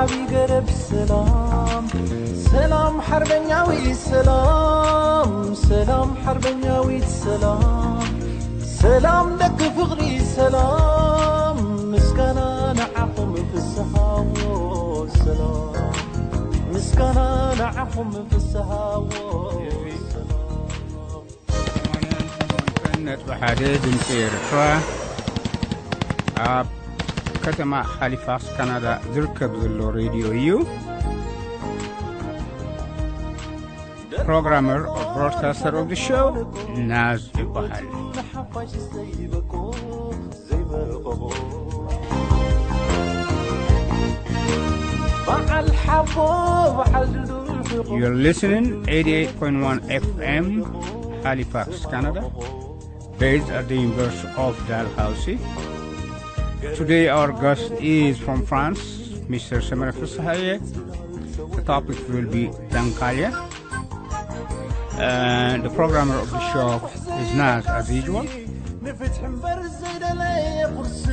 ዓቢ ገረብ ሰላም፣ ሰላም ሓርበኛዊ ሰላም፣ ሰላም ሓርበኛዊት ሰላም፣ ሰላም ደቂ ፍቕሪ ሰላም፣ ምስጋና ንዓኹም ፍስሃዎ ሰላም፣ ምስጋና ንዓኹም ፍስሃዎ ሰላም። ነጥቢ ሓደ ድምፂ ኤርትራ ኣብ ከተማ ሃሊፋክስ ካናዳ ዝርከብ ዘሎ ሬድዮ እዩ። ፕሮግራመር ኦር ብሮድካስተር ኦፍ ሾው ናዝ ይበሃል። You're listening eighty-eight point one F M, Halifax, Canada, based at the University of Dalhousie. Today our guest is from France, Mister Semere Fussahaye. The topic will be Dankalia. And the programmer of the show is Naz, as usual. ንፍትሒ እምበር ዘይደለየ ቁርሲ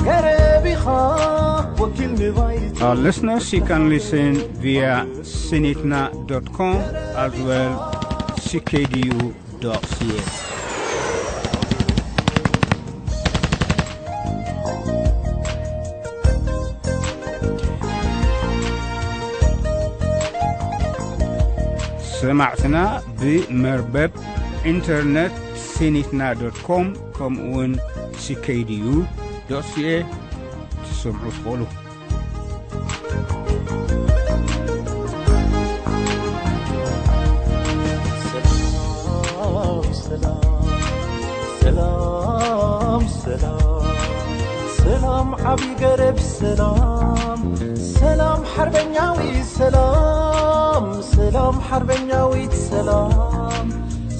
ገረብ ኢኻ ወኪል ንባይቲ Our listeners, you can listen via sinitna dot com as well C K D U dot C A. ሰማዕትና ብመርበብ ኢንተርነት ሲኒትና ዶት ኮም ከምኡውን C K D U dot C A ትሰምዑ ትኽእሉ። ሰላም ሰላም ሰላም ሰላም ሰላም ዓቢ ገረብ ሰላም ሰላም ሓርበኛዊ ሰላም ሰላም ሓርበኛዊት ሰላም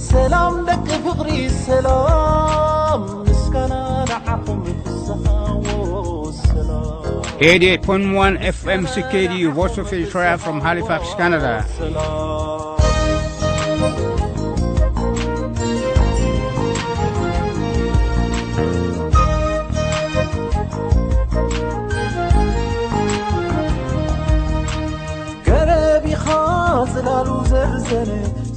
ሰላም ደቂ ፍቕሪ ሰላም ምስጋና ንዓኹም ፍስሃዎ ሰላም eighty-eight point one F M C K D U, Voice of Eritrea from Halifax, Canada. ሰላም ገረብ ኢኻ ጽላሉ ዘርዘነ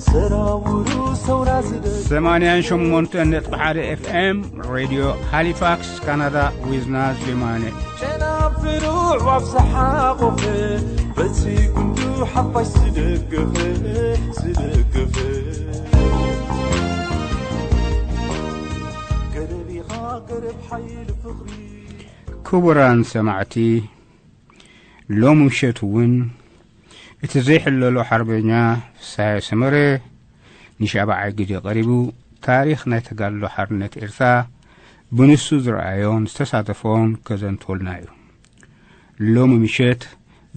ሰራውሩ ሰውራ ዝደ ሰማንያን ሸሞንተን ነጥቢ ሓደ ኤፍ ኤም ሬድዮ ሃሊፋክስ ካናዳ ዊዝና ዜማነ ጨናፍሩ ኣዕዋፍ ዝሓቖፈ በቲ ጉንዱ ሓፋሽ ዝደገፈ ዝደገፈ ገረብ ኢኻ ገረብ ሓይሊ ፍቕሪ ክቡራን ሰማዕቲ ሎሚ ምሸት እውን እቲ ዘይሕለሎ ሓርበኛ ፍስሃየ ሰመረ ንሻብዓይ ግዜ ቀሪቡ ታሪኽ ናይ ተጋድሎ ሓርነት ኤርትራ ብንሱ ዝረኣዮን ዝተሳተፎን ከዘንትወልና እዩ። ሎሚ ምሸት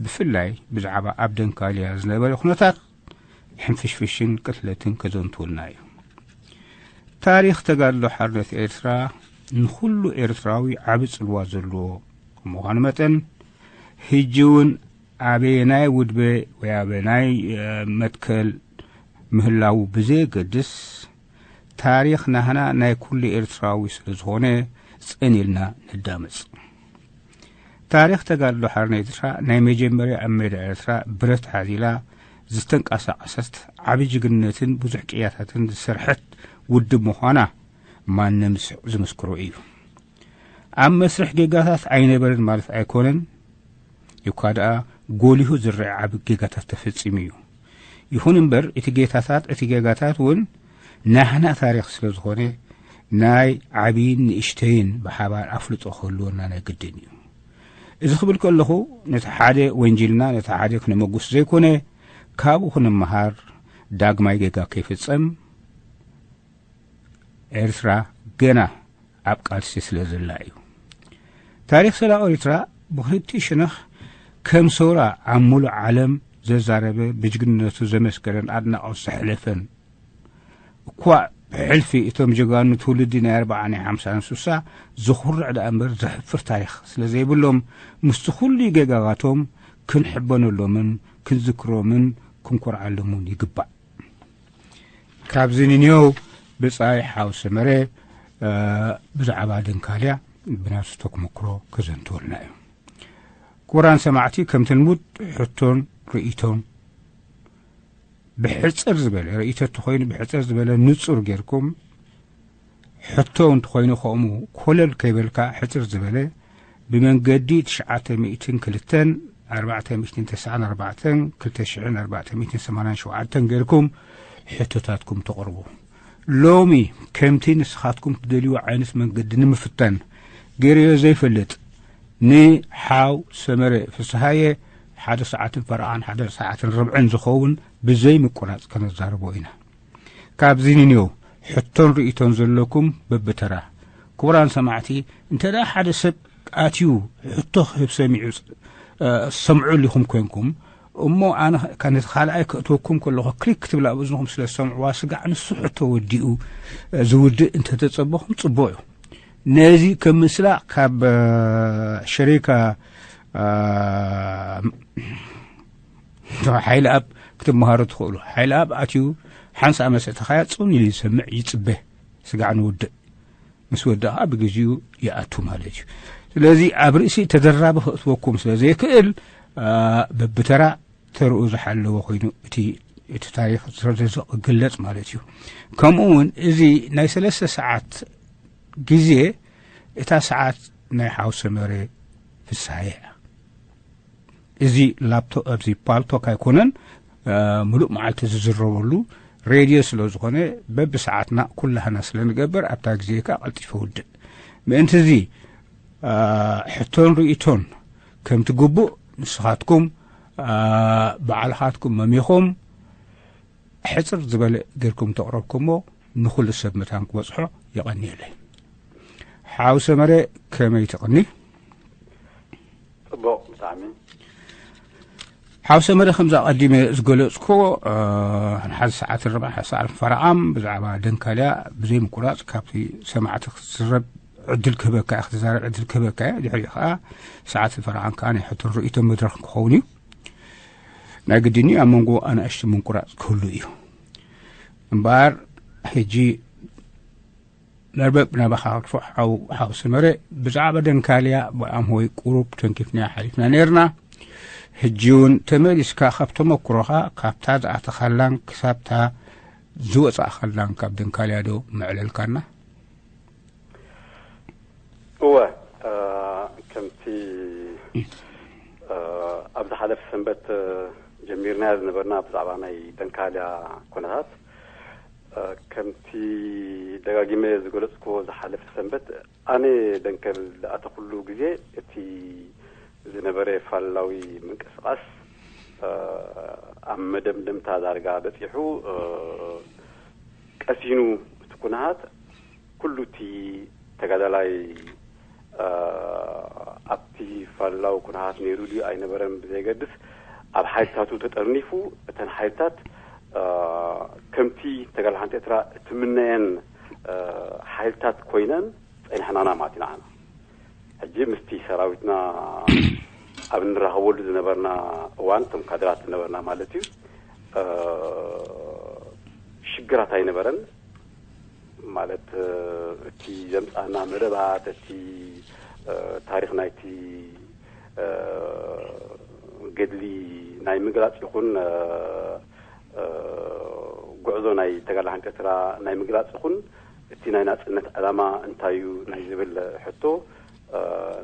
ብፍላይ ብዛዕባ ኣብ ደንካልያ ዝነበረ ኩነታት ሕንፍሽፍሽን ቅትለትን ከዘንትወልና እዩ። ታሪኽ ተጋድሎ ሓርነት ኤርትራ ንኹሉ ኤርትራዊ ዓቢ ጽልዋ ዘለዎ ከም ምዃኑ መጠን፣ ሕጂ እውን ኣበየናይ ውድበ ወይ ኣበየናይ መትከል ምህላዉ ብዘየገድስ፣ ታሪኽ ናህና ናይ ኩሉ ኤርትራዊ ስለ ዝኾነ ጸኒልና ነዳምጽ። ታሪኽ ተጋድሎ ሓርነት ኤርትራ ናይ መጀመርያ ኣብ ሜዳ ኤርትራ ብረት ሓዚላ ዝተንቀሳቐሰት ዓቢ ጅግንነትን ብዙሕ ቅያታትን ዝሰርሐት ውድብ ምዃና ማንም ዝምስክሮ እዩ። ኣብ መስርሕ ጌጋታት ኣይነበረን ማለት ኣይኮነን፣ እኳ ደኣ ጎሊሁ ዝረኣ ዓቢ ጌጋታት ተፈጺሙ እዩ። ይኹን እምበር እቲ ጌታታት እቲ ጌጋታት እውን ናህና ታሪኽ ስለ ዝኾነ ናይ ዓብይን ንእሽተይን ብሓባር ኣፍልጦ ክህልወና ናይ ግድን እዩ። እዚ ክብል ከለኹ ነቲ ሓደ ወንጂልና ነቲ ሓደ ክነመጉስ ዘይኮነ ካብኡ ክንመሃር ዳግማይ ጌጋ ከይፍጸም ኤርትራ ገና ኣብ ቃልሲ ስለ ዘላ እዩ። ታሪኽ ሰራዊት ኤርትራ ብኽልቲኡ ሸነኽ ከም ሰውራ ኣብ ሙሉእ ዓለም ዘዛረበ ብጅግንነቱ ዘመስከረን ኣድናቖት ዘሕለፈን እኳ ብሕልፊ እቶም ጀጋኑ ትውልዲ ናይ ኣርብዓ ናይ ሓምሳ ናይ ስሳ ዝኹርዕ ደኣ እምበር ዘሕፍር ታሪኽ ስለ ዘይብሎም ምስቲ ኩሉ ጌጋታቶም ክንሕበነሎምን ክንዝክሮምን ክንኮርዓሎምን ይግባእ። ካብዚ ንንዮው ብጻይ ሓው ሰመረ ብዛዕባ ደንካልያ ብናቱ ተመክሮ ከዘንትወልና እዩ። ክቡራን ሰማዕቲ፣ ከምቲ ልሙድ ሕቶን ርእይቶን ብሕጽር ዝበለ፣ ርእይቶ እንተኾይኑ ብሕጽር ዝበለ ንጹር ጌርኩም፣ ሕቶ እንተኾይኑ ከምኡ ኮለል ከይበልካ ሕጽር ዝበለ ብመንገዲ ትሽዓተ ሚእትን ክልተን፣ ኣርባዕተ ሚእትን ተስዓን ኣርባዕተን፣ ክልተ ሽሕን ኣርባዕተ ሚእትን ሰማንያን ሸውዓተን ጌርኩም ሕቶታትኩም ተቕርቡ። ሎሚ ከምቲ ንስኻትኩም ትደልዩ ዓይነት መንገዲ ንምፍታን ገይረዮ ዘይፈልጥ ንሓው ሰመረ ፍስሃየ ሓደ ሰዓትን ፈረቓን፣ ሓደ ሰዓትን ርብዕን ዝኸውን ብዘይ ምቁራጽ ከነዛርቦ ኢና። ካብዚ ንንዮ ሕቶን ርእይቶን ዘለኩም በብተራ። ክቡራን ሰማዕቲ፣ እንተ ደኣ ሓደ ሰብ ኣትዩ ሕቶ ክህብ ሰሚዑ፣ እ፣ ሰምዑ ኢኹም ኮንኩም፣ እሞ ኣነ ከ-፣ ነቲ ካልኣይ ከእትወኩም ከለኹ ክሊክ ክትብል ኣብ እዝንኹም ስለ ዝሰምዕዋ ስጋዕ ንሱ ሕቶ ወዲኡ፣ እ፣ ዝውድእ እንተተጸበኹም ጽቡቕ እዩ። ነዚ ከም ምስላ ካብ፣ እ፣ ሸሪካ፣ እ፣ ሓይለ ኣብ ክትመሃሩ ትኽእሉ። ሓይለ ኣብ ኣትዩ ሓንሳእ መሰተኻያ ጽን ኢሉ ይሰምዕ፣ ይጽበ። ስጋዕ ንውድእ። ምስ ወድእ ከዓ ብግዜኡ ይኣቱ ማለት እዩ። ስለዚ ኣብ ርእሲ ተደራቢ ክእትወኩም ስለ ዘይክእል፣ አ፣ በብተራ ተርኡ ዝሓለወ ኮይኑ እቲ፣ እቲ ታሪኽ ዝግለጽ ማለት እዩ። ከምኡ እውን እዚ ናይ ሰለስተ ሰዓት ግዜ፣ እታ ሰዓት ናይ ሓው ሰመረ ፍስሃየ እያ። እዚ ላፕቶ-፣ ኣብዚ ፓልቶክ ኣይኮነን፣ አ፣ ምሉእ መዓልቲ ዝዝረበሉ ሬድዮ ስለ ዝኾነ፣ በብሰዓትና ኩላህና ስለ ንገብር፣ ኣብታ ግዜ ከኣ ቀልጢፈ ውድእ። ምእንቲ እዚ፣ አ፣ ሕቶን ርእይቶን ከምቲ ግቡእ ንስኻትኩም፣ አ፣ ባዕልኻትኩም መሚኹም፣ ሕጽር ዝበለ ጌርኩም ተቕረብኩሞ፣ ንኹሉ ሰብ መታን ክበጽሖ። የቐንየለይ። ሓው ሰመረ፣ ከመይ ትቕኒ? ጽቡቕ፣ ብጣዕሚ። ሓው ሰመረ፣ ከምዛ ቀዲመ ዝገለጽኩዎ፣ እ፣ ንሓደ ሰዓት ርብዓ፣ ሓደ ሰዓት ፈረቓም ብዛዕባ ደንካልያ ብዘይ ምቁራጽ ካብቲ ሰማዕቲ ክትዝረብ ዕድል ክህበካ እየ፣ ክትዛረብ ዕድል ክህበካ እየ። ድሕሪኡ ከኣ ሰዓት ፈረቓም ከኣ ናይ ሕቶን ርእይቶን መድረኽ ክኸውን እዩ። ናይ ግድን እዩ፣ ኣብ መንጎ ኣናእሽቱ ምንቁራጽ ክህሉ እዩ። እምበኣር፣ ሕጂ መርበብ ናባኻ ክርፎ ሓው፣ ሓው ሰመረ፣ ብዛዕባ ደንካልያ ብኣምሆይ ቁሩብ ተንኪፍና ሓሊፍና ነይርና። ሕጂ እውን ተመሊስካ ካብ ተመክሮኻ፣ ካብታ ዝኣተኻላን ክሳብታ ዝወጻእኻላን ካብ ደንካልያ ዶ መዕለልካና? እወ፣ እ፣ ከምቲ፣ እ፣ ኣብ ዝሓለፈ ሰንበት፣ እ፣ ጀሚርናዮ ዝነበርና ብዛዕባ ናይ ደንካልያ ኩነታት፣ እ፣ ከምቲ ደጋጊመ ዝገለጽኩዎ ዝሓለፈ ሰንበት ኣነ ደንከል ዝኣተኹሉ ግዜ እቲ ዝነበረ ፋልላዊ ምንቅስቓስ፣ እ፣ ኣብ መደምደምታ ዳርጋ በጺሑ፣ እ፣ ቀሲኑ እቲ ኩነታት ኩሉ እቲ ተጋዳላይ፣ እ፣ ኣብቲ ፋልላዊ ኩነታት ነይሩ ድዩ ኣይነበረን ብዘየገድስ፣ ኣብ ሓይልታቱ ተጠርኒፉ፣ እተን ሓይልታት፣ እ፣ ከምቲ ተጋድሎ ሓንቲ ኤርትራ እትምነየን፣ እ፣ ሓይልታት ኮይነን ጸኒሕናና ማለት ኢና። ሕጂ ምስቲ ሰራዊትና ኣብ እንራኸበሉ ዝነበርና እዋን፣ እቶም ካድራት ዝነበርና ማለት እዩ፣ እ፣ ሽግራት ኣይነበረን። ማለት፣ እ፣ እቲ ዘምጻና መደባት፣ እቲ፣ እ፣ ታሪኽ ናይቲ፣ እ፣ ገድሊ ናይ ምግላጽ ይኹን፣ እ፣ እ፣ ጉዕዞ ናይ ተጋድሎ ሓንቲ ኤርትራ ናይ ምግላጽ ይኹን፣ እቲ ናይ ናጽነት ዕላማ እንታይ እዩ ናይ ዝብል ሕቶ፣ እ፣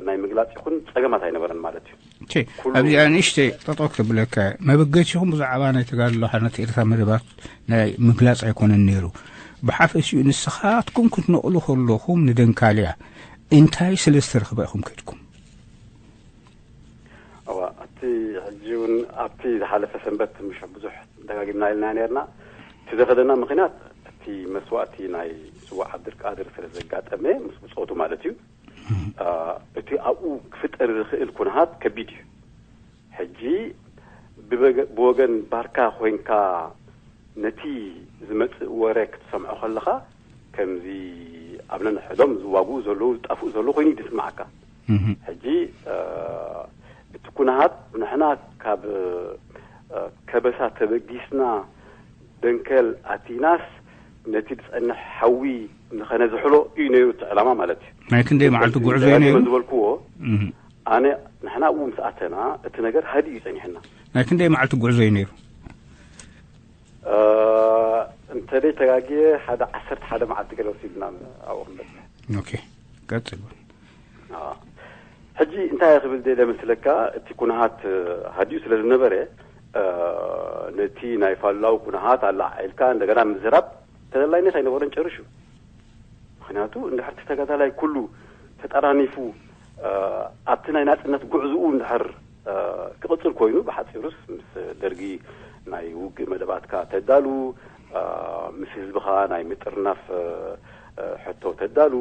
ናይ ምግላጽ ይኹን ጸገማት ኣይነበረን ማለት እዩ። እሺ፣ ኩሉ ኣብዚኣ ንእሽተይ ጠጠው ክብለካ፣ መበገሲኹም ብዛዕባ ናይ ተጋድሎ ሓርነት ኤርትራ መደባት ናይ ምግላጽ ኣይኮነን ነይሩ። ብሓፈሽኡ ንስኻትኩም ክትነቕሉ ከለኹም ንደንካልያ እንታይ ስለ ዝተረኽበ ኢኹም ከድኩም? እዋ፣ እቲ ሕጂ እውን ኣብቲ ዝሓለፈ ሰንበት ምሽ ብዙሕ ደጋጊምና ኢልና ነርና። እቲ ዘኸደና ምኽንያት እቲ መስዋእቲ ናይ ስዉእ ዓብድልቃድር ስለ ዘጋጠመ፣ ምስ ብጾቱ ማለት እዩ። እ፣ እቲ ኣብኡ ክፍጠር ዝኽእል ኩነታት ከቢድ እዩ። ሕጂ ብበገ-፣ ብወገን ባርካ ኮይንካ ነቲ ዝመጽእ ወረ ክትሰምዖ ከለኻ፣ ከምዚ ኣብ ነንሕዶም ዝዋግኡ ዘለዉ፣ ዝጠፍኡ ዘለዉ ኮይኑ እዩ ዝስምዓካ። እህ። ሕጂ፣ እ፣ እቲ ኩነታት ንሕና ካብ፣ እ፣ ከበሳ ተበጊስና ደንከል ኣቲናስ፣ ነቲ ዝጸንሕ ሓዊ ንኸነዝሕሎ እዩ ነይሩ እቲ ዕላማ ማለት እዩ። ናይ ክንደይ መዓልቲ ጉዕዞ እዩ ደጋጊመ ነይሩ? ዝበልክዎ፣ እም። ኣነ፣ ንሕና ኣብኡ ምስ ኣተና እቲ ነገር ሃዲኡ እዩ ጸኒሕና። ናይ ክንደይ መዓልቲ ጉዕዞ እዩ ነይሩ? እ፣ እንተ ደይ ተጋግየ ሓደ ዓሰርተ ሓደ መዓልቲ ገለ ወሲድና ኣብኡ ክንበጽሕ። ኦኬ፣ ቀጽል። ኣዎ። ሕጂ እንታይ እየ ክብል ደለ መስለካ፣ እቲ ኩነሃት ሃዲኡ ስለ ዝነበረ፣ እ፣ ነቲ ናይ ፋሉላዊ ኩነሃት ኣለዓዒልካ እንደገና ምዝራብ ተደላይነት ኣይነበረን ጨርሹ። ምኽንያቱ እንድሕር እቲ ተጋዳላይ ኩሉ ተጠራኒፉ፣ እ፣ ኣብቲ ናይ ናጽነት ጉዕዝኡ እንድሕር፣ እ፣ ክቕጽል ኮይኑ፣ ብሓጺሩስ ምስ ደርጊ ናይ ውግእ መደባትካ ተዳሉ፣ እ፣ ምስ ህዝብኻ ናይ ምጥርናፍ፣ እ፣ እ፣ ሕቶ ተዳሉ፣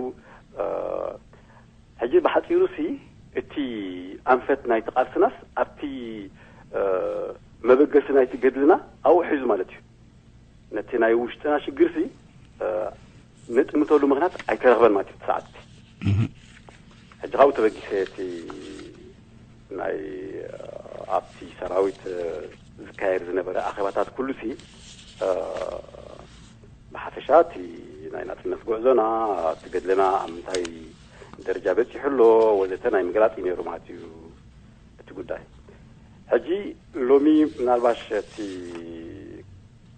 እ፣ ሕጂ ብሓጺሩሲ እቲ ኣንፈት ናይቲ ቃልስናስ ኣብቲ፣ እ፣ መበገሲ ናይቲ ገድልና ኣብኡ ሒዙ ማለት እዩ። ነቲ ናይ ውሽጥና ሽግርሲ፣ እ፣ ንጥምተሉ ምኽንያት ኣይተረኽበን ማለት እዩ እቲ ሰዓት እቲ። እህ። ሕጂ ካብኡ ተበጊሰ እቲ ናይ፣ እ፣ ኣብቲ ሰራዊት፣ እ፣ ዝካየድ ዝነበረ ኣኼባታት ኩሉሲ፣ እ፣ ብሓፈሻ እቲ ናይ ናጽነት ጉዕዞና፣ እቲ ገድልና ኣብ ምንታይ ደረጃ በጺሑ ኣሎ ወዘተ ናይ ምግላጽ እዩ ነይሩ ማለት እዩ እቲ ጉዳይ። ሕጂ ሎሚ ምናልባሽ እቲ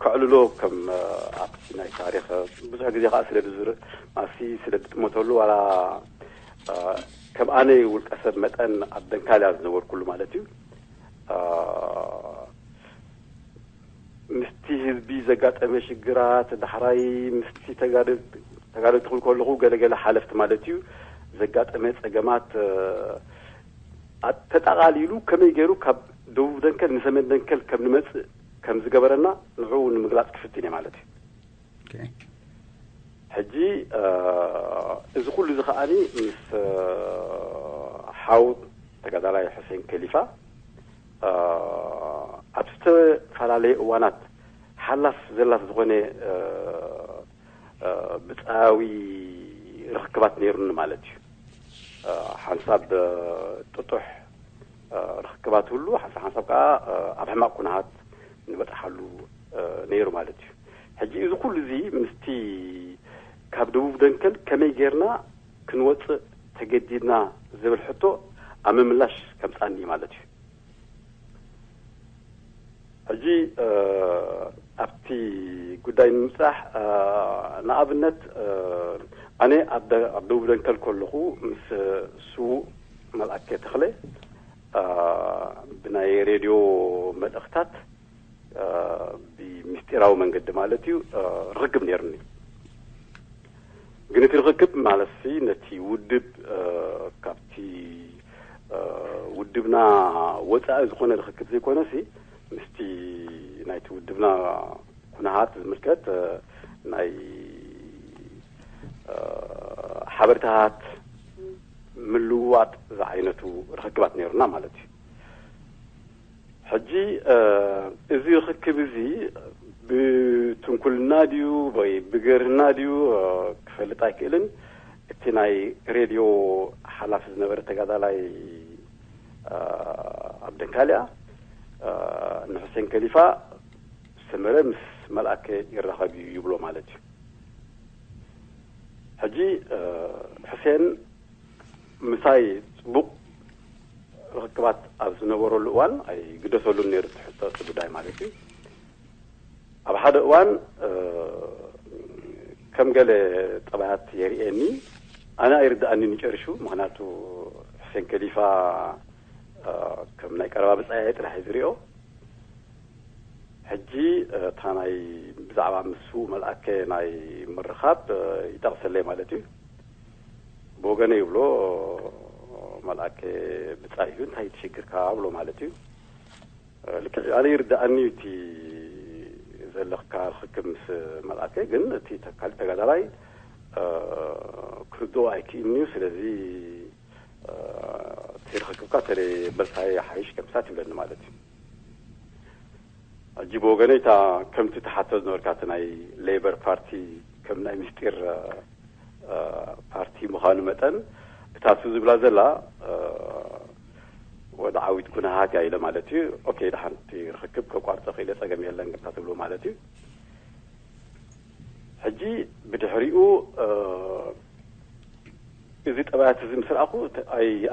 ከዕልሎ ከም፣ እ፣ ኣብቲ ናይ ታሪኽ ብዙሕ ግዜ ከኣ ስለ ዝዝር-፣ ማሲ ስለ ዝጥመተሉ ዋላ፣ እ፣ ከም ኣነ ውልቀ ሰብ መጠን ኣብ ደንካልያ ዝነበርኩሉ ማለት እዩ። እ፣ ምስቲ ህዝቢ ዘጋጠመ ሽግራት፣ ዳሕራይ ምስቲ ተጋደል-፣ ተጋደልቲ ክብል ከለኹ ገለገለ ሓለፍቲ ማለት እዩ፣ ዘጋጠመ ጸገማት፣ እ፣ ኣጠቓሊሉ ከመይ ገይሩ ካብ ደቡብ ደንከል ንሰሜን ደንከል ከም ንመጽእ ከም ዝገበረና ንዕኡ ንምግላጽ ክፍትን እየ ማለት እዩ። ኦኬ። ሕጂ፣ እ፣ እዚ ኩሉ እዚ ከኣኒ ምስ፣ እ፣ ሓው ተጋዳላይ ሕሴን ከሊፋ፣ እ፣ ኣብ ዝተፈላለየ እዋናት ሓላፍ ዘላፍ ዝኾነ፣ እ፣ እ፣ ብጻያዊ ርኽክባት ነይሩኒ ማለት እዩ። እ፣ ሓንሳብ፣ እ፣ ጥጡሕ፣ እ፣ ርኽክባት ህሉ፣ ሓንሳብ ሓንሳብ ከኣ፣ እ፣ ኣብ ሕማቕ ኩነታት ንበጽሓሉ፣ እ፣ ነይሩ ማለት እዩ። ሕጂ እዚ ኩሉ እዚ ምስቲ ካብ ደቡብ ደንከል ከመይ ጌርና ክንወጽእ ተገዲድና ዝብል ሕቶ ኣብ ምምላሽ ከምጻኒ እዩ ማለት እዩ። ሕጂ፣ እ፣ ኣብቲ ጉዳይ ንምብጻሕ፣ እ፣ ንኣብነት፣ እ፣ ኣነ ኣብ ደ-፣ ኣብ ደቡብ ደንከል ከለኹ ምስ ስዉእ መልኣከ ተኽለ፣ እ፣ ብናይ ሬድዮ መልእኽታት፣ እ፣ ብምስጢራዊ መንገዲ ማለት እዩ፣ እ፣ ርኽክብ ነይሩኒ። ግን እቲ ርኽክብ ማለትሲ ነቲ ውድብ፣ እ፣ ካብቲ፣ እ፣ ውድብና ወጻኢ ዝኾነ ርኽክብ ዘይኮነሲ፣ ምስቲ ናይቲ ውድብና ኩነታት ዝምልከት፣ እ፣ ናይ፣ እ፣ ሓበሬታታት ምልውዋጥ ዝዓይነቱ ርኽክባት ነይሩና ማለት እዩ። ሕጂ፣ እ፣ እዚ ርኽክብ እዚ ብትንኩልና ድዩ ወይ ብገርህና ድዩ፣ እ፣ ክፈልጥ ኣይክእልን። እቲ ናይ ሬድዮ ሓላፊ ዝነበረ ተጋዳላይ፣ እ፣ ኣብ ደንካልያ፣ እ፣ ንሑሴን ከሊፋ ሰመረ ምስ መልኣከ ይራኸብ እዩ ይብሎ ማለት እዩ። ሕጂ፣ እ፣ ሕሴን ምሳይ ጽቡቕ ርኽክባት ኣብ ዝነበረሉ እዋን ኣይግደሰሉን ነይሩ እቲ ሕቶ፣ እቲ ጉዳይ ማለት እዩ። ኣብ ሓደ እዋን፣ እ፣ ከም ገለ ጠባያት የርእየኒ፣ ኣነ ኣይርድኣንን ጨርሹ። ምኽንያቱ ሕሴን ከሊፋ፣ እ፣ ከም ናይ ቀረባ ብጻየ ጥራሕ እዩ ዝሪኦ። ሕጂ፣ እ፣ እታ ናይ ብዛዕባ ምስ ስዉእ መልኣከ ናይ ምርኻብ፣ እ፣ ይጠቕሰለይ ማለት እዩ። ብወገነ ይብሎ፣ መልኣከ ብጻይ እዩ፣ እንታይ ትሽግርካ ብሎ ማለት እዩ። እ፣ ልክዕ ኣነ ይርድኣኒ እቲ ዘለካ ርኽክብ ምስ መልኣከ፣ ግን እቲ ተካል ተጋዳላይ፣ እ፣ ክርድኦ ኣይክእልን'ዩ። ስለዚ፣ እ፣ እቲ ርኽክብካ ተለይ በልካዮ ይሓይሽ ከምሳት ይብለኒ ማለት እዩ። ሕጂ ብወገነይ እታ ከምቲ ትሓቶ ዝነበርካ እቲ ናይ ሌበር ፓርቲ ከም ናይ ምስጢር፣ እ፣ እ፣ ፓርቲ ምዃኑ መጠን እታ እሱ ዝብላ ዘላ፣ እ፣ ወደ ዓዊት ኩነሃት እያ ኢለ ማለት እዩ። ኦኬ፣ ደሓን እቲ ርኽክብ ከቋርጾ ክኢለ ጸገም የለን ከምታ ትብሎ ማለት እዩ። ሕጂ ብድሕሪኡ እዚ ጠባያት እዚ ምስ ረኣኹ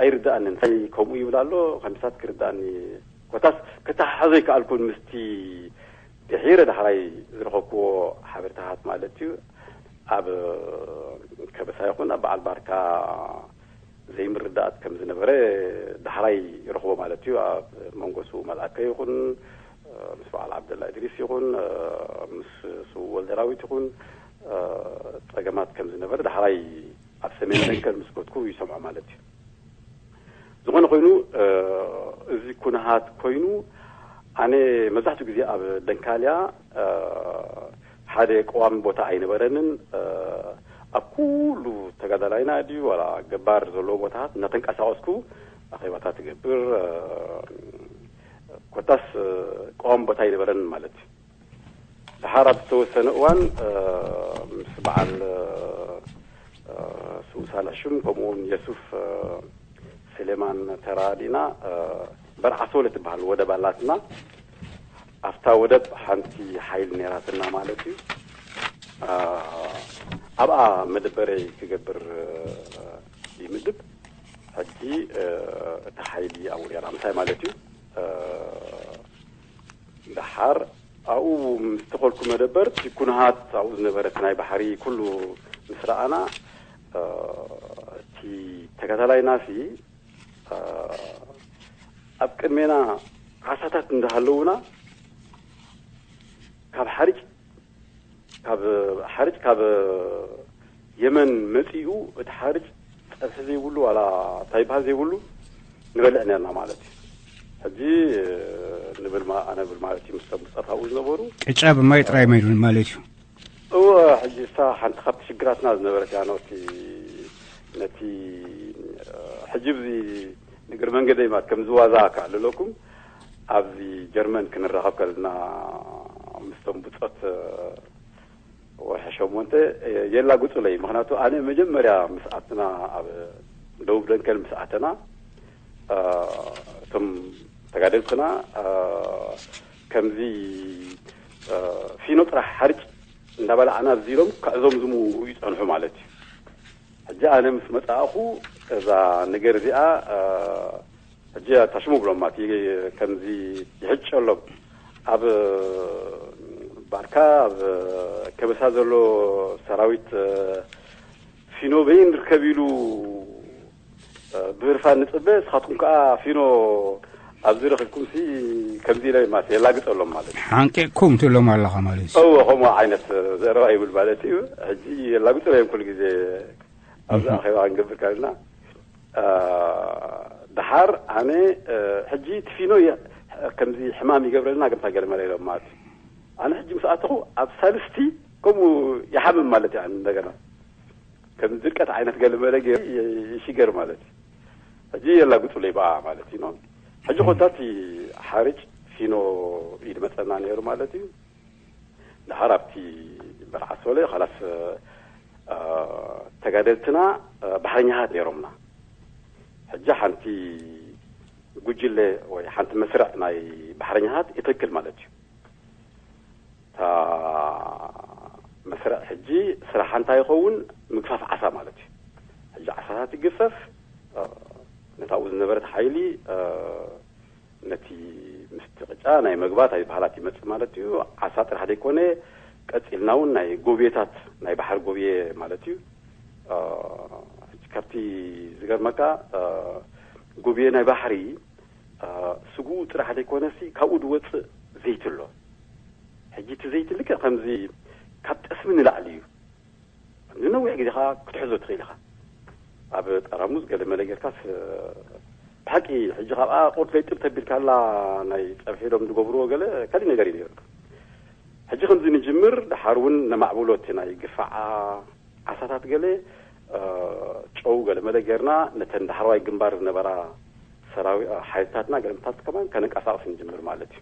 ኣይርድኣንን። እንታይ ከምኡ ይብል ኣሎ ከምሳት ክርድኣኒ ኮታስ ክተሓሓዞ ኣይከኣልኩን ምስቲ ድሒረ ዳሕራይ ዝረኸብክዎ ሓበሬታታት ማለት እዩ። ኣብ ከበሳ ይኹን ኣብ በዓል ባርካ ዘይምርዳኣት ከም ዝነበረ ዳሕራይ ይረኽቦ ማለት እዩ። ኣብ መንጎ ስው መልኣከ ይኹን ምስ በዓል ዓብደላ እድሪስ ይኹን ምስ ስው ወልደራዊት ይኹን ጸገማት ከም ዝነበረ ዳሕራይ ኣብ ሰሜን ደንከል ምስ ከድኩ ይሰምዖ ማለት እዩ። ዝኾነ ኮይኑ እዚ ኩነሃት ኮይኑ ኣነ መብዛሕትኡ ግዜ ኣብ ደንካልያ ሓደ ቀዋሚ ቦታ ኣይነበረንን። ኣብ ኩሉ ተጋዳላይና ድዩ ዋላ ገባር ዘለዎ ቦታታት እናተንቀሳቀስኩ ኣኼባታት ትገብር ኮታስ ቀዋሚ ቦታ ኣይነበረንን ማለት እዩ። ድሓር ኣብ ዝተወሰነ እዋን ምስ በዓል ስውሳን ሕሹም ከምኡውን የሱፍ ስሌማን ተራዲና በርዓሶለ ትበሃል ወደብ ኣላትና። ኣብታ ወደብ ሓንቲ ሓይሊ ነይራትና ማለት እዩ። ኣብኣ መደበረይ ክገብር ይምድብ። ሕጂ እቲ ሓይሊ ኣብኡ ነይራ ምሳይ ማለት እዩ። ደሓር ኣብኡ ምስ ተኸልኩ መደበር እቲ ኩንሃት ኣብኡ ዝነበረ እቲ ናይ ባሕሪ ኩሉ ምስ ረኣና እቲ ተጋዳላይናሲ ኣብ ቅድሜና ዓሳታት እንዳሃለውና ካብ ሓርጭ ካብ ሓርጭ ካብ የመን መጺኡ እቲ ሓርጭ ጸብሒ ዘይብሉ ዋላ እንታይ ይበሃል ዘይብሉ ንበልዕ ነርና ማለት እዩ። ሕጂ ንብል ኣነ ብል ማለት እዩ ምስቶም ብጸታኡ ዝነበሩ ቅጫ ብማይ ጥራይ መይሉ ማለት እዩ። እወ ሕጂ እሳ ሓንቲ ካብቲ ሽግራትና ዝነበረት እያ ነቲ ነቲ ሕጂ ብዚ ንግር መንገደይ ማለት ከም ዝዋዛ ክዕልለኩም ኣብዚ ጀርመን ክንራኸብ ከለና ምስቶም ብጾት ወርሒ ሸሞንተ የላግጹለይ። ምክንያቱ ኣነ መጀመርያ ምስ ኣትና ኣብ ደቡብ ደንከል ምስ ኣተና እቶም ተጋደልትና ከምዚ ፊኖ ጥራሕ ሓርጭ እንዳበላዕና እዚሎም ከዕዘምዝሙ ይጸንሑ ማለት እዩ። ሕጂ ኣነ ምስ መጻእኹ እዛ ነገር እዚኣ ሕጂ ኣታሽሙ ብሎማ እቲ ከምዚ ይሕጨሎም ኣብ ባርካ ኣብ ከበሳ ዘሎ ሰራዊት ፊኖ በይን ርከብ ኢሉ ብህርፋን ንጽበ፣ ንስኻትኩም ከኣ ፊኖ ኣብዚ ረኺብኩም ሲ ከምዚ ኢለ ማለት የላግጸሎም ማለት እዩ። ሓንቂቕኩም ትብሎም ኣለኻ ማለት እዩ። እወ ከምኡ ዓይነት ዘረባ ይብል ማለት እዩ። ሕጂ የላግጹ እዮም ኩሉ ግዜ ኣብዚ ኣኼባ ክንገብር ካልና ደሓር ኣነ ሕጂ እቲ ፊኖ ከምዚ ሕማም ይገብረልና ግምታ ገለመለ ኢሎም ማለት እዩ። ኣነ ሕጂ ምስ ኣተኹ ኣብ ሳልስቲ ከምኡ ይሓምም ማለት እዩ። እንደገና ከም ድርቀት ዓይነት ገለመለ ይሽገር ማለት እዩ። ሕጂ የላግጹለይ በኣ ማለት እዩ። ሕጂ ኮታ እቲ ሓርጭ ፊኖ እዩ ዝመጸና ነይሩ ማለት እዩ። ድሓር ኣብቲ በርዓሶለ ኻላስ ተጋደልትና ባሕረኛታት ነይሮምና። ሕጂ ሓንቲ ጉጅለ ወይ ሓንቲ መስርዕ ናይ ባሕረኛታት ይትክል ማለት እዩ። እታ መስርዕ ሕጂ ስራሓ እንታይ ይኸውን? ምግፋፍ ዓሳ ማለት እዩ። ሕጂ ዓሳታት ይግፈፍ፣ ነታኡ ዝነበረት ሓይሊ ነቲ ምስቲ ቅጫ ናይ መግባት ኣይበሃላት ይመጽእ ማለት እዩ። ዓሳ ጥራሕ ዘይኮነ ቀጺልና እውን ናይ ጎብየታት ናይ ባሕሪ ጎብየ ማለት እዩ። ሕጂ ካብቲ ዝገርመካ ጎብየ ናይ ባሕሪ ስጉኡ ጥራሕ ዘይኮነሲ ካብኡ ዝወፅእ ዘይቲ ኣሎ። ሕጂ እቲ ዘይቲ ልክዕ ከምዚ ካብ ጠስሚ ንላዕሊ እዩ። ንነዊሕ ግዜ ከዓ ክትሕዞ ትኽእል ኢኻ። ኣብ ጠራሙዝ ገለ መለ ጌርካስ ብሓቂ ሕጂ ካብኣ ቁርት ለይጥብ ተቢልካላ ናይ ፀብሒ ኢሎም ዝገብርዎ ገለ ካሊእ ነገር እዩ ነይሩ። ሕጂ ከምዚ ንጅምር፣ ድሓር እውን ነማዕብሎ እቲ ናይ ግፋዓ ዓሳታት ገለ ጨው ገለ መለ ጌርና ነተን ዳሕረዋይ ግንባር ዝነበራ ሰራዊ ሓይልታትና ገለምታት ከማን ከነንቀሳቕስ ንጅምር ማለት እዩ።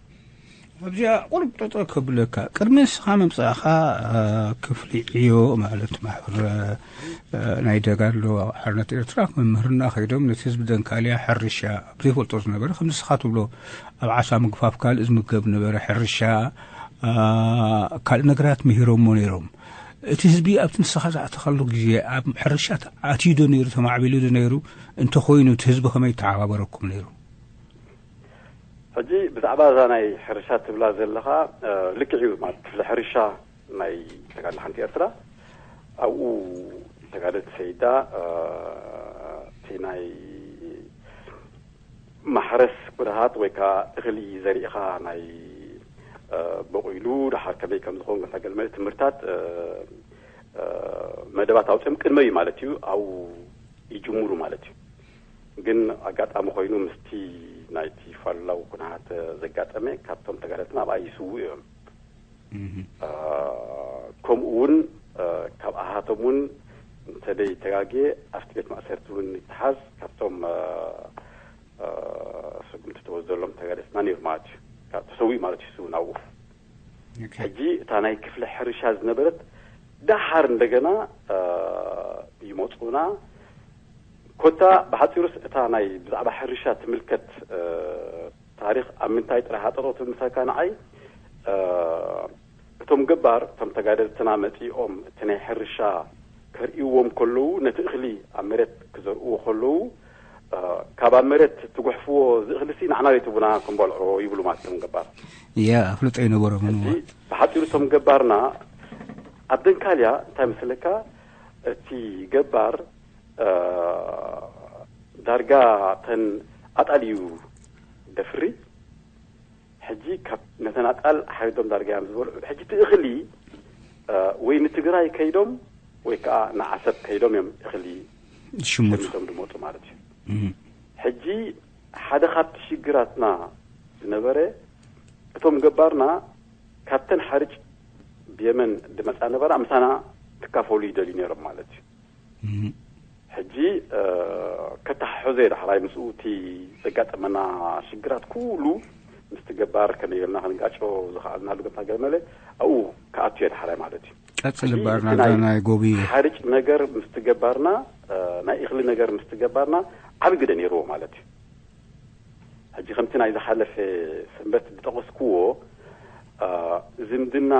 ኣብዚኣ ቁርብ ጠጠው ከብለካ፣ ቅድሚ ንስኻ ምምጻእኻ ክፍሊ ዕዮ ማለት ማሕበር ናይ ደጋሎ ሓርነት ኤርትራ መምህርና ከይዶም ነቲ ህዝቢ ደንካልያ ሕርሻ ኣብ ዘይፈልጦ ዝነበረ ከም ንስኻ ትብሎ ኣብ ዓሳ ምግፋፍ ካልእ ዝምገብ ነበረ ሕርሻ ካልእ ነገራት ምሂሮሞ ነይሮም። እቲ ህዝቢ ኣብቲ ንስኻ ዝኣተኻሉ ግዜ ኣብ ሕርሻ ኣትዩ ዶ ነይሩ፣ ተማዕቢሉ ዶ ነይሩ? እንተኾይኑ እቲ ህዝቢ ከመይ ተሓባበረኩም ነይሩ? ሕጂ ብዛዕባ እዛ ናይ ሕርሻ ትብላ ዘለኻ ልክዕ እዩ። ማለት ክፍሊ ሕርሻ ናይ ተጋድሎ ሓንቲ ኤርትራ ኣብኡ ተጋደልቲ ሰይዳ እቲ ናይ ማሕረስ ኩነታት ወይ ከዓ እኽሊ ዘሪእኻ ናይ በቑሉ ድሓር ከመይ ከም ዝኾን ገለ መለ ትምህርታት መደባት ኣውፅኦም ቅድመ እዩ ማለት እዩ ኣብኡ ይጅምሩ ማለት እዩ። ግን ኣጋጣሚ ኮይኑ ምስቲ ናይቲ ፋሉላዊ ኩነታት ዘጋጠመ ካብቶም ተጋደልትና ኣብኣ ይስዉ እዮም። ከምኡ እውን ካብ ኣሃቶም እውን እንተደይ ተጋግየ ኣብቲ ቤት ማእሰርቲ እውን ይተሓዝ። ካብቶም ስጉምቲ ተወስደሎም ተጋደልትና ነይሩ ማለት እዩ። ተሰዊኡ ማለት እዩ እሱ ናብኡ። ሕጂ እታ ናይ ክፍሊ ሕርሻ ዝነበረት ደሓር እንደገና ይመፁና። ኮታ ብሓፂሩስ እታ ናይ ብዛዕባ ሕርሻ ትምልከት ታሪኽ ኣብ ምንታይ ጥራሕ ኣጠጠው ትብል ምሳካ ንዓይ እቶም ገባር እቶም ተጋደልትና መፂኦም እቲ ናይ ሕርሻ ከርእይዎም ከለዉ ነቲ እኽሊ ኣብ መሬት ክዘርእዎ ከለዉ ካብ ኣብ መሬት ትጉሕፍዎ እዚ እኽሊ ሲ ንዓና ዘይትቡና ክንበልዖ ይብሉ ማለት እቶም ገባር። ያ ኣፍልጦ ይነበሮም። ብሓፂሩ እቶም ገባርና ኣብ ደንካልያ እንታይ መስለካ እቲ ገባር ዳርጋ ተን ኣጣል እዩ ደፍሪ። ሕጂ ካብ ነተን ኣጣል ሓሪዶም ዳርጋ እዮም ዝበልዑ። ሕጂ እቲ እኽሊ ወይ ንትግራይ ከይዶም ወይ ከዓ ንዓሰብ ከይዶም እዮም እኽሊ ሽሙት ሸሚቶም ዝመፁ ማለት እዩ። ሕጂ ሓደ ካብቲ ሽግራትና ዝነበረ እቶም ገባርና ካብተን ሓርጭ ብየመን ድመፃ ነበራ ምሳና ክካፈሉ ይደልዩ ነይሮም ማለት እዩ። ሕጂ ከተሓሕዞ እየ ዳሕራይ ምስኡ እቲ ዘጋጠመና ሽግራት ኩሉ ምስቲ ገባር ከመይ ጌርና ክንጋጮ ዝኸኣልናሉ ገምታ ገመለ ኣብኡ ክኣቱ እየ ዳሕራይ ማለት እዩ። ቀጽል እምበር ናብዛ ናይ ጎብየ ሓርጭ ነገር ምስቲ ገባርና ናይ እኽሊ ነገር ምስቲ ገባርና ዓቢ ግደ ነይርዎ ማለት እዩ። ሕጂ ከምቲ ናይ ዝሓለፈ ሰንበት ዝጠቐስክዎ ዝምድና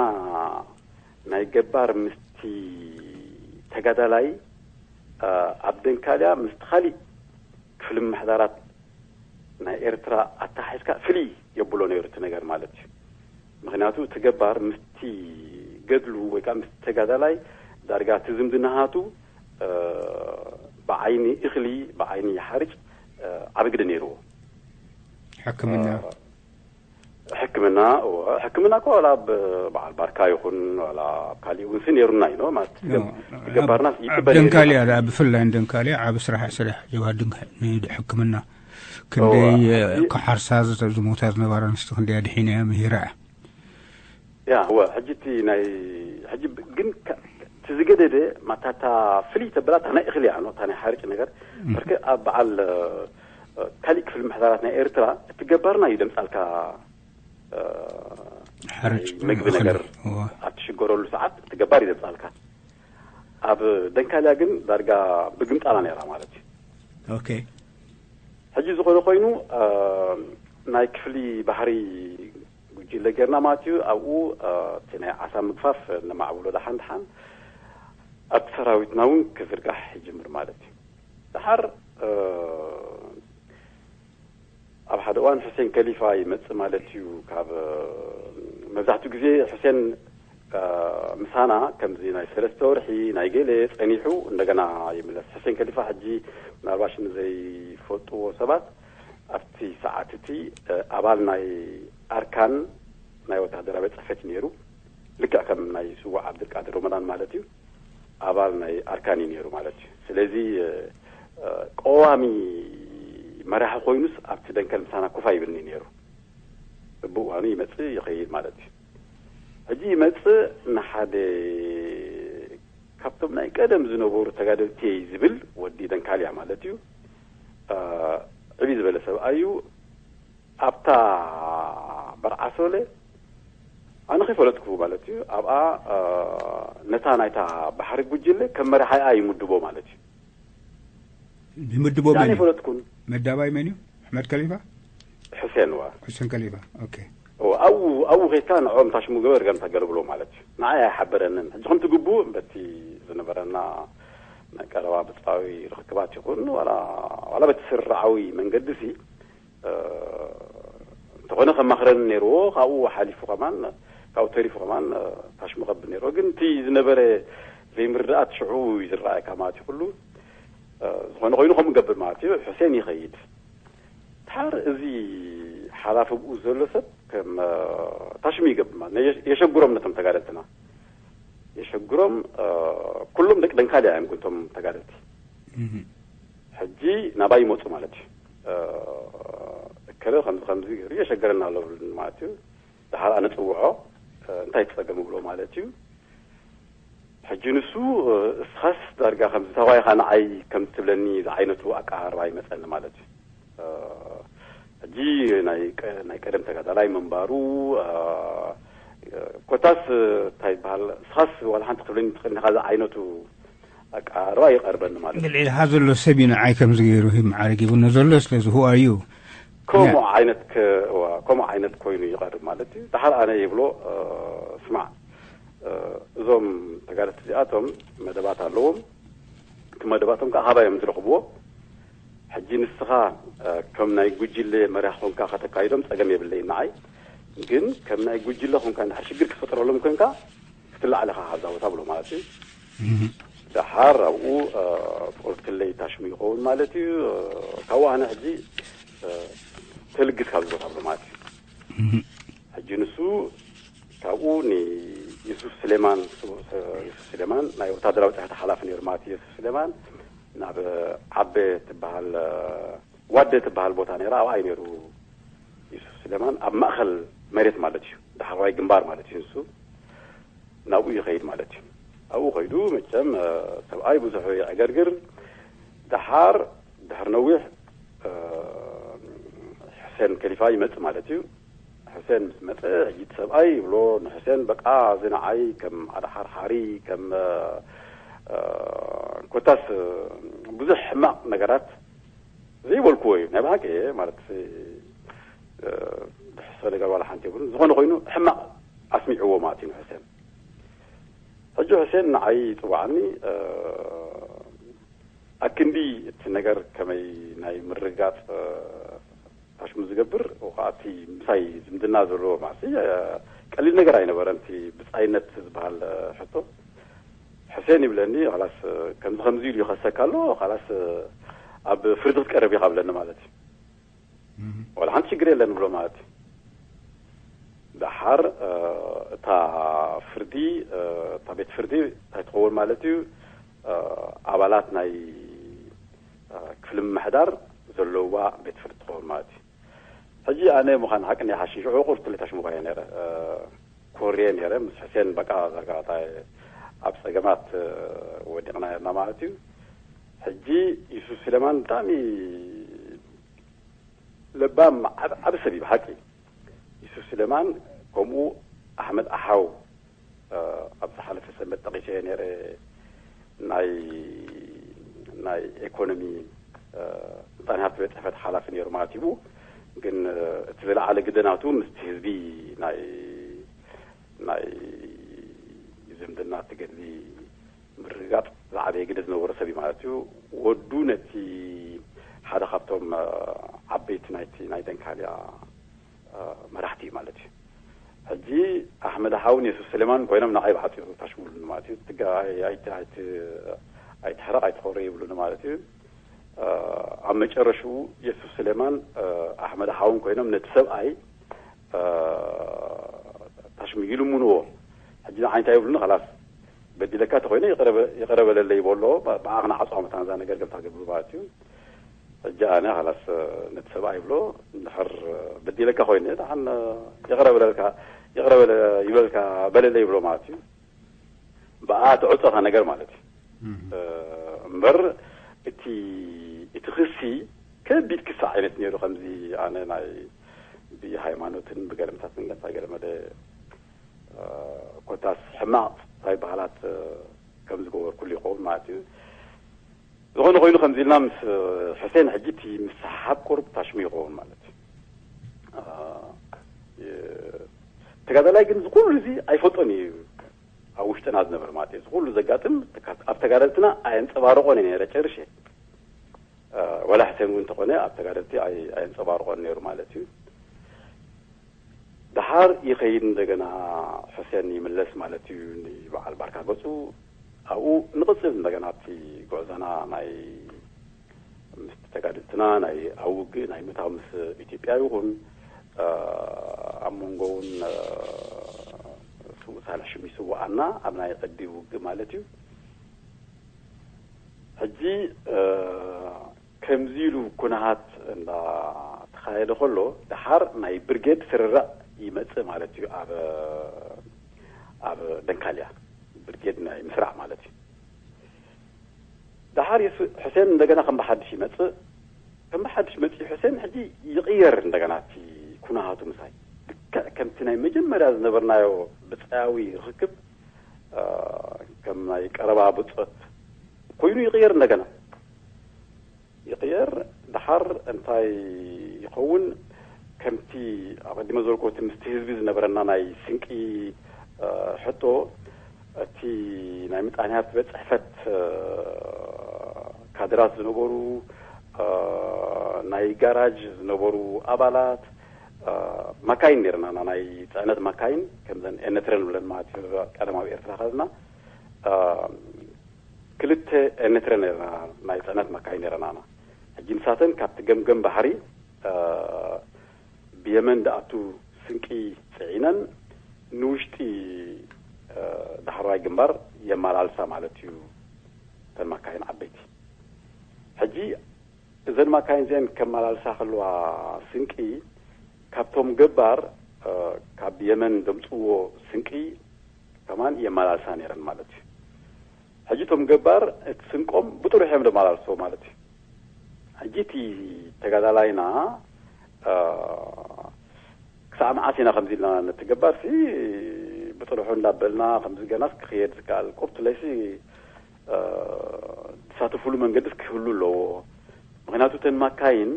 ናይ ገባር ምስቲ ተጋዳላይ ኣብ ደንካልያ ምስቲ ካሊእ ክፍሊ ምምሕዳራት ናይ ኤርትራ ኣተሓሒዝካ ፍልይ የብሎ ነይሩ እቲ ነገር ማለት እዩ። ምክንያቱ እቲ ገባር ምስቲ ገድሉ ወይ ከዓ ምስቲ ተጋዳላይ ዳርጋ እቲ ዝምድናሃቱ ብዓይኒ እኽሊ ብዓይኒ ሓርጭ ዓቢ ግደ ነይርዎ። ሕክምና ሕክምና እወ፣ ሕክምና እኮ ዋላ ኣብ በዓል ባርካ ይኹን ዋላ ኣብ ካሊእ እውን ሲ ነይሩና እዩ ማለት ገባርና ይቅበል ደንካልያ ብፍላይ ደንካልያ ዓብ ስራሕ ስራሕ ጀብሃ ድንክ ሕክምና ክንደይ ከሓርሳ ዝሞታ ዝነበራ ንስቲ ክንደይ ኣድሒና እያ ምሂራ እያ ያ እወ ሕጂ እቲ ናይ ሕጂ ግን እቲ ዝገደደ ማታታ ፍልይ ተበላ እታ ናይ እኽሊ እያ እታ ናይ ሓርጭ ነገር በርከ ኣብ በዓል ካሊእ ክፍሊ ምሕዳራት ናይ ኤርትራ እቲ ገባርና እዩ ደምፃልካ ሓርጭ ምግቢ ነገር ኣብ ትሽገረሉ ሰዓት እቲ ገባር እዩ ደምፃልካ። ኣብ ደንካልያ ግን ዳርጋ ብግምጣላ ነይራ ማለት እዩ። ኦኬ ሕጂ ዝኾነ ኮይኑ ናይ ክፍሊ ባህሪ ጉጅለ ጌርና ማለት እዩ። ኣብኡ እቲ ናይ ዓሳ ምግፋፍ ነማዕብሎ ደሓን ደሓን ኣብቲ ሰራዊትና እውን ክዝርጋሕ ይጅምር ማለት እዩ። ደሓር ኣብ ሓደ እዋን ሕሴን ከሊፋ ይመጽእ ማለት እዩ። ካብ መብዛሕትኡ ግዜ ሕሴን ምሳና ከምዚ ናይ ሰለስተ ወርሒ ናይ ገለ ጸኒሑ እንደገና ይምለስ። ሕሴን ከሊፋ ሕጂ ምናልባሽ ንዘይፈልጥዎ ሰባት ኣብቲ ሰዓት እቲ ኣባል ናይ ኣርካን ናይ ወታደራዊ ጽሕፈት ነይሩ። ልክዕ ከም ናይ ስዋዕ ዓብድልቃድር ሮመዳን ማለት እዩ። ኣባል ናይ ኣርካን እዩ ነይሩ ማለት እዩ። ስለዚ ቀዋሚ መራሒ ኮይኑስ ኣብቲ ደንከል ምሳና ኮፍ ኣይብልኒ ነይሩ። ብእዋኑ ይመጽእ ይኸይድ ማለት እዩ። ሕጂ ይመጽእ ንሓደ ካብቶም ናይ ቀደም ዝነበሩ ተጋደልቲ ዝብል ወዲ ደንካልያ ማለት እዩ። ዕብይ ዝበለ ሰብኣይ እዩ። ኣብታ በርዓሶለ ኣነ ከይፈለጥኩ ማለት እዩ። ኣብኣ ነታ ናይታ ባሕሪ ጉጅለ ከም መራሒኣ ይምድቦ ማለት እዩ። ይምድቦ መን እዩ? ፈለጥኩን መዳባይ መን እዩ? ኣሕመድ ከሊፋ? ሕሴን ዋ ሕሴን ከሊፋ። ኦኬ። ኣብኡ ኣብኡ ከይድካ ንዕኦም ታሽሙ ግበር ገምታ ገለብሎ ማለት እዩ። ንዓይ ኣይሓበረንን። ሕጂ ከምቲ ግቡእ በቲ ዝነበረና ናይ ቀረባ ብጻዊ ርክክባት ይኹን ዋላ ዋላ በቲ ስርዓዊ መንገዲ ሲ እንተኾነ ከማኽረኒ ነይርዎ። ካብኡ ሓሊፉ ከማን ካብኡ ተሪፉ ከማን ታሽሙ ከብል ነይርዎ። ግን እቲ ዝነበረ ዘይምርዳኣት ሽዑ እዩ ዝረኣየካ ማለት እዩ። ኩሉ ዝኾነ ኮይኑ ከምኡ ገብር ማለት እዩ። ሕሴን ይኸይድ። ድሓር እዚ ሓላፊ ብኡ ዘሎ ሰብ ከም ታሽሙ ይገብር ማለት የሸግሮም ነቶም ተጋደልትና የሸግሮም። ኩሎም ደቂ ደንካልያ እዮም ግን እቶም ተጋደልቲ ሕጂ ናባይ ይመፁ ማለት እዩ። እከለ ከምዚ ከምዚ ገይሩ የሸገረና ኣሎ ብሉኒ ማለት እዩ። ድሓር ኣነ ፅውዖ እንታይ ትፀገም ብሎ ማለት እዩ። ሕጂ ንሱ እስኻስ ዳርጋ ከምዚ ተባይኻ ንዓይ ከም ትብለኒ ዝዓይነቱ ኣቀራርባ ይመፀኒ ማለት እዩ። ሕጂ ናይ ቀደም ተጋዳላይ ምንባሩ ኮታስ እንታይ ይበሃል እስኻስ ዋላ ሓንቲ ክትብለኒ ትኽእል ኢኻ ዝዓይነቱ ኣቀራርባ ይቐርበኒ ማለት እዩ። ልዕሊኻ ዘሎ ሰብ እዩ ንዓይ ከምዚ ገይሩ ማዕረግ ይብኖ ዘሎ ስለዚ who are you? ከምኡ ዓይነት ከምኡ ዓይነት ኮይኑ ይቐርብ ማለት እዩ። ድሓር ኣነ ይብሎ ስማዕ እዞም ተጋደልቲ እዚኣቶም መደባት ኣለዎም። እቲ መደባቶም ከዓ ካባይ እዮም ዝረኽብዎ። ሕጂ ንስኻ ከም ናይ ጉጅለ መሪሕ ኮንካ ከተካይዶም ፀገም የብለይ ንዓይ። ግን ከም ናይ ጉጅለ ኮንካ እንድሕር ሽግር ክትፈጥረሎም ኮንካ ክትላዓል ኢኻ ካብዛ ቦታ ብሎ ማለት እዩ። ደሓር ኣብኡ ቁርብ ክለይ ታሽሙ ይኸውን ማለት እዩ። ካብኡ ኣነ ሕጂ ተልግስ ካብዚ ቦታ ብሎ ማለት እዩ። ሕጂ ንሱ ካብኡ ንዩሱፍ ስሌማን ዩሱፍ ስሌማን ናይ ወታደራዊ ፅሕፈት ሓላፊ ነይሩ ማለት እዩ። ዩሱፍ ስሌማን ናብ ዓበ ትበሃል ዋደ ትበሃል ቦታ ነይራ ኣብኣ እዩ ነይሩ። ዩሱፍ ስሌማን ኣብ ማእኸል መሬት ማለት እዩ። ዳሕረዋይ ግንባር ማለት እዩ። ንሱ ናብኡ ይኸይድ ማለት እዩ። ኣብኡ ከይዱ መቸም ሰብኣይ ብዙሕ የዕገርግር። ደሓር ድሕር ነዊሕ ሕሴን ከሊፋ ይመጽእ ማለት እዩ። ሕሴን ምስ መጸ ሕጂ እቲ ሰብኣይ ይብሎ ንሕሴን በቃ እዚ ንዓይ ከም ኣድሓርሓሪ ከም ኮታስ ብዙሕ ሕማቕ ነገራት ዘይበልክዎ እዩ ናይ ብሓቂ ማለት ዝሕሶ ነገር ዋላ ሓንቲ የብሉን። ዝኾነ ኮይኑ ሕማቕ ኣስሚዕዎ ማለት እዩ ንሕሴን። ሕጂ ሕሴን ንዓይ ይፅዋዓኒ ኣክንዲ እቲ ነገር ከመይ ናይ ምርጋፅ ታሽሙ ዝገብር ወቃዕቲ ምሳይ ዝምድና ዘለዎ ማለት ቀሊል ነገር ኣይነበረን። እቲ ብፃይነት ዝበሃል ሕቶ ሕሴን ይብለኒ ላስ ከምዚ ከምዚ ኢሉ ይኸሰካ ኣሎ ላስ ኣብ ፍርዲ ክትቀርብ ኢኻ ብለኒ ማለት እዩ። ዋላ ሓንቲ ሽግር የለን ብሎ ማለት እዩ። ደሓር እታ ፍርዲ እታ ቤት ፍርዲ እንታይ ትኸውን ማለት እዩ? ኣባላት ናይ ክፍሊ ምምሕዳር ዘለዋ ቤት ፍርዲ ትኸውን ማለት እዩ። ሕጂ ኣነ ምዃን ሓቂ ናይ ሓሽን ሽዑ ቁርትሊ ታሽሙባየ ነረ ኮርየ ነረ ምስ ሕሴን በቃ ዛጋታ ኣብ ፀገማት ወዲቕና ነርና ማለት እዩ። ሕጂ ዩሱፍ ስሌማን ብጣዕሚ ለባም ዓብ- ዓቢ ሰብ እዩ ብሓቂ። ዩሱፍ ስሌማን ከምኡ ኣሕመድ ኣሓው ኣብ ዝሓለፈ ሰንበት ጠቒሰ ነረ ናይ ናይ ኤኮኖሚ ምጣኔ ሃብቲ ቤት ፅሕፈት ሓላፊ ነይሩ ማለት እዩ። ግን እቲ ዝለዓለ ግደ ናቱ ምስቲ ህዝቢ ናይ ናይ ዝምድና ትገድሊ ምርግጋፅ ዝዓበየ ግደ ዝነበሮ ሰብ እዩ ማለት እዩ። ወዱ ነቲ ሓደ ካብቶም ዓበይቲ ናይቲ ናይ ደንካልያ መራሕቲ እዩ ማለት እዩ። ሕጂ ኣሕመድ ሓውን የሱፍ ስሌማን ኮይኖም ንዓይ ብሓፂሩ ታሽሙሉኒ ማለት እዩ። ትጋ- ኣይቲ- ኣይቲ- ኣይትሕረቕ ኣይትኸሪ ይብሉኒ ማለት እዩ። ኣብ መጨረሽኡ የሱፍ ስሌማን ኣሕመድ ሓውን ኮይኖም ነቲ ሰብኣይ ታሽሙ ይልምንዎ። ሕጂ ንዓይ እንታይ ይብሉኒ ላስ በዲለካ ተኮይነ ይቕረ በለለይ ይበሎ ብኣ ክነዓፅዋ መታን እዛ ነገር ገምታ ገብሩ ማለት እዩ። ሕጂ ኣነ ላስ ነቲ ሰብኣይ ይብሎ እንድሕር በዲለካ ኮይነ ደሓን ይቕረ በለልካ ይቕረ በለ ይበልካ በለለይ ይብሎ ማለት እዩ። ብኣ ትዕፆ እታ ነገር ማለት እዩ። እምበር እቲ እቲ ክሲ ከቢድ ክሲ ዓይነት ነይሩ። ከምዚ ኣነ ናይ ብሃይማኖትን ብገለመታትን ገንታ ገለመለ ኮታስ ሕማቕ ናይ ባህላት ከም ዝገበርኩሉ ይኸውን ማለት እዩ። ዝኾነ ኮይኑ ከምዚ ኢልና ምስ ሕሴን ሕጂ እቲ ምስሓብ ቁሩብ ታሽሙ ይኸውን ማለት እዩ። ተጋዳላይ ግን ዝኩሉ እዚ ኣይፈልጦን እዩ። ኣብ ውሽጥና ዝነበር ማለት እዩ። ዝኩሉ ዘጋጥም ኣብ ተጋደልትና ኣየንፀባረቆን ነረ ጨርሽ። ወላ ሕሰን እውን እንተኾነ ኣብ ተጋደልቲ ኣየንፀባረቆን ነይሩ ማለት እዩ። ደሓር ይኸይድ እንደገና፣ ሕሴን ይምለስ ማለት እዩ። ንበዓል ባርካ ገፁ ኣብኡ ንቕፅል እንደገና ኣብቲ ጉዕዞና ናይ ምስ ተጋድልትና ናይ ኣብ ውግእ ናይ ምታው ምስ ኢትዮጵያ ይኹን ኣብ መንጎ እውን ስውእ ሳልሕ ሽም ይስውኣና ኣብ ናይ ቀዲ ውግእ ማለት እዩ። ሕጂ ከምዚ ኢሉ ኩነሃት እንዳተኻየደ ከሎ ደሓር ናይ ብርጌድ ስርራእ ይመጽእ ማለት እዩ። ኣብ ኣብ ደንካልያ ብርጌድ ናይ ምስራዕ ማለት እዩ። ደሓር የሱ ሕሴን እንደገና ከም ብሓድሽ ይመጽእ። ከም ብሓድሽ መጽኡ ሕሴን ሕጂ ይቕየር እንደገና እቲ ኩነሃቱ ምሳይ ልክዕ ከምቲ ናይ መጀመርያ ዝነበርናዮ ብጻያዊ ርክክብ ከም ናይ ቀረባ ብጾት ኮይኑ ይቕየር እንደገና ይቕየር። ደሓር እንታይ ይኸውን? ከምቲ ኣቐዲመ ዝበልኩ እቲ ምስቲ ህዝቢ ዝነበረና ናይ ስንቂ ሕቶ እቲ ናይ ምጣኔ ሃብቲ ቤት ጽሕፈት ካድራት ዝነበሩ ናይ ጋራጅ ዝነበሩ ኣባላት ማካይን ነርና ናይ ፅዕነት ማካይን ከምዘን ኤነትረን ብለን ማለት እዩ ቀደማዊ ኤርትራ ከለና ክልተ ኤነትረ ነርና ናይ ፅዕነት ማካይን ነረናና ሕጂ ንሳተን ካብቲ ገምገም ባሕሪ ብየመን ድኣቱ ስንቂ ጽዒነን ንውሽጢ ዳሕረዋይ ግንባር የመላልሳ ማለት እዩ። እተን ማካይን ዓበይቲ ሕጂ እዘን ማካይን እዚአን ከመላልሳ ከለዋ ስንቂ ካብቶም ገባር ካብ የመን ዘምፅዎ ስንቂ ከማን የመላልሳ ነይረን ማለት እዩ። ሕጂ እቶም ገባር እቲ ስንቆም ብጥሩሕ እዮም ዘመላልሶ ማለት እዩ። ሕጂ እቲ ተጋዳላይና ክሳዕ መዓስ ኢና ከምዚ ኢልና ነቲ ገባርሲ ብጥርሑ እንዳበልና ከምዚ ገናስ ክኽየድ ዝከኣል ቁርትለይሲ ዝሳተፍሉ መንገድስ ክህሉ ኣለዎ። ምክንያቱ እተን ማካይን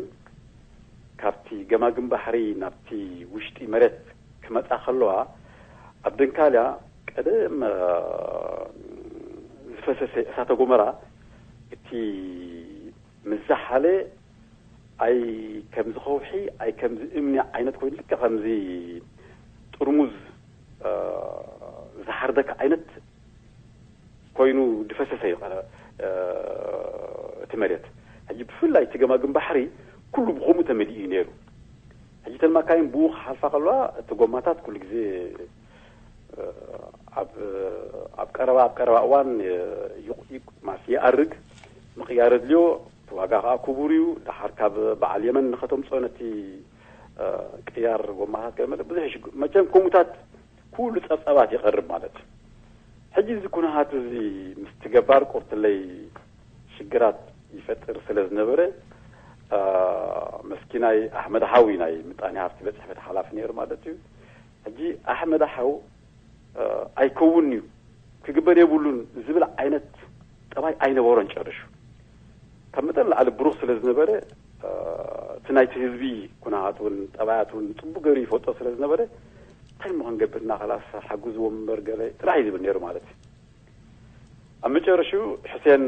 ካብቲ ገማግም ባሕሪ ናብቲ ውሽጢ መሬት ክመፃ ከለዋ ኣብ ደንካልያ ቀደም ዝፈሰሰ እሳተ ጎመራ እቲ ምስ ዝሓለ ኣይ ከምዚ ከውሒ ኣይ ከምዚ እምኒ ዓይነት ኮይኑ ልክዕ ከምዚ ጥርሙዝ ዝሓርደካ ዓይነት ኮይኑ ዝፈሰሰ እዩ እቲ መሬት። ሕጂ ብፍላይ እቲ ገማግም ባሕሪ ኩሉ ብኸምኡ ተመሊኡ እዩ ነይሩ። ሕጂ እተን ማካይን ብኡ ክሓልፋ ከለዋ እቲ ጎማታት ኩሉ ግዜ ኣብ ኣብ ቀረባ ኣብ ቀረባ እዋን ይኣርግ ምቕያር ኣድልዮ እቲ ዋጋ ከዓ ክቡር እዩ። ድሓር ካብ በዓል የመን ንኸተምፅኦ ነቲ ቅያር ጎማታት ገለ መለ ብዙሕ ይሽግ መቸም ከምኡታት ኩሉ ፀብፀባት ይቐርብ ማለት እዩ። ሕጂ እዚ ኩነሃት እዚ ምስ ትገባር ቁርትለይ ሽግራት ይፈጥር ስለ ዝነበረ መስኪናይ ኣሕመድ ሓዊ ናይ ምጣኔ ሃፍቲ ቤት ፅሕፈት ሓላፊ ነይሩ ማለት እዩ። ሕጂ ኣሕመድ ሓው ኣይከውን እዩ ክግበር የብሉን ዝብል ዓይነት ጠባይ ኣይነበሮን ጨርሹ። ካብ መጠን ላዕሊ ብሩኽ ስለ ዝነበረ እቲ ናይቲ ህዝቢ ኩነሃት እውን ጠባያት እውን ፅቡቅ ገይሩ ይፈልጦ ስለ ዝነበረ እንታይ ምኽንገብር እናኸላስ ሓግዝዎም እምበር ገለ ጥራሕ እዩ ዝብል ነይሩ ማለት እዩ። ኣብ መጨረሽኡ ሕሴን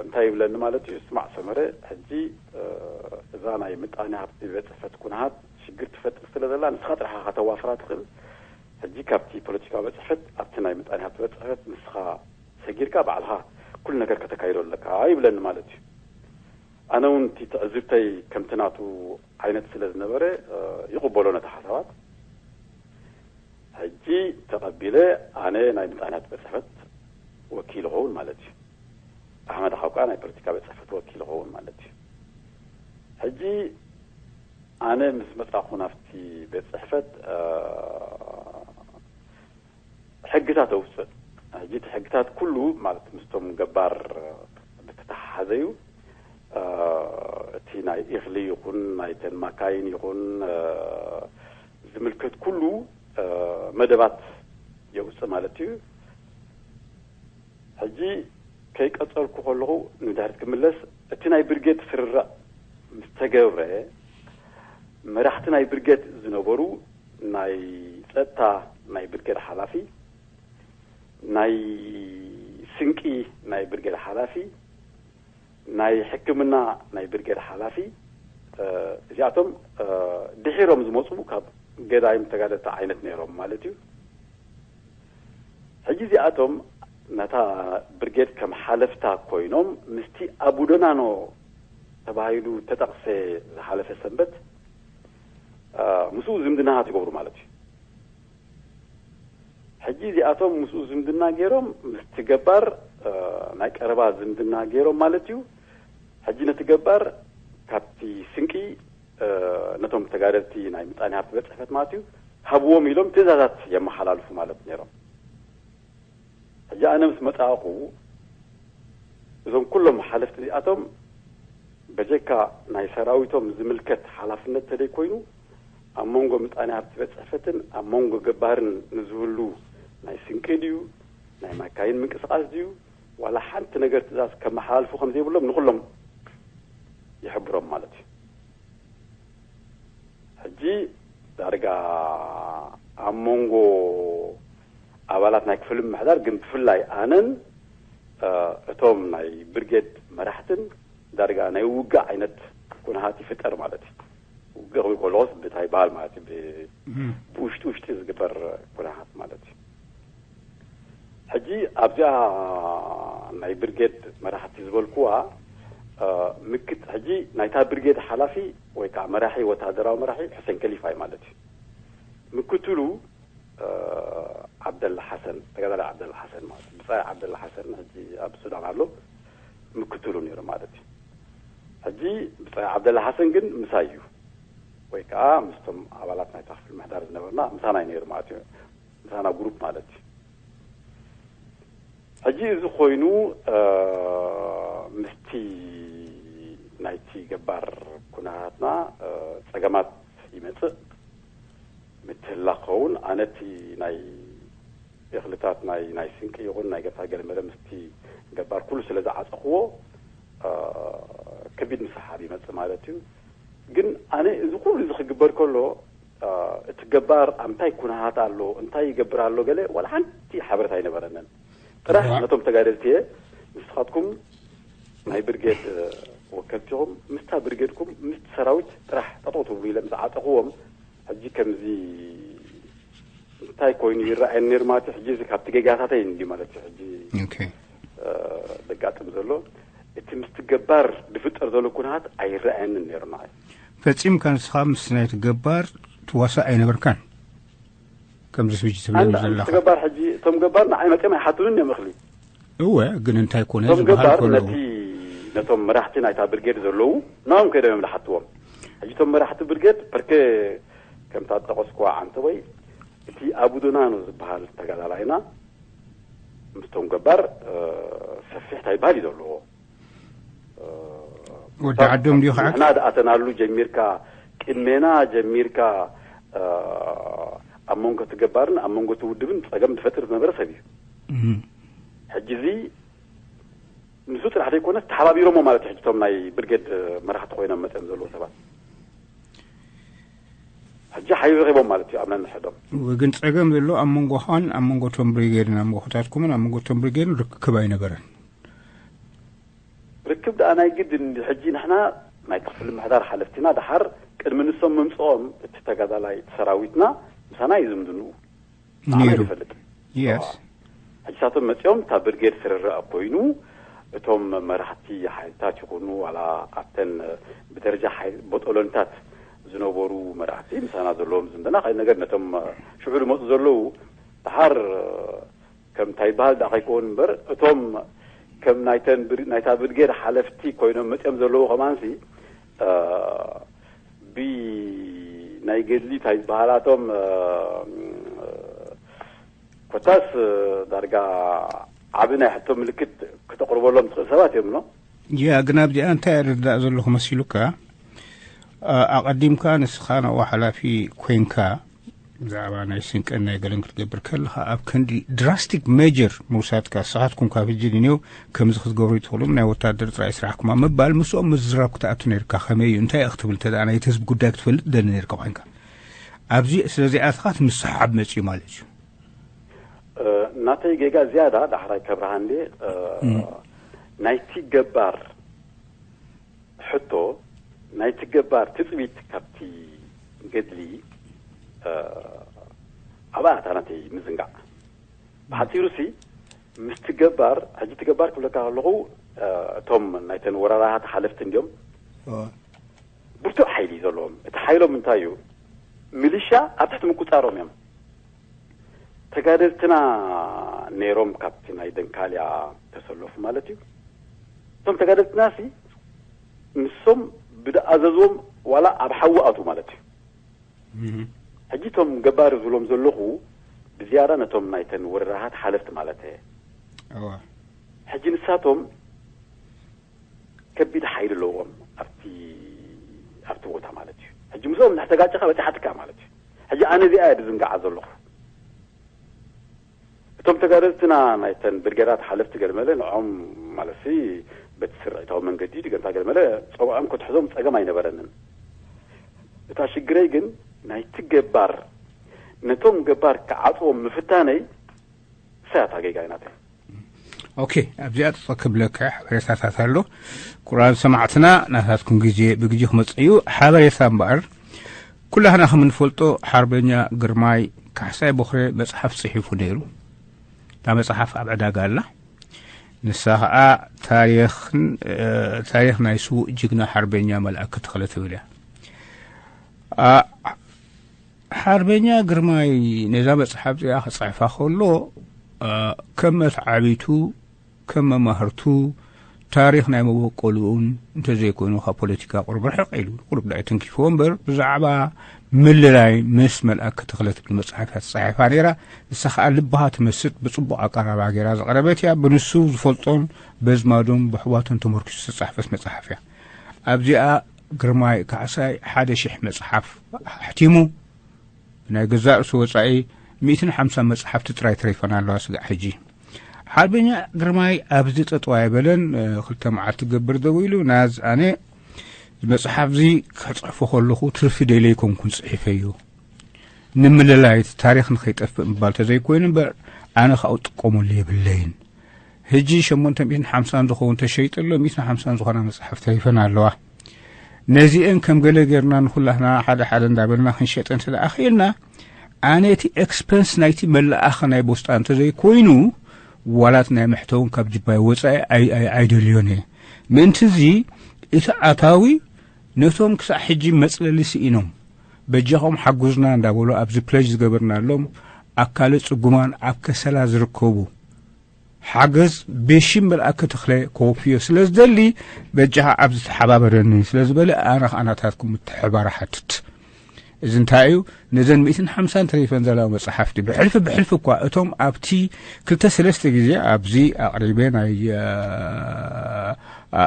እንታይ ይብለኒ ማለት እዩ፣ ስማዕ ሰመረ፣ ሕጂ እዛ ናይ ምጣኔ ሃብቲ ቤት ፅሕፈት ኩነሃት ሽግር ትፈጥር ስለ ዘላ ንስኻ ጥራሕኻ ከተዋፍራ ትኽእል። ሕጂ ካብቲ ፖለቲካዊ ቤት ፅሕፈት ኣብቲ ናይ ምጣኔ ሃብቲ ቤት ፅሕፈት ንስኻ ሰጊርካ ባዕልኻ ኩሉ ነገር ከተካይዶ ኣለካ ይብለኒ ማለት እዩ። ኣነ እውን እቲ ትዕዝብተይ ከምቲ ናቱ ዓይነት ስለ ዝነበረ ይቕበሎ ነቲ ሓሳባት። ሕጂ ተቐቢለ ኣነ ናይ ምጣኔ ሃብቲ ቤት ፅሕፈት ወኪል ኸውን ማለት እዩ። ኣሕመድ ሓውካ ናይ ፖለቲካ ቤት ፅሕፈት ወኪል ኸውን ማለት እዩ። ሕጂ ኣነ ምስ መፃኹ ናብቲ ቤት ፅሕፈት ሕግታት ኣውፅእ። ሕጂ እቲ ሕግታት ኩሉ ማለት ምስቶም ገባር ዝተተሓሓዘ እዩ። እቲ ናይ ኢኽሊ ይኹን ናይተን ማካይን ይኹን ዝምልከት ኩሉ መደባት የውፅእ ማለት እዩ። ሕጂ ከይቀፀልኩ ከለኹ ንድሕሪት ክምለስ እቲ ናይ ብርጌድ ስርራእ ምስ ተገብረ መራሕቲ ናይ ብርጌድ ዝነበሩ ናይ ጸጥታ ናይ ብርጌድ ሓላፊ፣ ናይ ስንቂ ናይ ብርጌድ ሓላፊ፣ ናይ ሕክምና ናይ ብርጌድ ሓላፊ፣ እዚኣቶም ድሒሮም ዝመፁ ካብ ገዳይም ተጋደልቲ ዓይነት ነይሮም ማለት እዩ። ሕጂ እዚኣቶም ነታ ብርጌድ ከም ሓለፍታ ኮይኖም ምስቲ ኣቡደናኖ ተባሂሉ ተጠቕሰ ዝሓለፈ ሰንበት ምስኡ ዝምድናታት ይገብሩ ማለት እዩ። ሕጂ እዚኣቶም ምስኡ ዝምድና ገይሮም ምስቲ ገባር ናይ ቀረባ ዝምድና ገይሮም ማለት እዩ። ሕጂ ነቲ ገባር ካብቲ ስንቂ ነቶም ተጋደልቲ ናይ ምጣኔ ሃብቲ ቤት ፅሕፈት ማለት እዩ ሃብዎም ኢሎም ትእዛዛት የመሓላልፉ ማለት ነይሮም። ሕጂ ኣነ ምስ መጻእኹ እዞም ኩሎም ሓለፍቲ እዚኣቶም በጀካ ናይ ሰራዊቶም ዝምልከት ሓላፍነት ተደይ ኮይኑ ኣብ መንጎ ምጣኔ ሃብቲ ቤት ፅሕፈትን ኣብ መንጎ ገባርን ንዝህሉ ናይ ስንቂ ድዩ ናይ ማካይን ምንቅስቃስ ድዩ ዋላ ሓንቲ ነገር ትእዛዝ ከመሓላልፉ ከም ዘይብሎም ንኩሎም ይሕብሮም ማለት እዩ። ሕጂ ዳርጋ ኣብ መንጎ ኣባላት ናይ ክፍሊ ምምሕዳር ግን ብፍላይ ኣነን እቶም ናይ ብርጌድ መራሕትን ዳርጋ ናይ ውግእ ዓይነት ኩነታት ይፍጠር ማለት እዩ። ውግእ ክብል ከለዎስ ብታይ በሃል ማለት እዩ፣ ብውሽጢ ውሽጢ ዝግበር ኩነታት ማለት እዩ። ሕጂ ኣብዚኣ ናይ ብርጌድ መራሕቲ ዝበልኩዋ ምክት ሕጂ ናይታ ብርጌድ ሓላፊ ወይ ከዓ መራሒ ወታደራዊ መራሒ ሕሴን ከሊፋ እዩ ማለት እዩ። ምክትሉ ዓብደላ ሓሰን፣ ተጋዳላይ ዓብደላ ሓሰን ማለት እዩ። ብፃይ ዓብደላ ሓሰን ሕጂ ኣብ ሱዳን ኣሎ፣ ምክትሉ ነይሩ ማለት እዩ። ሕጂ ብፃይ ዓብደላ ሓሰን ግን ምሳይ እዩ ወይ ከዓ ምስቶም ኣባላት ናይታ ክፍሊ ምሕዳር ዝነበርና ምሳና እዩ ነይሩ ማለት እዩ። ምሳና ግሩፕ ማለት እዩ። ሕጂ እዚ ኮይኑ ምስቲ ናይቲ ገባር ኩነታትና ፀገማት ይመፅእ ምትህላ ክኸውን ኣነቲ ናይ እኽልታት ናይ ናይ ስንቂ ይኹን ናይ ገታ ገለመለ ምስቲ ገባር ኩሉ ስለ ዝዓፀኽዎ ከቢድ ምስሓብ ይመፅእ ማለት እዩ። ግን ኣነ እዚ ኩሉ እዚ ክግበር ከሎ እቲ ገባር ኣብ እንታይ ኩነታት ኣሎ እንታይ ይገብር ኣሎ ገለ ዋላ ሓንቲ ሓበሬታ ኣይነበረንን። ጥራሕ ነቶም ተጋደልቲ እየ ንስኻትኩም ናይ ብርጌድ ወከልቲ ኢኹም፣ ምስታ ብርጌድኩም ምስቲ ሰራዊት ጥራሕ ጠጠው ትብሉ ኢለ ምስ ዓፀኽዎም ሕጂ ከምዚ እንታይ ኮይኑ ይረኣየኒ ነይሩ ማለት እዩ። ሕጂ እዚ ካብቲ ጌጋታተይ እንዲ ማለት እዩ ሕጂ ዘጋጥም ዘሎ። እቲ ምስቲ ገባር ዝፍጠር ዘሎ ኩነታት ኣይረኣየንን ነይሩ ንዓይ። ፈጺምካ ንስኻ ምስ ናይቲ ገባር ትዋሳእ ኣይነበርካን። ከምዚ ስብጂ ትብለኒ ኣንዳ ምስ ዘለኻ ገባር ሕጂ እቶም ገባር ንዓይ መጺኦም ኣይሓቱንን እዮም እኽሊ። እወ፣ ግን እንታይ ኮነ እቶም ዝበሃል ገባር ከለዉ ነቲ ነቶም መራሕቲ ናይታ ብርጌድ ዘለዉ ናኦም ከይዶም እዮም ዝሓትዎም። ሕጂ እቶም መራሕቲ ብርጌድ ፐርከ ከምታ ዝጠቐስኩዋ ዓንተቦይ እቲ ኣቡዶናኖ ዝበሃል ተጋዳላይና ምስቶም ገባር ሰፊሕ እንታይ ይበሃል እዩ ዘለዎ። ወዲ ዓዶም ድዩ ከዓ? ንሕና ዝኣተናሉ ጀሚርካ ቅድሜና ጀሚርካ ኣብ መንጎ እቲ ገባርን ኣብ መንጎ እቲ ውድብን ፀገም ዝፈጥር ዝነበረ ሰብ እዩ። ሕጂ እዚ ንሱ ጥራሕ ዘይኮነስ ተሓባቢሮሞ ማለት እዩ። ሕጂ እቶም ናይ ብርጌድ መራሕቲ ኮይኖም መፅኦም ዘለዉ ሰባት ሕጂ ሓይሊ ረኺቦም ማለት እዩ ኣብ ነንሕዶም። ግን ፀገም ዘሎ ኣብ መንጎኻን ኣብ መንጎ እቶም ብሪጌድን ኣብ መንጎ ኩታትኩምን ኣብ መንጎ እቶም ብሪጌድን ርክክብ ኣይነበረን። ርክብ ደኣ ናይ ግድን ሕጂ ንሕና ናይ ክፍሊ ምሕዳር ሓለፍቲና ደሓር ቅድሚ ንሶም ምምፅኦም እቲ ተጋዳላይ እቲ ሰራዊትና ምሳና እዩ ዝምድንኡ። ንዓና ነይሩ። ይፈልጥ። የስ። ሕጂ ሳቶም መፂኦም እታ ብርጌድ ስርርዕ ኮይኑ እቶም መራሕቲ ሓይልታት ይኹኑ ዋላ ኣብተን ብደረጃ ሓይል ቦጦሎንታት ዝነበሩ መራሕቲ ምሳና ዘለዎም ዝምድና ካልእ ነገር ነቶም ሽዑ ዝመፁ ዘለዉ ደሓር ከም እንታይ ይበሃል ደኣ ከይከውን እምበር እቶም ከም ናይተን ብር- ናይታ ብርጌድ ሓለፍቲ ኮይኖም መፂኦም ዘለዉ ከማንሲ እ፣ ብናይ ገድሊ እንታይ ዝበሃላቶም እ፣ ኮታስ ዳርጋ ዓቢ ናይ ሕቶ ምልክት ክተቕርበሎም ትኽእል ሰባት እዮም ኖ። ያ ግን ኣብዚኣ እንታይ ኣረዳእ ዘለኹ መሲሉካ? ኣ- ኣቐዲምካ ንስኻ ናብኡ ሓላፊ ኮንካ ብዛዕባ ናይ ስንቅን ናይ ገለን ክትገብር ከለኻ ኣብ ክንዲ ድራስቲክ ሜጀር ምውሳድካ ንስኻትኩም ካብ ሕጂ ንኔው ከምዚ ክትገብሩ ይትኽእሉም ናይ ወታደር ጥራይ ስራሕኩም ኣብ ምባል ምስኦም ምዝራብ ክትኣቱ ነርካ ከመይ እዩ እንታይ ክትብል እንተ ናይቲ ህዝቢ ጉዳይ ክትፈልጥ ደሊ ነርካ ኮንካ ኣብዚ ስለዚኣትኻ እቲ ምስሕሓብ መጺኡ ማለት እዩ። ናተይ ጌጋ ዝያዳ ዳሕራይ ከብርሃ እንዴ ናይቲ ገባር ሕቶ ናይቲ ገባር ትፅቢት ካብቲ ገድሊ ኣብኣ እታ ናተይ ምዝንጋዕ። ብሓፂሩ ሲ ምስቲ ገባር ሕጂ እቲ ገባር ክብለካ ከለኹ እቶም ናይተን ወራራሃት ሓለፍቲ እንዲዮም። ብርቱዕ ሓይሊ እዩ ዘለዎም። እቲ ሓይሎም እንታይ እዩ? ሚሊሻ ኣብ ትሕቲ ምቁፃሮም እዮም። ተጋደልትና ነይሮም ካብቲ ናይ ደንካልያ ተሰለፉ ማለት እዩ። እቶም ተጋደልትና ሲ ንሶም ብዝኣዘዝዎም ዋላ ኣብ ሓዊ ኣቱ ማለት እዩ። ሕጂ እቶም ገባር ዝብሎም ዘለኹ ብዝያዳ ነቶም ናይተን ወረዳታት ሓለፍቲ ማለት እየ። ሕጂ ንሳቶም ከቢድ ሓይሊ ኣለዎም ኣብቲ ኣብቲ ቦታ ማለት እዩ። ሕጂ ምስኦም እንድሕር ተጋጨኻ በፂሓትካ ማለት እዩ። ሕጂ ኣነ እዚኣ እየ ዝዝንጋዓ ዘለኹ። እቶም ተጋደልትና ናይተን ብርጌዳት ሓለፍቲ ገለመለ ንዖም ማለትሲ በቲ ስርዒታዊ መንገዲ ድገምታ ገለመለ ፀውዖም ክትሕዞም ፀገም ኣይነበረንን። እታ ሽግረይ ግን ናይቲ ገባር ነቶም ገባር ክዓፅዎም ምፍታነይ እሳያታ ጌጋ ናተይ። ኦኬ ኣብዚኣ ጥጠ ክብለካ ሓበሬታታት ኣሎ። ኩራን ሰማዕትና ናታትኩም ግዜ ብግዜ ክመፅእ እዩ። ሓበሬታ እምበኣር ኩላህና ከም እንፈልጦ ሓርበኛ ግርማይ ካሕሳይ ቦኽረ መፅሓፍ ፅሒፉ ነይሩ። እታ መፅሓፍ ኣብ ዕዳጋ ኣላ። ንሳ ከዓ ታሪኽን ታሪኽ ናይ ስዉእ ጅግና ሓርበኛ መልኣከ ተኽለ ትብል እያ። ሓርበኛ ግርማይ ነዛ መፅሓፍ እዚኣ ክፅሕፋ ከሎ ከም መትዓቢቱ ከም መማህርቱ ታሪኽ ናይ መበቆልኡን እንተዘይኮይኑ ካብ ፖለቲካ ቁሩብ ርሕቕ ኢሉ ቁሩብ ዳይ ተንኪፍዎ እምበር ብዛዕባ ምልላይ ምስ መልኣከ ተኽለ ትብል መፅሓፍ እያ ተፃሒፋ ነይራ። ንሳ ከዓ ልብኻ ትመስጥ ብፅቡቕ ኣቀራርባ ገይራ ዘቕረበት እያ። ብንሱ ዝፈልጦን በዝማዱን ብሕዋቱን ተመርኪሱ ዝተፃሕፈት መፅሓፍ እያ። ኣብዚኣ ግርማይ ካሕሳይ ሓደ ሽሕ መፅሓፍ ኣሕቲሙ ናይ ገዛእ ርእሱ ወጻኢ ሚእትን ሓምሳን መጽሓፍቲ ጥራይ ተሪፈን ኣለዋ ስጋዕ ሕጂ። ሓርበኛ ግርማይ ኣብዚ ጠጠው ኣይበለን። ክልተ መዓልቲ ክገብር ደው ኢሉ ናዝ ኣነ መጽሓፍዚ ክጽሕፎ ከለኹ ትርፊ ደይለ ኣይኮንኩን ጽሒፈዮ። ንምልላይ እቲ ታሪኽ ንኸይጠፍእ ምባል ተዘይኮይኑ እምበር ኣነ ካብኡ ጥቀመሉ የብለይን። ሕጂ ሸሞንተ ሚእትን ሓምሳን ዝኸውን ተሸይጡ ኣሎ። ሚእትን ሓምሳን ዝኾና መጽሓፍ ተሪፈን ኣለዋ። ነዚአን ከም ገለ ጌርና ንኹላህና ሓደ ሓደ እንዳበልና ክንሸጠ እንተ ደኣ ኽኢልና ኣነ እቲ ኤክስፐንስ ናይቲ መለኣኸ ናይ ቦስጣ እንተዘይኮይኑ ዋላት ናይ መሕተውን ካብ ጅባይ ወፃኢ ኣይደልዮን እየ። ምእንቲ እዚ እቲ ኣታዊ ነቶም ክሳዕ ሕጂ መፅለሊ ስኢኖም በጃኹም ሓጉዝና እንዳበሉ ኣብዚ ፕለጅ ዝገበርናሎም ኣካለ ፅጉማን ኣብ ከሰላ ዝርከቡ ሓገዝ ብሽም መልኣከ ተኽለ ከወፍዮ ስለ ዝደሊ በጃኻ ኣብዚ ተሓባበረኒ ስለ ዝበለ ኣነ ከዓ ናታትኩም ምትሕባር ሓትት። እዚ እንታይ እዩ? ነዘን ሚእትን ሓምሳን ተሪፈን ዘለዋ መፅሓፍቲ ብሕልፊ ብሕልፊ እኳ እቶም ኣብቲ ክልተ ሰለስተ ግዜ ኣብዚ ኣቕሪበ ናይ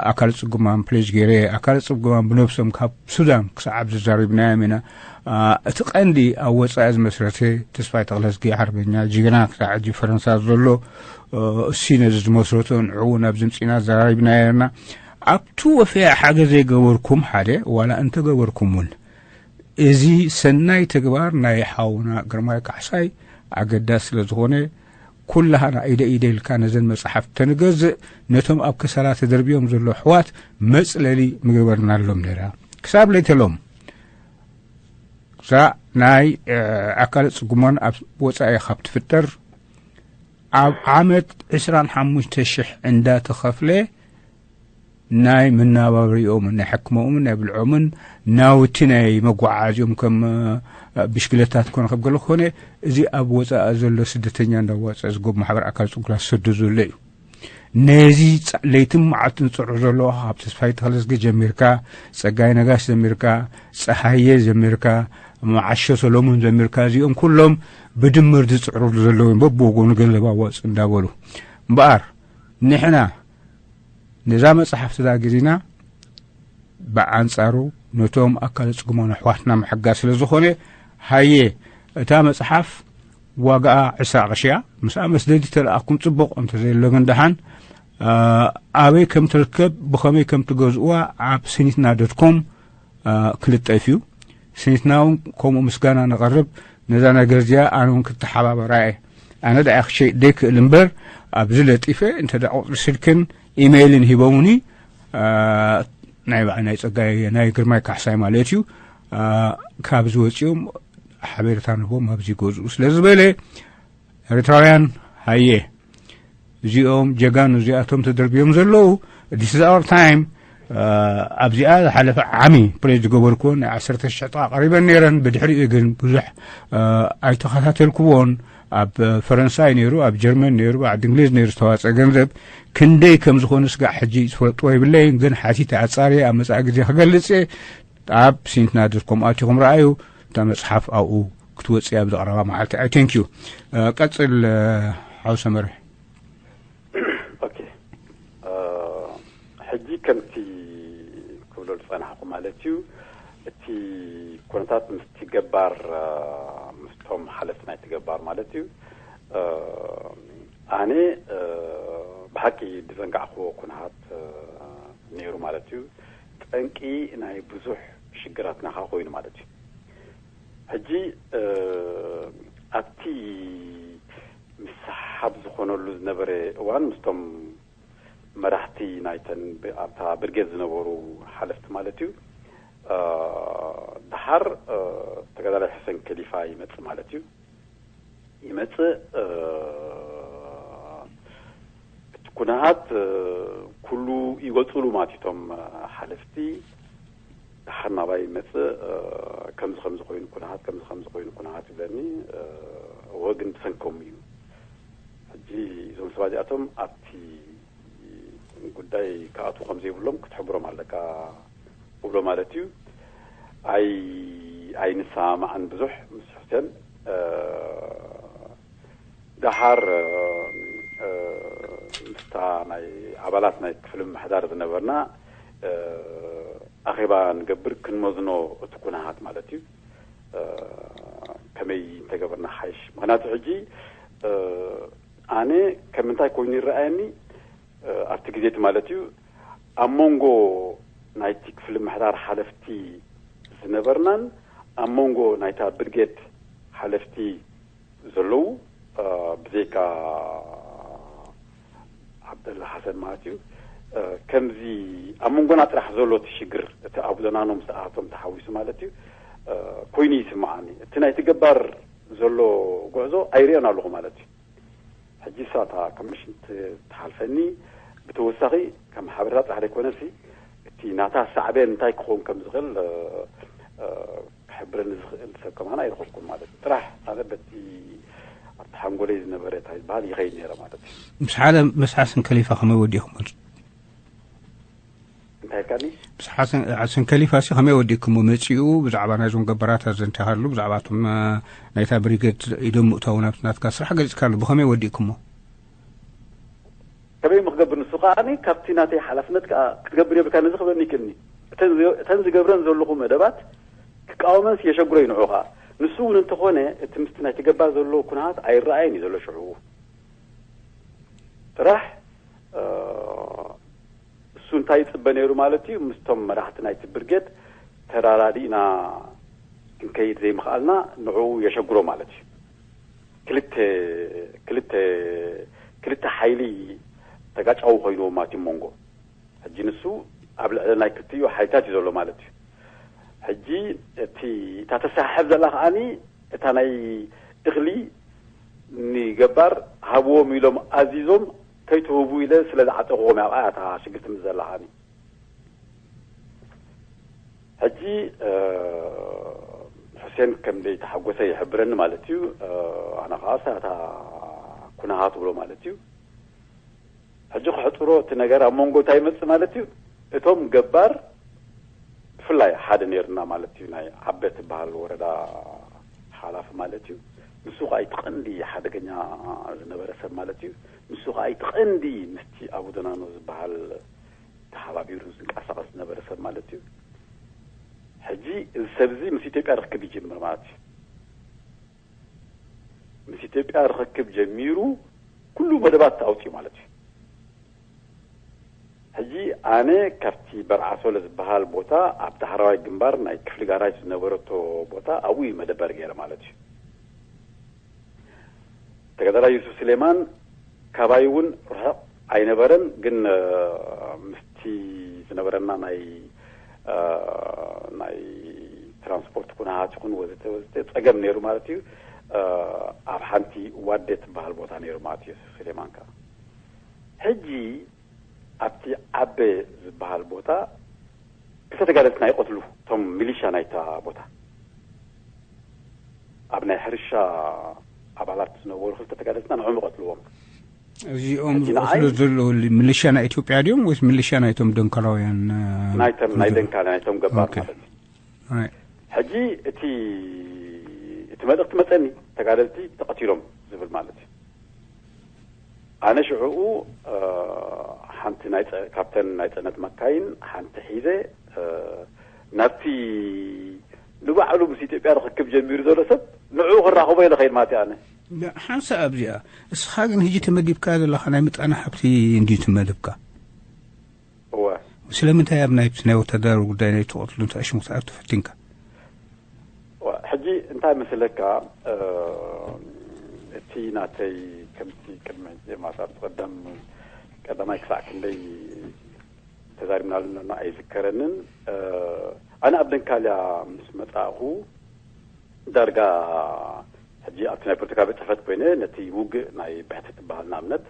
ኣካል ፅጉማን ፕሌጅ ገይረ ኣካል ፅጉማን ብነብሶም ካብ ሱዳን ክሳዕ ኣብዚ ዘሪብናዮም ኢና። እቲ ቀንዲ ኣብ ወፃኢ ዝመስረተ ተስፋይ ተኽለዝጊ ሓርበኛ ጅግና ክሳዕ ሕጂ ፈረንሳ ዘሎ እሲ ነዚ ዝመስረቶ ንዕኡ ናብ ዝምፅና ዘራሪብና ነርና። ኣብቲ ወፈያ ሓገ ዘይገበርኩም ሓደ ዋላ እንተገበርኩም እውን እዚ ሰናይ ተግባር ናይ ሓውና ግርማይ ካሕሳይ ኣገዳሲ ስለ ዝኾነ ኩላህና ኢደ ኢደ ኢልካ ነዘን መፅሓፍቲ ተንገዝእ ነቶም ኣብ ከሰላ ተደርብዮም ዘሎ ኣሕዋት መፅለሊ ምገበርናሎም ነይራ። ክሳብ ለይተሎም እዛ ናይ ኣካለ ፅጉማን ኣብ ወፃኢ ካብ ትፍጠር ኣብ ዓመት ዕስራን ሓሙሽተ ሽሕ እንዳተኸፍለ ናይ መናባብሪኦምን ናይ ሕክምኦምን ናይ ብልዖምን ናውቲ ናይ መጓዓዓዚኦም ከም ብሽክለታት ኮነ ከም ገለ ክኾነ እዚ ኣብ ወፃኢ ዘሎ ስደተኛ እንዳዋፀ ዝጎብ ማሕበር ኣካል ፅጉላት ዝሰዶ ዘሎ እዩ። ነዚ ለይትን መዓልትን ዝፅዕሩ ዘለዉ ካብ ተስፋይ ተኽለዝጊ ጀሚርካ ፀጋይ ነጋሽ ጀሚርካ ፀሃየ ጀሚርካ መዓሾ ሰሎሞን ጀሚርካ እዚኦም ኩሎም ብድምር ዝፅዕሩ ዘለዉ እዮም። በብወገኑ ገንዘብ ኣዋፅ እንዳበሉ እምበኣር ንሕና ነዛ መፅሓፍቲ እዛ ግዜና ብኣንፃሩ ነቶም ኣካለ ፅጉማን ኣሕዋትና ምሕጋዝ ስለ ዝኾነ ሃየ እታ መፅሓፍ ዋጋኣ ዕስራ ቅርሺ እያ። ምስኣ መስደዲ ተለኣኩም ፅቡቕ እንተዘየሎ ግን ደሓን ኣበይ ከም ትርከብ ብኸመይ ከም ትገዝእዋ ኣብ ስኒትና ዶት ኮም ክልጠፍ እዩ። ስኒትና እውን ከምኡ ምስጋና ነቐርብ። ነዛ ነገር እዚኣ ኣነ እውን ክተሓባበራ እየ። ኣነ ደኣ ክሸይጥ ደይክእል እምበር ኣብዚ ለጢፈ እንተ ደኣ ቁፅሪ ስልክን ኢሜይልን ሂቦምኒ፣ አ፣ ናይ በዓ-፣ ናይ ጸጋይ፣ ናይ ግርማይ ካሕሳይ ማለት እዩ፣ አ፣ ካብዚ ወፂኦም ሓቤርታ ንህቦም ኣብዚ ይገዝኡ ስለ ዝበለ፣ ኤርትራውያን ሃየ፣ እዚኦም ጀጋኑ እዚኣቶም ተደርብዮም ዘለዉ፣ this is our time። ኣብዚኣ ዝሓለፈ ዓሚ ፕሬስ ዝገበርኩዎ ናይ ዓሰርተ ሽሕ ጥቓ ቀሪበን ነይረን። ብድሕሪኡ ግን ብዙሕ ኣይተኸታተልኩዎን። ኣብ ፈረንሳይ ነይሩ፣ ኣብ ጀርመን ነይሩ፣ ኣብ ዓዲ እንግሊዝ ነይሩ ዝተዋፀ ገንዘብ ክንደይ ከም ዝኾነ ስጋዕ ሕጂ ዝፈልጥዎ የብለይን። ግን ሓቲተ ኣፃርየ ኣብ መፃኢ ግዜ ክገልፅ እየ። ኣብ ሲንት ናድር ከምኡ ኣቲኹም ረኣዩ። እታ መፅሓፍ ኣብኡ ክትወፅእ ኣብ ዝቐረባ መዓልቲ። I thank you። ቀፅል ሓው ሰመረ። ኦኬ፣ ሕጂ ከምቲ ክብሎ ዝፀናሕኩ ማለት እዩ፣ እቲ ኩነታት ምስቲ ገባር፣ ምስቶም ሓለፍቲ ናይቲ ገባር ማለት እዩ፣ ኣነ ብሓቂ ዝዘንጋዕክዎ ኩነታት ነይሩ ማለት እዩ። ጠንቂ ናይ ብዙሕ ሽግራትና ካ ኮይኑ ማለት እዩ። ሕጂ ኣብቲ ምስሓብ ዝኾነሉ ዝነበረ እዋን ምስቶም መራሕቲ ናይተን ኣብታ ብርጌድ ዝነበሩ ሓለፍቲ ማለት እዩ። ድሓር ተጋዳላይ ሕሰን ከሊፋ ይመጽእ ማለት እዩ። ይመጽእ እቲ ኩነሃት ኩሉ ይገልጹሉ ማለት እቶም ሓለፍቲ። ድሓር ናባይ ይመጽእ፣ ከምዚ ከምዚ ኮይኑ ኩነሃት፣ ከምዚ ከምዚ ኮይኑ ኩነሃት ይብለኒ። እወ ግን ብሰንኮም እዩ። ሕጂ እዞም ሰባት እዚኣቶም ኣብቲ ጉዳይ ክኣትዉ ከም ዘይብሎም ክትሕብሮም ኣለካ እብሎ ማለት እዩ። ኣይ ኣይንሰማማዕን ብዙሕ ምስ ሕሴን። ደሓር ምስታ ናይ ኣባላት ናይ ክፍሊ ምምሕዳር ዝነበርና ኣኼባ ንገብር፣ ክንመዝኖ እቲ ኩነሃት ማለት እዩ። ከመይ እንተገበርና ሓይሽ? ምክንያቱ ሕጂ ኣነ ከም እንታይ ኮይኑ ይረኣየኒ ኣብቲ ግዜ እቲ ማለት እዩ ኣብ መንጎ ናይቲ ክፍሊ ምምሕዳር ሓለፍቲ ዝነበርናን ኣብ መንጎ ናይታ ብርጌድ ሓለፍቲ ዘለዉ ብዘይካ ዓብደላ ሓሰን ማለት እዩ። ከምዚ ኣብ መንጎና ጥራሕ ዘሎ እቲ ሽግር እቲ ኣብ ዘናኖ ምስ ኣቶም ተሓዊሱ ማለት እዩ ኮይኑ ይስምዓኒ። እቲ ናይቲ ገባር ዘሎ ጉዕዞ ኣይርእዮን ኣለኹ ማለት እዩ። ሕጂ እሳ እታ ከም ዕሽንቲ ትሓልፈኒ። ብተወሳኺ ከም ሓበሬታ ጥራሕ ዘይኮነሲ እቲ ናታ ሳዕቤን እንታይ ክኸውን ከም ዝኽእል ክሕብረኒ ዝኽእል ሰብ ከማን ኣይረኸብኩን ማለት እዩ። ጥራሕ ኣነ በቲ ኣብቲ ሓንጎለይ ዝነበረ እንታይ ዝበሃል ይኸይድ ነይረ ማለት እዩ። ምስ ሓደ ምስ ሓሰን ከሊፋ ከመይ ወዲእኹም? እንታይ ኢልካኒ? ምስ ሓሰን ሓሰን ከሊፋ ሲ ከመይ ወዲእኩሞ? መጺኡ ብዛዕባ ናይዞም ገበራት ኣዘንቲኻሉ፣ ብዛዕባ እቶም ናይታ ብሪገድ ኢዶም ምእታዉ ናብቲ ናትካ ስራሕ ገሊጽካሉ፣ ብኸመይ ወዲእኩሞ? ከመይ ምክገብር ንሱ ከዓኒ ካብቲ ናተይ ሓላፍነት ከዓ ክትገብር የብልካ ነዚ ክብለኒ ይክእልኒ። እተን ዝገብረን ዘለኹ መደባት ክቃወመንስ የሸግሮ እዩ ንዑ ከዓ። ንሱ እውን እንተኾነ እቲ ምስቲ ናይ ትገባር ዘሎ ኩነታት ኣይረኣየን እዩ ዘሎ ሽዑ ጥራሕ እሱ እንታይ ይፅበ ነይሩ ማለት እዩ ምስቶም መራሕቲ ናይቲ ብርጌድ ተራዳዲእና ክንከይድ ዘይምኽኣልና ንዕኡ የሸግሮ ማለት እዩ። ክልተ ክልተ ክልተ ሓይሊ ተጋጫዊ ኮይንዎ ማለት እዩ መንጎ ሕጂ ንሱ ኣብ ልዕሊ ናይ ክልቲኡ ሓይልታት እዩ ዘሎ ማለት እዩ። ሕጂ እቲ እታ ተሰሓሕብ ዘላ ከዓኒ እታ ናይ እኽሊ ንገባር ሃብዎም ኢሎም ኣዚዞም ከይትህቡ ኢለ ስለ ዝዓጠቕዎም እያ ኣብኣ እታ ሽግርቲ ምስ ዘላ ከዓኒ። ሕጂ ሕሴን ከም ዘይተሓጎሰ ይሕብረኒ ማለት እዩ። ኣነ ከዓ እታ ኩነሃ ትብሎ ማለት እዩ። ሕጂ ክሕፅሮ እቲ ነገር ኣብ መንጎ እንታይ ይመፅእ ማለት እዩ። እቶም ገባር ብፍላይ ሓደ ነይርና ማለት እዩ ናይ ዓበ ትበሃል ወረዳ ሓላፊ ማለት እዩ። ንሱ ከዓ እቲ ቀንዲ ሓደገኛ ዝነበረ ሰብ ማለት እዩ። ንሱ ከዓ እቲ ቀንዲ ምስቲ ኣቡ ደናኖ ዝበሃል ተሓባቢሩ ዝንቀሳቐስ ዝነበረ ሰብ ማለት እዩ። ሕጂ እዚ ሰብ እዚ ምስ ኢትዮጵያ ርክብ ይጅምር ማለት እዩ። ምስ ኢትዮጵያ ርክብ ጀሚሩ ኩሉ መደባት ኣውፅኡ ማለት እዩ። ሕጂ ኣነ ካብቲ በርዓሶለ ዝበሃል ቦታ ኣብ ዳሕራዋይ ግንባር ናይ ክፍሊ ጋራጅ ዝነበረቶ ቦታ ኣብኡ እዩ መደበር ገይረ ማለት እዩ። ተጋዳላይ ዩሱፍ ስሌማን ካባይ እውን ርሑቕ ኣይነበረን፣ ግን ምስቲ ዝነበረና ናይ ናይ ትራንስፖርት ኩነሃት ይኹን ወዘተ ወዘተ ጸገም ነይሩ ማለት እዩ። ኣብ ሓንቲ ዋዴ ትበሃል ቦታ ነይሩ ማለት እዩ ዩሱፍ ስሌማን። ከ ሕጂ ኣብቲ ዓበ ዝበሃል ቦታ ክልተ ተጋደልትና ይቐትሉ፣ እቶም ሚሊሻ ናይታ ቦታ። ኣብ ናይ ሕርሻ ኣባላት ዝነበሩ ክልተ ተጋደልትና ንዕኦም ይቐትልዎም። እዚኦም ዝቐትሉ ዘለዉ ምልሻ ናይ ኢትዮጵያ ድዮም ወይስ ምልሻ ናይቶም ደንካላውያን? ናይቶም ናይ ደንካላ ናይቶም ገባር ማለት እዩ። ሕጂ እቲ እቲ መልእኽቲ መፀኒ፣ ተጋደልቲ ተቐቲሎም ዝብል ማለት እዩ። ኣነ ሽዕኡ ሓንቲ ካብተን ናይ ፅዕነት መካይን ሓንቲ ሒዘ ናብቲ ንባዕሉ ምስ ኢትዮጵያ ርክክብ ጀሚሩ ዘሎ ሰብ ንዕኡ ክራኸቦ ኢለ ኸይድ ማለት ኣነ። ሓንሳእ ኣብዚኣ፣ እስኻ ግን ሕጂ ተመዲብካ ዘለኻ ናይ ምጣነ ሃብቲ እንድዩ ትመደብካ። እወ። ስለምንታይ ኣብ ናይ ናይ ወታደራዊ ጉዳይ ናይ ትቐትሉ እንታይ ሽሙ ክትኣቱ ፈቲንካ? ሕጂ እንታይ መስለካ፣ እቲ ናተይ ከምቲ ቅድሚ ዜማታት ቀደም ቀዳማይ ክሳዕ ክንደይ ተዛሪብናሉ ነና ኣይዝከረንን። ኣነ ኣብ ደንካልያ ምስ መጻእኹ ዳርጋ ሕጂ ኣብቲ ናይ ፖለቲካ ቤት ጽሕፈት ኮይነ ነቲ ውግእ ናይ ብሕቲ ትበሃል ንኣብነት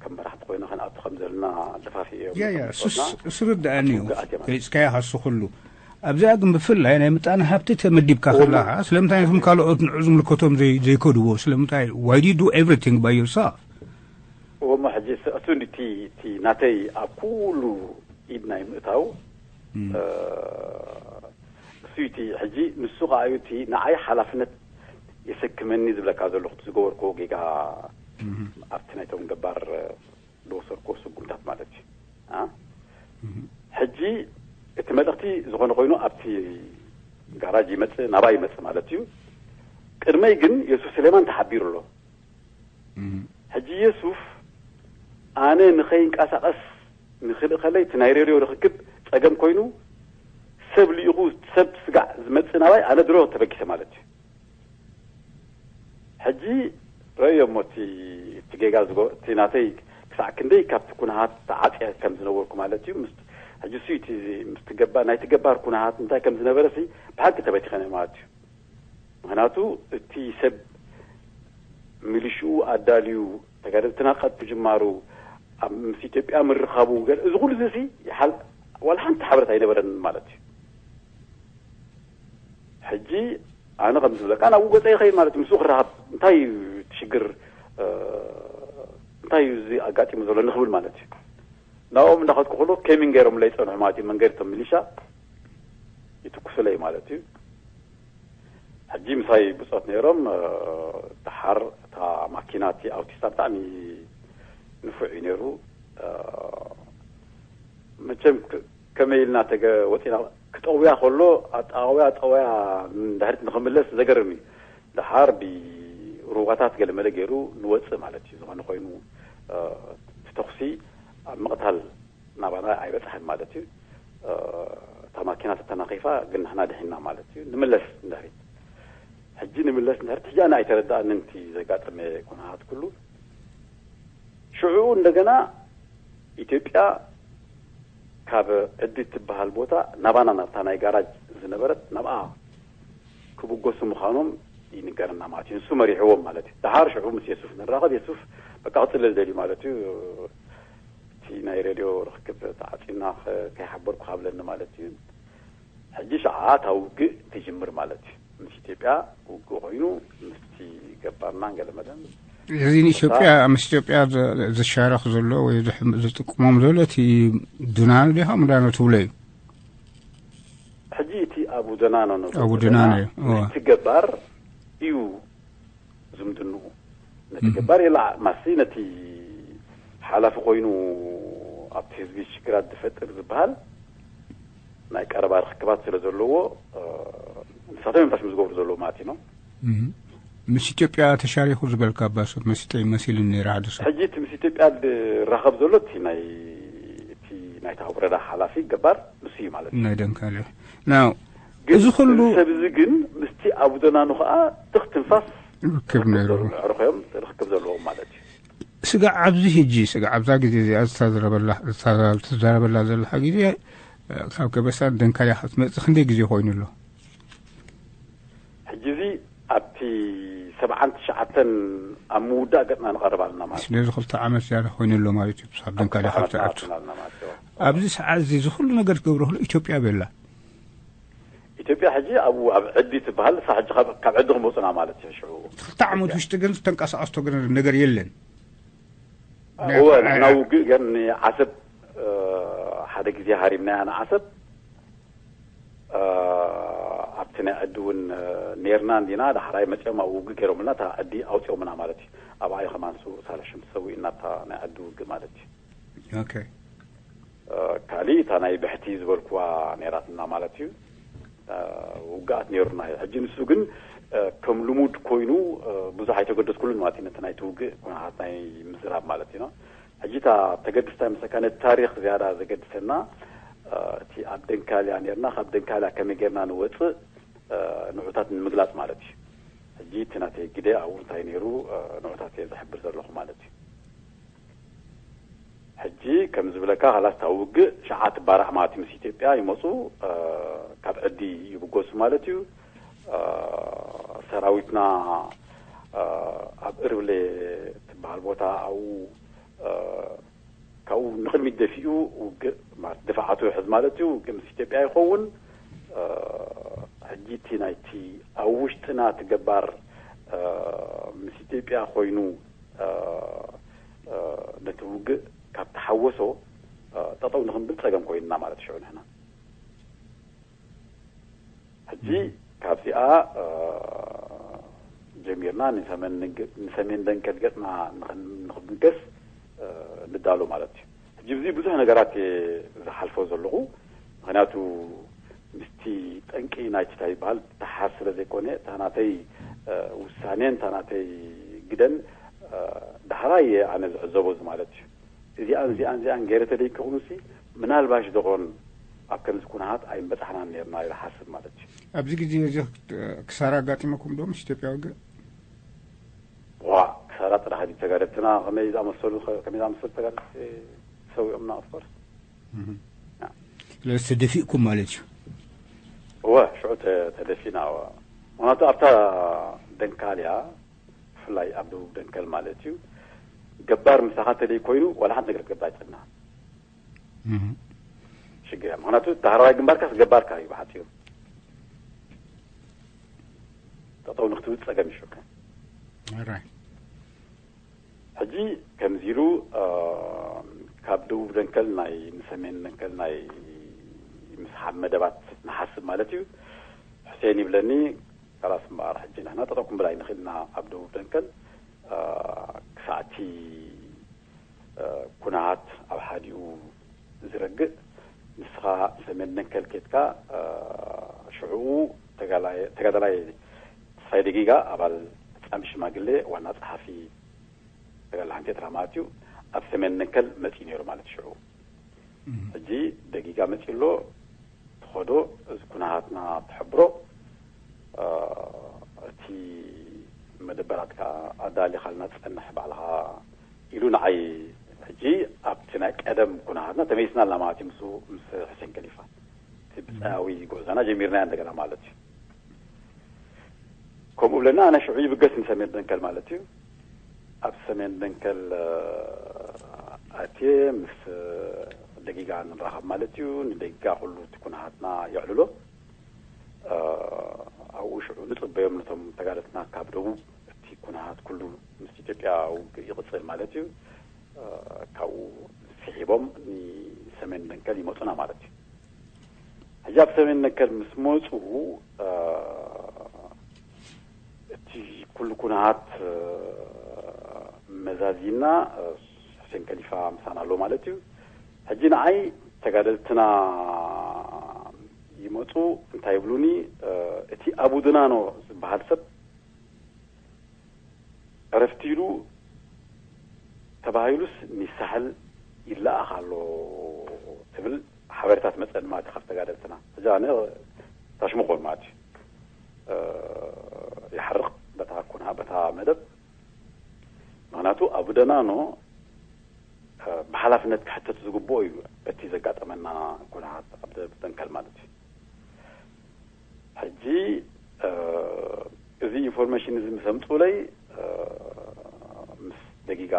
ከም መራሕቲ ኮይነ ከንኣቱ ከም ዘለና ደፋፊ እዮም። እሱ ርድኣኒ እዩ። ገይፅካያ ካሱ ኩሉ ኣብዚኣ ግን ብፍላይ ናይ ምጣነ ሃብቲ ተመዲብካ ከለካ ስለምንታይ ነቶም ካልኦት ንዑ ዝምልከቶም ዘይከድዎ ስለምንታይ? Why do you do everything by yourself? እሞ ሕጂ እሱ እቲ ናተይ ኣብ ኩሉ ኢድ ናይ ምእታው እሱ እቲ ሕጂ ንሱ ከዓ እዩ እቲ ንዓይ ሓላፍነት የሰክመኒ ዝብለካ ዘለኹ ዝገበርክዎ ጌጋ ኣብቲ ናይቶም ገባር ዝወሰድክዎ ስጉምታት ማለት እዩ። ሕጂ እቲ መልእኽቲ ዝኾነ ኮይኑ ኣብቲ ጋራጅ ይመፅእ ናባይ ይመፅእ ማለት እዩ። ቅድመይ ግን የሱፍ ስሌማን ተሓቢሩ ኣሎ። ሕጂ የሱፍ ኣነ ንኸይንቀሳቐስ ንኽልእኸለይ እቲ ናይ ሬድዮ ርክክብ ፀገም ኮይኑ ሰብ ልኢኹ ሰብ ስጋዕ ዝመፅእ ናባይ ኣነ ድሮ ተበጊሰ ማለት እዩ። ሕጂ ረእዮ እሞ እቲ ጌጋ እቲ ናተይ ክሳዕ ክንደይ ካብቲ ኩነሃት ተዓፅየ ከም ዝነበርኩ ማለት እዩ። ሕጂ ሱ እቲ ምስቲ ገባር ናይቲ ገባር ኩነሃት እንታይ ከም ዝነበረ ሲ ብሓቂ ተበቲኸነ ማለት እዩ። ምክንያቱ እቲ ሰብ ሚሊሽኡ ኣዳልዩ ተጋደልትና ቀት ምጅማሩ ኣብ ምስ ኢትዮጵያ ምርኻቡ ገለ እዚ ኩሉ እዚ ሲ ይሓል ዋላ ሓንቲ ሓበሬታ ኣይነበረን ማለት እዩ። ሕጂ ኣነ ከም ዝብለካ ናብኡ ገፀ ይኸይድ ማለት እዩ። ምስኡ ክረኻብ እንታይ እዩ እቲ ሽግር እንታይ እዩ እዚ ኣጋጢሙ ዘሎ ንክብል ማለት እዩ። ናብኦም እንዳኸድኩ ከሎ ኬሚን ገይሮም ለይፀንሑ ማለት እዩ። መንገዲ እቶም ሚሊሻ ይትኩሱለይ ማለት እዩ። ሕጂ ምሳይ ብፆት ነይሮም። ደሓር እታ ማኪና እቲ ኣውቲስታ ብጣዕሚ ንፉዕ እዩ ነይሩ። መቸም ከመይ ኢልና ተገ ወፂና ክጠውያ ከሎ ኣጣውያ ጠውያ ንድሕሪት ንክምለስ ዘገርም እዩ። ደሓር ብሩባታት ገለመለ ገይሩ ንወፅእ ማለት እዩ። ዝኾነ ኮይኑ እቲ ተኹሲ ኣብ ምቕታል ናባና ኣይበፅሐን ማለት እዩ። እታ ማኪና ተተናኺፋ ግን ንሕና ድሒና ማለት እዩ። ንምለስ ንድሕሪት ሕጂ ንምለስ ንድሕሪት ሕጂ ኣነ ኣይተረዳእንን እቲ ዘጋጠመ ኩነታት ኩሉ። ሽዑ እንደገና ኢትዮጵያ ካብ ዕዲ ትበሃል ቦታ ናባና ናብታ ናይ ጋራጅ ዝነበረት ናብኣ ክብገሱ ምዃኖም ይንገረና ማለት እዩ። ንሱ መሪሕዎም ማለት እዩ። ደሓር ሽዑ ምስ የሱፍ ንራኸብ የሱፍ በቃ ክፅልል ደልዩ ማለት እዩ። እቲ ናይ ሬድዮ ርክክብ ተዓፂና ከይሓበርኩ ካብለኒ ማለት እዩ። ሕጂ ሸዓ እታ ውግእ ትጅምር ማለት እዩ። ምስ ኢትዮጵያ ውግእ ኮይኑ ምስቲ ገባርና ገለመለን እዚ ንኢትዮጵያ ምስ ኢትዮጵያ ዝሻረኽ ዘሎ ወይ ዝጥቅሞም ዘሎ እቲ ዱናኖ ዲኻ ምዳኖ ትብሎ እዩ። ሕጂ እቲ ኣቡ ደናኖ ነው ኣቡ ደናኖ እዩ። እቲ ገባር እዩ ዝምድንኡ ነቲ ገባር የላ ማሲ ነቲ ሓላፊ ኮይኑ ኣብቲ ህዝቢ ሽግራት ዝፈጥር ዝበሃል ናይ ቀረባ ርክክባት ስለ ዘለዎ ንሳቶም እዮም ታሽሙ ዝገብሩ ዘለዎ ማለት እዩ። ምስ ኢትዮጵያ ተሻሪኹ ዝበልካ፣ ኣባ ሰብ መሲጠ መሲሉኒ ነይረ ሓደ ሰብ። ሕጂ እቲ ምስ ኢትዮጵያ ዝራኸብ ዘሎ እቲ ናይ፣ እቲ ናይታ ወረዳ ሓላፊ ገባር ንሱ እዩ ማለት እዩ። ናይ ደንካልዮ። ናው ግን እዚ ኩሉ እዚ ሰብ እዚ ግን ምስቲ ኣቡ ደናኑ ከዓ ትኽ ትንፋስ ርክብ ነይሩ። ርክብ ዘለዎም፣ ርክብ ዘለዎም ማለት እዩ። ስጋዕ ኣብዚ ሕጂ፣ ስጋዕ ኣብዛ ግዜ እዚኣ ዝተዛረበላ፣ ዝተዛረበላ ዘለኻ ግዜ፣ ካብ ከበሳን ደንካልያ ክትመጽእ ክንደይ ግዜ ኮይኑ ኣሎ? ሕጂ እዚ ኣብቲ ሰብዓን ትሽዓተን ኣብ ምውዳእ ገጽና ንቐርብ ኣለና ማለት እዩ። ስለዚ ክልተ ዓመት ዝያዳ ኮይኑ ኣሎ ማለት እዩ። ክሳብ ደንካልያ ካብ ትኣቱ። ኣትና ኣለና ማለት እዩ። ኣብዚ ሰዓት እዚ፣ እዚ ኩሉ ነገር ትገብሮ ኩሉ ኢትዮጵያ ቤላ። ኢትዮጵያ ሕጂ ኣብኡ ኣብ ዕዲ ትበሃል፣ እሳ ሕጂ ካብ፣ ካብ ዕዲ ክመጹና ማለት እዩ። ሽዑ ክልተ ዓመት ኢትዮጵያ። ውሽጢ ግን ዝተንቀሳቐስቶ ግን ነገር የለን። ናይ እወ፣ ኣፍሪቃ ንሕና ውግእ ገር ንዓሰብ፣ እ፣ ሓደ ግዜ ሃሪምናያ ንዓሰብ። እ፣ ኣብቲ ናይ ዕዲ እውን፣ እ፣ ኔርና እንዲና፣ ዳሕራይ መጺኦም ኣብ ውግእ ገይሮምልና፣ እታ ዕዲ ኣውጺኦምና ማለት እዩ። ኣብኣ እዩ ከማን ስውእ ሳልሕ ሽምቲ ሰዊእና፣ ኣብታ ናይ ዕዲ ውግእ ማለት እዩ። ኦኬ። እ፣ ካሊእ እታ ናይ ብሕቲ ዝበልኩዋ ነይራትና ማለት እዩ። እ፣ ውግኣት ነይሩና እዩ። ሕጂ ንሱ ግን፣ እ፣ ከም ልሙድ ኮይኑ፣ እ፣ ብዙሕ ኣይተገደስኩሉን ማለት እዩ። ነቲ ናይቲ ውግእ ኩነታት ናይ ምዝራብ ማለት እዩ። ሕጂ እታ ተገድስታ ይመስለካ፣ ነቲ ታሪኽ ዝያዳ ዘገድሰና፣ እ፣ እቲ ኣብ ደንካልያ ነይርና፣ ካብ ደንካልያ ከመይ ጌርና ንወጽእ፣ እ፣ ንዑታት ንምግላጽ ማለት እዩ። ሕጂ እቲ ናተይ ግደ ኣብኡ እንታይ ነይሩ፣ እ፣ ንዑታት እየ ዝሕብር ዘለኹ ማለት እዩ። ሕጂ ከም ዝብለካ፣ ኻላስ እታ ውግእ ሸዓ ትባራዕ ማለት እዩ። ምስ ኢትዮጵያ ይመጹ፣ እ፣ ካብ ዕዲ ይብገሱ ማለት እዩ። እ፣ ሰራዊትና፣ እ፣ ኣብ እርብሌ ትበሃል ቦታ ኣብኡ፣ እ፣ ካብኡ ንቕድሚት ደፊኡ ውግእ ማለት ድፋዓቱ ይሕዝ ማለት እዩ። ውግእ ምስ ኢትዮጵያ ይኸውን። እ፣ ሕጂ እቲ ናይቲ ኣብ ውሽጥና እቲ ገባር፣ እ፣ ምስ ኢትዮጵያ ኮይኑ፣ እ፣ እ፣ ነቲ ውግእ ካብ ተሓወሶ፣ እ፣ ጠጠው ንኽንብል ጸገም ኮይንና ማለት ሽዑ ንሕና። ሕጂ ካብዚኣ፣ እ፣ ጀሚርና ንሰሜን ንግ-፣ ንሰሜን ደንከል ገጽና ንኽን-፣ ንኽንብገስ፣ እ፣ ንዳሎ ማለት እዩ። ሕጂ ብዚ ብዙሕ ነገራት እየ ዝሓልፎ ዘለኹ። ምኽንያቱ ምስቲ ጠንቂ ናይቲ እንታይ ይበሃል ተሓዝ ስለ ዘይኮነ፣ እታ ናተይ፣ እ፣ ውሳኔን እታ ናተይ ግደን፣ እ፣ ዳሕራይ እየ ኣነ ዝዕዘቦ እዚ ማለት እዩ። እዚኣን፣ እዚኣን፣ እዚኣን ገይረ ተደይከኹንሲ፣ ምናልባሽ ደኾን ኣብ ከምዚ ኩነታት ኣይምበጻሕናን ነይርና ኢለ ሓስብ ማለት እዩ። ኣብዚ ግዜ እዚ ክሳራ ኣጋጢመኩም ዶ ምስ ኢትዮጵያ ውግእ? ዋ፣ ክሳራ ጥራሕ ድዩ? ተጋደልትና ከመይ ዝኣመሰሉ፣ ከመይ ዝኣመሰሉ ተጋደልቲ ሰዊኦምና፣ ኦፍኮርስ። እህ። ያ። ስለዚ ተደፊእኩም ማለት እዩ? እወ፣ ሽዑ ተ-፣ ተደፊእና፣ እወ። ምኽንያቱ ኣብታ ደንካልያ፣ ብፍላይ ኣብ ደቡብ ደንከል ማለት እዩ፣ ገባር ምሳኻ ተደይ ኮይኑ ዋላ ሓንቲ ነገር ክትገብር ኣይትኽእልና። እህ። ሽግር እያ። ምኽንያቱ ዳሕረዋይ ግንባርካስ ገባርካ እዩ ብሓጺሩ። ጠጠው ንክትብል ጸገም እዩ ሽዑ። ኦራይት። ሕጂ ከምዚ ኢሉ፣ እ፣ ካብ ደቡብ ደንከል ናይ ንሰሜን ደንከል ናይ ምስሓብ መደባት ንሓስብ ማለት እዩ። ሕሴን ይብለኒ፣ ካላስ እምበኣር ሕጂ ንሕና ጠጠው ክንብል ኣይንኽእልና ኣብ ደቡብ ደንከል፣ እ፣ ክሳዕቲ እ፣ ኩነታት ኣብ ሓዲኡ ዝረግእ፣ ንስኻ ሰሜን ደንከል ኬድካ፣ እ፣ ሽዕኡ ተጋላይ-፣ ተጋዳላይ ተስፋይ ደጊጋ፣ ኣባል ፍጻሜ ሽማግሌ፣ ዋና ጸሓፊ ተጋዳላይ ሓንቲ ኤርትራ ማለት እዩ፣ ኣብ ሰሜን ደንከል መጺኡ ነይሩ ማለት ሽዕኡ። እም። ሕጂ ደጊጋ መጺኡ ኣሎ። ትኸዶ፣ እዚ ኩነታትና ትሕብሮ፣ እ፣ እቲ መደበራትካ ኣዳሊኻልና ትጸንሕ ባዕልኻ ኢሉ ንዓይ። ሕጂ ኣብቲ ናይ ቀደም ኩነታትና ተመሊስና ኣለና ማለት እዩ፣ ምስ፣ ምስ ሕሴን ከሊፋ። እቲ ብጻያዊ ጉዕዞና ጀሚርናዮ እንደገና ማለት እዩ። ከምኡ ብለና፣ ኣነ ሽዑ ይብገስ ንሰሜን ደንከል ማለት እዩ። ኣብ ሰሜን ደንከል፣ እ፣ ኣትየ ምስ ደጊጋ ንራኸብ ማለት እዩ። ንደጊጋ ኩሉ እቲ ኩነታትና የዕልሎ። እ፣ ኣብኡ ሽዑ ንጽበዮም ነቶም ተጋደልትና ካብ ደቡብ፣ እቲ ኩነታት ኩሉ ምስ ኢትዮጵያ ውግእ ይቕጽል ማለት እዩ። እ፣ ካብኡ ስሒቦም ንሰሜን ደንከል ይመጹና ማለት እዩ። ሕጂ ኣብ ሰሜን ደንከል ምስ መጹ፣ እ፣ እቲ ኩሉ ኩነታት፣ እ፣ መዛዚና፣ እ፣ ሕሴን ከሊፋ ምሳና ኣሎ ማለት እዩ። ሕጂ ንዓይ ተጋደልትና ይመጹ፣ እንታይ ይብሉኒ፣ እ፣ እቲ ኣቡ ድናኖ ዝበሃል ሰብ ዕረፍቲ ኢሉ ተባሂሉስ ንሳሕል ይለኣኽ ኣሎ ትብል ሓበሬታት መጸን ማለት ካብ ተጋደልትና። እዚ ኣነ ታሽሙ ክብል ማለት እዩ። እ፣ ይሓርቕ በታ ኩና፣ በታ መደብ። ምኽንያቱ ኣቡ ደናኖ፣ እ፣ ብሓላፍነት ክሕተት ዝግብኦ እዩ በቲ ዘጋጠመና ኩነታት ኣብ ደንከል ማለት እዩ። ሕጂ፣ እ፣ እዚ ኢንፎርሜሽን እዚ ምስ ኣምጽኡለይ፣ እ፣ ምስ ደጊጋ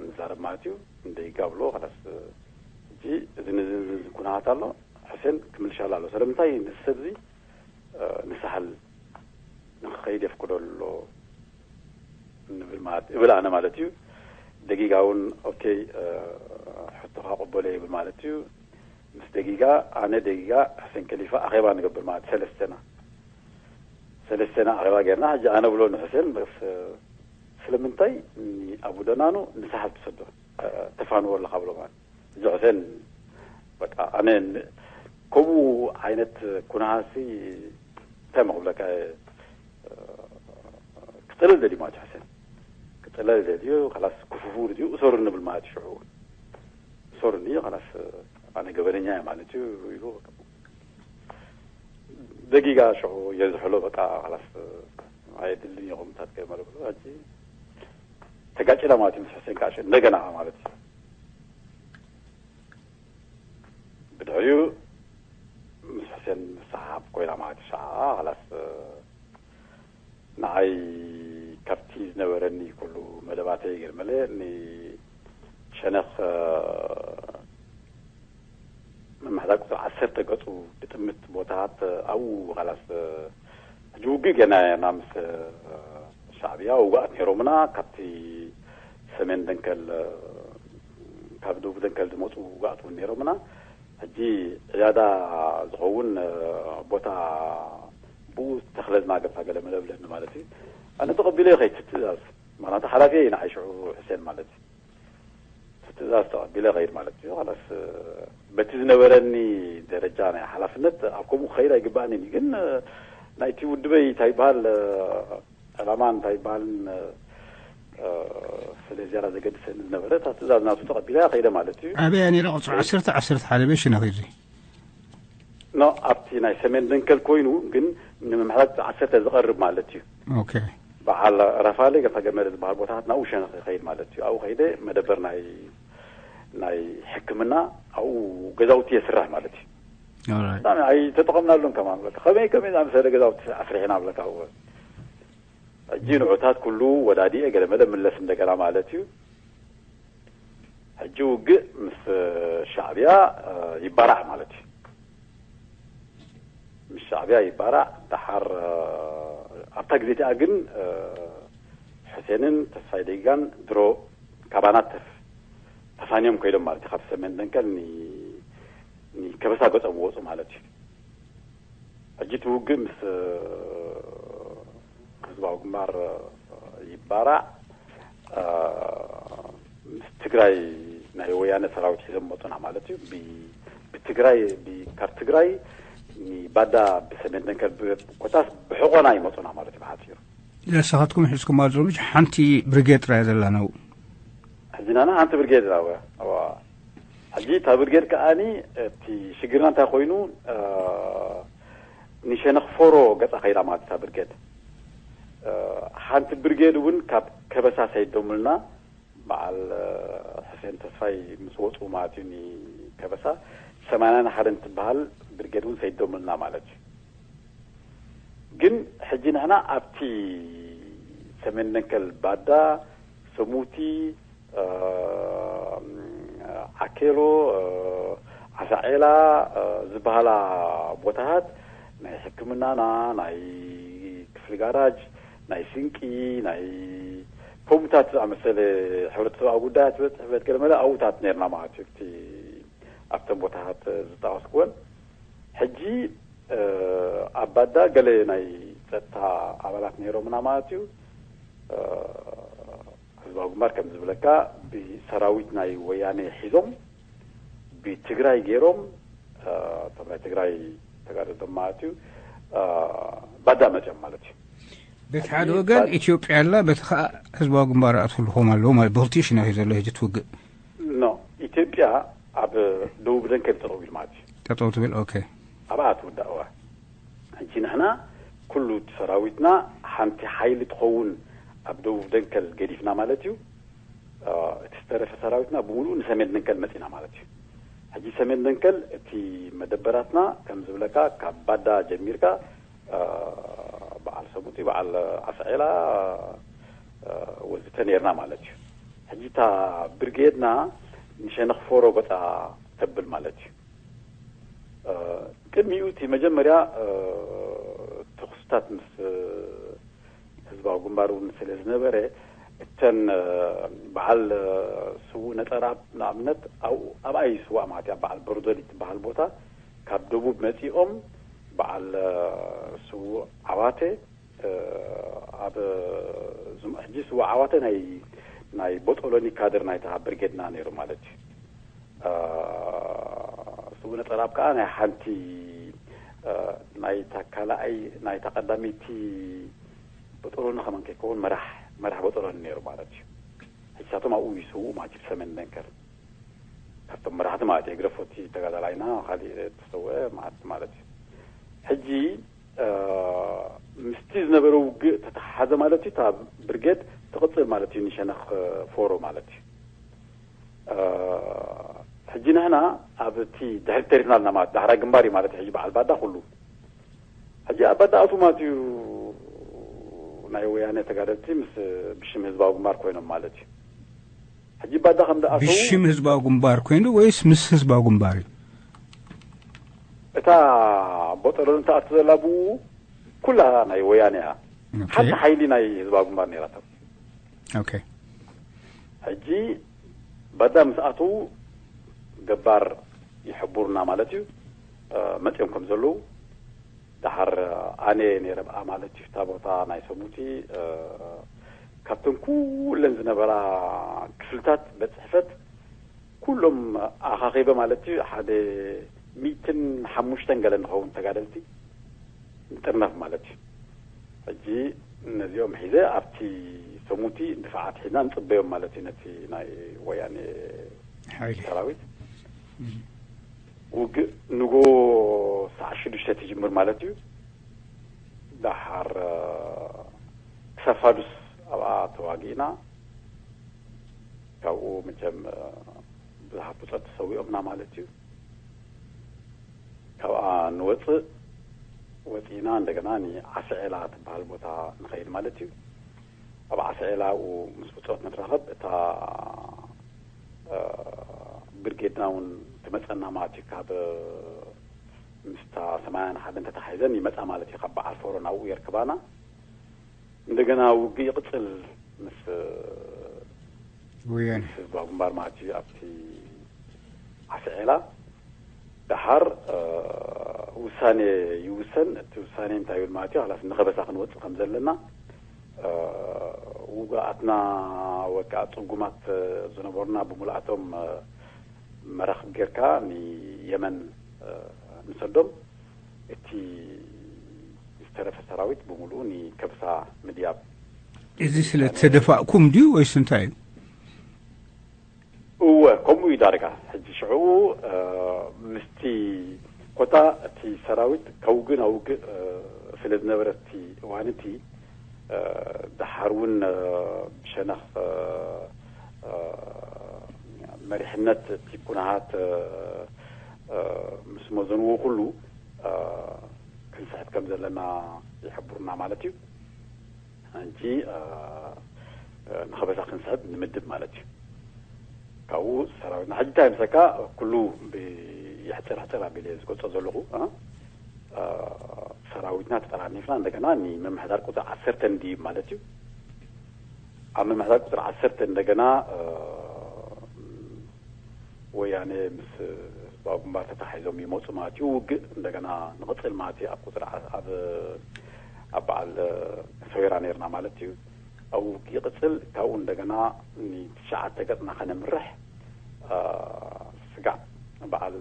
ንዛረብ ማለት እዩ። ንደጊጋ ብሎ፣ "ከላስ፣ ሕጂ እዚ ንዚ፣ እዚ ኩነታት ኣሎ፣ ሕሴን ክምልሻላ ኣሎ። ስለምንታይ ነዚ ሰብ እዚ፣ እ፣ ንሳሕል ንክኸይድ የፍቅዶ ኣሎ?" ንብል ማለት፣ እብል ኣነ ማለት እዩ። ደጊጋ እውን፣ "ኦኬ፣ እ፣ ሕቶኻ ቅበሎ" ይብል ማለት እዩ። ምስ ደጊጋ፣ ኣነ፣ ደጊጋ፣ ሕሴን ከሊፋ ኣኼባ ንገብር ማለት፣ ሰለስተና። ሰለስተና ኣኼባ ጌርና፣ ሕጂ ኣነ ብሎ ንሕሴን፣ በስ፣ "ስለምንታይ ንኣቡ ደናኑ ንሳሕል ትሰዶ? እ፣ ተፋንዎ ኣለኻ?" ብሎ ማለት። እዚ ሕሴን፣ በቃ፣ ኣነ ን-፣ ከምኡ ዓይነት ኩነሃሲ፣ እንታይ መኽብለካ፣ እ፣ ክጥለል ደልዩ ማለት እዩ ሕሴን። ክጥለል ደልዩ፣ ከላስ ክፍፉር ድዩ፣ እሰሩ ንብል ማለት እዩ ሽዑ እውን። እሰሩኒ፣ ከላስ ኣነ ገበነኛ እየ ማለት እዩ ኢሉ፣ ደጊጋ ሽዑ የዝሕሎ፣ በቃ፣ ከላስ ኣየድልን ኢኹም፣ ታት ገመረ ብሎ፣ ሕጂ ተጋጭና ማለት እዩ ምስ ሕሴን ካሽ እንደገና ማለት እዩ። ብድሕሪኡ ምስ ሕሴን ንሰሓብ ኮይና ማለት ሻዓ፣ ኸላስ፣ ንዓይ ካብቲ ዝነበረኒ ኩሉ መደባተይ ገርመለ፣ ንሸነኽ፣ መማሕዛ ቁጽሪ ዓሰርተ ገጹ ግጥምት ቦታታት ኣብኡ ኸላስ፣ ሕጂ ውግእ ጌርና ኢና ምስ ሻዕብያ፣ ውጉኣት ነይሮምና። ካብቲ ሰሜን ደንከል፣ ካብ ደቡብ ደንከል ዝመጹ ውጉኣት እውን ነይሮምና። ሕጂ ዕያዳ ዝኸውን ቦታ ብኡ ተኽለልና ገብታ ገለ መለብለኒ ማለት እዩ። ኣነ ተቐቢለ ይኸይድ ትእዛዝ። ማለት ሓላፊ እዩ ንዓይ ሽዑ፣ ሕሴን ማለት እዩ። ትእዛዝ ተቐቢለ ኸይድ ማለት እዩ። ኸላስ፣ በቲ ዝነበረኒ ደረጃ ናይ ሓላፍነት ኣብ ከምኡ ክኸይድ ኣይግባእንን እዩ። ግን ናይቲ ውድበይ እንታይ ይበሃል፣ ዕላማ እንታይ ይበሃልን፣ ስለ ዝያዳ ዘገድሰኒ ዝነበረ፣ እታ ትእዛዝ ናቱ ተቐቢለ ከይደ ማለት እዩ። ኣበይ ነይረ? ቁጽሪ ዓሰርተ፣ ዓሰርተ ሓደ ቤት ሽነ ኸይዱ። ኖ፣ ኣብቲ ናይ ሰሜን ደንከል ኮይኑ፣ ግን ንምምሕዳር ዓሰርተ ዝቐርብ ማለት እዩ። ኦኬ። በዓል ራፋለ ገታ ገመደ ዝበሃል ቦታታት ናብኡ ሸነኽ ይኸይድ ማለት እዩ። ኣብኡ ከይደ መደበር ናይ፣ ናይ ሕክምና ኣብኡ ገዛውቲ የስራሕ ማለት እዩ። ኦራይት። ብጣዕሚ ኣይተጠቐምናሉን ከማን። በቃ ከመይ ከመይ ዝኣመሰለ ገዛውቲ ኣስሪሕና ብለካ ኣብኡ። ሕጂ ንዑታት ኩሉ ወዳዲኤ ገለ መለ ምለስ እንደገና ማለት እዩ። ሕጂ ውግእ ምስ ሻዕብያ፣ እ፣ ይባራዕ ማለት እዩ። ምስ ሻዕብያ ይባራዕ። ደሓር፣ እ፣ ኣብታ ግዜ እቲኣ ግን፣ እ፣ ሕሴንን ተስፋይ ደጊጋን ድሮ ካባና ተፍ-፣ ተፋንዮም ከይዶም ማለት እዩ። ካብ ሰሜን ደንከል ኒ-፣ ንከበሳ ገጾም ወጹ ማለት እዩ። ሕጂ እቲ ውግእ ምስ ህዝባዊ ግንባር ይባራዕ፣ ምስ ትግራይ ናይ ወያነ ሰራዊት ሒዞም መፁና ማለት እዩ። ብ-፣ ብትግራይ፣ ብ-፣ ካብ ትግራይ ንባዳ ብሰሜን ደንከል ብ-፣ ኮታስ ብሕቆና ይመፁና ማለት እዩ ብሓፂሩ። ንስኻትኩም ሒዝኩም ኣለኹም፣ ሓንቲ ብርጌድ ጥራይ ዘላ ነው። ሕጂ ናና ሓንቲ ብርጌድ ኢና፣ እዋ፣ እዋ። ሕጂ እታ ብርጌድ ከኣኒ እቲ ሽግርና እንታይ ኮይኑ፣ እ፣ ንሸነኽ ፎሮ ገጻ ከይዳ ማለት እታ ብርጌድ። እ፣ ሓንቲ ብርጌድ እውን ካብ ከበሳ ሰይዶምልና፣ በዓል፣ እ፣ ሕሴን ተስፋይ ምስ ወፁ ማለት እዩ፣ ንከበሳ ሰማንያን ሓደን ትበሃል ብርጌድ እውን ሰይዶምልና ማለት እዩ። ግን ሕጂ ንሕና ኣብቲ ሰሜን ደንከል ባዳ፣ ሰሙቲ፣ እ፣ ዓኬሎ፣ እ፣ ዓሳዔላ፣ እ፣ ዝበሃላ ቦታታት ናይ ሕክምናና፣ ናይ ክፍሊ ጋራጅ፣ ናይ ስንቂ፣ ናይ ከምኡታት ዝኣመሰለ ሕብረተሰባዊ ጉዳያት ዝበፅሕ ሕፈት ገለ መለ ኣብኡታት ነርና ማለት እዩ። ኣብቲ፣ ኣብተን ቦታታት ዝጠቐስኩወን። ሕጂ፣ እ፣ ኣብ ባዳ ገለ ናይ ጸጥታ ኣባላት ነይሮምና ማለት እዩ። እ፣ ህዝባዊ ግንባር ከም ዝብለካ ብሰራዊት ናይ ወያኔ ሒዞም ብትግራይ ገይሮም፣ እ፣ እቶም ናይ ትግራይ ተጋደልቶም ማለት እዩ፣ እ፣ ባዳ መጺኦም ማለት እዩ። በቲ ሓደ ወገን ኢትዮጵያ ኣላ፣ በቲ ከዓ ህዝባዊ ግንባር ኣትልኾም ኣለዎ ማለት ብክልቲኡ ሽነኽ እዩ ዘሎ ሕጂ እቲ ውግእ። ኖ፣ ኢትዮጵያ ኣብ ደቡብ ደንከል ጠጠው ኢሉ ማለት እዩ። ጠጠው ትብል። ኦኬ። ኣብኣ ትውዳእ እዋ። ሕጂ ንሕና ኩሉ እቲ ሰራዊትና ሓንቲ ሓይሊ ትኸውን ኣብ ደቡብ ደንከል ገዲፍና ማለት እዩ። እቲ ዝተረፈ ሰራዊትና ብምሉእ ንሰሜን ደንከል መፂና ማለት እዩ። ሕጂ ሰሜን ደንከል እቲ መደበራትና ከም ዝብለካ ካብ ባዳ ጀሚርካ በዓል ሰሙቲ፣ በዓል ዓስዔላ ወዘተ ነርና ማለት እዩ። ሕጂ እታ ብርጌድና ንሸነኽ ፎሮ ገፃ ተብል ማለት እዩ። ቅድሚኡ እቲ መጀመርያ ተኹስታት ምስ ህዝባዊ ግንባር እውን ስለ ዝነበረ እተን በዓል ስዉእ ነፀራብ ንኣብነት ኣብኣ ይስዋእ ማለት እዩ። በዓል በርዶሊ ትበሃል ቦታ ካብ ደቡብ መፂኦም በዓል ስዉእ ዓዋተ ኣብ ሕጂ ስዉእ ዓዋተ ናይ ናይ ቦጦሎኒ ካድር ናይታ ብርጌድና ነይሩ ማለት እዩ። ስዉእ ነፀራብ ከዓ ናይ ሓንቲ ናይታ ካልኣይ ናይታ ቀዳመይቲ ቦጦሎኒ ከመን ከይከውን መራሕ መራሕ ቦጦሎኒ ነይሩ ማለት እዩ። ሕጂ ሳቶም ኣብኡ ይስውኡ ማለት እዩ። ሰሜን ደንከል ካብቶም መራሕቲ ማለት እዩ። ግረፎቲ ተጋዳላይና ካሊእ ተሰውአ ማለት ማለት እዩ። ሕጂ ምስቲ ዝነበረ ውግእ ተተሓሓዘ ማለት እዩ። እታ ብርጌድ ትቕፅል ማለት እዩ። ንሸነኽ ፎሮ ማለት እዩ። ሕጂ ንሕና ኣብ እቲ ድሕሪ ተሪፍና ኣለና ማለት ዳሕራይ ግንባር እዩ ማለት እዩ። ሕጂ በዓል ባዳ ኩሉ ሕጂ ኣብ ባዳ ኣቱ ማለት እዩ። ናይ ወያነ ተጋደልቲ ምስ ብሽም ህዝባዊ ግንባር ኮይኖም ማለት እዩ። ሕጂ ባዳ ከም ደኣተዉ ብሽም ህዝባዊ ግንባር ኮይኑ ወይስ ምስ ህዝባዊ ግንባር እዩ? እታ ቦጠሎን ተኣቱ ዘላ ብኡ ኩላ ናይ ወያነ እያ። ሓንቲ ሓይሊ ናይ ህዝባዊ ግንባር ነይራቶም። ኦኬ። ሕጂ ባዳ ምስ ኣተዉ ገባር ይሕቡርና ማለት እዩ። መፅኦም ከም ዘለዉ ደሓር ኣነ ነይረ ብኣ ማለት እዩ። እታ ቦታ ናይ ሰሙቲ ካብቶም ኩለን ዝነበራ ክፍልታት ቤት ፅሕፈት ኩሎም ኣኻኺበ ማለት እዩ። ሓደ ሚእትን ሓሙሽተን ገለ ንኸውን ተጋደልቲ ንጥርነፍ ማለት እዩ። ሕጂ ነዚኦም ሒዘ ኣብቲ ሰሙቲ ድፋዓት ሒዝና ንፅበዮም ማለት እዩ። ነቲ ናይ ወያኔ ሓይሊ ሰራዊት ውግእ ንጎ ሰዓት ሽዱሽተ ትጅምር ማለት እዩ። ደሓር ክሳብ ፋዱስ ኣብኣ ተዋጊእና። ካብኡ መቸም ብዙሓት ብፆት ተሰዊኦምና ማለት እዩ። ካብኣ ንወፅእ ወፂእና እንደገና ንዓስዔላ ትበሃል ቦታ ንኸይድ ማለት እዩ። ኣብ ዓስዔላ ኣብኡ ምስ ብፆት ንራኸብ። እታ ብርጌድና እውን ትመፀና ማለት እዩ። ካብ ምስታ ሰማያን ሓደን ተታሒዘን ይመፃ ማለት እዩ። ካብ በዓል ፎሮ ናብኡ የርክባና። እንደገና ውግእ ይቕፅል ምስ ወያነ ህዝባዊ ግንባር ማለት እዩ። ኣብቲ ዓስዔላ ደሓር ውሳኔ ይውሰን። እቲ ውሳኔ እንታይ ይብል ማለት እዩ? ላስ ንኸበሳ ክንወፅእ ከም ዘለና ውጉኣትና ወቃ ፅጉማት ዝነበሩና ብምልኣቶም መራኽብ ጌርካ ንየመን ንሰዶም። እቲ ዝተረፈ ሰራዊት ብምሉኡ ንከብሳ ምድያብ። እዚ ስለ ተደፋእኩም ድዩ ወይስ እንታይ እዩ? እወ፣ ከምኡ እዩ ዳርጋ። ሕጂ ሽዑ ምስቲ ኮታ እቲ ሰራዊት ካብ ውግእ ናብ ውግእ ስለ ዝነበረ እቲ እዋን እቲ ደሓር እውን ብሸነኽ መሪሕነት እቲ ኩነሃት ምስ መዘንዎ ኩሉ ክንስሕት ከም ዘለና ይሕብሩና ማለት እዩ። ሕጂ ንኸበሳ ክንስሕት ንምድብ ማለት እዩ። ካብኡ ሰራዊትና ሕጂ እንታይ ምሰካ ኩሉ ብየሕፅር ሕፅር ኣቢለ ዝገልፆ ዘለኹ ሰራዊትና ተጠራኒፍና እንደገና ንምምሕዳር ቁፅሪ ዓሰርተ እንድዩ ማለት እዩ። ኣብ ምምሕዳር ቁፅሪ ዓሰርተ እንደገና ወያነ ምስ ህዝባዊ ግንባር ተታሒዞም ይመፁ ማለት እዩ። ውግእ እንደገና ንቕፅል ማለት እዩ። ኣብ ቁፅሪ ኣብ ኣብ በዓል ሰዌራ ነርና ማለት እዩ። ኣብ ውግእ ይቕፅል። ካብኡ እንደገና ንትሽዓተ ገፅና ከነምርሕ ስጋዕ በዓል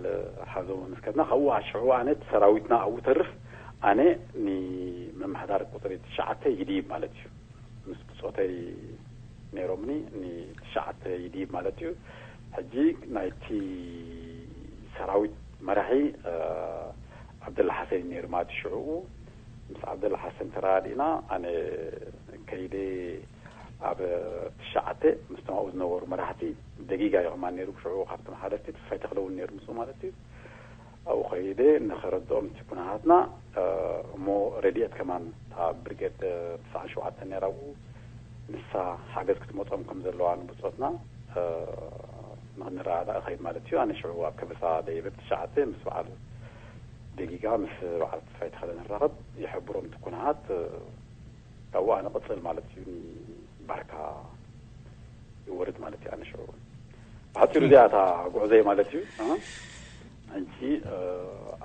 ሓዞ መመስከትና ካብኡ ኣሽዑ ኣነ ሰራዊትና ኣብኡ ተርፍ ኣነ ንመምሓ ሓዳር ቁፅሪ ትሽዓተ ይድይብ ማለት እዩ። ምስ ብፆተይ ነይሮምኒ ንትሽዓተ ይድይብ ማለት እዩ። ሕጂ ናይቲ ሰራዊት መራሒ ዓብደላ ሓሰን ነይሩ ማለት ሽዑኡ። ምስ ዓብደላ ሓሰን ተረዳዲእና ኣነ ከይደ ኣብ ትሽዓተ ምስቶም ኣብኡ ዝነበሩ መራሕቲ ደጊጋ እዩ ከማን ነይሩ። ሽዑ ካብቶም ሓለፍቲ ተስፋይ ተኽለ እውን ነይሩ ምስኡ ማለት እዩ። ኣብኡ ከይደ ንኸረድኦም እቲ ኩነታትና እሞ ረድኤት ከማን እታ ብርጌድ ትስዓን ሸውዓተን ነይራ ኣብኡ ንሳ ሓገዝ ክትመፆም ከም ዘለዋ ንብፆትና ንክንረዳዳእ እኸይድ ማለት እዩ። ኣነ ሽዑ ኣብ ከበሳ ደይበ ትሽዓተ ምስ በዓል ደጊጋ ምስ በዓል ተስፋይ ተኽለ ንራኸብ ይሕብሮም እቲ ኩነታት ካብኡ ኣነ ቅፅል ማለት እዩ። ባርካ ይወርድ ማለት እዩ። ኣነ ሽዑ ብሓፂሩ እዚኣ እታ ጉዕዞ ማለት እዩ። ሕጂ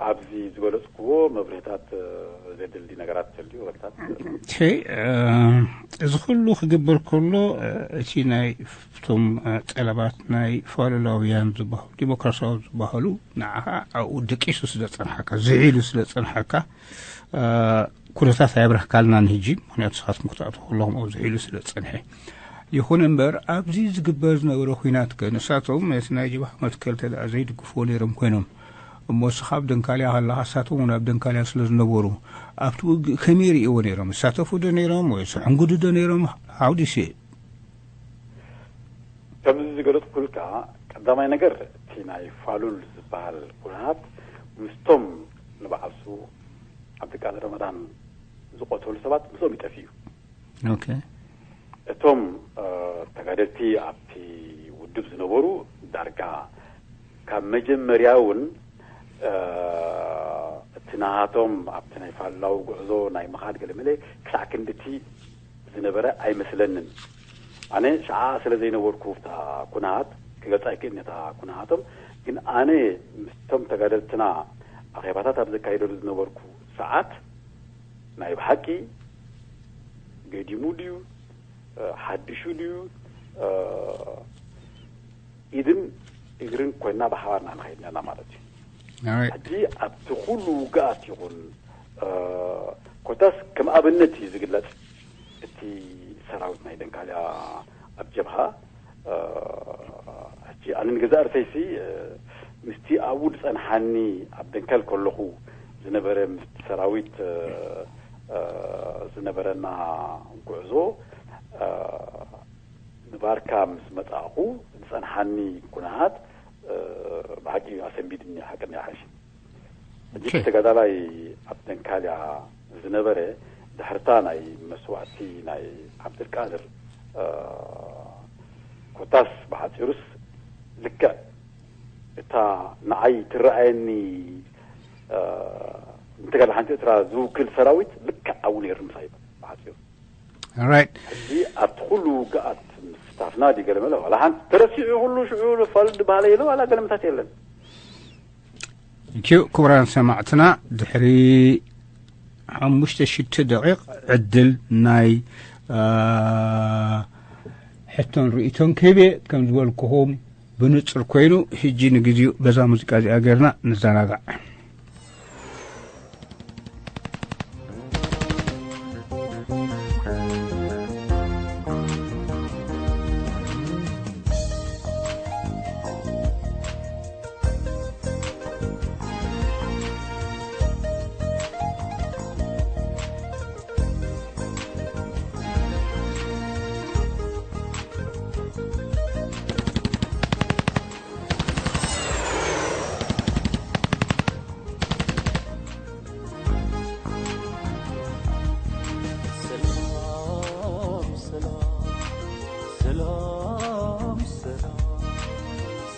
ኣብዚ ዝገለፅክዎ መብርህታት ዘድሊ ነገራት ተልዩ ወልታት እዚ ኩሉ ክግበር ከሎ እቲ ናይ ቶም ጠለባት ናይ ፋሉላውያን ዝበሃሉ ዲሞክራሲያዊ ዝበሃሉ ንዓኻ ኣብኡ ደቂሱ ስለ ፀንሓካ ዝዒሉ ስለ ፀንሓካ ኩነታት ኣየብረህካልናን ህጂ ምክንያቱ ንስኻትኩም ክትኣትዉ ከለኹም ኣብዚ ሒሉ ስለ ዝፀንሐ ይኹን እምበር ኣብዚ ዝግበር ዝነበረ ኩናት ከ ንሳቶም ነቲ ናይ ጅብሃ መትከል ተደኣ ዘይድግፍዎ ነይሮም ኮይኖም እሞ እስኻ ኣብ ደንካልያ ከለኻ እሳቶም እውን ኣብ ደንካልያ ስለ ዝነበሩ ኣብቲ ውግእ ከመይ ርእዎ ነይሮም ይሳተፉ ዶ ነይሮም ወይ ስሕንጉዱ ዶ ነይሮም ሓውዲሲ ከምዚ ዝገለፅኩልካ ቀዳማይ ነገር እቲ ናይ ፋሉል ዝበሃል ኩነታት ምስቶም ንበዓልሱ ዓብድቃድር ረመዳን ዝቆተሉ ሰባት ምስኦም ይጠፍኡ እዩ። ኦኬ እቶም ተጋደልቲ ኣብቲ ውድብ ዝነበሩ ዳርጋ ካብ መጀመርያ እውን እቲ ናሃቶም ኣብቲ ናይ ፋሉላዊ ጉዕዞ ናይ ምኻድ ገለመለ ክሳዕ ክንድቲ ዝነበረ ኣይመስለንን። ኣነ ሽዓ ስለ ዘይነበርኩ እታ ኩናት ክገልፃ ኣይክእልን እታ ኩናቶም ግን ኣነ ምስቶም ተጋደልትና ኣኼባታት ኣብ ዘካይደሉ ዝነበርኩ ሰዓት ናይ ብሓቂ ገዲሙ ድዩ ሓድሹ ድዩ ኢድን እግርን ኮይና ብሓባርና ንኸይድና ማለት እዩ። ሕጂ ኣብቲ ኩሉ ውግኣት ይኹን ኮታስ ከም ኣብነት እዩ ዝግለጽ እቲ ሰራዊት ናይ ደንካልያ ኣብ ጀብሃ ሕጂ ኣነ ንገዛእ ርእሰይሲ ምስቲ ኣብኡ ዝጸንሓኒ ኣብ ደንከል ከለኹ ዝነበረ ምስቲ ሰራዊት ዝነበረና ጉዕዞ ንባርካ ምስ መጻእኹ ዝጸንሓኒ ኩነታት ብሓቂ ኣሰንቢድኒ ሓቅን ይሓሽ ሕጂ ተጋዳላይ ኣብ ደንካልያ ዝነበረ ድሕርታ ናይ መስዋእቲ ናይ ዓብድልቃድር ኮታስ ብሓፂሩስ ልክዕ እታ ንዓይ ትረኣየኒ ንተጋዳላይ ሓንቲ ኤርትራ ዝውክል ሰራዊት ልክዕ ኣብኡ ነይሩ ምሳይ ብሓፂሩ ራይት ሕጂ ኣብቲ ኩሉ ውግኣት ምስታፍና ድዩ ገለመለ ዋላ ሓንቲ ተረሲዑ ኩሉ ሽዑ ፋሉል ድበሃለ የለ ዋላ ገለመታት የለን ኪዩ ክቡራን ሰማዕትና ድሕሪ ሓሙሽተ ሽተ ደቂቕ ዕድል ናይ ሕቶን ርእቶን ክህብ እየ ከም ዝበልኩኹም ብንጹር ኮይኑ ሕጂ ንግዜኡ በዛ ሙዚቃ እዚኣ ገርና ንዘናጋዕ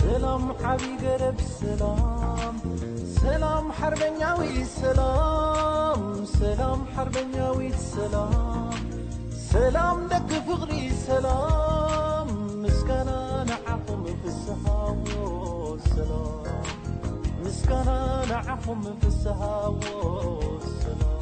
ሰላም ዓቢ ገረብ ሰላም ሰላም ሓርበኛዊ ሰላም ሰላም ሓርበኛዊት ሰላም ሰላም ደቂ ፍቕሪ ሰላም ምስጋና ንዓኹም ፍስሃዎ ሰላም ምስጋና ንዓኹም ፍስሃዎ ሰላም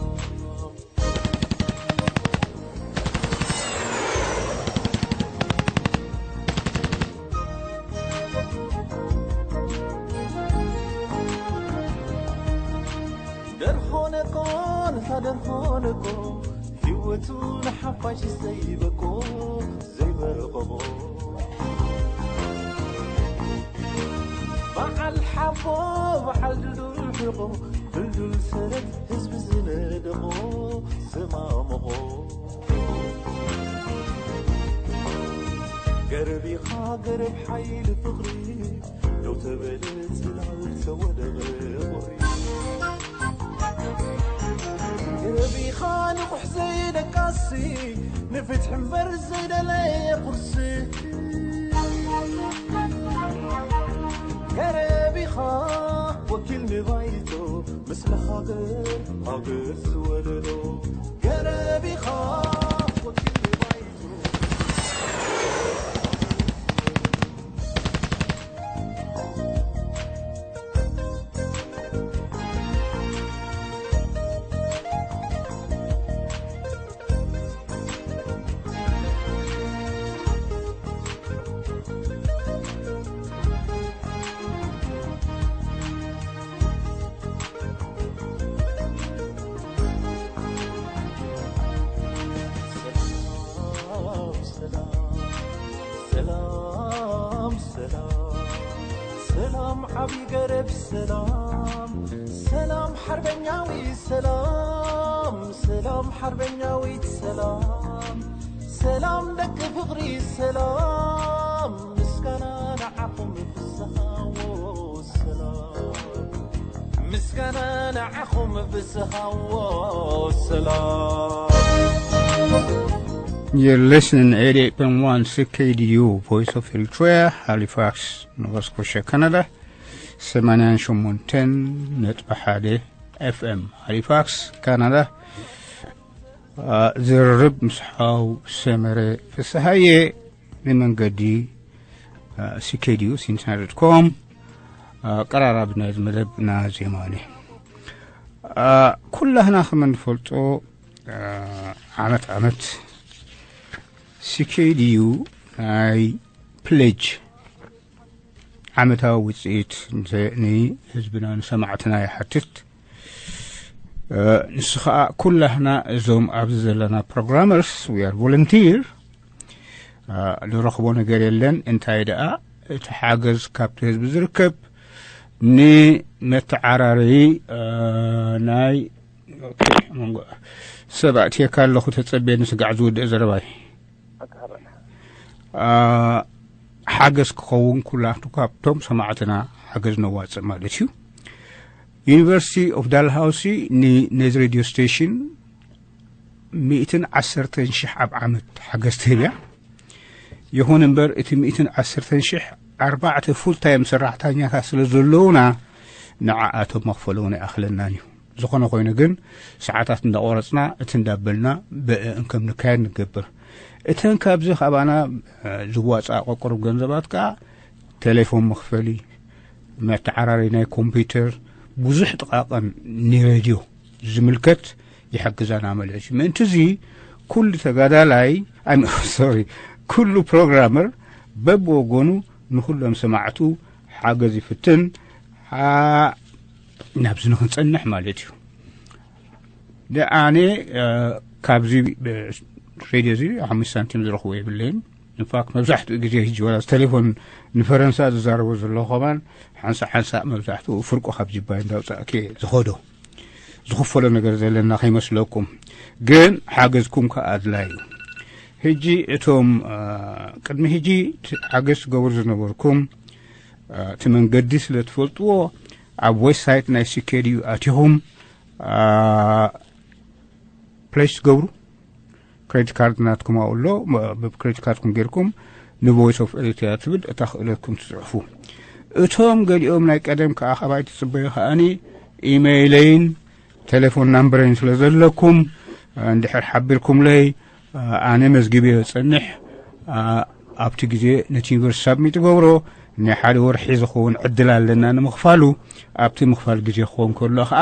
ደርሆነ ኮን ሳደርፎ ለቆ ህይወቱ ንሓፋሽ ዘይበቆ ዘይበረቐቆ በዓል ሓቦ በዓል ድልዱል ሕቆ ድልዱል ሰረት ህዝቢ ዝነደቆ ዝማመቖ ገረብ ኢኻ ገረብ ሓይሊ ፍቕሪ ደው ተበለ ጽላል ተወደቐ ቁሪ ገረብ ኢኻ ንቑሕ ዘይደቃሲ ንፍትሒ እምበር ዘይደለየ ቁርሲ ገረብ ኢኻ ወኪል ንባይቶ ምስለ ሃገር ሃገር ዝወለዶ ገረብ ኢኻ ወኪል ንባይቶ ሰላም ሰላም ሰላም ዓብይ ገረብ ሰላም ሰላም ሓርበኛዊ ሰላም ሰላም ሓርበኛዊት ሰላም ሰላም ደቂ ፍቕሪ ሰላም ምስጋና ንዓኹም ፍስሃዎ ሰላም ምስጋና ንዓኹም ፍስሃዎ ሰላም You're listening eighty-eight point one C K D U, Voice of Eritrea, Halifax, Nova Scotia, Canada, ሰማንያን ሸሞንተን ነጥቢ ሓደ ኤፍ ኤም፣ ሃሊፋክስ፣ ካናዳ። ዝርርብ ምስ ሓው ሰመረ ፍስሃየ ብመንገዲ ሲኬዲዩ ሲንቲና ዶት ኮም ቀራራቢ ናይዚ መደብ ናዜማኒ። ኩላህና ከም እንፈልጦ ዓመት ዓመት ሲኬዲዩ ናይ ፕሌጅ ዓመታዊ ውፅኢት ንህዝብና ንሰማዕትና ይሓትት። ንሱ ከዓ ኩላህና እዞም ኣብዚ ዘለና ፕሮግራመርስ we are volunteer ንረኽቦ ነገር የለን። እንታይ ደኣ እቲ ሓገዝ ካብቲ ህዝቢ ዝርከብ ንመተዓራረዪ ናይ ሰብ ኣእትየካ ኣለኹ ተፀበየኒ ስጋዕ ዝውድእ ዘረባይ ሓገዝ ክኸውን ኩላቱ ካብቶም ሰማዕትና ሓገዝ ነዋፅእ ማለት እዩ። ዩኒቨርሲቲ ኦፍ ዳልሃውሲ ነዚ ሬድዮ ስቴሽን ሚእትን ዓሰርተን ሽሕ ኣብ ዓመት ሓገዝ ትህብ እያ። ይኹን እምበር እቲ ሚእትን ዓሰርተን ሽሕ ኣርባዕተ ፉል ታይም ሰራሕተኛታት ስለ ዘለዉና ንዓኣቶም መኽፈሊ እውን ኣይኣኽለናን እዩ። ዝኾነ ኮይኑ ግን ሰዓታት እንዳቆረፅና እቲ እንዳበልና ብእእን ከም ንካየድ ንገብር። እተን ካብዚ ካባና ዝዋፃ ቆቆርብ ገንዘባት ከዓ ቴሌፎን መኽፈሊ፣ መተዓራሪ ናይ ኮምፒውተር፣ ብዙሕ ጥቃቅን ንሬድዮ ዝምልከት ይሕግዛና ማለት እዩ። ምእንቲ እዚ ኩሉ ተጋዳላይ ሶሪ ኩሉ ፕሮግራመር በብወገኑ ንኩሎም ሰማዕቱ ሓገዝ ይፍትን። ናብዚ ንክንፀንሕ ማለት እዩ። ኣነ ካብዚ ሬድዮ እዚ ሓሙሽተ ሳንቲም ዝረኽቦ የብለይን። ኢንፋክት መብዛሕትኡ ግዜ ሕጂ ወላ ቴሌፎን ንፈረንሳ ዝዛረቦ ዘለኹ ከማን ሓንሳእ ሓንሳእ መብዛሕትኡ ፍርቁ ካብ ጅባይ እንዳውፃእከ ዝኸዶ ዝኽፈሎ ነገር ዘለና ከይመስለኩም፣ ግን ሓገዝኩም ከዓ ኣድላይ እዩ። ሕጂ እቶም ቅድሚ ሕጂ ሓገዝ ትገብሩ ዝነበርኩም እቲ መንገዲ ስለ ትፈልጥዎ ኣብ ዌብሳይት ናይ ሲኬድዩ ኣቲኹም ፕሌጅ ትገብሩ። ክሬዲት ካርድ ናትኩም ኣብኡ ኣሎ። ብክሬዲት ካርድኩም ጌርኩም ንቮይስ ኦፍ ኤሪትሪያ ትብል እታ ክእለትኩም ትፅሕፉ። እቶም ገሊኦም ናይ ቀደም ከዓ ካባይ ትፅበዩ ከዓኒ ኢሜይለይን ቴሌፎን ናምበረይን ስለ ዘለኩም እንድሕር ሓቢርኩምለይ ኣነ መዝጊበዮ ዝጸንሕ ኣብቲ ግዜ ነቲ ዩኒቨርሲቲ ሳብሚት ገብሮ ናይ ሓደ ወርሒ ዝኸውን ዕድል ኣለና ንምኽፋሉ ኣብቲ ምኽፋል ግዜ ክኸውን ከሎ ከዓ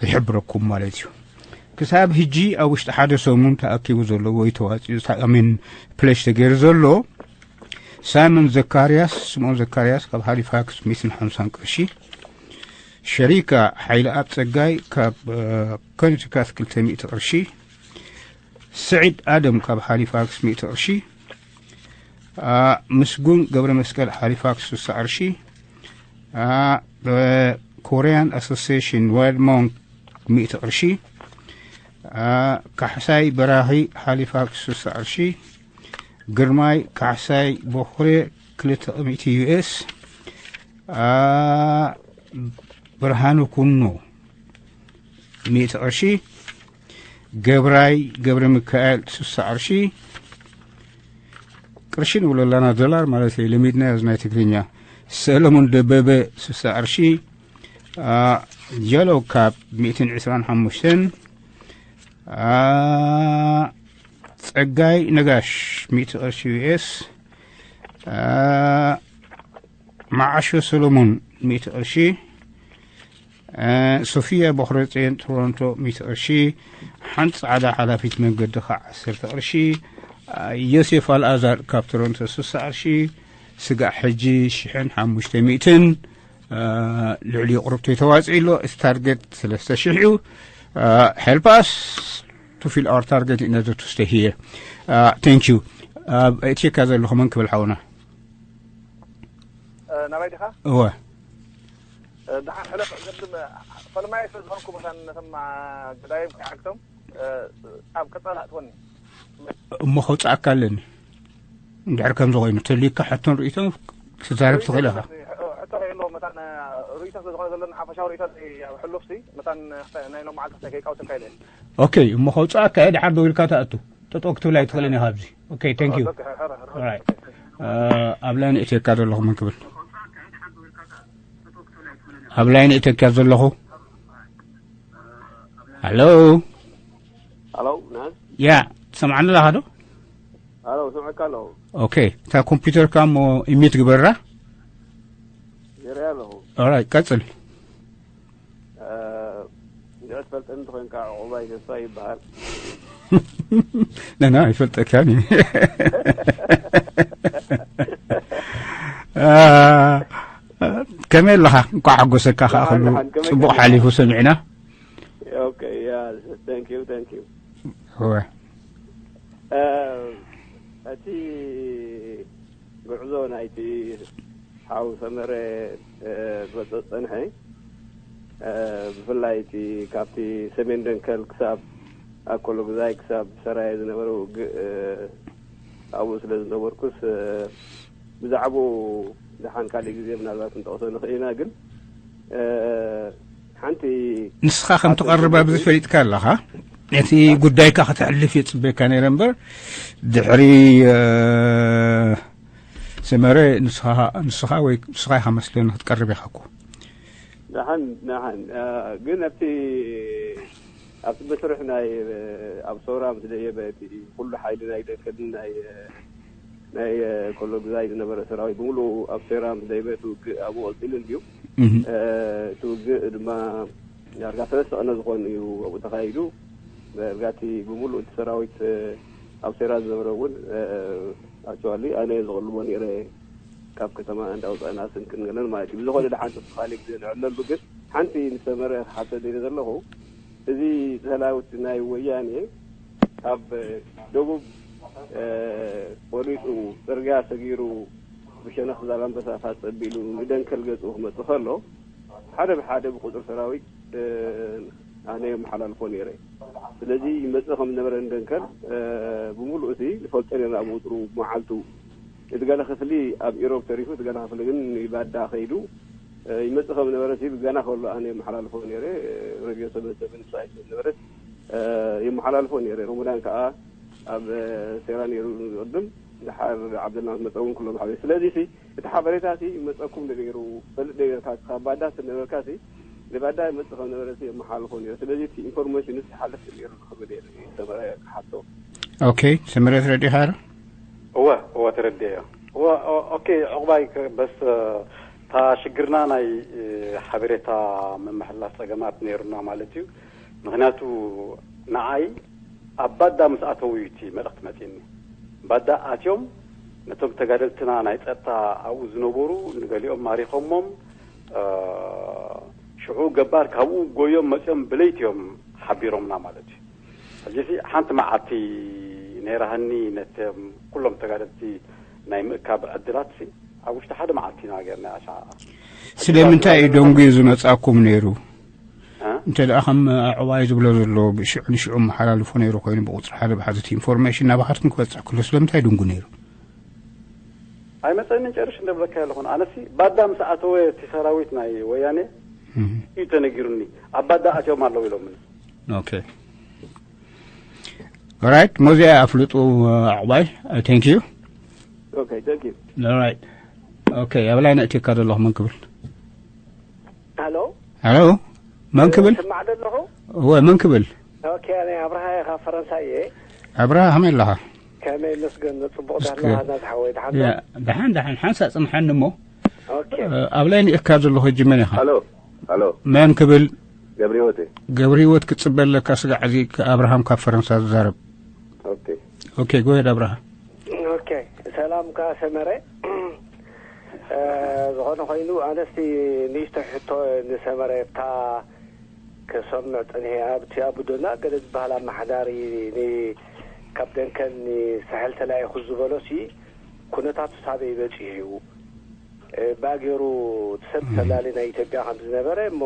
ይሕብረኩም ማለት እዩ። ክሳብ ሕጂ ኣብ ውሽጢ ሓደ ሰሙን ተኣኪቡ ዘሎ ወይ ተዋፂኡ ኣሚን ፕለሽ ተገይሩ ዘሎ ሳይሞን ዘካርያስ ስምኦን ዘካርያስ ካብ ሃሊፋክስ ሚእትን ሓምሳን ቅርሺ ሸሪካ ሓይለኣብ ጸጋይ ካብ ኮነቲካት ክልተ ሚእቲ ቅርሺ፣ ስዒድ ኣደም ካብ ሃሊፋክስ ሚእቲ ቅርሺ፣ ምስጉን ገብረ መስቀል ሃሊፋክስ ስሳ ቅርሺ፣ ኮርያን ኣሶሲሽን ዋይልሞንግ ሚእቲ ቅርሺ፣ ካሕሳይ በራኺ ሃሊፋክስ ስሳ ቅርሺ፣ ግርማይ ካሕሳይ ቦኽሬ ክልተ ሚእቲ ዩኤስ፣ ብርሃኑ ኩኖ ሚእቲ ቅርሺ፣ ገብራይ ገብረ ሚካኤል ስሳ ቅርሺ፣ ቅርሺ ንብሎ ኣለና፣ ዶላር ማለት እዩ፣ ለሚድናዮ እዚ ናይ ትግርኛ። ሰለሙን ደበበ ስሳ ቅርሺ፣ ጀሎ ካብ ሚእትን ዕስራን ሓሙሽተን፣ ጸጋይ ነጋሽ ሚእቲ ቅርሺ ዩኤስ፣ መዓሾ ሰሎሞን ሚእቲ ቅርሺ፣ ሶፊያ ቦኽረጽዮን ቶሮንቶ ሚእቲ ቅርሺ፣ ሓንቲ ጻዕዳ ሓላፊት መንገዲ ከዓ ዓሰርተ ቅርሺ፣ ዮሴፍ ኣልኣዛር ካብ ቶሮንቶ ስሳ ቅርሺ፣ ስጋዕ ሕጂ ሽሕን ሓሙሽተ ሚእትን፣ ልዕሊኡ ቁሩብ ተዋፂኡ ኣሎ። እቲ ታርጌት ሰለስተ ሽሕ እዩ። Help us to fill our target in order to stay here. Thank you. እትካ ዘለኹ መን ክብል ሓውና? ናባይ ዲኻ? እወ። ደሓን ሕለፍ። ቅድም ፈለማይ ስለ ዝኾንኩ መታን ነቶም ገዳይም ከይዓግቶም ኣብ ቀጻሊ ኣእትወኒ። እሞ ከውፅኣካ ኣለኒ። እንድሕር ከምዚ ኮይኑ ተልዩካ ሕቶን ርእይቶን ክትዛረብ ትኽእል ኢኻ። ሕቶ ከየለዎ መታን ርእይቶ ስለ ዝኾነ ዘለና ሓፈሻዊ ርእይቶ ኣብ ሕሉፍሲ መታን ናይ ሎም መዓልቲ ክሳይ ከይቃውሰካ ኢለ። ኦኬ፣ እሞ ከውፅኣካ እየ፣ ድሓር ደው ኢልካ ትኣቱ። ጠጠው ክትብል ኣይትኽእልን ኢኻ ኣብዚ። ኦኬ፣ thank you። Alright. ኣብ ላይን እትየካ ዘለኹ መን ክብል? ኣብ ላይን እትየካ ዘለኹ? ሃሎ? ሃሎ፣ ናዝ? ያ፣ ትሰምዓኒ ኣለኻ ዶ? ሃሎ፣ ስምዐካ ኣለኹ። ኦኬ፣ እታ ኮምፒውተርካ እሞ ኢሚት ግበራ። ገይረያ ኣለኹ። Alright፣ ቀጽል። እንድዒ ትፈልጠኒ እንተኾይንካ፣ ዕቑባይ ተስፋ ይበሃል። ነና ኣይፈልጠካን እዩ። ከመይ ኣለኻ? እንኳዕ ሓጎሰካ። ከዓ ኩሉ ጽቡቕ ሓሊፉ ሰሚዕና። ኦኬ፣ ያ፣ thank you, thank you። እወ። እቲ ጉዕዞ ናይቲ ሓው ሰመረ ክበጽሕ ዝጸንሐ፣ ብፍላይ እቲ ካብቲ ሰሜን ደንከል ክሳብ ኣኮሎጉዛይ ክሳብ ሰራየ ዝነበረ ውግእ ኣብኡ ስለ ዝነበርኩስ፣ ብዛዕባኡ ደሓን ካልእ ግዜ ምናልባት ክንጠቕሶ ንኽእል ኢና። ግን ሓንቲ ንስኻ ከም ትቐርብ ኣብዚ ፈሊጥካ ኣለኻ። እቲ ጉዳይካ ከተሕልፍ እየ ጽበየካ ነይረ እምበር፣ ድሕሪ ሰመረ ንስኻ ወይ ንስኻ ኢኻ መስለኒ ክትቀርብ ኢኻ እኮ። ደሓን ደሓን፣ ግን ኣብቲ ኣብቲ መስርሕ ናይ ኣብ ሶራ ምስ ደየበ እቲ ኩሉ ሓይሊ ናይ ደንከልን ናይ ናይ ኮሎግዛይ ዝነበረ ሰራዊት ብምሉኡ ኣብ ሶራ ምስ ደየበ እቲ ውግእ ኣብኡ ቀጺሉ እንድዩ። እቲ ውግእ ድማ ዳርጋ ሰለስተ ቀነ ዝኾን እዩ ኣብኡ ተኻይዱ። ዳርጋ እቲ ብምሉእ እቲ ሰራዊት ኣብ ሶራ ዝነበረ እውን ኣክቹዋሊ ኣነ ዝቐልቦ ነይረ፣ ካብ ከተማ እንዳውፃእና ስንቅን ገለን ማለት እዩ። ብዝኾነ ደሓን ተስፋ ካልእ ግዜ ንዕለሉ። ግን ሓንቲ ንሰመረ ክሓቶ ደልየ ዘለኹ፣ እዚ ሰራዊት ናይ ወያኔ ካብ ደቡብ ቆሪፁ ፅርግያ ሰጊሩ ብሸነኽ ዛላምበሳ ፋፀ ኣቢሉ ንደንከል ገፁ ክመፅእ ከሎ ሓደ ብሓደ ብቁፅሪ ሰራዊት ኣነ የመሓላልፎ ነይረ። ስለዚ ይመፅእ ከም ዝነበረ ንደንከል ብምሉእ እቲ ንፈልጦ ነርና ብቁፅሩ መዓልቱ። እቲ ገለ ክፍሊ ኣብ ኢሮብ ተሪፉ፣ እቲ ገለ ክፍሊ ግን ንባዳ ከይዱ ይመፅእ ከም ዝነበረ እቲ ገና ከሎ ኣነ የመሓላልፎ ነይረ። ሬድዮ ሰበን ሰበን ሳይት ነበረት የመሓላልፎ ነይረ። ሮሞዳን ከዓ ኣብ ሴራ ነይሩ ዝቕድም፣ ድሓር ዓብደላ ምስ መፀ እውን ኩሎም ሓበ። ስለዚ እቲ ሓበሬታ እቲ መፀኩም ዶ ነይሩ? ፈልጥ ዶ ነይርካ? ካብ ባዳ ስለ ነበርካ እቲ ንባዳ ይመፅእ ከም ነበረ እቲ የመሓላልፎ ነይሩ። ስለዚ እቲ ኢንፎርሜሽን ስ ሓለፍ ነይሩ ዝኽብል እየ ሰመረ ክሓቶ። ኦኬ፣ ሰመረ ተረዲኻ ዶ? እወ እወ ተረዲኤዮ። እወ ኦኬ። ዕቑባይ በስ እታ ሽግርና ናይ ሓበሬታ ምምሕልላፍ ፀገማት ነይሩና ማለት እዩ። ምኽንያቱ ንዓይ ኣብ ባዳ ምስ ኣተዉ እዩ እቲ መልእኽቲ መፂእኒ። ባዳ ኣትዮም ነቶም ተጋደልትና ናይ ፀጥታ ኣብኡ ዝነበሩ ንገሊኦም ማሪኾሞም ሽዑ ገባር ካብኡ ጎዮም መጺኦም ብለይቲ እዮም ሓቢሮምና ማለት እዩ። ሕጂ ሲ ሓንቲ መዓልቲ ነይራህኒ ነቶም ኩሎም ተጋደልቲ ናይ ምእካብ ዕድላት ሲ ኣብ ውሽጢ ሓደ መዓልቲ ኢና ጌርና። ኣሻ ስለምንታይ እዩ ደንጉዩ ዝመጻኩም ነይሩ? እ? እንተ ደኣ ከም ኣዕዋይ ዝብሎ ዘሎ ብሽዑ ንሽዑ መሓላልፎ ነይሩ ኮይኑ ብቁጽሪ ሓደ ብሓዘቲ ኢንፎርሜሽን ናባኻትኩም ክበጽሕ ክሎ ስለምንታይ ድንጉ ነይሩ? ኣይመጸንን ጨርሽ እንደብለካ ኣለኹን። ኣነሲ ባዳ ምስ ኣተወ እቲ ሰራዊት ናይ ወያኔ እዩ ተነጊሩኒ። ኣብ ባዳ ኣትዮም ኣለዉ ኢሎምኒ። ኦኬ። ኦራይት፣ ሞዚያ ኣፍልጡ ኣዕባይ። Thank you. Okay, thank you. Alright. Okay, ኣብ ላይን ኣእትየካ ዘለኹ መን ክብል? ሃሎ። ሃሎ፣ መን ክብል? ስማዕ ዘለኹ? እወ፣ መን ክብል? ኦኬ፣ ኣነ ኣብርሃ እየ፣ ካብ ፈረንሳይ እየ። ኣብርሃ፣ ከመይ ኣለኻ? ከመይ መስገን፣ ጽቡቕ ዳህና እስከ- ሃና ዝሓወይ፣ ደሓን ዶ? ያ፣ ደሓን፣ ደሓን፣ ሓንሳ ጽንሓኒ እሞ። ኦኬ። እ፣ ኣብ ላይን እካ ዘለኹ ሕጂ መን ኢኻ? ሃሎ፣ ሃሎ። መን ክብል? ገብረ ህይወት እየ። ገብረ ህይወት ክጽበ ኣለካ፣ ስጋዕ እዚ ኣብርሃም ካብ ፈረንሳ ዝዛረብ። ኦኬ። ኦኬ፣ go ahead ኣብርሃ። ኦኬ፣ ሰላም ከኣ ሰመረ። እ፣ ዝኾነ ኮይኑ ኣነስቲ ንእሽቶ ሕቶ ንሰመረ እታ ክሰምዕ ጸኒሐ። ኣብቲ ኣቡዶና ገለ ዝበሃል ኣመሓዳሪ ን-፣ ካብ ደንከል ንሳሕል ተላኢኹ ዝበሎሲ ኩነታቱ ሳበይ በጺሑ እዩ? እ፣ ባጌሩ እቲ ሰብ ተላሊ ናይ ኢትዮጵያ ከም ዝነበረ እሞ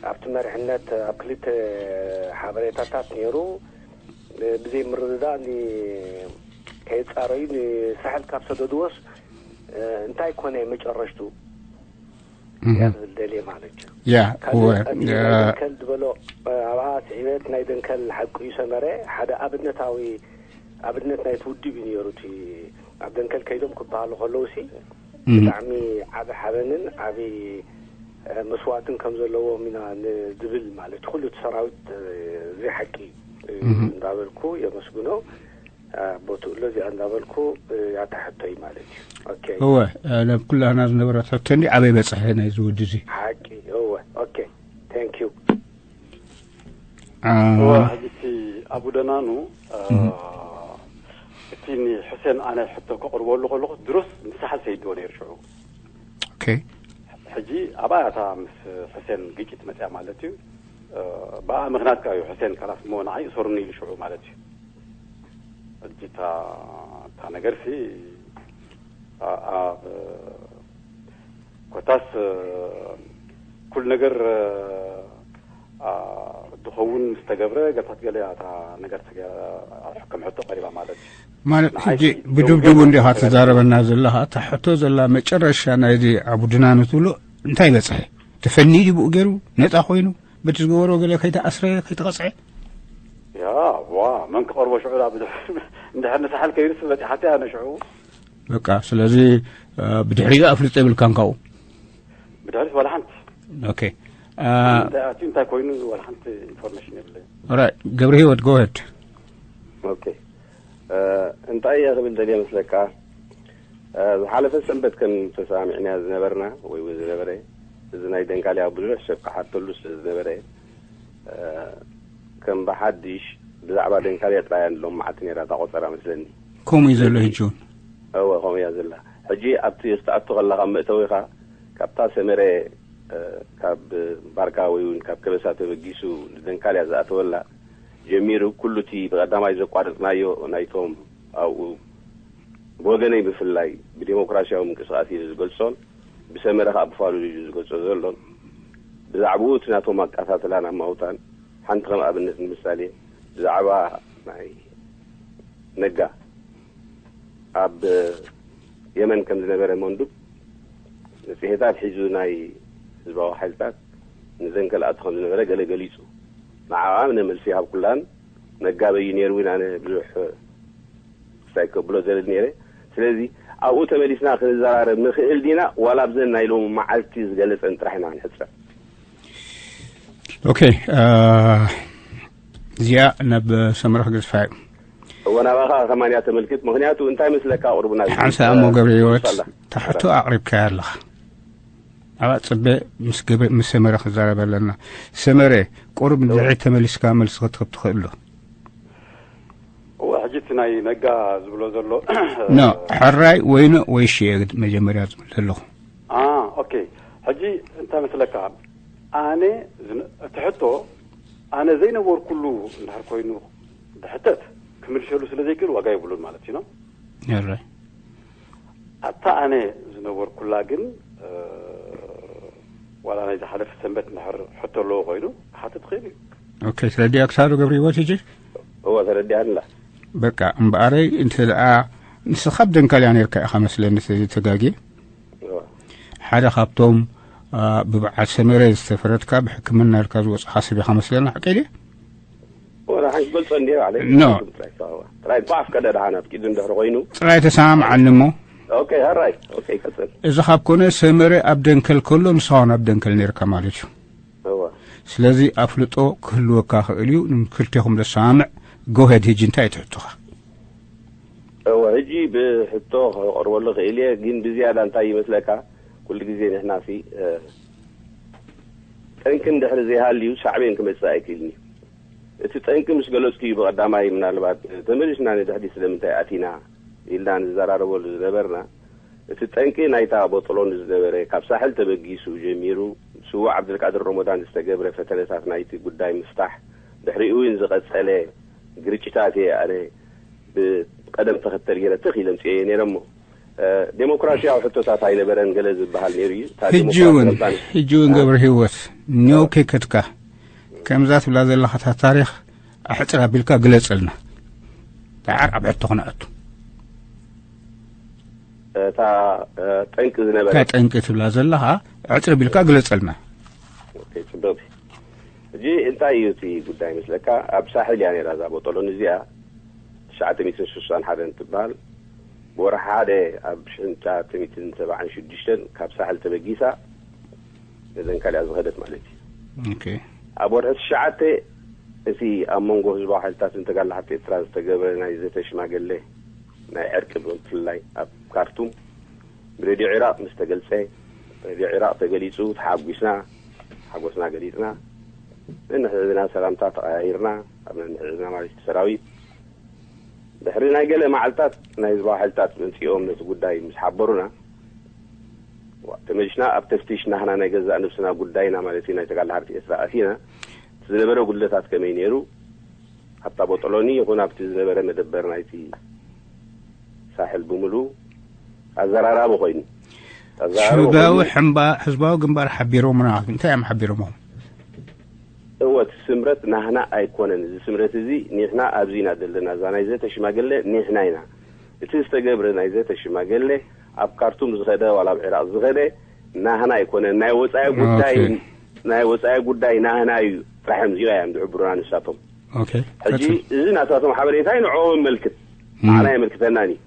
ኣብቲ መሪሕነት ኣብ ክልተ ሓበሬታታት ነይሩ። እ፣ ብዘይ ምርድዳእ ን-፣ ከየጻረዩ ንሳሕል ካብ ሰደድዎስ፣ እ፣ እንታይ ኮነ መጨረሽቱ? እያ ዝብል ደልየ ማለት እዩ። ያ፣ ካልእ እወ፣ ኣቲ ያ። ናይ ደንከል ዝበሎ፣ እ፣ ኣብኣ ስዒበት ናይ ደንከል ሓቂ እዩ ሰመረ፣ ሓደ ኣብነታዊ፣ ኣብነት ናይቲ ውድብ እዩ ነይሩ። እቲ ኣብ ደንከል ከይዶም ክበሃሉ ከለዉ ሲ፣ እም። ብጣዕሚ ዓቢ ሓበንን ዓቢ፣ እ፣ መስዋእትን ከም ዘለዎም ኢና ንዝብል ማለት ኩሉ እቲ ሰራዊት፣ እ፣ እዚ ሓቂ እዩ፣ እ፣ እም። እንዳበልኩ የመስግኖ። እ፣ ቦትኡ ኣሎ እዚኣ እንዳበልኩ፣ እ፣ ያታ ሕቶይ ማለት እዩ። ኦኬ። እወ፣ እ፣ ናብ ኩላህና ዝነበረት ሕቶ እንዲ ኣበይ በጽሐ ናይዚ ወዲ እዚ? ሓቂ፣ እወ። ኦኬ። Thank you። አ፣ እወ፣ ሕጂ እቲ ኣቡ ደናኑ፣ እ፣ እም። እቲ ንሕሴን ኣነ ሕቶ ከቕርበሉ ከለኹ ድሮስ ንሳሕል ሰይድዎ ነይሩ ሽዑ። ኦኬ። ሕጂ ኣብኣ እታ ምስ ሕሴን ግጭት መጽያ ማለት እዩ። እ፣ ብኣ ምኽንያት ከኣ እዩ ሕሴን ካላስ እሞ ንዓይ እሰሩኒ ኢሉ ሽዑ ማለት እዩ። ሕጂ እታ፣ እታ ነገርሲ ኣ-፣ ኣብ ኮታስ ኩሉ ነገር ኣ-፣ ድኸውን ምስ ተገብረ ገታት ገለ እታ ነገር ተገ-፣ ኣብ ሕክም ሕቶ ቀሪባ ማለት እዩ። ማለት ንዓይ ሕጂ ሲ ብድብድቡ ደንጉ እንዲኻ ነገር ትዛረበና ዘለኻ፣ እታ ሕቶ ዘላ መጨረሻ ናይዚ ኣቡድናኑ ትብሎ እንታይ በጽሐ? ተፈንዩ ብኡ ገይሩ ነጻ ኮይኑ በቲ ዝገበሮ ገለ ከይተኣስረ ከይተቐጽዐ? ያ፣ ዋ፣ መን ክቐርቦ ሽዑ ዳ ብድሕ-፣ እንድሕር ንሳሕል ከይዱስ በጺሓቶ እያ ነሽዑ። በቃ፣ ስለዚ፣ እ፣ ብድሕሪኡ ኣፍልጦ የብልካን ካብኡ? ብድሕሪት ዋላ ሓንቲ። ኦኬ። እ፣ እንታይ ኣትዩ እንታይ ኮይኑ ዋላ ሓንቲ ኢንፎርሜሽን የብለይን። ኦራይት፣ ገብረ ህይወት፣ go ahead። ኦኬ። እ፣ እንታይ እየ ክብል ደልየ መስለካ? እ፣ ዝሓለፈ ሰንበት ከም ተሰማሚዕና ዝነበርና ወይ እውን ዝነበረ፣ እዚ ናይ ደንካልያ ብዙሕ ሰብ ክሓተሉ ስለ ዝነበረ፣ እ፣ ከም ብሓድሽ ብዛዕባ ደንካልያ ጥራይ እያ ሎም መዓልቲ ነይራ እታ ቆጸራ መስለኒ። ከምኡ እዩ ዘሎ ሕጂ እውን። እወ፣ ከምኡ እያ ዘላ። ሕጂ ኣብቲ ክትኣቱ ከለኻ መእተዊኻ ካብታ ሰመረ፣ እ፣ ካብ ባርካ ወይ እውን ካብ ከበሳ ተበጊሱ ንደንካልያ ዝኣተወላ ጀሚሩ፣ ኩሉ እቲ ብቐዳማይ ዘቋረጽናዮ ናይቶም ኣብኡ ብወገነይ ብፍላይ ብዴሞክራሲያዊ ምንቅስቓስ ኢሉ ዝገልጾን ብሰመረ ከኣ ብፋሉል ኢሉ ዝገልጾ ዘሎን ብዛዕባኡ እቲ ናቶም ኣቀታትላን ኣማውታን ሓንቲ ከም ኣብነት ንምሳሌ ብዛዕባ ናይ ነጋ ኣብ የመን ከም ዝነበረ መንዱብ መጽሔታት ሒዙ ናይ ህዝባዊ ሓይልታት ንዘንከልኣቱ ከም ዝነበረ ገለ ገሊጹ። ንዓኣ ምነ መልሲ ይሃብኩላን ነጋ በዩ ነይሩ እውን ኣነ ብዙሕ ክሳይ ከብሎ ዘብል ነይረ። ስለዚ ኣብኡ ተመሊስና ክንዘራረብ ንኽእል ዲና ዋላ ኣብዘን ናይ ሎሚ መዓልቲ ዝገለጸን ጥራሕ ኢና ክንሕጸር? ኦኬ፣ እ፣ እዚኣ ናብ ሰመረ ክገዝፋ እዩ። እወ፣ ናባኻ ከማን እያ ተመልክት። ምኽንያቱ እንታይ መስለካ፣ ቁርብና ሓንሳ እሞ ገብረ ህይወት፣ ንሳላ። ተሕቶ ኣቕሪብካያ ኣለኻ። ኣብኣ ጽበ ምስ ገብረ፣ ምስ ሰመረ ክዛረብ ኣለና። ሰመረ፣ ቁሩብ ንድሕሪት ተመሊስካ መልሲ ክትህብ ትኽእል ዶ? እወ፣ ሕጂ እቲ ናይ ነጋ ዝብሎ ዘሎ ኖ፣ ሕራይ ወይኖ ወይ ሽየ መጀመርያ ዝብል ዘለኹ። አ፣ ኦኬ። ሕጂ እንታይ መስለካ፣ ኣነ ዝነ-፣ እቲ ሕቶ ኣነ ዘይነበርኩሉ እንድሕር ኮይኑ ብሕተት ክምልሸሉ ስለ ዘይክእል ዋጋ የብሉን ማለት እዩ ነው። የራይ ኣታ ኣነ ዝነበርኩላ ግን እ፣ ዋላ ናይ ዝሓለፈ ሰንበት እንድሕር ሕቶ ኣለዎ ኮይኑ ክሓትት ትኽእል እዩ። ኦኬ፣ ትረዲኣ ክሳዶ ገብረ ህይወት ሕጂ? እወ ተረዲኣንላ። በቃ እምበኣረይ እንተ ደኣ ንስኻ ኣብ ደንካልያ ነርካ ኢኻ መስለኒ ተጋጊ እወ። ሓደ ካብቶም አ፣ ብበዓል ሰመረ ዝተፈረድካ ብሕክምና ኢልካ ዝወፅኻ ሰብ ኢኻ መስለኒ ሓቀይ ድየ? ወላ ሓንቲ ገልጾ እንዲየ ባዕለይ ኖ። ጥራይ ተዋዋ። ጥራይ ባፍ ከደ ደሓን ኣፍቂዱ እንድሕር ኮይኑ ጥራይ ተሰማምዓኒ እሞ ኦኬ ሃራይ ኦኬ ቀጽል እዚ ካብ ኮነ ሰመረ ኣብ ደንከል ከሎ ንስኻ እውን ኣብ ደንከል ነርካ ማለት እዩ። እወ ስለዚ ኣፍልጦ ክህልወካ ክእል እዩ። ንክልቴኹም ዘሰማምዕ ጎሄድ። ሕጂ እንታይ ትሕቱኻ? እወ ሕጂ ብሕቶ ከቕርበሉ ክእል እየ ግን ብዝያዳ እንታይ ይመስለካ ኩሉ ግዜ ንሕና ሲ እ፣ ጠንቂ እንድሕሪ ዘይሃልዩ ሳዕቤን ክመጽእ ኣይክእልን እዩ። እቲ ጠንቂ ምስ ገለጽኩ እዩ ብቐዳማይ ምናልባት ተመሊስና ንድሕዲ ስለምንታይ ኣቲና ኢልና ንዘራረበሉ ዝነበርና። እቲ ጠንቂ ናይታ ቦጦሎኒ ዝነበረ ካብ ሳሕል ተበጊሱ ጀሚሩ ስዉእ ዓብደልቃድር ረመዳን ዝተገብረ ፈተነታት ናይቲ ጉዳይ ምፍታሕ ድሕሪኡ እውን ዝቐጸለ ግርጭታት እየ ኣነ ብቀደም ተኸተል ገይረ ትኽ ኢለ ምጽኤ ነይረ እሞ እ፣ ዴሞክራሲያዊ ሕቶታት ኣይነበረን ገለ ዝበሃል ነይሩ እዩ። እታ ሕጂ ዴሞክራሲ እውን ነባር- ሕጂ እውን ገብረ ህይወት ኒው ከይከድካ ከምዛ ትብላ ዘለኻ እታ ታሪኽ ኣሕፅር ኣቢልካ ግለፀልና። ዳዓር ኣብ ሕቶ ክነኣቱ እታ እ፣ ጠንቂ ዝነበረ እታ ጠንቂ ትብላ ዘለኻ ኣሕፅር ኣቢልካ ግለፀልና። ኦኬ፣ ጽቡቕ። ሕጂ እንታይ እዩ እቲ ጉዳይ መስለካ? ኣብ ሳሕል እያ ነይራ እዛ ቦጦሎኒ እዚኣ ትሽዓተ ሚእትን ስሳን ሓደን ትበሃል። ብወርሒ ሓደ ኣብ ሽሕን ትሽዓተ ሚእትን ሰብዓን ሽዱሽተን ካብ ሳሕል ተበጊሳ ነዘን ካልያ ዝኸደት ማለት እዩ። ኦኬ ኣብ ወርሒ ትሽዓተ እቲ ኣብ መንጎ ህዝባዊ ሓይልታትን ተጋድሎ ሓርነት ኤርትራ ዝተገብረ ናይ ዘተ ሽማግለ ናይ ዕርቂ ብፍላይ ኣብ ካርቱም ብሬድዮ ዒራቕ ምስ ተገልጸ ሬድዮ ዒራቕ ተገሊጹ ተሓጒስና ሓጎስና ገሊጽና ነንሕድሕድና ሰላምታ ተቐያይርና ኣብ ነንሕድሕድና ማለት እዩ ሰራዊት ድሕሪ ናይ ገለ መዓልታት ናይ ህዝባዊ ሓይልታት መጺኦም ነቲ ጉዳይ ምስ ሓበሩና ዋ፣ ተመሊስና ኣብ ተፍቲሽ ናህና ናይ ገዛእ ነብስና ጉዳይና ማለት እዩ ናይ ተጋድሎ ሓርነት ኤርትራ ኣቲና እቲ ዝነበረ ጉድለታት ከመይ ነይሩ ኣብታ ቦጦሎኒ ይኹን ኣብቲ ዝነበረ መደበር ናይቲ ሳሕል ብምሉኡ ኣዘራራቢ ኮይኑ ኣዘራራቢ ህዝባዊ ኮይኑ ሕምባ ህዝባዊ ግንባር ሓቢሮምና እንታይ እዮም ሓቢሮምም? እወ እቲ ስምረት ናህና ኣይኮነን። እዚ ስምረት እዚ ኒሕና ኣብዚ ኢና ዘለና። እዛ ናይ ዘተ ሽማግለ ኒሕና ኢና። እቲ ዝተገብረ ናይ ዘተ ሽማግለ ኣብ ካርቱም ዝኸደ ዋላ ኣብ ዒራቕ ዝኸደ ናህና ኣይኮነን። ናይ ወፃኢ ጉዳይ ኦኬ። ናይ ወፃኢ ጉዳይ ናህና እዩ ጥራሕ እዮም እዚኣ እዮም ዝሕብሩና ንሳቶም። ኦኬ ሕጂ ቀጽል። እዚ ናታቶም ሓበሬታ እዩ ንዕኦም መልክት እም። ንዓና የመልክተናን እዩ።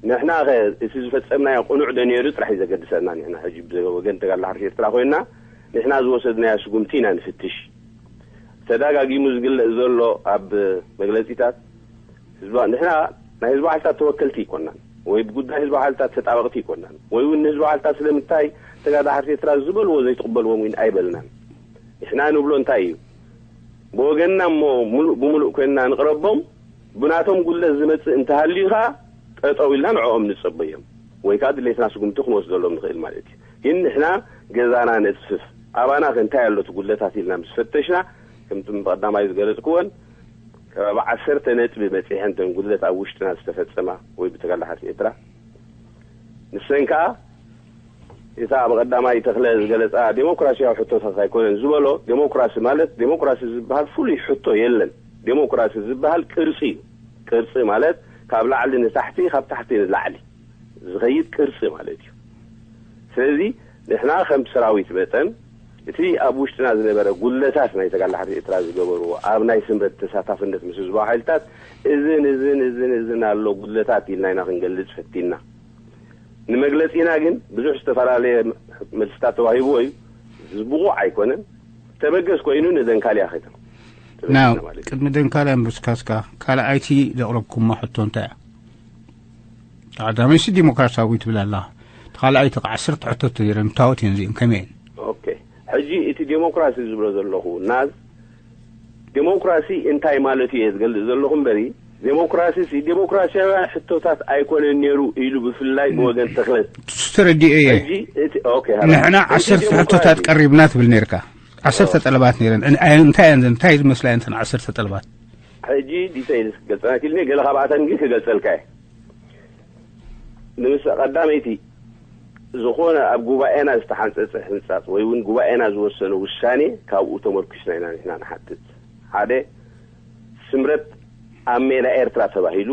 ንሕና ኸ እቲ ዝፈጸምናዮ ቅኑዕ ዶ ነይሩ ጥራሕ እዩ ዘገድሰና። ንሕና ሕጂ ብወገን ተጋድሎ ሓርነት ኤርትራ ኮይና ንሕና ዝወሰድናዮ ስጉምቲ ኢና ንፍትሽ። ተዳጋጊሙ ዝግለጽ ዘሎ ኣብ መግለጺታት ህዝባ ንሕና ናይ ህዝባዊ ሓይልታት ተወከልቲ ኣይኮናን ወይ ብጉዳይ ህዝባዊ ሓይልታት ተጣበቕቲ ኣይኮናን ወይ እውን ንህዝባዊ ሓይልታት ስለምንታይ ተጋድሎ ሓርነት ኤርትራ ዝበልዎ ዘይትቕበልዎም እውን ኣይበልናን። ንሕና ንብሎ እንታይ እዩ ብወገንና እሞ ሙሉእ ብምሉእ ኮይንና ንቕረቦም ብናቶም ጉድለት ዝመጽእ እንተሃልዩ ኸኣ ጠጠው ኢልና ንዕኦም ንጸበዮም ወይ ከኣ ድሌትና ስጉምቲ ክንወስደሎም ንኽእል ማለት እዩ። ግን ንሕና ገዛና ነጽፍፍ ኣባና ከ እንታይ ኣሎ እቲ ጉድለታት ኢልና ምስ ፈተሽና ከምቲ ብቐዳማይ ዝገለጽክወን ከባቢ ዓሰርተ ነጥቢ በጺሐን እተን ጉድለት ኣብ ውሽጥና ዝተፈጸማ ወይ ብተጋድሎ ሓርነት ኤርትራ ንሰን ከኣ እታ ብቐዳማይ ተኽለ ዝገለጻ ዴሞክራሲያዊ ሕቶታት ኣይኮነን ዝበሎ ዴሞክራሲ ማለት ዴሞክራሲ ዝበሃል ፍሉይ ሕቶ የለን። ዴሞክራሲ ዝበሃል ቅርጺ እዩ። ቅርጺ ማለት ካብ ላዕሊ ንታሕቲ ካብ ታሕቲ ንላዕሊ ዝኸይድ ቅርጺ ማለት እዩ። ስለዚ ንሕና ከም ሰራዊት መጠን እቲ ኣብ ውሽጥና ዝነበረ ጉድለታት ናይ ተጋድሎ ሓርነት ኤርትራ ዝገበርዎ ኣብ ናይ ስምረት ተሳታፍነት ምስ ህዝባዊ ሓይልታት እዝን እዝን እዝን እዝን ኣሎ ጉድለታት ኢልና ኢና ክንገልጽ ፈቲንና። ንመግለጺና ግን ብዙሕ ዝተፈላለየ መልስታት ተዋሂብዎ እዩ። ብቑዕ ኣይኮነን። ተበገስ ኮይኑ ንደንካልያ ኸይታ ናው ቅድሚ ደንካልያ ምብስካስካ ካልኣይቲ ዘቕረብኩሞ ሕቶ እንታይ እያ? ቀዳመይቲ ዲሞክራሲያዊ ትብል ኣለኻ። እቲ ካልኣይቲ ከዓ ዓሰርተ ሕቶት ነይረን። እታወት እየን እዚኦም ከመይ እየን? ኦኬ፣ ሕጂ እቲ ዴሞክራሲ ዝብሎ ዘለኹ ናዝ ዴሞክራሲ እንታይ ማለት እዩ እየ ዝገልጽ ዘለኹ እምበሪ ዴሞክራሲ ሲ ዴሞክራሲያውያን ሕቶታት ኣይኮነን ነይሩ ኢሉ ብፍላይ ብወገን ተኽለት ተረዲኦ እየ። ሕጂ እቲ ኦኬ፣ ሃላ። ንሕና እቲ ዓሰርተ ዴሞክራሲ ሕቶታት ቀሪብና ትብል ነርካ። ዓሰርተ ጠለባት ነይረን። እን- ኣይ- እንታይ እየን? እንታይ ዝመስላ እየን እተን ዓሰርተ ጠለባት? ሕጂ ዲተይልስ ክገልጸና ክልኒ ገለ ካብኣተን ግን ክገልጸልካ እየ። ንምስ ቀዳመይቲ ዝኾነ ኣብ ጉባኤና ዝተሓንጸጸ ሕንጻጽ ወይ እውን ጉባኤና ዝወሰነ ውሳኔ ካብኡ ተመርኪስና ኢና ንሕና ንሓትት። ሓደ ስምረት ኣብ ሜዳ ኤርትራ ተባሂሉ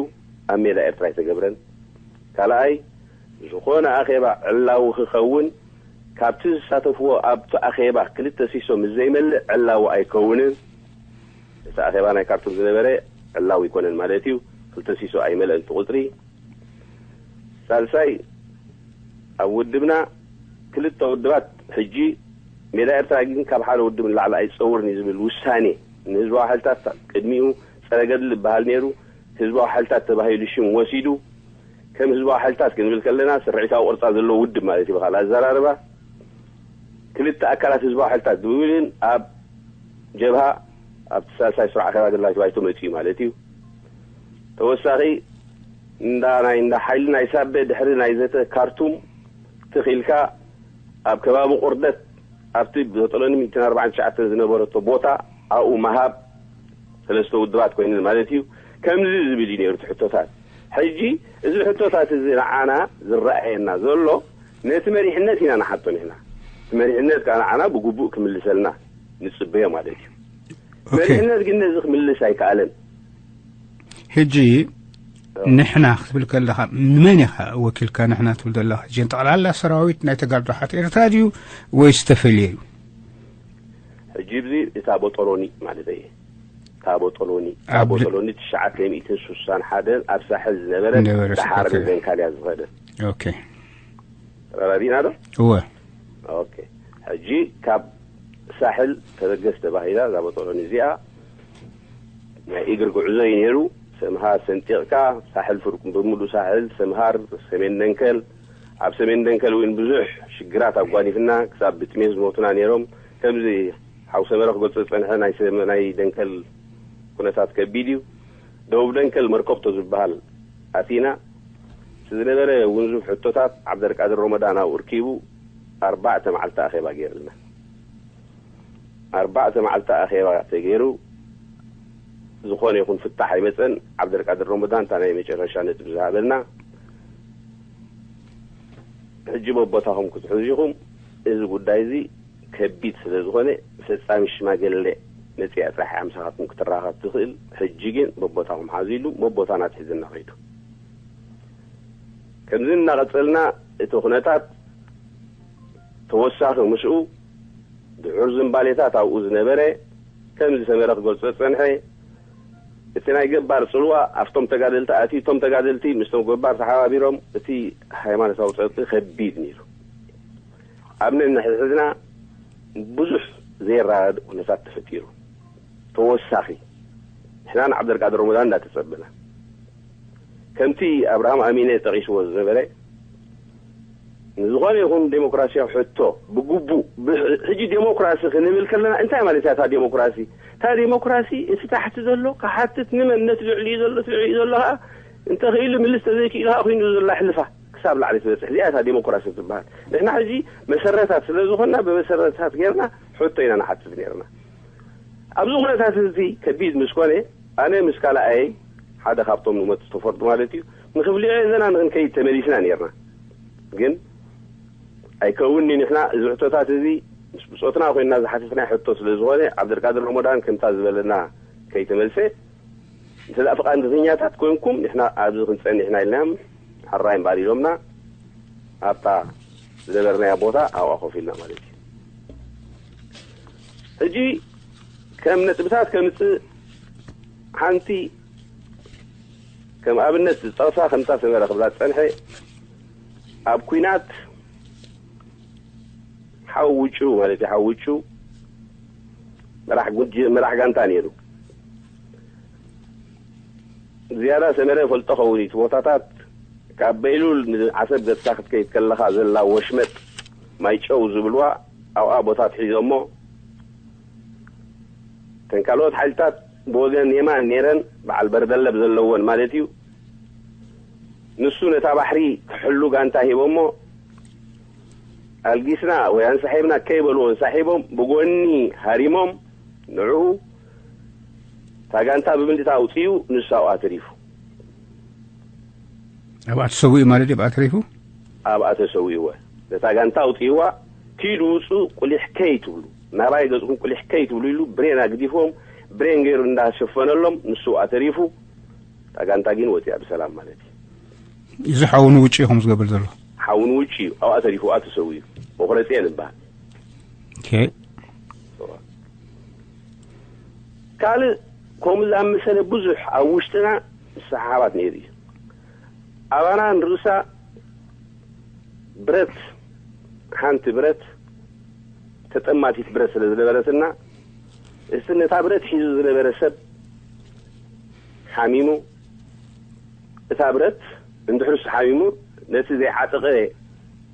ኣብ ሜዳ ኤርትራ ኣይተገብረን። ካልኣይ ዝኾነ ኣኼባ ዕላዊ ክኸውን ካብቲ ዝሳተፍዎ ኣብቲ ኣኼባ ክልተ ሲሶ ምስ ዘይመልእ ዕላዊ ኣይከውንን። እቲ ኣኼባ ናይ ካርቱም ዝነበረ ዕላዊ ኣይኮነን ማለት እዩ። ክልተ ሲሶ ኣይመልአን እቲ ቁጽሪ። ሳልሳይ ኣብ ውድብና ክልተ ውድባት ሕጂ ሜዳ ኤርትራ ግን ካብ ሓደ ውድብ ንላዕሊ ኣይጸውርን እዩ ዝብል ውሳኔ ንህዝባዊ ሓይልታት ቅድሚኡ ጸረ ገድሊ ዝበሃል ነይሩ። ህዝባዊ ሓይልታት ተባሂሉ ሽም ወሲዱ ከም ህዝባዊ ሓይልታት ክንብል ከለና ስርዒታዊ ቅርጻ ዘለዎ ውድብ ማለት እዩ። ብኻል ኣዘራርባ ክልተ ኣካላት ህዝባዊ ሓይልታት ዝብልን ኣብ ጀብሃ ኣብቲ ሳልሳይ ስሩዕ ኣኼባ ገድላዊት ባይቶ መጺኡ ማለት እዩ። ተወሳኺ እንዳ ናይ እንዳ ሓይሊ ናይ ሳበ ድሕሪ ናይ ዘተ ካርቱም ትኺልካ ኣብ ከባቢ ቁርደት ኣብቲ በጠሎኒ ሚእትን ኣርባዓን ትሽዓተን ዝነበረቶ ቦታ ኣብኡ መሃብ ሰለስተ ውድባት ኮይነን ማለት እዩ። ከምዚ ዝብል እዩ ነይሩ እቲ ሕቶታት። ሕጂ እዚ ሕቶታት እዚ ንዓና ዝረኣየና ዘሎ ነቲ መሪሕነት ኢና ንሓቶ ንሕና። እቲ መሪሕነት ከዓ ንዓና ብግቡእ ክምልሰልና ንጽበዮ ማለት እዩ። ኦኬ። መሪሕነት ግን ነዚ ክምልስ ኣይከኣለን። ሕጂ ንሕና ክትብል ከለኻ ንመን ኢኻ ወኪልካ ንሕና ትብል ዘለኻ? ሕጂ ጠቕላላ ሰራዊት ናይ ተጋድሎ ሓት ኤርትራ ድዩ ወይስ ዝተፈልየ እዩ? ሕጂ እዚ እታ ቦጦሎኒ ማለት እየ። እታ ቦጦሎኒ እታ ኣብ ቦጦሎኒ ትሽዓተ ሚእትን ስሳን ሓደን ኣብ ሳሕል ዝነበረ ነበረ፣ ድሓር ኦኬ። ንደንካልያ ዝኸደ ኦኬ። ተረዳዲና ዶ? እወ። ኦኬ። ሕጂ ካብ ሳሕል ተበገስ ተባሂላ እዛ ቦጦሎኒ እዚኣ ናይ እግሪ ጉዕዞ እዩ ነይሩ። ሰምሃር ሰንጢቕካ ሳሕል ፍርቁ ብምሉእ ሳሕል ሰምሃር ሰሜን ደንከል ኣብ ሰሜን ደንከል እውን ብዙሕ ሽግራት ኣጓኒፍና ክሳብ ብጥሜት ዝሞቱና ነይሮም። ከምዚ ሓው ሰመረ ክገልጾ ዝጸንሐ ናይ ሰ- ናይ ደንከል ኩነታት ከቢድ እዩ። ደቡብ ደንከል መርከብቶ ዝበሃል ኣቲና እቲ ዝነበረ ውንዙፍ ሕቶታት ዓብደልቃድር ሮመዳን ኣብኡ ርኪቡ ኣርባዕተ መዓልቲ ኣኼባ ገይርልና። ኣርባዕተ መዓልቲ ኣኼባ ተገይሩ ዝኾነ ይኹን ፍታሕ ኣይመፀን። ዓብደልቃድር ሮመዳን እታ ናይ መጨረሻ ነጥቢ ዝሃበልና ሕጂ በቦታኹም ክትሕዙ ኢኹም። እዚ ጉዳይ እዚ ከቢድ ስለ ዝኾነ ፈጻሚ ሽማግለ መፅያ ጥራሕ እያ ምሳኻትኩም ክትራኸብ ትኽእል። ሕጂ ግን በቦታኹም ሓዙ ኢሉ በቦታና ኣትሒዝና ኸይዱ። ከምዚ እናቐፀልና እቲ ኩነታት ተወሳኺ ምስኡ ድሑር ዝንባሌታት ኣብኡ ዝነበረ ከም ዝሰመረ ክገልጾ ዝጸንሐ እቲ ናይ ገባር ጽልዋ ኣብቶም ተጋደልቲ ኣትዩ እቶም ተጋደልቲ ምስቶም ገባር ተሓባቢሮም እቲ ሃይማኖታዊ ጸቕጢ ከቢድ ነይሩ። ኣብ ነንሕድሕድና ብዙሕ ዘየረዳድእ ኩነታት ተፈጢሩ። ተወሳኺ ንሕና ንዓብደልቃድር ሮመዳን እንዳተጸበና ከምቲ ኣብርሃም ኣሚነ ጠቒስዎ ዝነበረ ንዝኾነ ይኹን ዴሞክራሲያዊ ሕቶ ብግቡእ ብሕ- ሕጂ ዴሞክራሲ ክንብል ከለና እንታይ ማለት እያ እታ ዴሞክራሲ? እታ ዴሞክራሲ እቲ ታሕቲ ዘሎ ክሓትት ንመን ነቲ ልዕሊኡ ዘሎ እቲ ልዕሊኡ ዘሎ ከዓ እንተኽኢሉ ምልስ ተዘይክኢሉ ከዓ ኮይኑ ዘሎ ኣሕልፋ ክሳብ ላዕሊ ትበፅሕ እዚኣ እታ ዴሞክራሲ ትበሃል። ንሕና ሕጂ መሰረታት ስለ ዝኾንና ብመሰረታት ጌርና ሕቶ ኢና ንሓትት ኔርና። ኣብዚ ኩነታት እዚ ከቢድ ምስ ኮነ ኣነ ምስ ካልኣየይ ሓደ ካብቶም ንመቱ ተፈርዱ ማለት እዩ ንክፍሊዖ ዘና ንክንከይድ ተመሊስና ነርና። ግን ኣይከውንኒ ንሕና እዚ ሕቶታት እዚ ምስ ብፆትና ኮይንና ዝሓተትና ሕቶ ስለ ዝኾነ ዓብደልቃድር ሮሞዳን ከምታ ዝበለና ከይተመልሰ እንተ ፍቓድተኛታት ኮንኩም ንሕና ኣብዚ ክንፀንሕና ኢልናዮም። ሕራይ እምበኣር ኢሎምና ኣብታ ዝነበርናያ ቦታ ኣብኣ ኮፍ ኢልና ማለት እዩ። ሕጂ ከም ነጥብታት ከምፅእ ሓንቲ ከም ኣብነት ዝጠቕሳ ከምታ ሰመረ ክብላ ዝፀንሐ ኣብ ኩናት ሓው ውጩ ማለት እዩ። ሓው ውጩ መራሕ ጉጅ መራሕ ጋንታ ነይሩ። ዝያዳ ሰመረ ፈልጦ ኸውን እቲ ቦታታት ካብ በይሉል ንዓሰብ ገጽካ ክትከይድ ከለኻ ዘላ ወሽመጥ ማይጨው ዝብልዋ ኣብኣ ቦታት ሒዞሞ ተን ካልኦት ሓይልታት ብወገን የማን ነይረን፣ በዓል በርደለብ ዘለወን ማለት እዩ። ንሱ ነታ ባሕሪ ክሕሉ ጋንታ ሂቦሞ፣ ኣልጊስና ወይ ኣንሳሒብና ከይበልዎ፣ ኣንሳሒቦም ብጎኒ ሃሪሞም፣ ንዕኡ እታ ጋንታ ብምንድታ ኣውፅኡ፣ ንሱ ኣብኣ ተሪፉ። ኣብኣ ተሰዊኡ ማለት እዩ፣ ኣብኣ ተሪፉ? ኣብኣ ተሰዊእወ። ነታ ጋንታ ኣውፅእዋ፣ ኪዱ ውፁ፣ ቁሊሕ ከይትብሉ፣ ናባይ ገፅኩም ቁሊሕ ከይትብሉ ኢሉ ብሬን ኣግዲፎም፣ ብሬን ገይሩ እንዳሸፈነሎም፣ ንሱ ኣብኣ ተሪፉ። እታ ጋንታ ግን ወፂኣ ብሰላም ማለት እዩ። እዚ ሓው ንውጭ እዩ ከም ዝገብር ዘሎ። ሓው ንውጭ እዩ፣ ኣብኣ ተሪፉ፣ ኣብኣ ተሰዊኡ። መቑረፂ እየ ንበሃል። ኦኬ። ካልእ ከምኡ ዝኣመሰለ ብዙሕ ኣብ ውሽጥና ምስሕሓባት ነይሩ እዩ። ኣባና ንርእሳ ብረት፣ ሓንቲ ብረት፣ ተጠማቲት ብረት ስለ ዝነበረትና፣ እቲ ነታ ብረት ሒዙ ዝነበረ ሰብ ሓሚሙ፣ እታ ብረት እንድሕር እሱ ሓሚሙ፣ ነቲ ዘይዓጠቐ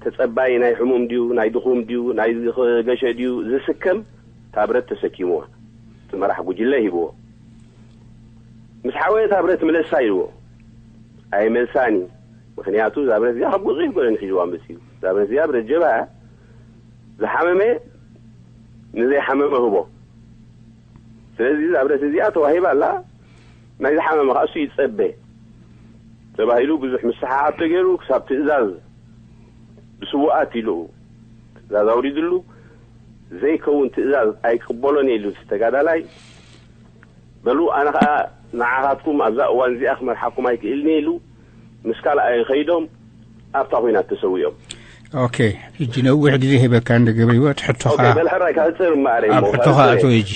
ተጸባዪ ናይ ሕሙም ድዩ፣ ናይ ድኹም ድዩ፣ ናይ ዝገሸ ድዩ ዝስከም፣ እታ ብረት ተሰኪምዋ። እቲ መራሕ ጉጅለ ሂብዎ። ምስ ሓወየ እታ ብረት ምለሳ ኢልዎ። ኣይመልሳን እዩ። ምኽንያቱ እዛ ብረት እዚኣ ካብ ገጹ ኣይኮነን ሒዝዋ መጺኡ። እዛ ብረት እዚኣ ብረት ጀብሃ እያ። ዝሓመመ ንዘይሓመመ ህቦ። ስለዚ እዛ ብረት እዚኣ ተዋሂባ ኣላ፣ ናይ ዝሓመመ ከኣ እሱ ይጸበ ተባሂሉ ብዙሕ ምስሕሓብ ተገይሩ፣ ክሳብ ትእዛዝ ብስዉኣት ኢሉ ትእዛዝ ኣውሪድሉ፣ ዘይከውን ትእዛዝ ኣይቅበሎን እየ ኢሉ እቲ ተጋዳላይ፣ በሉ ኣነ ከኣ ንዓኻትኩም ኣብዛ እዋን እዚኣ ክመርሓኩም ኣይክእልን እየ ኢሉ፣ ምስ ካልኣዩ ከይዶም ኣብታ ኲናት ተሰዊኦም። ኦኬ፣ ሕጂ ነዊሕ ግዜ ሂበካ እንደ ገበይወት፣ ሕቶኻ ኦኬ፣ በል ሕራይ፣ ካብ ሕጽር እምበኣር እየ ኣብ እሞ፣ ካብ ሕቶኻ ሕጽር እየ። ኣቶ፣ ሕጂ።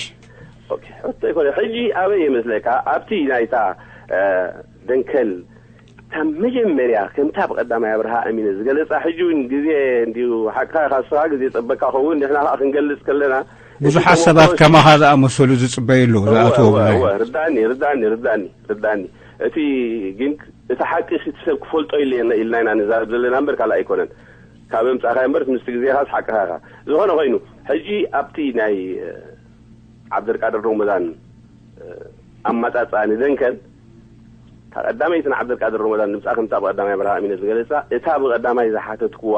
ኦኬ፣ ሕቶ ኣይኮነ። ሕጂ ኣበይ ይመስለካ? ኣብቲ ናይታ፣ እ፣ ደንከል፣ እታ መጀመርያ ከምታ ብቐዳማይ ኣብርሃ ኣሚነ ዝገለጻ፣ ሕጂ እውን ግዜ እንድዩ፣ ሓቅኻ ኢኻ፣ ንስኻ ግዜ ጸበካ ኸውን፣ ንሕና ኸኣ ክንገልጽ ከለና፣ ብዙሓት እቲ ሰባት ተመክሮ ከማኻ ዝኣመሰሉ ዝጽበዩ ኣለዉ፣ እወ፣ ዝኣትዉ እወ፣ ብላይ። እወ፣ ርዳእኒ፣ ርዳእኒ፣ ርዳእኒ፣ ርዳእኒ። እቲ ግን፣ እቲ ሓቂ እቲ ሰብ ክፈልጦ ኢለ፣ ኢልና ኢና ንዛረብ ዘለና እምበር ካልእ ኣይኮነን። ካብ ኣምጻእካዮ እምበር፣ ምስቲ ግዜኻስ ሓቅኻ ኢኻ። ዝኾነ ኮይኑ፣ ሕጂ ኣብቲ ናይ፣ እ፣ ዓብደልቃድር ሮመዳን፣ እ፣ ኣመጻጽኣ ንደንከል፣ እታ ቀዳመይቲ ንዓብደልቃድር ሮመዳን ንምጻእ ከምታ ብቐዳማይ ኣብርሃ ኣሚነ ዝገለጻ፣ እታ ብቐዳማይ ዝሓተትክዋ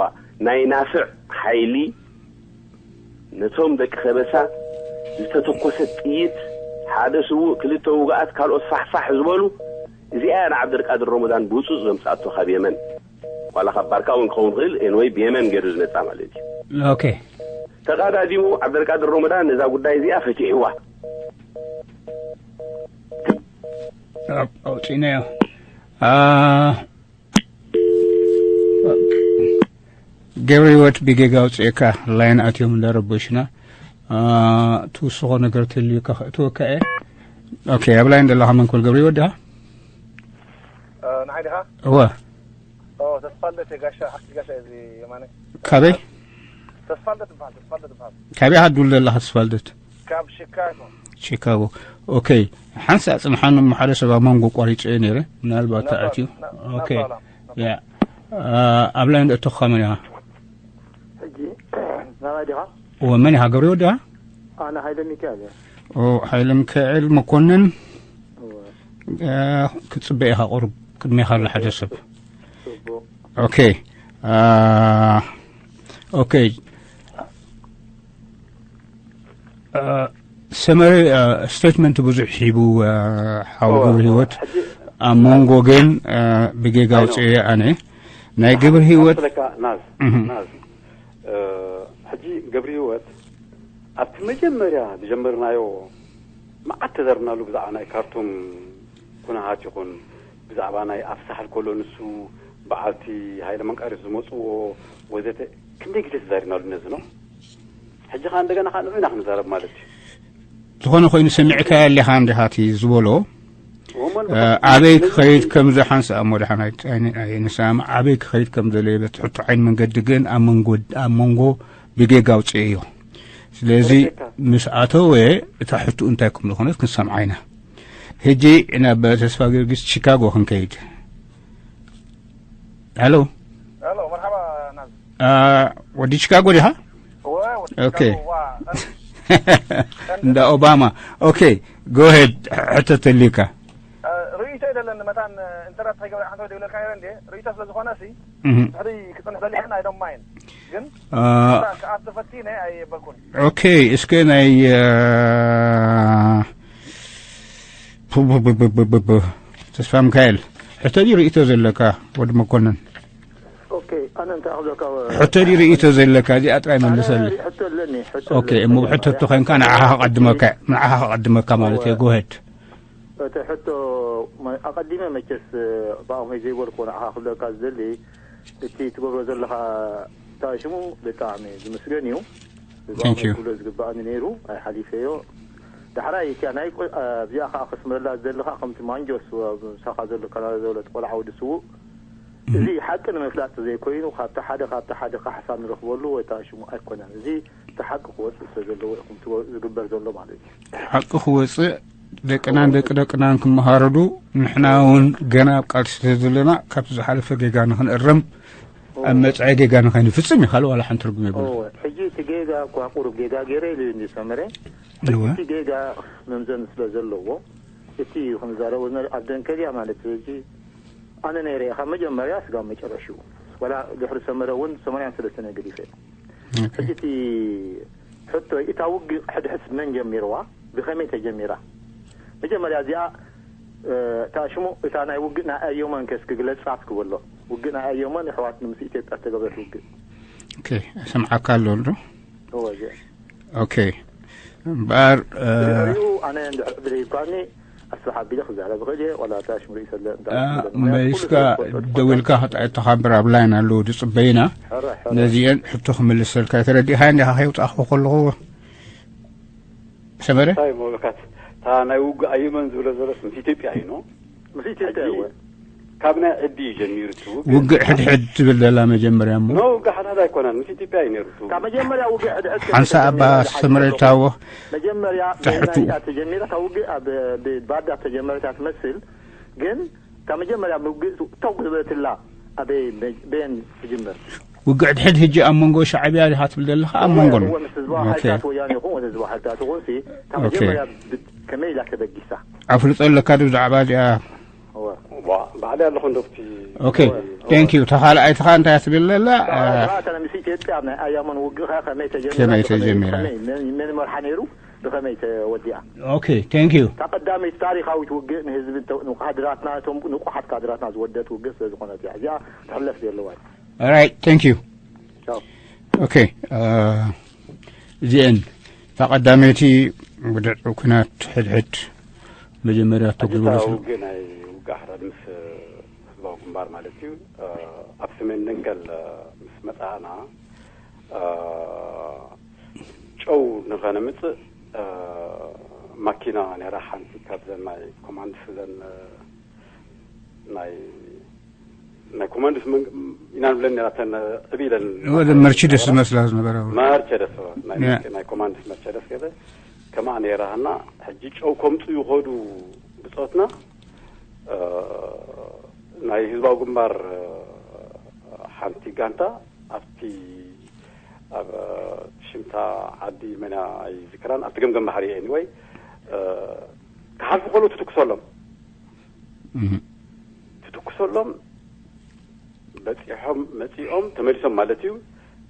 ናይ ናፍዕ ሓይሊ ነቶም ደቂ ከበሳ ዝተተኮሰት ጥይት፣ ሓደ ስዉእ፣ ክልተ ውጉኣት፣ ካልኦት ፋሕ ፋሕ ዝበሉ፣ እዚኣ እያ ንዓብደልቃድር ሮመዳን ብህጹጽ ዘምጽኣቶ ካብ የመን። ዋላ ካብ ባርካ እውን ክኸውን ይኽእል፣ ኤንወይ ብየመን ገይሩ ዝመጽኣ ማለት እዩ። ኦኬ። ተቓዳዲሙ ዓብደልቃድር ሮመዳን ነዛ ጉዳይ እዚኣ ፈቲሕዋ። ኣውፂእናዮ። አ፣ ገብረ ህይወት ብጌጋ ኣውፅኤካ፣ ላይን ኣትዮም እንዳረበሹና። አ፣ ትውስኾ ነገር ተልዩካ ከእትወካ እየ። ኦኬ፣ ኣብ ላይን ዘለኻ መን ክብል፣ ገብረ ህይወት ዲኻ? እ፣ ንዓይ ዲኻ? እወ። ኦ፣ ተስፋልደት እየ፣ ጋሻ፣ ሓፍቲ ጋሻ እዚ የማነ። ካበይ? ተስፋልደት ይበሃል፣ ተስፋልደት ይበሃል። ካበይ ኢኻ ትድውል ዘለኻ ተስፋልደት? ካብ ሺካጎ። ሺካጎ። ኦኬ። ሓንሳእ ጽንሓኒ እሞ ሓደ ሰብ ኣብ መንጎ ቋሪጸ እየ ነይረ። ምናልባት ናባ-፣ ተኣትዩ። ና-፣ ኦኬ። ናባላ፣ ናባ-፣ ያ። አ-፣ ኣብ ላይን እተኻ መን ኢኻ? ሕጂ ናባይ ዲኻ? እወ፣ መን ኢኻ? ገብረ ህይወት ዲኻ? ኣነ ሃይለ ሚካኤል እየ። ኦ፣ ሃይለ ሚካኤል መኮንን። እወ። አ፣ ክትጽበ ኢኻ ቁሩብ፣ ቅድሜኻ ኣሎ ሓደ ሰብ። ጽቡቕ። ኦኬ። አ፣ ኦኬ። አ፣ ሰመረ፣ አ፣ ስቴትመንት ብዙሕ ሂቡ፣ አ፣ ሓው እወ፣ ገብረ ህይወት። ሕጂ ኣብ መንጎ ግን፣ አ፣ ብጌጋ ኣይ፣ ኖ። ኣውፅኤ ኣነ። ናይ ገብረ ህይወት ኣስለካ ናዝ፣ እህ። ናዝ፣ እ፣ ሕጂ ገብረ ህይወት ኣብቲ መጀመርያ ዝጀመርናዮ መዓት ተዘርብናሉ ብዛዕባ ናይ ካርቱም ኩነታት ይኹን ብዛዕባ ናይ ኣፍ ሳሕል ከሎ ንሱ በዓልቲ ሃይለ መንቃርዮስ ዝመጽዎ ወዘተ ክንደይ ግዜ ተዛሪብናሉ ነዚ ነው። ሕጂ ኸኣ እንደገና ኸኣ ንዑ ኢና ክንዛረብ ማለት እዩ። ዝኾነ ኮይኑ ሰሚዕካዮ ኣለኻ እንዲኻ እቲ ዝበሎ፣ እሞ እ፣ ኣበይ ክኸይድ ከም ዘ-፣ ሓንሳእ እሞ ደሓን ኣይ-፣ ኣይ-፣ ኣይንሰማማዕ። ኣበይ ክኸይድ ከም ዘለየ በቲ ሕቶ ዓይኒ መንገዲ ግን ኣብ መንጎ፣ ኣብ መንጎ ብጌጋ ኣውፅኤዮ። ስለዚ ርኢካ። ምስ ኣተወ እታ ሕቶ እንታይ ከም ዝኾነት ክንሰምዓ ኢና። ሕጂ ናብ ተስፋ ጊዮርጊስ ቺካጎ ክንከይድ። ሄሎ። ሄሎ፣ መርሓባ ናዝ። አ፣ ወዲ ቺካጎ ዲኻ? እወ፣ ወዲ ኦኬ። ቺካጎ፣ ዋ። እንዳ ኦባማ። ኦኬ፣ ጎሄድ። ሕቶ ተልዩካ። ርእይቶ የደለኒ መታን ኢንተርነት ከይገብረ ሓንቲ ወይ ደብለካ ነረ እንዴ ርእይቶ ስለ ዝኾነ ሲ እህ፣ ድሕሪ ክፅንሕ ዘሊሕን ኣይዶም ማይን ግን አ፣ ክኣት ተፈቲነ ኣይበልኩን። ኦኬ፣ እስከ ናይ አ፣ ቡ- ቡ- ቡ- ቡ- ቡ- ቡ- ተስፋ ሚካኤል፣ ሕቶ ድዩ ርእይቶ ዘለካ? ወዲ መኮንን፣ ኦኬ፣ ኣነ እንታይ ክብለካ ሕቶ ድዩ ርእይቶ ዘለካ? እዚኣ ጥራይ መልሰለይ። ሕቶ ኣለኒ። ሕቶ ኦኬ፣ ኣለኒ። እሞ ብሕቶ እቶ ኮይንካ ንዓኻ ከቐድመካ፣ ንዓኻ ከቐድመካ ማለት እዩ። ጎሄድ። እቲ ሕቶ መ- ኣቐዲመ መቸስ ብኣኹመይ ዘይበልኩ ንዓኻ ክብለካ ዝደሊ እቲ ትገብሮ ዘለኻ ታሽሙ ብጣዕሚ ዝምስገን እዩ። Thank you። ክብሎ ዝግባኣኒ ነይሩ ኣይሓሊፈዮ። ዳሕራይ እቲያ ናይ ቆ- ኣብዚኣ ከዓ ከስምረላ ዝደሊ ከዓ ከምቲ ማንጆስ ኣብ ምሳኻ ዘሎ ካናዳ ዘሎ ቆልዓ ወዲ ስዉእ እዚ ሓቂ ንምፍላጥ ዘይኮይኑ ካብቲ ሓደ ካብቲ ሓደ ካሕሳ ንረኽበሉ ወይ ታሽሙ ኣይኮነን። እዚ እቲ ሓቂ ክወፅእ ስለ ዘለዎ ኢኹም ትወ- ዝግበር ዘሎ ማለት እዩ። ሓቂ ክወፅእ ደቅናን ደቂ ደቅናን ክመሃረሉ ንሕና እውን ገና ኣብ ቃልሲ ስለ ዘለና ካብቲ ዝሓለፈ ጌጋ ንክንእረም ኣብ መፅዐ ጌጋ ንኸይንፍፅም እዩ። ካልእ ዋላ ሓንቲ ትርጉም የብሉ። እወ፣ ሕጂ እቲ ጌጋ እኳ ቁሩብ ጌጋ ገይረ ኢሉ እዩ እንዲ ሰመረ። እወ። እቲ ጌጋ መምዘኒ ስለ ዘለዎ እቲ ክንዛረቦ ዝነበረ ኣብ ደንከልያ ማለት ሕጂ ኣነ ነይረ ካብ መጀመርያ ስጋብ መጨረሽኡ ዋላ ድሕሪ ሰመረ እውን ሰማንያን ሰለስተን ገዲፈ። ኦኬ። ሕጂ እቲ ሕቶ እታ ውግእ ሕድሕድ መን ጀሚርዋ ብኸመይ ተጀሚራ? መጀመርያ እዚኣ እ፣ እታ ሽሙ እታ ናይ ውግእ ናይ ኣዮመን ከስ ክግለጻ ክብሎ ውግእ ናይ ኣዮመን ኣሕዋት ምስ ኢትዮጵያ ዝተገብረት ውግእ ኦኬ፣ ሰምዓካ ኣሎ ዶ? እወ እዚኣ ኦኬ። እምበኣር እ፣ ድሕሪኡ ኣነ እንድሕር ዕድል ሂብካኒ ኣስፍሕ ኣቢለ ክዛረብ እኽእል እየ ዋላ እታ ሽሙ ርእሰለ እንዳ እ፣ መሊስካ ደዊልካ ክጣየተኻ እምበር ኣብ ላይን ኣለዉ ዝፅበዩና። ነዚአን ሕቶ ክምልሰልካ ተረዲእካ እንዲኻ ከይውፃእኹ ከለኹ ሰመረ እንታይ መብለካት እታ ናይ ውግእ ኣየመን ዝብሎ ዘሎስ ምስ ኢትዮጵያ እዩ ኖ ምስ ኢትዮጵያ ሕጂ እወ ካብ ናይ ዕዲ እዩ ጀሚሩ እቲ ውግእ ውግእ ሕድሕድ ትብል ዘላ መጀመርያ እሞ ኖ ውግእ ሓድሓድ ኣይኮነን ምስ ኢትዮጵያ እዩ ነይሩ እቲ ውግእ ካብ መጀመርያ ውግእ ሕድሕድ ሓንሳ ኣባ ሰመረ ይታወ መጀመርያ ትሕቱ። መናይ እያ ተጀሚራ ካብ ውግእ ኣብ ብ- ባዳ ተጀመረታ ትመስል ግን ካብ መጀመርያ ውግእ ተው ዝበለትላ ኣበይ በየን ትጅምር ውግእ ድሕድ ሕጂ ኣብ መንጎ ሻዕብያ ዲኻ ትብል ዘለኻ ኣብ መንጎ ነው። እወ ምስ ህዝባዊ ኦኬ። ሓይልታት ወያነ ይኹን ወደ ህዝባዊ ሓይልታት ይኹን ሲ ካብ ኦኬ። መጀመርያ ብ- ከመይ ኢላ ተበጊሳ ኣፍልጦ ኣለካ ዶ ብዛዕባ እዚኣ? እወ ዋ ባዕለይ ኣለኹ እንደፍቲ ኦኬ። ቴንክ ዩ። ተኻልኣይትኻ እንታይ ትብል ዘላ? እታ ምስ ኢትዮጵያ ኣብ ናይ ኣያሞን ውግእ ከ ከመይ ተጀሚራ ከመይ ብኸመይ- ተጀሚራ? ከመይ- መን- መን መርሓ ነይሩ ብኸመይ ተወዲኣ ኦኬ። ቴንክ ዩ። እታ ቀዳመይቲ ታሪኻዊት ውግእ ንህዝቢ እንተ- ንካድራትና እቶም ንቑሓት ካድራትና ዝወደት ውግእ ስለ ዝኾነት እያ እዚኣ ትሕለፍ ዘለዋ እዩ ኦራይት። ቴንክ ዩ። ቻው ኦኬ። እ፣ እዚአን እታ ቀዳመይቲ ውድዕ ኩናት ሕድሕድ መጀመርያ ሕጂ ተጉልበ እታ ስለ ውግእ ናይ ውግእ ሓራድ ምስ ህዝባዊ ግንባር ማለት እዩ ኣብ ሰሜን ደንከል ምስ መፃእና ጨው ንኸነምፅእ ማኪና ነይራ ሓንቲ ካብዘን ናይ ኮማንድስ ዘን ናይ ናይ ኮማንድስ መን- ኢና ንብለን ነራተን ዕብ ኢለን ወደ መርችደስ ዝመስላ ዝነበረ መርቸደስ ናይ ያ። ናይ ኮማንድስ መርቸደስ ገለ ከማኣ ነይራሃና ሕጂ ጨው ከምፁ ይኸዱ ብፆትና እ፣ ናይ ህዝባዊ ግንባር እ፣ ሓንቲ ጋንታ ኣብቲ ኣብ ሽምታ ዓዲ መና ኣይዝክራን ኣብቲ ገምገም ባሕሪ ኤኒወይ ክሓልፉ ከለዉ ትትኩሰሎም እህ። ትትኩሰሎም በፂሖም መፂኦም ተመሊሶም ማለት እዩ።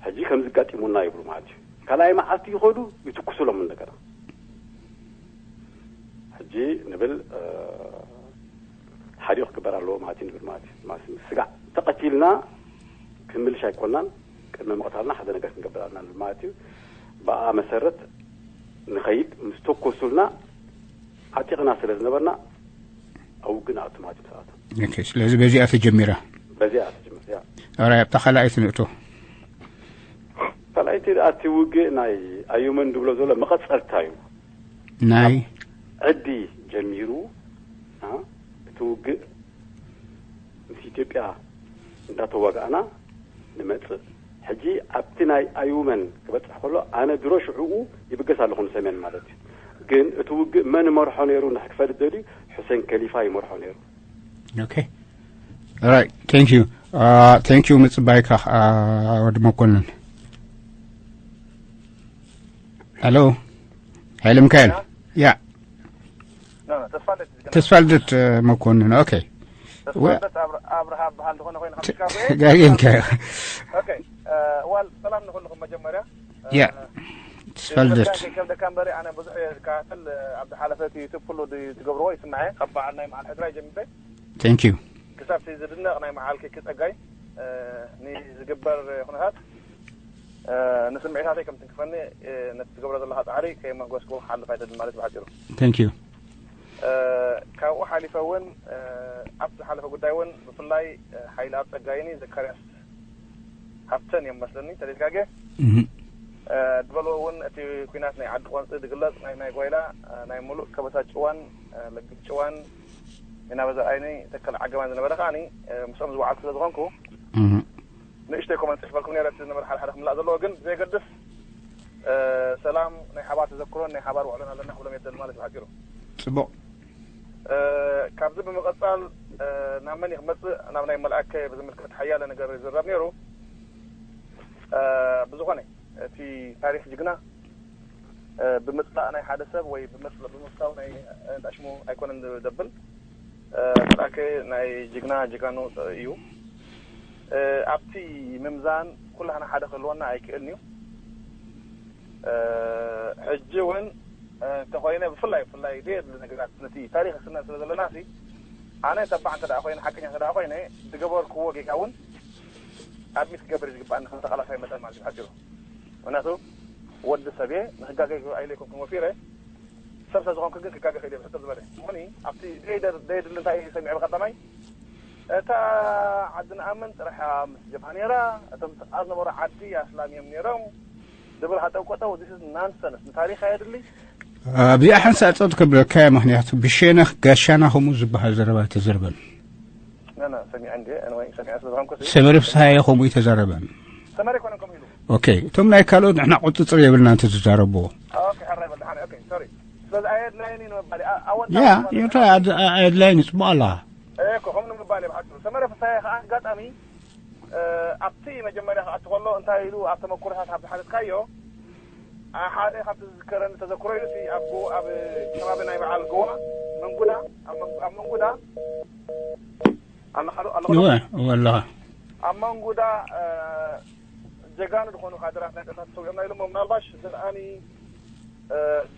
ሕጂ ከምዚ ጋጢሙና ይብሉ ማለት እዩ። ካልኣይ መዓልቲ ይኸዱ ይትኩሱሎም እንደገና። ሕጂ ንብል እ፣ ሓዲኡ ክግበር ኣለዎ ማለት እዩ ንብል ማለት እዩ። ማለት ስጋዕ ተቐቲልና ክንምልሽ ኣይኮናን፣ ቅድሚ ምቕታልና ሓደ ነገር ክንገብር ኣለና ንብል ማለት እዩ። ብኣ መሰረት ንኸይድ ምስ ተኮሱልና ዓጢቕና ስለ ዝነበርና ኣብ ውግእ ንኣቱ ማለት እዩ። ሰዓት ኦኬ፣ ስለዚ በዚኣ ተጀሚራ። በዚኣ ትጅምር እያ። ራይ ኣብታ ካልኣይቲ ንእቶ። ካልኣይቲ ደኣ እቲ ውግእ ናይ ኣዩመን ድብሎ ዘሎ መቐፀልታ እዩ። ናይ ዕዲ ጀሚሩ እ፣ እቲ ውግእ ምስ ኢትዮጵያ እንዳተዋጋእና ንመፅእ። ሕጂ ኣብቲ ናይ ኣዩመን ክበፅሕ ከሎ ኣነ ድሮ ሽዕኡ ይብገስ ኣለኹ ንሰሜን ማለት እዩ። ግን እቲ ውግእ መን ይመርሖ ነይሩ ንድሕር ክፈልጥ ደልዩ፣ ሑሴን ከሊፋ ይመርሖ ነይሩ። ኦኬ። ራይት። ቴንክ ዩ። ቴንክ ዩ ምፅባይካ። ወዲ መኮንን። ሄሎ። ሃይለ ሚካኤል። ያ። ኖ፣ ኖ፣ ተስፋ ልደት ዝገና። ተስፋ ልደት መኮንን። ኦኬ። ተስፋ ወ- ልደት ኣብር- ኣብርሃ በሃል ዝኾነ ኮይኑ ካብ ቺካጎ እየ። ጋጌንካ። ኦኬ። ዋል ሰላም ንኹልኹም። መጀመርያ ያ። ተስፋ ልደት። ከብደካ እምበሪ ኣነ ብዙሕ እየ ዝከታተል። ኣብ ዝሓለፈ እቲ ዩቱብ ኩሉ ድ- ትገብርዎ ይስምዐ ካብ በዓል ናይ መዓል ሕድራይ ጀሚረ Thank you። ክሳብ እቲ ዝድነቕ ናይ መዓል ኬክ ጸጋይ ንዝግበር ኩነታት ንስምዒታተይ ከም ትንክፈኒ ነቲ ትገብሮ ዘለኻ ጻዕሪ ከየመጎስኩ ክሓልፍ ኣይደልን ማለት ብሓጺሩ። Thank you። ካብኡ ሓሊፈ እውን ኣብቲ ዝሓለፈ ጉዳይ እውን ብፍላይ ሓይሊ ኣብ ጸጋይኒ ዘካርያስ ሃብተን እዮም መስለኒ ተደጋገ ዝበልዎ እውን እቲ ኩናት ናይ ዓዲ ቆንፂ ዝግለፅ ናይ ናይ ጓይላ ናይ ሙሉእ ከበሳ ጭዋን ለግብ ጭዋን ናበዛ ኣይኒ ተከል ዓገባን ዝነበረ ከዓኒ ምስኦም ዝወዓል ስለ ዝኾንኩ ንእሽተይ ኮመንት ፅሕፈልኩም ነረ እቲ ዝነበረ ሓደ ሓደ ክምላእ ዘለዎ ግን ብዘየገድስ ሰላም ናይ ሓባር ተዘክሮን ናይ ሓባር ውዕሎን ኣለና ክብሎም የደል ማለት እዩ ሓፂሩ ፅቡቅ ካብዚ ብምቐፃል ናብ መን ክመፅእ ናብ ናይ መልኣከ ብዝምልከት ሓያለ ነገር ይዝረብ ነይሩ ብዝኾነ እቲ ታሪክ ጅግና ብምፅላእ ናይ ሓደ ሰብ ወይ ብምፅላእ ብምፍታው ናይ እንዳሽሙ ኣይኮነን ደብል መልኣከ ናይ ጅግና ጅጋኑ እዩ ኣብቲ ምምዛን ኩላህና ሓደ ክህልወና ኣይክእልን እዩ ሕጂ እውን እንተኮይነ ብፍላይ ብፍላይ ዘየድሊ ነገራት ነቲ ታሪክ ስነ ስለ ዘለና ሲ ኣነ ተባዕ እንተ ኮይነ ሓቀኛ እንተ ኮይነ ዝገበርክዎ ጌጋ እውን ኣድሚት ክገብር ዝግባኣኒ ከም ተቃላሳይ መጠን ማለት ሓፂሩ ምክንያቱ ወዲ ሰብ እየ ንክጋገ ኣይለይኩም ክመፊረ ሰብ ስለ ዝኾንኩ ግን ክጋገ ክእል እየ ብሕፅር ዝበለ እሞኒ ኣብቲ ዘየድሊ እንታይ ሰሚዐ ብቀዳማይ እታ ዓዲ ንኣምን ጥራሕ ምስ ጀብሃ ነይራ እቶም ኣብ ነበሩ ዓዲ ኣስላም እዮም ነይሮም ድብል ሃጠው ቆጠው this is nonsense ንታሪክ ኣየድሊ ኣብዚኣ ሓንሳእ ጸጥ ክብለካ እየ ምክንያቱ ብሸነኽ ጋሻና ከምኡ ዝበሃል ዘረባ ኣይተዘርበን ሰሚዐ እንዲ ወይ ሰሚዐ ስለ ዝኾንኩ ሰመረ ፍስሃየ ከምኡ ኣይተዛረበን ሰመረ ይኮነ ከም ኢሉ ኦኬ እቶም ናይ ካልኦት ንሕና ቁፅፅር የብልና እንተ ዝዛረብዎ ኦኬ ሕራይ በል ሓደ ኦኬ ሶሪ ስለዚ ኣየድላይኒ ንምባል ኣወዳ ያ ይንታ ኣየድላይኒ ፅቡቅ ኣለኻ እኮ ከም ንምባል እየ ብሓፂሩ ሰመረ ፍስሃየ ከዓ ኣጋጣሚ ኣብቲ መጀመርያ ክኣቲ ከሎ እንታይ ኢሉ ኣብ ተመኩሮታት ካብ ዝሓለፍካዮ ሓደ ካብቲ ዝዝከረኒ ተዘክሮ ኢሉ እቲ ኣብ ጎ- ኣብ ከባቢ ናይ በዓል ጎዋ መንጉዳ ኣብ መንጉ- ኣብ መንጉዳ ኣለኻ ዶ ኣለኻ ዶ? እወ እወ ኣለኻ ኣብ መንጉዳ ጀጋኑ ዝኾኑ ካድራት ናይ ጸጥታ ተሰዊኦምና ኢሎሞ ምናልባሽ ዘርኣኒ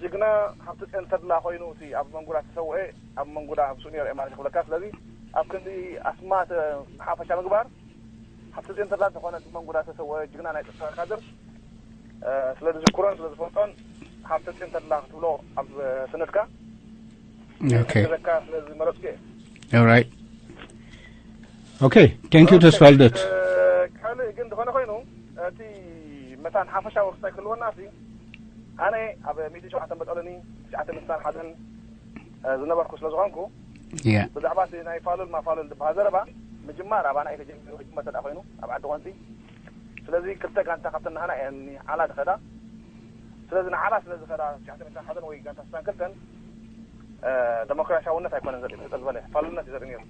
ጅግና ሃብተፅዮን ተድላ ኮይኑ እቲ ኣብ መንጉዳ ተሰውአ ኣብ መንጉዳ ምስኡ ነይረ ማለት ክብለካ ስለዚ ኣብ ክንዲ ኣስማት ሓፈሻ ምግባር ሃብተፅዮን ተድላ ዝኾነ መንጉዳ ተሰውአ ጅግና ናይ ጸጥታ ካድር ስለ ዝዝክሮን ስለ ዝፈልጦን ሃብተፅዮን ተድላ ክትብሎ ኣብ ሰነድካ okay ዘካ ስለ ዝመረፅኩ እየ all right okay thank you ተስፋ ልደት ካልእ ግን ዝኾነ ኮይኑ እቲ መታን ሓፈሻዊ ክስታይ ክህልወና ሲ ኣነ ኣብ ሚእቲ ሸውዓተ መጠለኒ ትሽዓተ ምሳን ሓደን ዝነበርኩ ስለ ዝኾንኩ ያ ብዛዕባ እቲ ናይ ፋሉል ማፋሉል ዝበሃል ዘረባ ምጅማር ኣባና እዩ ተጀሚሩ ክጅመር ተዳ ኮይኑ ኣብ ዓዲ ቆንፂ ስለዚ ክልተ ጋንታ ካብተን ናህና እየን ዓላ ዝኸዳ ስለዚ ንዓላ ስለ ዝኸዳ ትሽዓተ ሚእትን ሓደን ወይ ጋንታ ስሳን ክልተን ደሞክራሲያውነት ኣይኮነን ዘርኢ ሕፀ ዝበለ ፋሉልነት እዩ ዘርኢ ነይሩ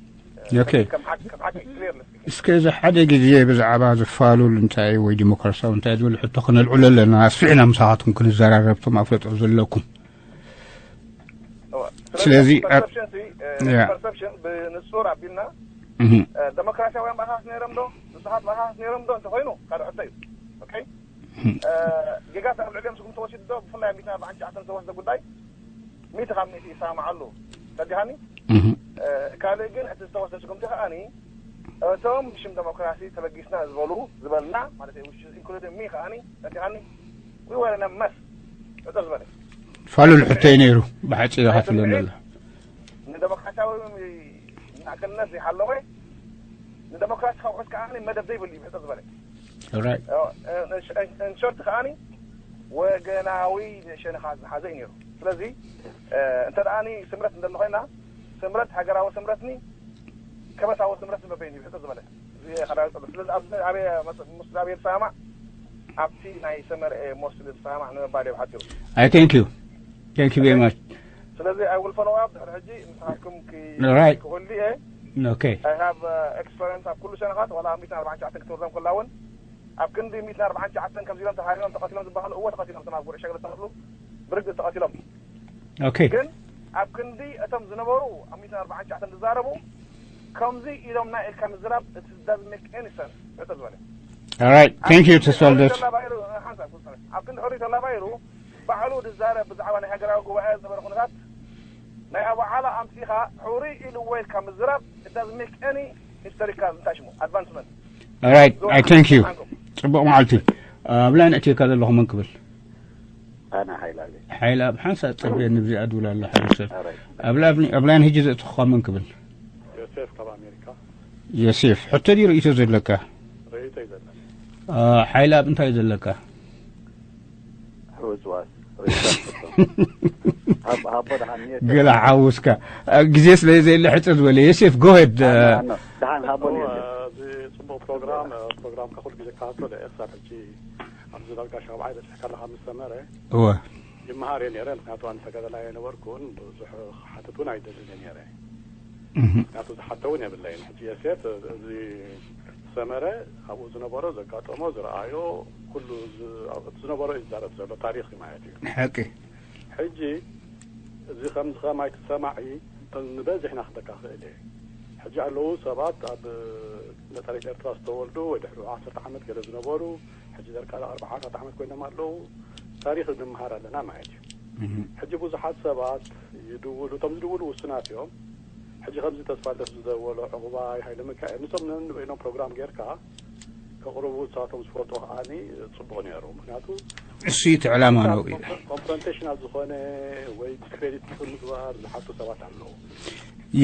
okay ከም ሓቂ ከም ሓቂ ክሊር እስከ እዚ ሓደ ግዜ ብዛዕባ ዝፋሉል እንታይ ወይ ዲሞክራሲያዊ እንታይ ዝብል ሕቶ ክነልዕሎ ኣለና ኣስፊሕና ምሳኻትኩም ክንዘራረብ ቶም ኣፍለጦ ዘለኩም ስለዚ ኣብ- ፐርሰፕሽን ሲ ያ። ፐርሰፕሽን ብንጹር ኣቢልና እህ፣ ደሞክራሲያውያን ባእታት ነይሮም ዶ ንጹሃት ባእታት ነይሮም ዶ እንተኮይኑ ካልእ ሕቶ እዩ ኦኬ ጌጋታት ኣብ ልዕሊኦም ስጉምቲ ወሲዱ ዶ ብፍላይ ኣብ ሚእትን ኣርባዓን ትሽዓተን ዝተወስደ ጉዳይ ሚእቲ ካብ ሚእቲ ይሰማማዓሉ ተዲሃኒ እህ፣ ካልእ ግን እቲ ዝተወስደ ስጉምቲ ከዓኒ እቶም ብሽም ደሞክራሲ ተበጊስና ዝበሉ ዝበልና ማለት እዩ ኢንክሉዲንግ ሚ ከዓኒ ተዲሃኒ we were in a mess ሕቶ ዝበለ ፋሉል ሕቶይ ነይሩ ብሓፂር ኢኻ ትብለኒ ዘላ ንደሞክራሲያዊ ማእከልነት ዘይሓለወ ንደሞክራሲ ካብ ውሕስ ከዓ መደብ ዘይብሉ እዩ ሕቶ ዝበለ right እንሾርት ከዓኒ ወገናዊ ሸነኻት ዝሓዘ እዩ ነይሩ ስለዚ እንተ ደኣ ስምረት እንደሎ ኮይና ስምረት ሃገራዊ ስምረትኒ ከበሳዊ ስምረት ዝበበይኒ እዩ ሕቶ ዝበለ እዚ ኸዳዊ ጸሎ ስለዚ ኣብዚ ኣበየ ምስ ኣበየ ተሰማማዕ ኣብቲ ናይ ሰመረ ሞስሊ ተሰማማዕ ንምባል እዩ ብሓፂሩ I thank you thank you very much ስለዚ I will follow up ድሕሪ ሕጂ ንስኻትኩም Right. ክህሉ እየ okay I have experience ኣብ ኩሉ ሸነኻት ዋላ ኣብ ሚእትን ኣርባዓን ትሽዓተን ክትወርዶም ከላ እውን ኣብ ክንዲ ሚእትን ኣርባዓን ትሽዓተን ከምዚ ኢሎም ተሃሪሞም ተቐቲሎም ዝበሃሉ እወ ተቐቲሎም እቶም ኣብ ጉርዕ ሸገለ ዝተቐትሉ ብርግጽ ተቐቲሎም። ኦኬ ግን ኣብ ክንዲ እቶም ዝነበሩ ኣብ ሚእትን ኣርባዓን ትሽዓተን ዝዛረቡ ከምዚ ኢሎምና ኢልካ ምዝራብ it doesn't make any sense። ሕቶ ዝበለ Alright, thank you ተስፋልደት። ተላባይሩ ሓንሳብ ክውሰድ። ኣብ ክንዲ ሕሩይ ተላባይሩ ባዕሉ ዝዛረብ ብዛዕባ ናይ ሃገራዊ ጉባኤ ዝነበረ ኩነታት ናይ ኣባዓላ ኣምጺኻ ሕሩይ ኢልዎ ኢልካ ምዝራብ it doesn't make any historical እንታይ ሽሙ advancement። Alright, I thank you። ጽቡቕ መዓልቲ። ኣብ ላይን ኣእትየካ ዘለኹ መን ክብል? ኣነ ሓይላለይ ሓይላ ኣብ ሓንሳእ ጸበየኒ ብዚኣ ድውል ኣላ ሓደ ሰብ። ኣራይ ኣብ ላይን ኣብ ላይን ሕጂ ዘእትኹኻ መን ክብል? ዮሴፍ ካብ ኣሜሪካ ዮሴፍ፣ ሕቶ ድዩ ርእይቶ ዘለካ? ርእይቶ እዩ ዘለና። አ፣ ሓይላ ኣብ እንታይ እዩ ዘለካ? ሕውስዋስ ሃቦ ደሓን ገላ ሓውስካ። አ፣ ግዜ ስለ ዘየለ ሕጽር ዝበለ ዮሴፍ፣ go ahead። ደሓን ሃቦ እዚ ጽቡቕ ፕሮግራም ፕሮግራምካ ኩሉ ግዜ ካቶ ለኤክሳብ ሕጂ ኣብዚ ዳርጋ ሻብዓይ በፅሕካ ኣለካ ምስ ሰመረ እወ ይመሃር እየ ነይረ። ምክንያቱ ኣነ ተጋዳላይ ኣይነበርኩን ብዙሕ ክሓትት እውን ኣይደልን እየ ነይረ። እህ፣ ምክንያቱ ዝሓተ እውን የብለይን። ሕጂ የሴፍ እዚ ሰመረ ኣብኡ ዝነበሮ ዘጋጠሞ ዝረኣዮ ኩሉ ዝ- ዝነበሮ እዩ ዝዛረብ ዘሎ ታሪክ እዩ ማለት እዩ። ሓቂ ሕጂ እዚ ከምዚ ከማይ ትሰማዒ ንበዚሕና ክተካ ክእል እየ። ሕጂ ኣለዉ ሰባት ኣብ ነጠሪት ኤርትራ ዝተወልዱ ወይ ድሕሪ ዓሰርተ ዓመት ገለ ዝነበሩ ሕጂ ዘርቃላ ኣርባዓታት ዓመት ኮይኖም ኣለዉ። ታሪክ ንምሃር ኣለና ማለት እዩ። ሕጂ ብዙሓት ሰባት ይድውሉ፣ እቶም ዝድውሉ ውሱናት እዮም። ሕጂ ከምዚ ተስፋልደት ዝደወሎ ዕቑባይ ሃይለ ሚካኤል ንሶም ነንበይኖም ፕሮግራም ጌርካ ከቕርቡ ንሳቶም ዝፈልጦ ከዓኒ ጽቡቕ ነይሩ። ምክንያቱ እሱ እቲ ዕላማ ነው። ኮንፍሮንቴሽናል ዝኾነ ወይ ዲስክሬዲት ምግባር ዝሓቱ ሰባት ኣለዉ።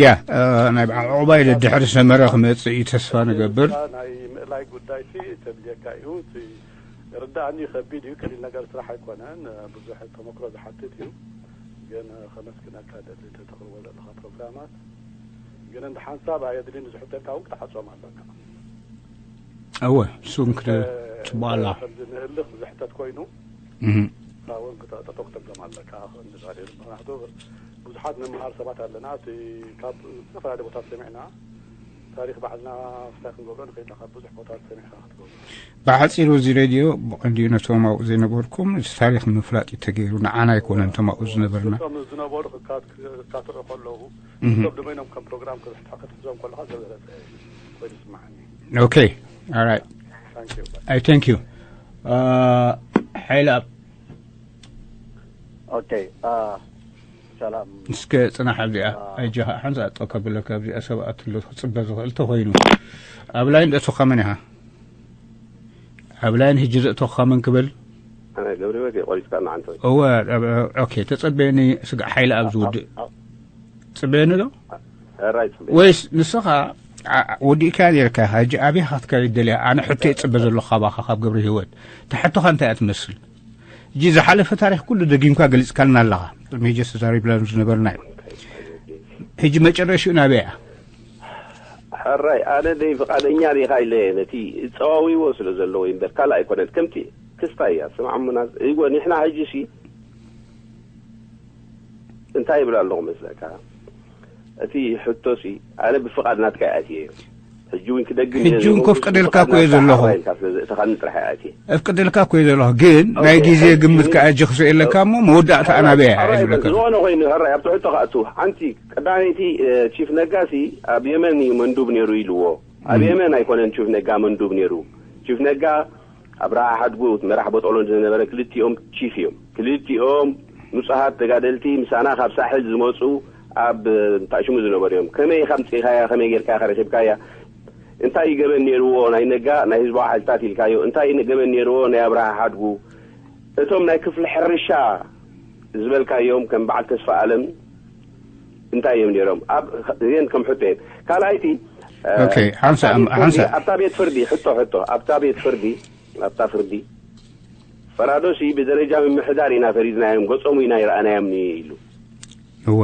ያ እ፣ ናይ በዓል ዕቑባይ ደድሕሪ ሰመረ ክመጽእ እዩ ተስፋ ንገብር። ናይ ምእላይ ጉዳይ ሲ ተድልየካ እዩ። እቲ ርዳእኒ ከቢድ እዩ። ቀሊል ነገር ስራሕ ኣይኮነን። ብዙሕ ተመክሮ ዝሓትት እዩ። ግን ከመስግነካ ደሊ ተተቕርቦ ዘለካ ፕሮግራማት ግን እንደ ሓንሳብ ኣየድልን ዝሕተልካ እውን ክትሓጾም ኣለካ። እወ እሱን ክትጽቡ ኣላ። ከምዚ ንህልኽ ዝሕተት ኮይኑ እህ፣ ንሳ እውን ክተጠጠው ክተብሎም ኣለካ። ክንዲ ዛሬ ምክንያቱ ብዙሓት ንመሃር ሰባት ኣለና። እቲ ካብ ዝተፈላለዩ ቦታት ሰሚዕና ታሪክ ባዕልና ክሳይ ክንገብሮ ንኽእል ኢና። ካብ ብዙሕ ቦታት ሰሚዕካ ክትገብሮ ብሓጺሩ እዚ ሬድዮ ብቐንዲኡ ነቶም ኣብኡ ዘይነበርኩም እዚ ታሪክ ንምፍላጥ እዩ ተገይሩ፣ ንዓና ኣይኮነን እቶም ኣብኡ ዝነበርና። እቶም ዝነበሩ ክካት- ክካትዑ ከለዉ እህ፣ እቶም ድመይኖም ከም ፕሮግራም ክትሕዞም ከለካ ዝበለጸ ኮይኑ ይስማዓኒ። ኦኬ፣ ኦራይት። Thank you. ኣይ ታንክ ዩ። ሓይለ ኣብ ኦኬ አ፣ ሰላም እስከ ጽናሕ ኣብዚኣ ኣይጃኻ ሓንሳ ጠው ከብለካ ኣብዚኣ ሰባት ኣሎ ክጽበ ዝኽእል ተኾይኑ ኣብ ላይን ዘእተኻ መን ኢኻ? ኣብ ላይን ሕጂ ዘእተኻ መን ክብል? ኣነ ገብረ ህይወት እየ ቆሪፅካ ንዓንተ እወ ኦኬ ተጸበየኒ። ስጋዕ ሓይለ ኣብ ዝውድእ ጽበየኒ ዶ ራይ ፅበ ወይስ ንስኻ ዓ- ወዲእካ ነርካ ሕጂ ኣበይ ክትከይድ ደልያ? ኣነ ሕቶ ይጽበ ዘለኹ ካባኻ ካብ ገብረ ህይወት። እታ ሕቶኻ እንታይ እያ ትመስል? ሕጂ ዝሓለፈ ታሪክ ኩሉ ደጊምካ ገሊጽካልና ኣለኻ። ቅድሚ ሕጂ ተዛሪብና ዝነበርና እዩ። ሕጂ መጨረሽኡ ናበይ እያ? ሕራይ ኣነ ደይ ፍቃደኛ ዲኻ ኢለ ነቲ ጸዋዊዎ ስለ ዘለዎ እምበር ካልእ ኣይኮነን። ከምቲ ክስታ እያ ስማዕሙና እጎ ንሕና ሕጂ ሲ እንታይ ይብል ኣለኹ መስለካ? እቲ ሕቶሲ ኣነ ብፍቓድ ናትካ ይኣትየ እየ። ሕጂ እውን ክደግም ሕጂ እውን ኮፍ ቀደልካ እኮ እየ ዘለኹ። ኢልካ ስለ ዘእተኻኒ ጥራሕ ይኣትየ። እፍቅደልካ እኮ እየ ዘለኹ ግን ናይ ግዜ ግምት ከኣ እጂ ክስእለካ እሞ መወዳእታ ኣናበያ እያ ዝብለካ። ዝኾነ ኮይኑ ሕራይ ኣብቲ ሕቶ ክኣቱ ሓንቲ ቀዳመይቲ እ፣ ቺፍ ነጋሲ ኣብ የመን እዩ መንዱብ ነይሩ ኢልዎ። ኣብ የመን ኣይኮነን ቺፍ ነጋ መንዱብ ነይሩ። ቺፍ ነጋ ኣብርሃ ሓድጉ መራሕ ቦጦሎን ዝነበረ ክልቲኦም ቺፍ እዮም። ክልቲኦም ንጹሃት ተጋደልቲ ምሳና ካብ ሳሕል ዝመጹ ኣብ እንታይ ሽሙ ዝነበሩ እዮም። ከመይ ኢኻ ኣምጺእካያ? ከመይ ጌርካ ኢኻ ረኺብካያ? እንታይ እዩ ገበን ነይርዎ? ናይ ነጋ ናይ ህዝባዊ ሓይልታት ኢልካዮ። እንታይ እዩ ገበን ነይርዎ? ናይ ኣብርሃ ሓድጉ እቶም ናይ ክፍሊ ሕርሻ ዝበልካዮም ከም በዓል ተስፋ ኣለም እንታይ እዮም ነይሮም? ኣብ እዚን ከም ሕቶ እየን። ካልኣይቲ እ፣ ኦኬ፣ ሓንሳ- ኣብታ ቤት ፍርዲ- ሓንሳ- ኣብታ ቤት ፍርዲ ሕቶ ሕቶ ኣብታ ቤት ፍርዲ ኣብታ ፍርዲ ፈራዶሲ ብደረጃ ምምሕዳር ኢና ፈሪድናዮም፣ ገጾም ኢና ይረኣናዮም ኢሉ። እወ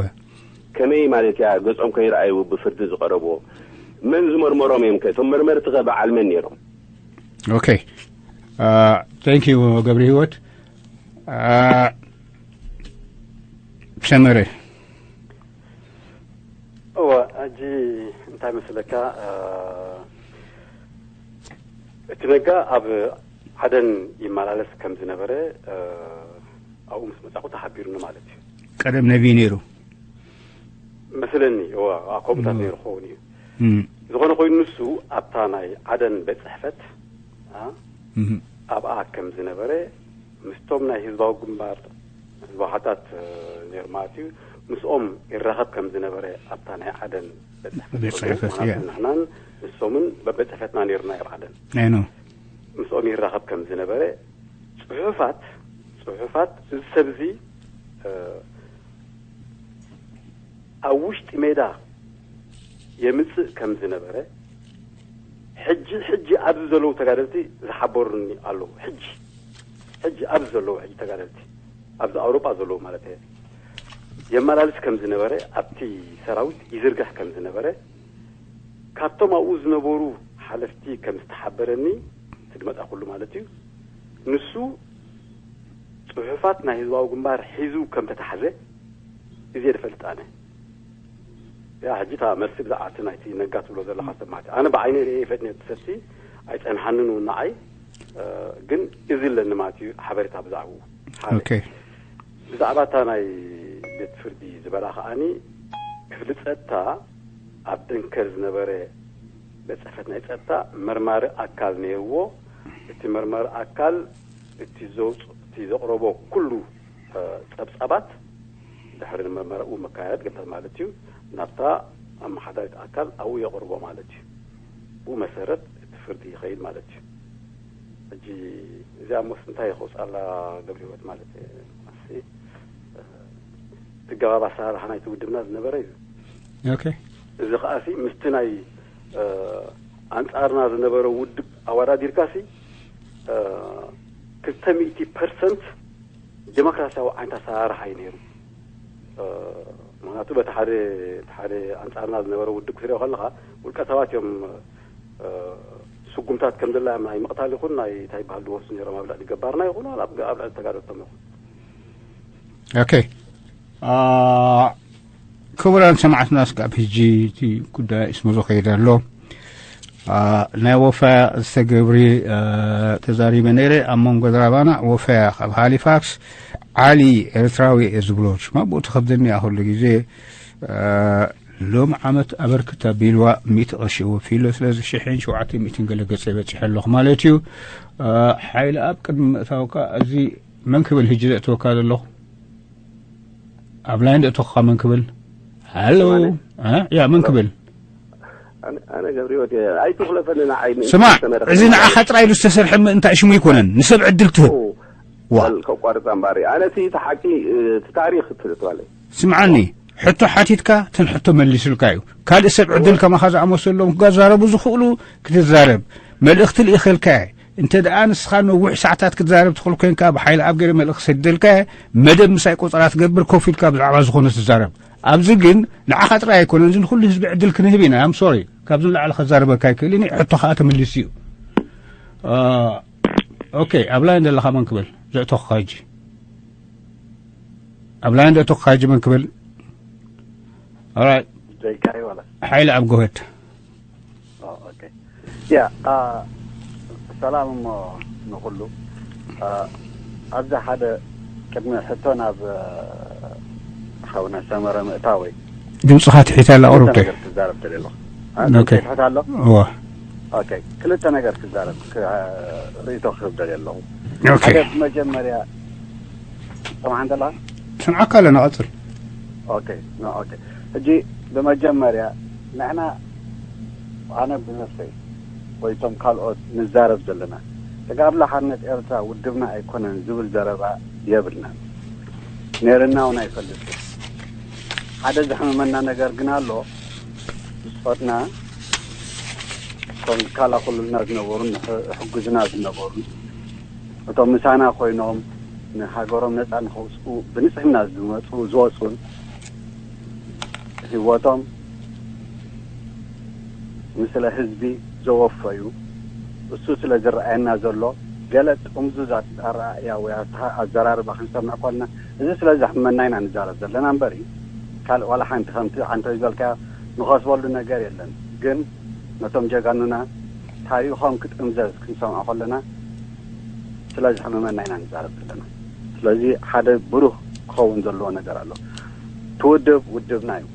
ከመይ ማለት እያ ገጾም ከይረኣዩ ብፍርዲ ዝቐረብዎ? መን ዝመርመሮም እዮም ከ? እቶም መርመርቲ ከ በዓል መን ነይሮም? ኦኬ። ታንክ ዩ ገብረ ህይወት። አ፣ ሰመረ እወ ሕጂ እንታይ መስለካ እ፣ እቲ ነጋ ኣብ ዓደን ይመላለስ ከም ዝነበረ እ፣ ኣብኡ ምስ መጻኹ ተሓቢሩኒ ማለት እዩ። ቀደም ነብዩ ነይሩ። መስለኒ እዋ፣ ኣብ ከምኡታት ነይሩ ክኸውን እዩ። ዝኾነ ኮይኑ ንሱ ኣብታ ናይ ዓደን ቤት ጽሕፈት ኣብኣ ከም ዝነበረ ምስቶም ናይ ህዝባዊ ግንባር ህዝባዊ ሓታት ነይሩ ማለት እዩ። ምስኦም ይራኸብ ከም ዝነበረ ኣብታ ናይ ዓደን ቤት ጽሕፈት ቤት ጽሕፈት፣ ንሕናን ንሶምን በቤት ጽሕፈትና ነይሩና ኣብ ዓደን ኣይኖ ምስኦም ይራኸብ ከም ዝነበረ ጽሑፋት ጽሑፋት እዚ ሰብዚ ኣብ ውሽጢ ሜዳ የምጽእ ከም ዝነበረ ሕጂ ሕጂ ኣብዚ ዘለዉ ተጋደልቲ ዝሓበሩኒ ኣለዉ። ሕጂ ሕጂ ኣብዚ ዘለዉ ሕጂ ተጋደልቲ ኣብዚ ኣውሮጳ ዘለዉ ማለት እየ የመላልስ ከም ዝነበረ ኣብቲ ሰራዊት ይዝርጋሕ ከም ዝነበረ ካብቶም ኣብኡ ዝነበሩ ሓለፍቲ ከም ዝተሓበረኒ ትድመጣ ኩሉ ማለት እዩ። ንሱ ጽሑፋት ናይ ህዝባዊ ግንባር ሒዙ ከም ተታሕዘ እዚ የድፈልጥ ኣነ። ያ ሕጂ እታ መልሲ ብዛዕባ እቲ ናይቲ ነጋ ትብሎ ዘለኻ ሰማዕቲ ኣነ ብዓይነ ርእየ ይፈጥነ ትሰቲ ኣይጸንሓንን እውን ንዓይ ግን እዚ ኣለኒ ማለት እዩ ሓበሬታ ብዛዕባኡ ሓደ ኦኬ ብዛዕባ እታ ናይ ቤት ፍርዲ ዝበላ ከዓኒ ክፍሊ ጸጥታ ኣብ ደንከር ዝነበረ ቤት ጽሕፈት ናይ ጸጥታ መርማሪ ኣካል ነይርዎ። እቲ መርማሪ ኣካል እቲ ዘውፅ እቲ ዘቕረቦ ኩሉ ጸብጻባት ድሕሪ መርመራኡ መካየድ ግልታት ማለት እዩ ናብታ ኣመሓዳሪት ኣካል ኣብኡ የቕርቦ ማለት እዩ። ብኡ መሰረት እቲ ፍርዲ ይኸይድ ማለት እዩ። ሕጂ እዚኣ ሞስ እንታይ ይኸውፃላ ገብረ ህይወት ማለት ኣሲ ትገባብ ኣሰራርሓ ናይቲ ውድብና ዝነበረ እዩ። ኦኬ እዚ ከዓሲ ምስቲ ናይ ኣንጻርና ዝነበረ ውድብ ኣወዳዲርካሲ ክልተ ሚእቲ ፐርሰንት ዴሞክራሲያዊ ዓይነት ኣሰራርሓ እዩ ነይሩ። ምክንያቱ በቲ ሓደ ሓደ ኣንጻርና ዝነበረ ውድብ ክትሪኦ ከለካ ውልቀ ሰባት እዮም ስጉምታት ከም ዘላ ናይ ምቕታል ይኹን ናይ እንታይ በሃል ዝወስዱ ነይሮም ኣብ ልዕሊ ገባርና ይኹን ኣብ ልዕሊ ተጋደልቶም ይኹን ኦኬ ክቡራን ሰማዕትና ስጋብ ሕጂ እቲ ጉዳይ እስሙ ዝኸይድ ኣሎ ናይ ወፋያ ዝተገብሪ ተዛሪበ ነይረ ኣብ መንጎ ድራባና ወፋያ ካብ ሃሊፋክስ ዓሊ ኤርትራዊ እየ ዝብሎ ሽማ ብኡ ተኸብደኒ እያ ኩሉ ግዜ ሎም ዓመት ኣበርክት ኣቢልዋ ሚእቲ ቅርሺ ወፊሎ ስለዚ ሽሕን ሸውዓተ ሚእትን ገለ ገጸ በጺሐ ኣለኹ ማለት እዩ ሓይሊ ኣብ ቅድሚ ምእታውካ እዚ መን ክብል ሕጂ ዘእተወካ ዘለኹ ኣብ ላይን ዘእተወካ መን ክብል ሃሎ ያ መን ክብል ኣነ ገብሪወት ኣይትኽለፈኒ ንዓይ ስማዕ እዚ ንዓኻ ጥራይ ኢሉ ዝተሰርሐ ምእንታ ሽሙ ይኮነን ንሰብ ዕድል ትህብ ዋ ከቋርፃ እምባሪ ኣነ እቲ እቲ ሓቂ እቲ ታሪክ ትልትባለይ ስምዓኒ ሕቶ ሓቲትካ ተን ሕቶ መሊሱልካ እዩ ካልእ ሰብ ዕድል ከማኻ ዝኣመሰሎም ክዛረቡ ዝኽእሉ ክትዛረብ መልእኽቲ ልኢኸልካ እየ እንተ ደኣ ንስኻ ነዊሕ ሰዓታት ክትዛረብ ትኽእል ኮይንካ ብሓይሊ ኣብ ገለ መልእኽቲ ሰዲደልካ እየ መደብ ምሳይ ቆፀራ ትገብር ኮፍ ኢልካ ብዛዕባ ዝኾነ ትዛረብ ኣብዚ ግን ንዓኻ ጥራይ ኣይኮነን እዚ ንኩሉ ህዝቢ ዕድል ክንህብ ኢና ኣም ሶሪ ካብዚ ንላዕሊ ከዛርበካ ኣይክእልን እዩ ሕቶ ከዓ ተመሊሱ እዩ ኦኬ ኣብ ላይን ዘለኻ መን ክብል ዘእተኹኻ ሕጂ ኣብ ላይን ዘእተኹኻ ሕጂ መን ክብል ኦራይት ጀይካይ ወላ ሓይሊ ኣብ ጎሄድ ያ ሰላም እሞ ንኩሉ ኣብዚ ሓደ ቅድሚ ሕቶ ናብ ሓውና ሰመረ ምእታወይ ድምፅኻ ትሒት ኣላ ቁሩብ ተ ነገር ክዛረብ ደልየ ኣለኹ ኦኬ። ትሒት ኣሎ እዋ ኦኬ ክልተ ነገር ክዛረብ ክ- ርእይቶ ክህብ ደልየ ኣለኹ ኦኬ ሓደ መጀመርያ ሰማዕ እንተላ ስምዓካ ኣለና ቀፅል ኦኬ ኖ ኦኬ ሕጂ ብመጀመርያ ንሕና ኣነ ብነፍሰይ ወይ እቶም ካልኦት ንዛረብ ዘለና ተጋድሎ ሓርነት ኤርትራ ውድብና ኣይኮነን ዝብል ዘረባ የብልናን ነይርና እውን ኣይፈልጥን ሓደ ዘሕመመና ነገር ግን ኣሎ ብጾትና እቶም ዝከላኸሉልና ዝነበሩን ዝሕግዙና ዝነበሩን እቶም ምሳና ኮይኖም ንሃገሮም ነፃ ንኸውፅኡ ብንፅህና ዝመፁ ዝወፁን ህይወቶም ንስለ ህዝቢ ዘወፈዩ እሱ ስለ ዝረኣየና ዘሎ ገለ ጥምዙዛት ኣረኣእያ ወይ ኣተሃ- ኣዘራርባ ክንሰምዕ ኮልና እዚ ስለ ዘሕመና ኢና ንዛረብ ዘለና እምበር ካልእ ዋላ ሓንቲ ከምቲ ዓንተው ዝበልካዮ ንኸስበሉ ነገር የለን ግን ነቶም ጀጋኑና ታሪኾም ክጥምዘዝ ክንሰምዖ ከለና ስለ ዘሕመመና ኢና ንዛረብ ዘለና ስለዚ ሓደ ብሩህ ክኸውን ዘለዎ ነገር ኣሎ። ትውድብ ውድብና እዩ።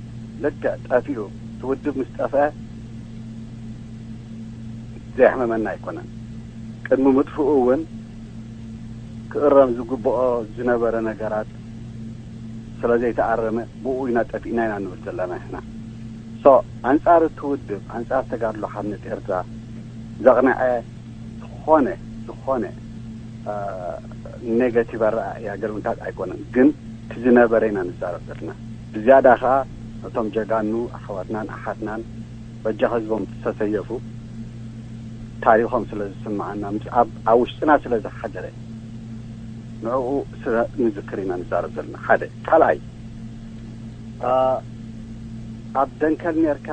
ልክዕ ጠፊኡ ትውድብ ምስ ጠፍአ ዘየሕመመና ኣይኮነን። ቅድሚ ምጥፍኡ እውን ክእረም ዝግብኦ ዝነበረ ነገራት ስለ ዘይተኣረመ ብኡ ኢና ጠፊእና ኢና ንብል ዘለና ንሕና። ሶ ኣንጻር እቲ ውድብ ኣንጻር ተጋድሎ ሓርነት ኤርትራ ዘቕንዐ ዝኾነ ዝኾነ ኔጋቲቭ ኣረኣእያ ገለምታት ኣይኮነን፣ ግን እቲ ዝነበረ ኢና ንዛረብ ዘለና። ብዝያዳ ኸኣ ነቶም ጀጋኑ ኣሕዋትናን ኣሓትናን በጃ ህዝቦም ዝተሰየፉ ታሪኾም ስለ ዝስምዓና፣ ምስ ኣብ ኣብ ውሽጥና ስለ ዝሓደረ ንዕኡ ስለ ንዝክር ኢና ንዛረብ ዘለና። ሓደ ካልኣይ ኣብ ደንከል ኔርካ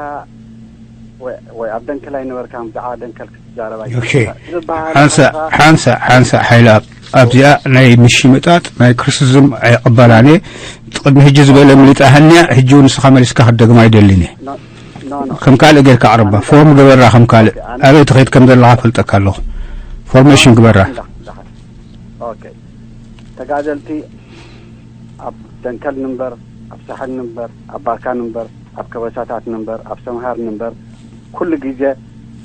ወይ ኣብ ደንከል ኣይነበርካን፣ ብዛዕባ ደንከል ክትዛረብ ኣይትኽእልን ኢኻ ዝበሃል ሓንሳእ ሓንሳእ ሓንሳእ ሓንሳእ ሓይለ ኣብ ኣብዚኣ ናይ ምሽምጣጥ ናይ ክሪቲሲዝም ኣይቕበላን እየ። ቅድሚ ሕጂ ዝበለ ምሊጣ ሃንያ ሕጂ እውን ንስኻ መሊስካ ክትደግማ ኣይደልን እየ። ከም ካልእ ጌርካ ኣቕርባ፣ ፎርም ግበራ ከም ካልእ። ኣበይ ትኸይድ ከም ዘለኻ ፈልጠካ ኣለኹ። ፎርሜሽን ግበራ። ተጋደልቲ ኣብ ደንከል ንንበር፣ ኣብ ሳሕል ንንበር፣ ኣብ ባርካ ንንበር፣ ኣብ ከበሳታት ንንበር፣ ኣብ ሰምሃር ንንበር፣ ኩሉ ግዜ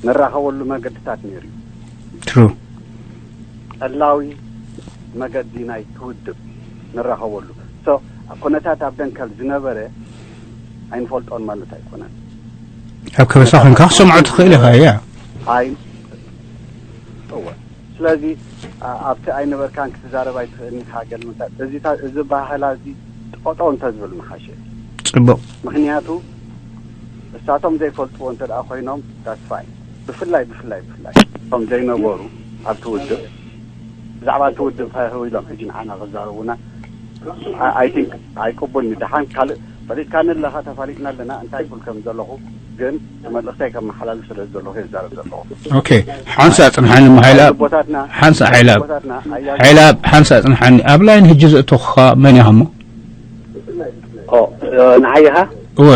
ንራኸበሉ መገድታት ነይሩ እዩ። True። ዕላዊ መገዲ ናይ ትውድብ ንራኸበሉ። So ኩነታት ኣብ ደንከል ዝነበረ ኣይንፈልጦን ማለት ኣይኮነን። ኣብ ከበሳ ኮንካ ክሰምዖ ትኽእል ኢኻ። እያ ኣይ እወ። ስለዚ ኣብቲ ኣይነበርካን ክትዛረብ ኣይትኽእልን ኢኻ። ገለ መሳት እዚ ባህላ እዚ ጠጠው እንተዝብል ምሓሸ። ጽቡቕ። ምኽንያቱ እሳቶም ዘይፈልጥዎ እንተ ደኣ ኮይኖም that's fine። ብፍላይ ብፍላይ ብፍላይ እቶም ዘይነበሩ ኣብቲ ውድብ ብዛዕባ እቲ ውድብ ሃህው ኢሎም ሕጂ ንዓና ክዛረቡና I think ኣይቅቡል። ንደሓን ካልእ ፈሊጥካኒ ኣለኻ፣ ተፋሊጥና ኣለና፣ እንታይ ይብል ከም ዘለኹ ግን እቲ መልእኽተይ ከመሓላልፍ ስለ ዘለኹ የዛረብ ዘለኹ። ኦኬ ሓንሳ ጽንሓኒ እሞ ሓይላ ሓንሳ ሓይላ ሓይላ ሓንሳ ጽንሓኒ ኣብ ላይን ሕጂ ዘእተኹኻ መን ኢኻ እሞ ንዓይኻ እወ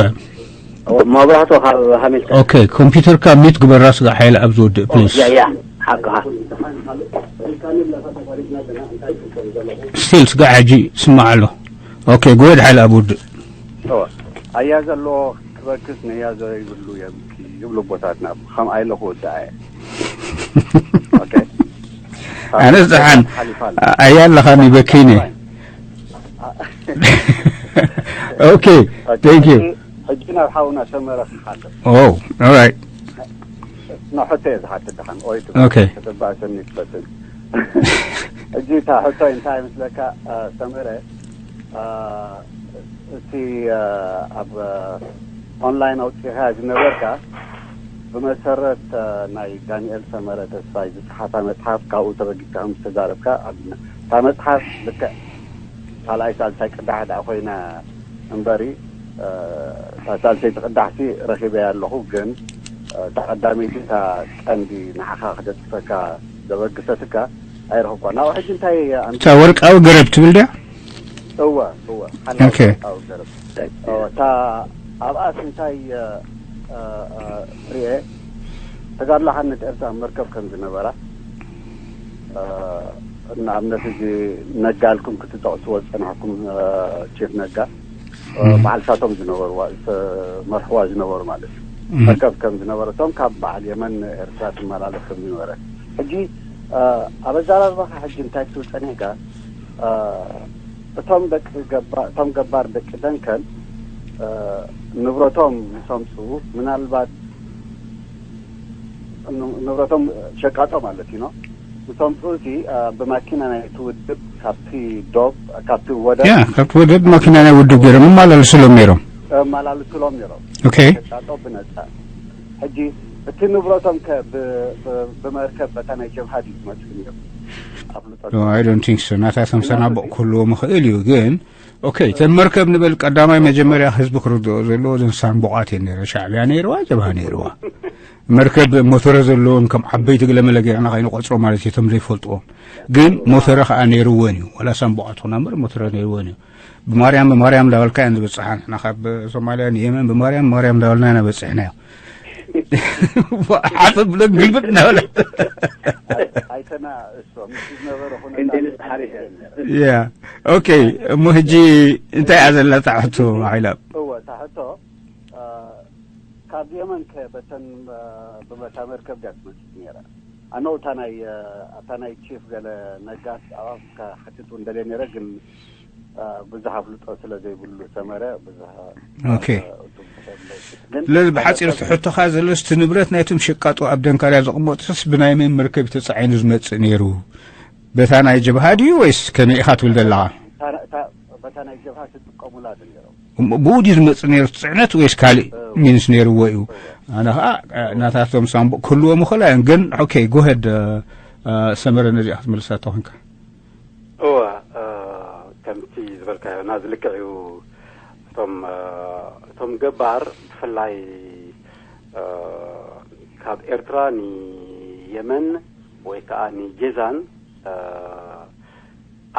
መብራህቱ ካብ ሃሚልካ ኦኬ ኮምፒውተርካ ሚት ግበራ ስጋ ሓይላ ኣብ ዝወድእ ፕሊስ ያ ያ ሓቅኻ ስቲል ስጋ ሕጂ ስማዕ ኣሎ ኦኬ ጎየድ ሓይላ ኣብ ውድእ ኣያ ዘለዎ ክበክስ ነያ ዘይብሉ የብኪ ይብሉ ኣቦታትና። ከምኣ ኢለ ክወድኣ እየ። ኣነ ዝፀሓን ኣያ ኣለኻኒ በኪኒ ኦኬ ቴንክ ዩ ሕጂ ናብ ሓውና ሰመረ ክሓልፍ ኦ ኦራይት ንሕቶ እየ ዝሓትት ደሓን ኦይ ኦኬ ከተባእሰኒ ትፈትን። ሕጂ እታ ሕቶ እንታይ ምስለካ ሰመረ እቲ ኣብ ኦንላይን ኣውፂኻ ዝነበርካ ብመሰረት ናይ ዳንኤል ሰመረ ተስፋይ ዝፀሓፋ መፅሓፍ ካብኡ ተበጊስካ ከም ዝተዛረብካ ኣብና እታ መፅሓፍ ልክዕ ካልኣይ ሳልሳይ ቅዳሕ ደኣ ኮይና እምበሪ እታ ሳልሰይቲ ቅዳሕሲ ረኺበያ ኣለኹ ግን እታ ቀዳመይቲ እታ ቀንዲ ንዓኻ ክደቅሰካ ዘበግሰትካ ኣይረኽብኳ ናብኡ ሕጂ እንታይ እታ ወርቃዊ ገረብ ትብል ድያ እወ እወ ሓላዊ ገረብ እታ ኣብኣስ እንታይ ርኤ ተጋድሎ ሓርነት ኤርትራ መርከብ ከም ዝነበራ ንኣብነት እዚ ነጋ ኢልኩም ክትጠቕስዎ ዝጸናሕኩም ቺፍ ነጋ በዓል ሳቶም ዝነበርዋ ዝተመርሕዋ ዝነበሩ ማለት እዩ መርከብ ከም ዝነበረቶም ካብ በዓል የመን ኤርትራ ትመላለስ ከም ዝነበረ ሕጂ ኣብ ኣዘራርባኻ ሕጂ እንታይ ክትብል ጸኒሕካ እቶም ደቂ ገባ እቶም ገባር ደቂ ደንከል ንብረቶም ምስ ኣምፅኡ ምናልባት ንብረቶም ሸቃጦ ማለት እዩ ምስ ኣምፅኡ እቲ ብማኪና ናይ እቲ ውድብ ካብቲ ዶብ ካብቲ ወደብ ያ ካብቲ ወደብ ማኪና ናይ ውድብ ገይሮም እማላልስሎም ነይሮም እማላልስሎም ነይሮም ኦኬ ሸቃጦ ብነፃ ሕጂ እቲ ንብረቶም ከ ብመርከብ በታ ናይ ጀብሃ ድዩ ዝመፅእ ነይሩ I don't think so ናታቶም ሰናቦቕ ክህልዎም ይኽእል እዩ ግን ኦኬ እተን መርከብ ንበል ቀዳማይ መጀመርያ ህዝቢ ክርድኦ ዘለዎ እዘን ሳንቡቓት እየን ነይረ ሻዕብያ ነይርዋ ጀብሃ ነይርዋ መርከብ ሞተረ ዘለዎን ከም ዓበይቲ ግለመለ ገይርና ከይንቆፅሮ ማለት እዩ እቶም ዘይፈልጥዎም ግን ሞተረ ከዓ ነይርወን እዩ ወላ ሳንቡቓት ኾና እምበር ሞተረ ነይርወን እዩ ብማርያም ብማርያም እንዳበልካ እየን ዝበፅሓ ንሕና ካብ ሶማልያ ንየመን ብማርያም ብማርያም እንዳበልና ኢና በፂሕናዮ ሓፈ ብሎ ግልብጥ እናበለ። ኣይተና እሶም ምስ ዝነበረ እንዴት ኩነታት ሐሪፍ ያ ኦኬ። እሞ ሕጂ እንታይ እያ ዘላ እታ ሕቶ? ሓይላ እወ እታ ሕቶ እ፣ ካብ የመን ከ በተን እ፣ ብመታ መርከብ ድያ ትመፅእ ነይራ? ኣነው እታ ናይ እ፣ እታ ናይ ቺፍ ገለ ነጋስ ኣባብ ከሓትት እውን ደልየ ነይረ፣ ግን እ፣ ብዙሕ ኣፍልጦ ስለ ዘይብሉ ሰመረ ብዙሕ ኦኬ። እ፣ እቱም ተሸምለይ። ግን ስለዚ ብሓፂር እቲ ሕቶኻ ዘሎ እቲ ንብረት ናይቶም ሸቃጦ ኣብ ደንካርያ ዘቕመጡስ ብናይ መን መርከብ ተፃዒኑ ዝመፅእ ነይሩ? በታ ናይ ጀብሃ ድዩ ወይስ ከመይ ኢኻ ትብል ዘለኻ? እታ- እታ- በታ ናይ ጀብሃ ትጥቀሙላ ዶ ነይሮም? እሞ ብኡ ድዩ ዝመፅእ ነይሩ እቲ ፅዕነት ወይስ ካልእ ሚንስ ነይርዎ እዩ? ኣነ ከዓ እ፣ ናታቶም ሳንቡቕ ክህልዎም ይኽእላ እየን፣ ግን ኦኬ ጎሄድ ሰመረ ነዚኣ ክትመልሳ ተኾንካ። እወ እ፣ ከምቲ ዝበልካዮ ናዚ ልክዕ እዩ። እቶም እ፣ እቶም ገባር ብፍላይ እ፣ ካብ ኤርትራ ንየመን ወይ ከዓ ንጄዛን እ፣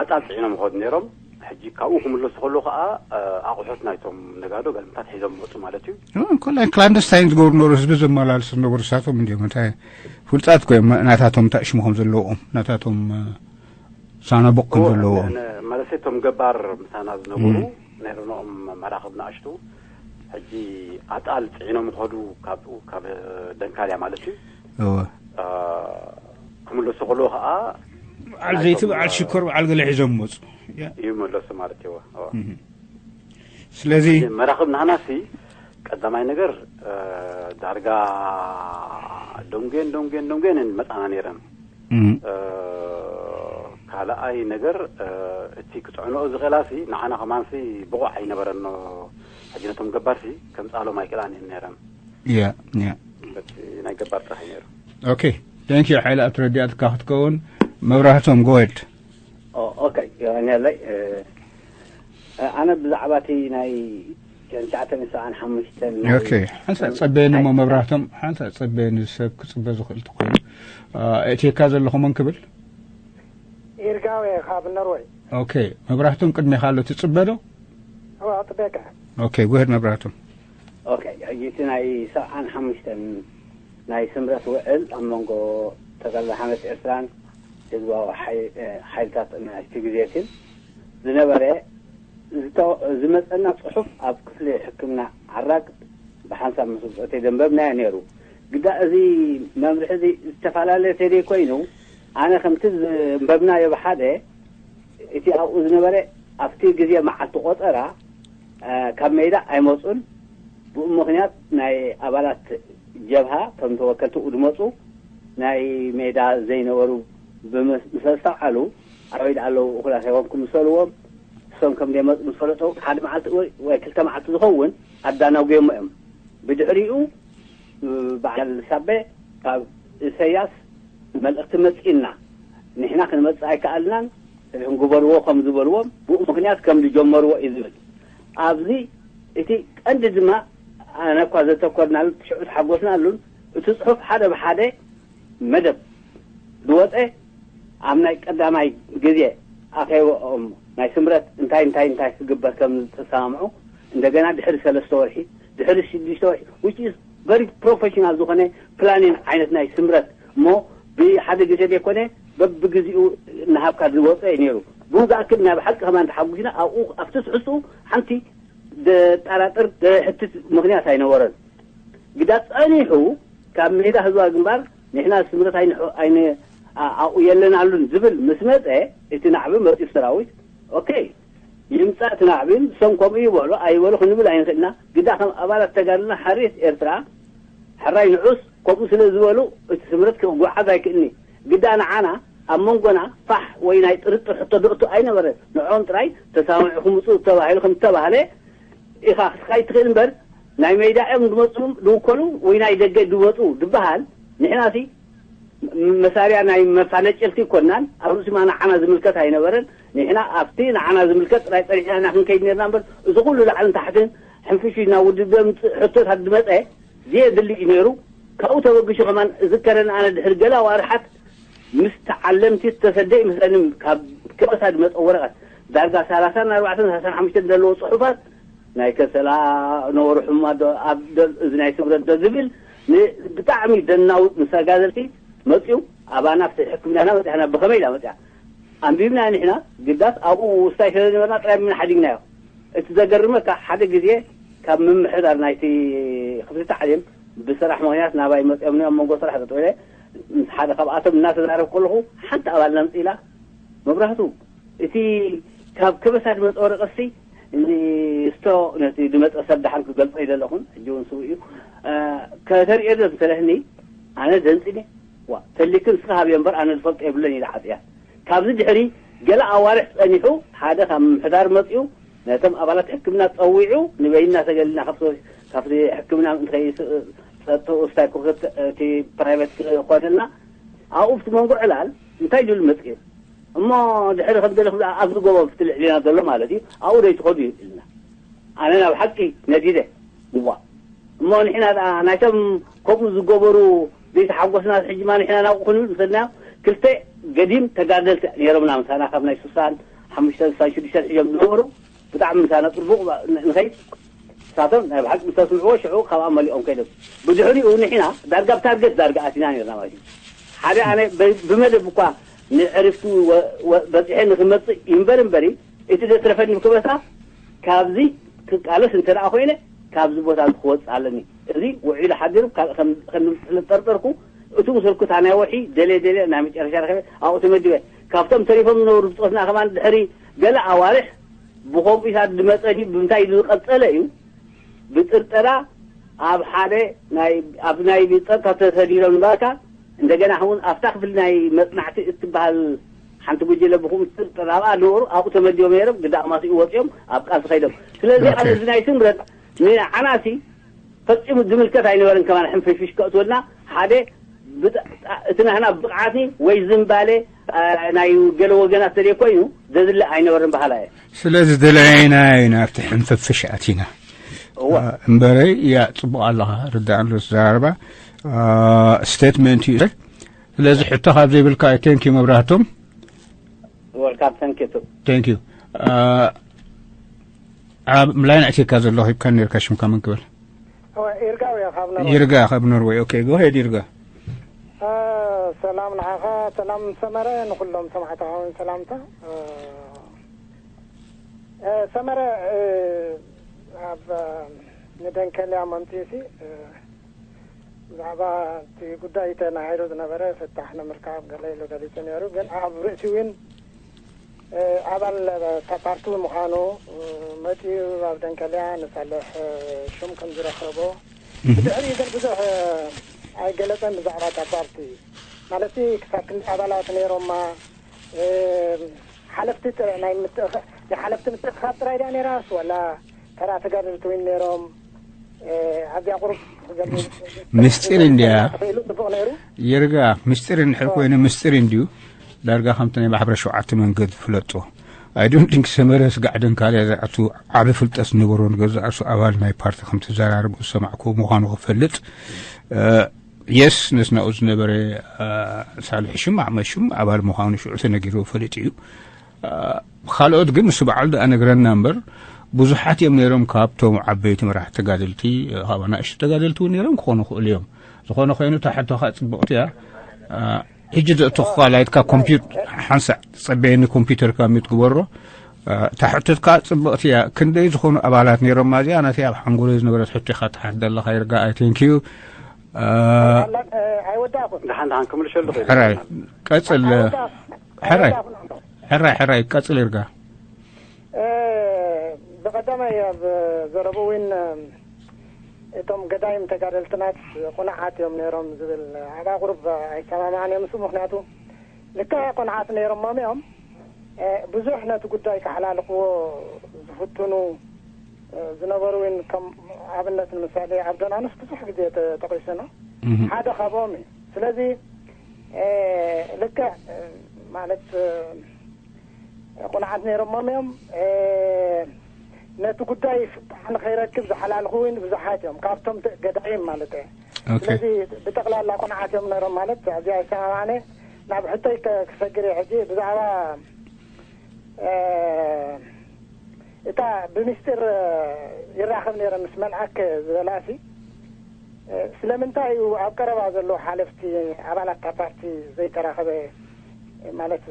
ኣጣል ፅዒኖም ይኸዱ ነይሮም። ሕጂ ካብኡ ክምለሱ ከለዉ ከዓ እ፣ ኣቑሑት ናይቶም ነጋዶ ገልምታት ሒዞም መፁ ማለት እዩ። ኮላይ ክላንደስታይን ዝገብሩ ነበሩ፣ ህዝቢ ዘመላልሱ ነበሩ። ንሳቶም እንዲዮም እንታይ ፍሉጣት ኮ ናታቶም እንታይ ሽሙ ከም ዘለዎም ናታቶም እ፣ ሳናቡቕ ከም እወ፣ ዘለዎም ነ- ነ- ማለት እቶም ገባር ምሳና ዝነበሩ ናይ ርኖኦም መራኽብ ንኣሽቱ ሕጂ ኣጣል ፅዒኖም ይኸዱ ካብኡ ካብ ደንካልያ ማለት እዩ። እወ። እ፣ ክምለሱ ከለዉ ከዓ በዓል ዘይቲ በዓል ሽኮር በዓል ገለ ሒዞም መፁ። ያ። ይመለሱ ማለት እዩ። እወ። ስለዚ መራኽብ ናህናሲ ቀዳማይ ነገር እ፣ ዳርጋ ዶንጌን ዶንጌን ዶንጌን መፃና ነይረን። እም፣ እ፣ ካልኣይ ነገር እ፣ እቲ ክፅዕንኦ ዝኽእላሲ ንዓና ከማንሲ ብቑዕ ኣይነበረኖ። ሕጂ ነቶም ገባርሲ ከምፃሎም ኣይክእላን እየን ነይረን። ያ ያ በቲ ናይ ገባር ጥራሕ እዩ ነይሩ። ኦኬ። ታንክ ዩ ሓይለ፣ ኣብቲ ረዲኣትካ ክትከውን። መብራህቶም ጎድ ኦኬ። የቐንየለይ። ኣነ ብዛዕባ እቲ ናይ ሸንሻዓተ ሰብዓን ሓሙሽተን ናይ ኦኬ። ሓንሳእ ጸበየኒ እሞ መብራህቶም ሓንሳእ ጸበየኒ፣ ሰብ ክጽበ ዝኽእል ተኮይኑ። እቴካ ዘለኹ መን ክብል? ይርጋው እየ ካብ ኖርወይ። ኦኬ። መብራህቶም ቅድሜኻ ኣሎ፣ ትጽበ ዶ? እዋ ኣጥቤቀ። ኦኬ። ጎሄድ መብራህቶም። ኦኬ። ሕጂ እቲ ናይ ሰብዓን ሓሙሽተን ናይ ስምረት ውዕል ኣብ መንጎ ተጋድሎ ሓርነት ኤርትራን ህዝባዊ ሓይ- ሓይልታት ናይቲ ግዜ ግን ዝነበረ ዝተ- ዝመፀና ፅሑፍ ኣብ ክፍሊ ሕክምና ዓራግ ብሓንሳብ ምስ ውፅኦተይ ዘንበብናዮ ነይሩ። ግዳ እዚ መምርሒ እዚ ዝተፈላለየ ተደይ ኮይኑ ኣነ ከምቲ ዘንበብናዮ ብሓደ እቲ ኣብኡ ዝነበረ ኣብቲ ግዜ መዓልቲ ቆፀራ ካብ ሜዳ ኣይመፁን። ብኡ ምኽንያት ናይ ኣባላት ጀብሃ ከም ተወከልቲ ዝመፁ ናይ ሜዳ ዘይነበሩ ምስ ኣስተውዓሉ ኣበይ ደኣ ኣለዉ እኹላት ኣይኮንኩም ምስ በልዎም እሶም ከም ዘይመፁ ምስ ፈለጡ ሓደ መዓልቲ ወይ ክልተ መዓልቲ ዝኸውን ኣዳናጉዮሞ እዮም። ብድሕሪኡ በዓል ሳቤ ካብ ኢሰያስ መልእኽቲ መፂእና ንሕና ክንመፅእ ኣይከኣልናን ግበርዎ ከም ዝበልዎም ብኡ ምኽንያት ከም ዝጀመርዎ እዩ ዝብል። ኣብዚ እቲ ቀንዲ ድማ ኣነ እኳ ዘተኮርናሉ ሽዑ ተሓጎስናሉን እቲ ፅሑፍ ሓደ ብሓደ መደብ ዝወፀ ኣብ ናይ ቀዳማይ ግዜ ኣኼባኦም ናይ ስምረት እንታይ እንታይ እንታይ ክግበር ከም ዝተሰማምዑ እንደገና ድሕሪ ሰለስተ ወርሒ ድሕሪ ሽዱሽተ ወርሒ which is very professional ዝኾነ planning ዓይነት ናይ ስምረት እሞ ብሓደ ግዜ ዘይኮነ በብግዚኡ እናሃብካ ዝወፀ እዩ ነይሩ። ብኡ ዝኣክል ናይ ብሓቂ ከማን ተሓጒስና ኣብኡ ኣብቲ ትሕዝትኡ ሓንቲ ዘጠራጥር ዘሕትት ምኽንያት ኣይነበረን። ግዳ ጸኒሑ ካብ ሜዳ ህዝባዊ ግንባር ንሕና ስምረት ኣይንሕ- ኣይን- ኣ- ኣብኡ የለናሉን ዝብል ምስ መጸ እቲ ናዕቢ መጺኡ ሰራዊት ኦኬ ይምጻእ እቲ ናዕቢ ንሶም ከምኡ ይበሉ ኣይበሉ ክንብል ኣይንኽእልና። ግዳ ከም ኣባላት ተጋድልና ሓርየት ኤርትራ ሕራይ ንዑስ ከምኡ ስለ ዝበሉ እቲ ስምረት ክጓዓዝ ኣይክእልኒ። ግዳ ንዓና ኣብ መንጎና ፋሕ ወይ ናይ ጥርጥር ሕቶ ደእቱ ኣይነበረ። ንዕኦም ጥራይ ተሳማሚዕኩም ምጹ ተባሂሉ ከም ዝተባህለ ኢኻ ክትካይድ ትኽእል እምበር ናይ ሜዳ እዮም ዝመፁ ዝውከሉ ወይ ናይ ደገ ዝመፁ ዝበሃል ንሕና ሲ መሳርያ ናይ መፋለጨልቲ ይኮናን ኣብ ርእሲማ ንዓና ዝምልከት ኣይነበረን። ንሕና ኣብቲ ንዓና ዝምልከት ጥራይ ፀኒሕና ኢና ክንከይድ ነርና እምበር እዚ ኩሉ ላዕልን ታሕትን ሕንፍሽ ኢልና ውድብ ዘምፅእ ሕቶታት ዝመፀ ዘየድሊ እዩ ነይሩ። ካብኡ ተበግሹ ከማን እዝከረኒ ኣነ ድሕሪ ገለ ኣዋርሓት ምስ ተዓለምቲ ዝተሰደ ይመስለኒ ካብ ከበሳ ዝመፀ ወረቐት ዳርጋ ሰላሳን ኣርባዕተን ሰላሳን ሓሙሽተን ዘለዎ ፅሑፋት ናይ ከሰላ ነበሩ ሕሙማት ዶ ኣብ ዶ እዚ ናይ ስምረት ዶ ዝብል ብጣዕሚ ደናውጥ ምስ ተጋደልቲ መፅኡ ኣባና ሕክምናና መፅያና ብኸመይ ኢላ መፅያ ኣንቢብና ንሕና ግዳስ ኣብኡ ውስታይ ስለ ዝነበርና ጥራይ ምና ሓዲግናዮ። እቲ ዘገርመካ ሓደ ግዜ ካብ ምምሕዳር ናይቲ ክፍሊ ታዕሊም ብስራሕ ምኽንያት ናባይ መፅኦም ኣብ መንጎ ስራሕ ጠጠው ኢለ ምስ ሓደ ካብኣቶም እናተዛረብ ከለኹ ሓንቲ ኣባልና ምፅእ ኢላ መብራህቱ እቲ ካብ ከበሳ ዝመፀ ወረቀትሲ ንስቶ ነቲ ዝመፀ ሰብ ደሓን ክገልፆ ይደለኹን ሕጂ እውን ስው እዩ ከተርእዮ ዶ እንተለህኒ ኣነ ደንፂኒ ዋ ተሊክ ንስኻ ሃብዮ እምበር ኣነ ዝፈልጦ የብለን ኢለ ዓፅያ። ካብዚ ድሕሪ ገለ ኣዋርሕ ፀኒሑ ሓደ ካብ ምምሕዳር መፅኡ ነቶም ኣባላት ሕክምና ፀዊዑ ንበይንና ተገሊልና ካብቲ ሕክምና ንኸይሰጥኡ ስታይ ክክት እቲ ፕራይቨት ክኾነልና ኣብኡ ብቲ መንጎ ዕላል እንታይ ኢሉ መፅኡ እሞ ድሕሪ ከም ገለ ክብሉ ኣብዚ ጎቦ ብቲ ልዕሊና ዘሎ ማለት እዩ ኣብኡ ዶ ይትኸዱ እዩ ኢልና ኣነ ናብ ሓቂ ነዲደ እዋ እሞ ንሕና ደኣ ናይቶም ከምኡ ዝገበሩ ዘይተሓጎስና ሕጂ ማ ንሕና ናብኡ ክንብል ምሰድናዮ ክልተ ገዲም ተጋደልቲ ነይሮምና ምሳና ካብ ናይ ስሳን ሓሙሽተን ስሳን ሽዱሽተን ሕዮም ዝነበሩ ብጣዕሚ ምሳና ፅቡቕ ንኸይድ ንሳቶም ናይ ብሓቂ ምስ ተስምዕዎ ሽዑ ካብኣ መሊኦም ከይዶም ብድሕሪኡ ንሕና ዳርጋ ብታርገት ዳርጋ ኣቲና ነርና ማለት እዩ ሓደ ኣነ ብመደብ እኳ ንዕርፍቲ በፂሐ ንክመፅእ ይንበር እምበሪ እቲ ዘትረፈኒ ክበሳ ካብዚ ክቃለስ እንተ ደኣ ኮይነ ካብዚ ቦታ እዚ ክወፅእ ኣለኒ እዚ ውዒሉ ሓዲሩ ካልእ ከም ዝጠርጠርኩ እቱ ምስልኩ እታ ናይ ወርሒ ደልየ ደልየ ናይ መጨረሻ ረኸበ ኣብኡ ተመዲበ ካብቶም ተሪፎም ዝነበሩ ብፆትና ከማን ድሕሪ ገለ ኣዋርሕ ብኮምፒታት ዝመፀ ድዩ ብምንታይ ዝቐፀለ እዩ ብጥርጠራ ኣብ ሓደ ኣብ ናይ ጸጥታ ተሰዲዶም ንባካ እንደገና እውን ኣብታ ክፍሊ ናይ መጽናዕቲ እትበሃል ሓንቲ ጉጅለ ብኹም ጥርጠር ኣብኣ ነበሩ ኣብኡ ተመዲቦም ነይሮም ግዳ ኣማሲኡ ወፂኦም ኣብ ቃልሲ ከይዶም ስለዚ ኣብዚ ናይ ስምረት ንዓናሲ ፈፂሙ ዝምልከት ኣይነበረን ከማን ሕንፍሽፍሽ ከእትወልና ሓደ እቲ ናህና ብቕዓት ወይ ዝምባሌ ናይ ገለ ወገናት ተደይ ኮይኑ ዘድሊ ኣይነበርን በሃላ እየ። ስለዚ ደለያይናዮ ኢና ኣብቲ ሕንፍፍሽ ኣቲና። እዋ እምበረይ እያ ጽቡቕ ኣለኻ ርዳእ ኣሎ ዝዛረባ ስቴትመንት እዩ። ስለዚ ሕቶ ካብ ዘይብልካ ቴንክ ዩ መብራህቶም። ወልካም ተንክ ዩ። ቴንክ ዩ። ኣብ ላይን ኣእቲካ ዘለኹ ሂብካ ነርካ ሽምካ መን ክብል? ይርጋ እየ ካብ ኖርወይ። ይርጋ ካብ ኖርወይ። ኦኬ ጎ ሄድ ይርጋ። ሰላም ንዓኻ፣ ሰላም ሰመረ፣ ንኹሎም ሰማዕትኻ እውን ሰላምታ። ሰመረ ኣብ ንደንከልያ መምፅእሲ ብዛዕባ እቲ ጉዳይ ተናሂሩ ዝነበረ ፍታሕ ንምርካብ ገለ ኢሉ ገሊፁ ነይሩ። ግን ኣብ ርእሲ እውን ኣባል እታ ፓርቲ ምዃኑ መፂኡ ኣብ ደንከልያ ንሳልሕ ሹም ከም ዝረኸቦ ብድሕሪኡ ግን ብዙሕ ኣይገለፀን ብዛዕባ እታ ፓርቲ ማለት ክሳብ ክንዲ ኣባላት ነይሮማ ሓለፍቲ ናይ ሓለፍቲ ምትእኽኻብ ጥራይ ድያ ነይራስ ወላ ተራ ተጋደልቲ እውን ነይሮም ኣብዚኣ ቁሩብ ምስጢር እንድያ ተኽኢሉ ፅቡቕ ነይሩ ይርጋ ምስጢር እንድሕር ኮይኑ ምስጢር እንድዩ ዳርጋ ከምቲ ናይ ማሕበረ ሸውዓተ መንገድ ዝፍለጦ ኣይዶን ቲንክ ሰመረ ስጋዕ ደንካልያ ዝኣቱ ዓቢ ፍልጠት ዝነበሮ ንገዛእሱ ኣባል ናይ ፓርቲ ከም ተዘራርቡ ዝሰማዕኩ ምዃኑ ክፈልጥ የስ ነስናኡ ዝነበረ ሳልሒ ሽም ኣሕመድ ሽም ኣባል ምዃኑ ሽዑ ተነጊሩ ፈሊጡ እዩ ካልኦት ግን ንሱ በዓል ደኣ ነግረና እምበር ብዙሓት እዮም ነይሮም ካብቶም ዓበይቲ መራሕቲ ተጋደልቲ ካብ ኣናእሽቱ ተጋደልቲ እውን ነይሮም ክኾኑ ይኽእሉ እዮም ዝኾነ ኮይኑ እታ ሕቶኻ ፅብቕቲ እያ ሕጂ ዘእተኹኻ ላይትካ ኮምፒውተር ሓንሳዕ ፀበየኒ ኮምፒውተርካ ሚት ግበሮ እታ ሕቶትካ ፅብቕቲ እያ ክንደይ ዝኾኑ ኣባላት ነይሮም እዚኣ ነቲ ኣብ ሓንጎሎ ዝነበረት ሕቶ ኢኻ ትሓት ዘለኻ ይርጋ ኣይ ቴንክ ዩ ኣይወዳእኹን ደሓን ደሓን ክምልሸሉ ሕራይ ቀፅል ሕራይ ሕራይ ሕራይ ቀፅል ይርጋ ብቐዳማይ ኣብ ዘረቡ እውን እቶም ገዳይም ተጋደልትናት ቁኑዓት እዮም ነይሮም ዝብል ኣብ ኣቑሩብ ኣይሰማማዕን እዮም እሱ ምክንያቱ ልክዕ ቁኑዓት ነይሮሞም እዮም ብዙሕ ነቲ ጉዳይ ክሓላልኽዎ ዝፍትኑ ዝነበሩ እውን ከም ኣብነት ንምሳሌ ኣብ ዶናኑስ ብዙሕ ግዜ ተጠቒሱ ነው ሓደ ካብኦም እዩ ስለዚ ልክዕ ማለት ቁኑዓት ነይሮሞም እዮም ነቲ ጉዳይ ፍታሕ ንኸይረክብ ዝሓላልኹ እውን ብዙሓት እዮም ካብቶም ገዳይም ማለት እየ ስለዚ ብጠቕላላ ቁኑዓት እዮም ነይሮም ማለት ኣብዚ ኣይሰማማዕነ ናብ ሕቶይ ክሰግር እየ ሕጂ ብዛዕባ እታ ብምስጢር ይራኸብ ነይረ ምስ መልኣክ ዝበላሲ ስለምንታይ እዩ ኣብ ቀረባ ዘለዉ ሓለፍቲ ኣባላት እታ ፓርቲ ዘይተራኸበ? ማለት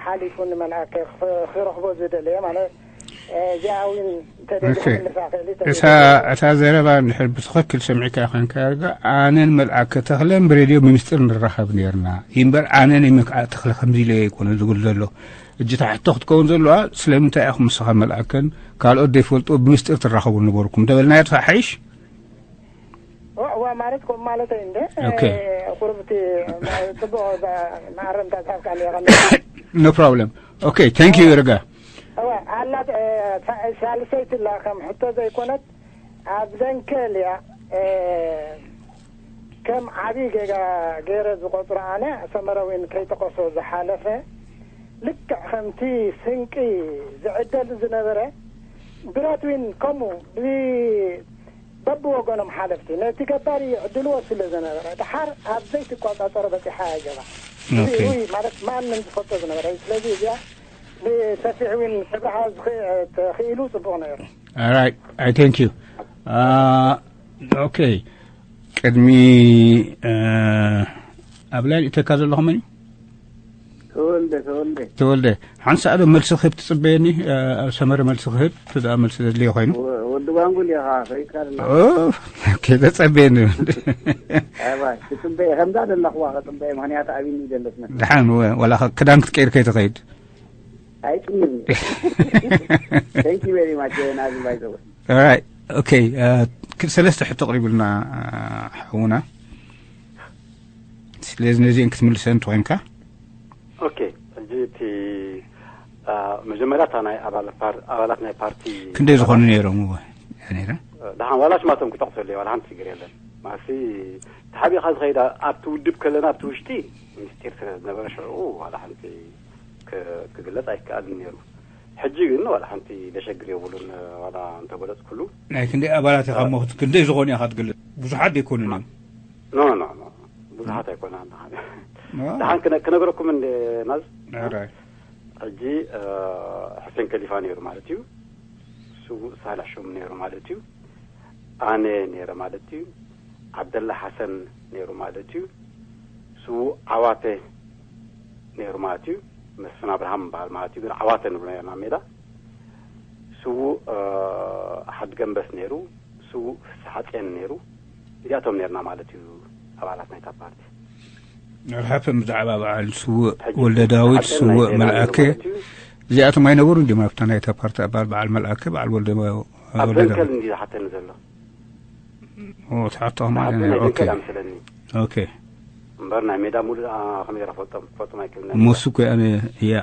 ሓሊፉ ንመልኣከ ክረኽቦ ዝደለየ ማለት እዚኣ እውን እንተደሊኻ ምልሳ ክእል እታ እታ ዘረባ እንድሕር ብትኽክል ሰሚዕካ ኮንካ ኣነን መልኣከ ተኽለን ብሬድዮ ብምስጢር ንራኸብ ነርና እምበር ኣነ ናይ መልክዓ ተኽለ ከምዚ ኢለ ኣይኮነ ዝብል ዘሎ። እጅ ታሕቶ ክትከውን ዘለዋ ስለምንታይ ኢኹም ንስኻ መልኣከን ካልኦት ዘይፈልጥዎ ብምስጢር ትራኸቡ ነበርኩም እንተበልናዮ ትሓይሽ። እዋ ማለት ከምኡ ማለተይ እንደ ኦኬ። ቁርብቲ ጽቡቕ መኣረምታ ዝሃብካኒ ኢኻ። No problem. Okay, thank you ይርጋ። እዋ ኣላት ሳልሰይቲ ላ ከም ሕቶ ዘይኮነት ኣብ ደንከል እያ። ከም ዓብዪ ጌጋ ገይረ ዝቆጽሮ ኣነ ሰመረዊን ከይጠቐሶ ዝሓለፈ ልክዕ ከምቲ ስንቂ ዝዕደል ዝነበረ ብረትዊን ከምኡ ብ- በብወገኖም ሓለፍቲ ነቲ ገባሪ ይዕድልዎ ስለ ዝነበረ ድሓር ኣብ ዘይትቆጻጸሮ በጺሓ እያ ገባ። ኦኬ። እዚ ማለት ማንም ዝፈልጦ ዝነበረ እዩ። ስለዚ እዚኣ ብሰፊሕ እውን ክብርሃ ዝኽእ- ተኽኢሉ ጽቡቕ ነይሩ። Alright, I thank you. Uh, okay. ቅድሚ uh, ኣብ ላይን እተካ ዘለኹ መን እዩ? ተወልደ ተወልደ ተወልደ ሓንሳእ ዶ መልሲ ክህብ ትጽበየኒ? Uh, ኣብ ሰመረ መልሲ ክህብ እቲ ደኣ መልሲ ዘድልዮ ኮይኑ። ወ- ወዲ ጓንጉል ኢኻ ፈሪድካ ኣለኻ። Oh, okay, ተጸበየኒ። ኣባ ክጽበየ ከምዛ ዘለኽዋ ክጽበየ ምኽንያቱ ኣብኒ ዘለትነ ደሓን ወ- ወላ ኸ- ክዳን ክትቀይር ከይትኸይድ። ኣይጽምን። Thank you very much ናዚ ባይዘወ Alright. Okay. Uh, ክ- ሰለስተ ሕቶ ቅሪቡልና uh, ሓውና ስለዚ ነዚአን ክትምልሰን ተኮይንካ ኦኬ። ሕጂ እቲ አ፣ መጀመርያ እታ ናይ ኣባል ፓር- ኣባላት ናይ ፓርቲ ክንደይ ዝኾኑ ነይሮም እወ ነይረ ደሓን ዋላ ሽማቶም ክጠቕሰሉ እየ ዋላ ሓንቲ ችግር የለን። ማሲ ተሓቢእካ ዝኸይዳ ኣብቲ ውድብ ከለና ኣብቲ ውሽጢ ምስጢር ስለ ዝነበረ ሽዑ ዋላ ሓንቲ ክ- ክግለጽ ኣይከኣልን ነይሩ። ሕጂ ግን ዋላ ሓንቲ ደሸግር የብሉን። ዋላ እንተገለጽኩሉ ናይ ክንደይ ኣባላት ኢኻ ሞ ክንደይ ዝኾኑ ኢኻ ትገልጽ ብዙሓት ዘይኮኑን እዮም ኖ ኖ ኖ ብዙሓት ኣይኮና ደሓን ክነ- ክነግረኩም እንደ ናዝ Alright. ሕጂ እ፣ ሕሴን ከሊፋ ነይሩ ማለት እዩ። ስዉእ ሳልሕ ሹም ነይሩ ማለት እዩ። ኣነ ነይረ ማለት እዩ። ዓብደላ ሓሰን ነይሩ ማለት እዩ። ስዉእ ዓዋተ ነይሩ ማለት እዩ። መስፍን ኣብርሃም በሃል ማለት እዩ። ግን ዓዋተ ንብሎ ነርና ሜዳ ስዉእ እ፣ ሓድገንበስ ነይሩ። ስዉእ ፍስሓጼን ነይሩ። እዚኣቶም ነርና ማለት እዩ ኣባላት ናይታ ፓርቲ። ርሓፈን ብዛዕባ በዓል ስውእ ሕጂ ወልደ ዳዊት ሓሰን ስውእ ናይ ዜና መልኣከ ነይሩ ማለት እዩ። እዚኣቶም ኣይነበሩ እንዲም ኣብታ ናይታ ፓርቲ ኣባል በዓል መልኣከ በዓል ወልደ ኣብ ወልደ ደንከል ዳዊት እንዲ ዝሓተኒ ዘሎ ኦ፣ ትሓቶ ከማን ንሓሰን ናይ ኦኬ ደንከል ኣምስለኒ ኦኬ እምበር ናይ ሜዳ ሙሉእ ኣ፣ ከመይ ገይረ ፈልጦም ክፈልጦም ኣይክእልን ሞሱ እኮ ኣነ እያ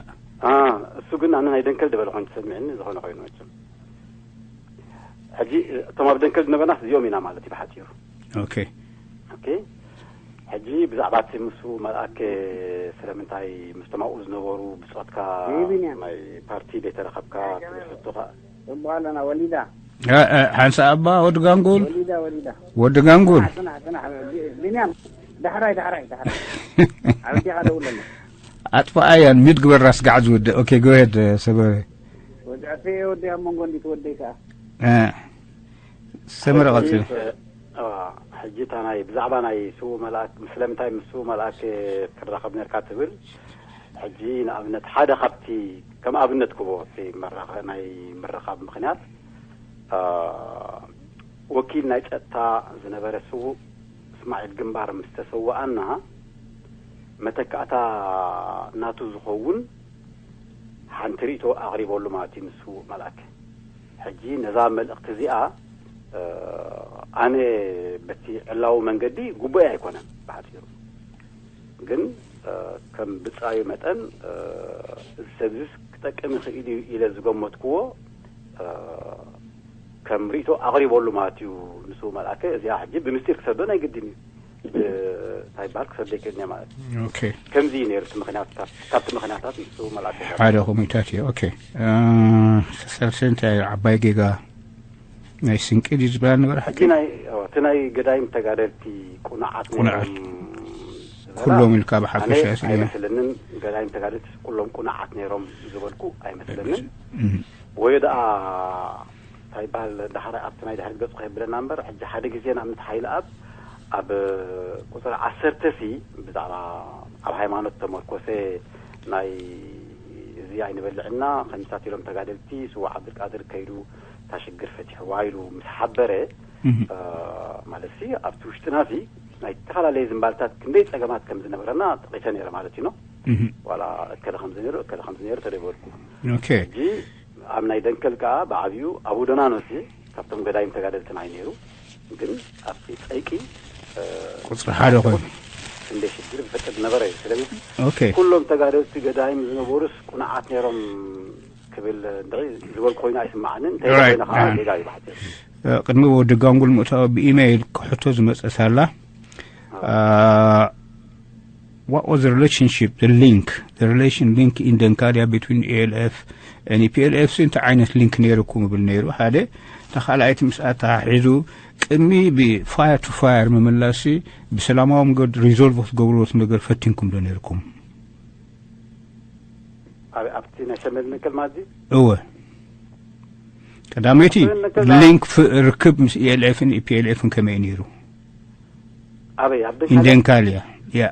አ፣ እሱ ግን ኣነ ናይ ደንከል ዝበለ ኮይኑ ተሰሚዕኒ ዝኾነ ኮይኑ መቸም ሕጂ እቶም ኣብ ደንከል ዝነበርናስ እዚኦም ኢና ማለት እዩ ብሓፂሩ። ኦኬ ኦኬ። ሕጂ ብዛዕባ እቲ ምስ መልኣክ ስለምንታይ ምስቶም ኣብኡ ዝነበሩ ብጾትካ ይህ ቢንያም። ናይ ፓርቲ ዘይተረኸብካ ትብል ሕቶኻ ጽቡቕ ኣለና ወሊዳ እ፣ እ፣ ሓንሳ ኣባ ወዲ ጋንጉል ወሊዳ ወሊዳ ወዲ ጋንጉል ጽናሕ ጽናሕ ቢ- ቢንያም ዳሕራይ ዳሕራይ ዳሕራይ ዓብዲኻ ደውለና ኣጥፋኣያን ሚድ ግበር ራስ ጋዕ ዝውድእ ኦኬ ጎሄድ ሰበረ ወዲ ኣፌ ወዲ ኣብ መንጎ እንዲ ትወደይ ከኣ እ፣ ሰመረ ቀጽል እ፣ ሕጂ እታ ናይ ብዛዕባ ናይ ስዉእ መልኣክ ስለምንታይ ምስ ስዉእ መልኣክ ክራኸብ ነርካ ትብል ሕጂ ንኣብነት ሓደ ካብቲ ከም ኣብነት ክቦ እቲ መራኸ ናይ ምርኻብ ምኽንያት እ፣ ወኪል ናይ ጸጥታ ዝነበረ ስዉእ እስማዒል ግንባር ምስ ተሰወኣና መተካእታ ናቱ ዝኸውን ሓንቲ ርእቶ ኣቕሪበሉ ማለት እዩ ንስዉእ መልኣክ። ሕጂ ነዛ መልእኽቲ እዚኣ እ፣ ኣነ በቲ ዕላዊ መንገዲ ግቡኤ ኣይኮነን ብሓፂሩ ግን እ፣ ከም ብፃዩ መጠን እ፣ እዚ ሰብዚስ ክጠቅም ይኽእል እዩ ኢለ ዝገመትክዎ እ፣ ከም ርእቶ ኣቕሪበሉ ማለት እዩ ንስዉእ መልኣከ። እዚኣ ሕጂ ብምስጢር ክሰዶ ናይ ግድን እዩ። እ፣ እንታይ ይበሃል ክሰዶ ይክእል እየ ማለት እዩ። ኦኬ ከምዚ እዩ ነይሩ እቲ ምኽንያት ካብ- ካብቲ ምኽንያታት ንስዉእ መልኣከ ሓደ ኮሚታት እዩ ኦኬ እ፣ ሰልሲ እንታይ ዓባይ ጌጋ ናይ ስንቂ ድዩ ዝበሃል ነበረ ሕጂ ሓቂ ናይ ኦ፣ እቲ ናይ ገዳይም ተጋደልቲ ቁኑዓት ቁኑዓት። ነይሮም ዝበላ ኩሎም ኢልካ ኣነ ብሓፈሻ ስለ ኣይመስለንን። ገዳይም ተጋደልቲ ኩሎም ቁኑዓት ነይሮም ዝበልኩ ኣይመስለንን። እም፣ ወይ ደኣ እንታይ ይበሃል ዳሕራይ ኣብቲ ናይ ድሕሪት ገጹ ከየብለና እምበር ሕጂ ሓደ ግዜ ንኣብነት ሓይሊ ኣብ ኣብ ቁፅሪ ዓሰርተ ሲ ብዛዕባ ኣብ ሃይማኖት ተመርኮሰ ናይ እዚ ኣይንበልዕና ከምታት ኢሎም ተጋደልቲ ስዋ ዓብዱልቃድር ከይዱ እታ ሽግር ፈቲሕዋ ኢሉ ምስ ሓበረ ማለት ሲ ኣብቲ ውሽጥና ሲ ናይ ዝተፈላለየ ዝምባልታት ክንደይ ፀገማት ከም ዝነበረና ጠቂሰ ነይረ ማለት እዩ። ዋላ እከለ ከምዚ ነይሩ እከለ ከምዚ ነይሩ ተደይበልኩ። ሕጂ ኣብ ናይ ደንከል ከዓ ብዓብዩ ኣቡ ዶናኖ ሲ ካብቶም ገዳይም ተጋደልትን ኣይ ነይሩ ግን ኣብቲ ጠይቂ ቁፅሪ ሓደ ኮይኑ እንደ ሽግር ዝፈጥር ነበረ እዩ። ስለዚ ኦኬ ኩሎም ተጋደልቲ ገዳይም ዝነበሩስ ቁኑዓት ነይሮም ክብል እንድዒ ዝበልኩ ኮይኑ ኣይስማዓንን። እንታይ right ኮይነ ከዓ ጌጋ እዩ ብሓፂሩ። ቅድሚ ወዲ ጋንጉል ምእታዊ ብኢሜይል ክሕቶ ዝመፀት ኣላ። What was the relationship, the link, the relation link in Denkalia between E L F and E P L F? እንታይ ዓይነት ሊንክ ነይርኩም ይብል ነይሩ ሓደ። እታ ካልኣይቲ ምስ ኣተሓሒዙ ቅድሚ ብ fire to fire ምምላሲ ብሰላማዊ መንገዲ ሪዞልቭ ክትገብርዎ ነገር ፈቲንኩም ዶ ነይርኩም? ኣብቲ ናይ ሰሜን መቀል ማለት እወ ቀዳመይቲ ሊንክ ርክብ ምስ E L F ን E P L F ን ከመይ ነይሩ? ኣበይ ኣብ ኢንደንካልያ ያ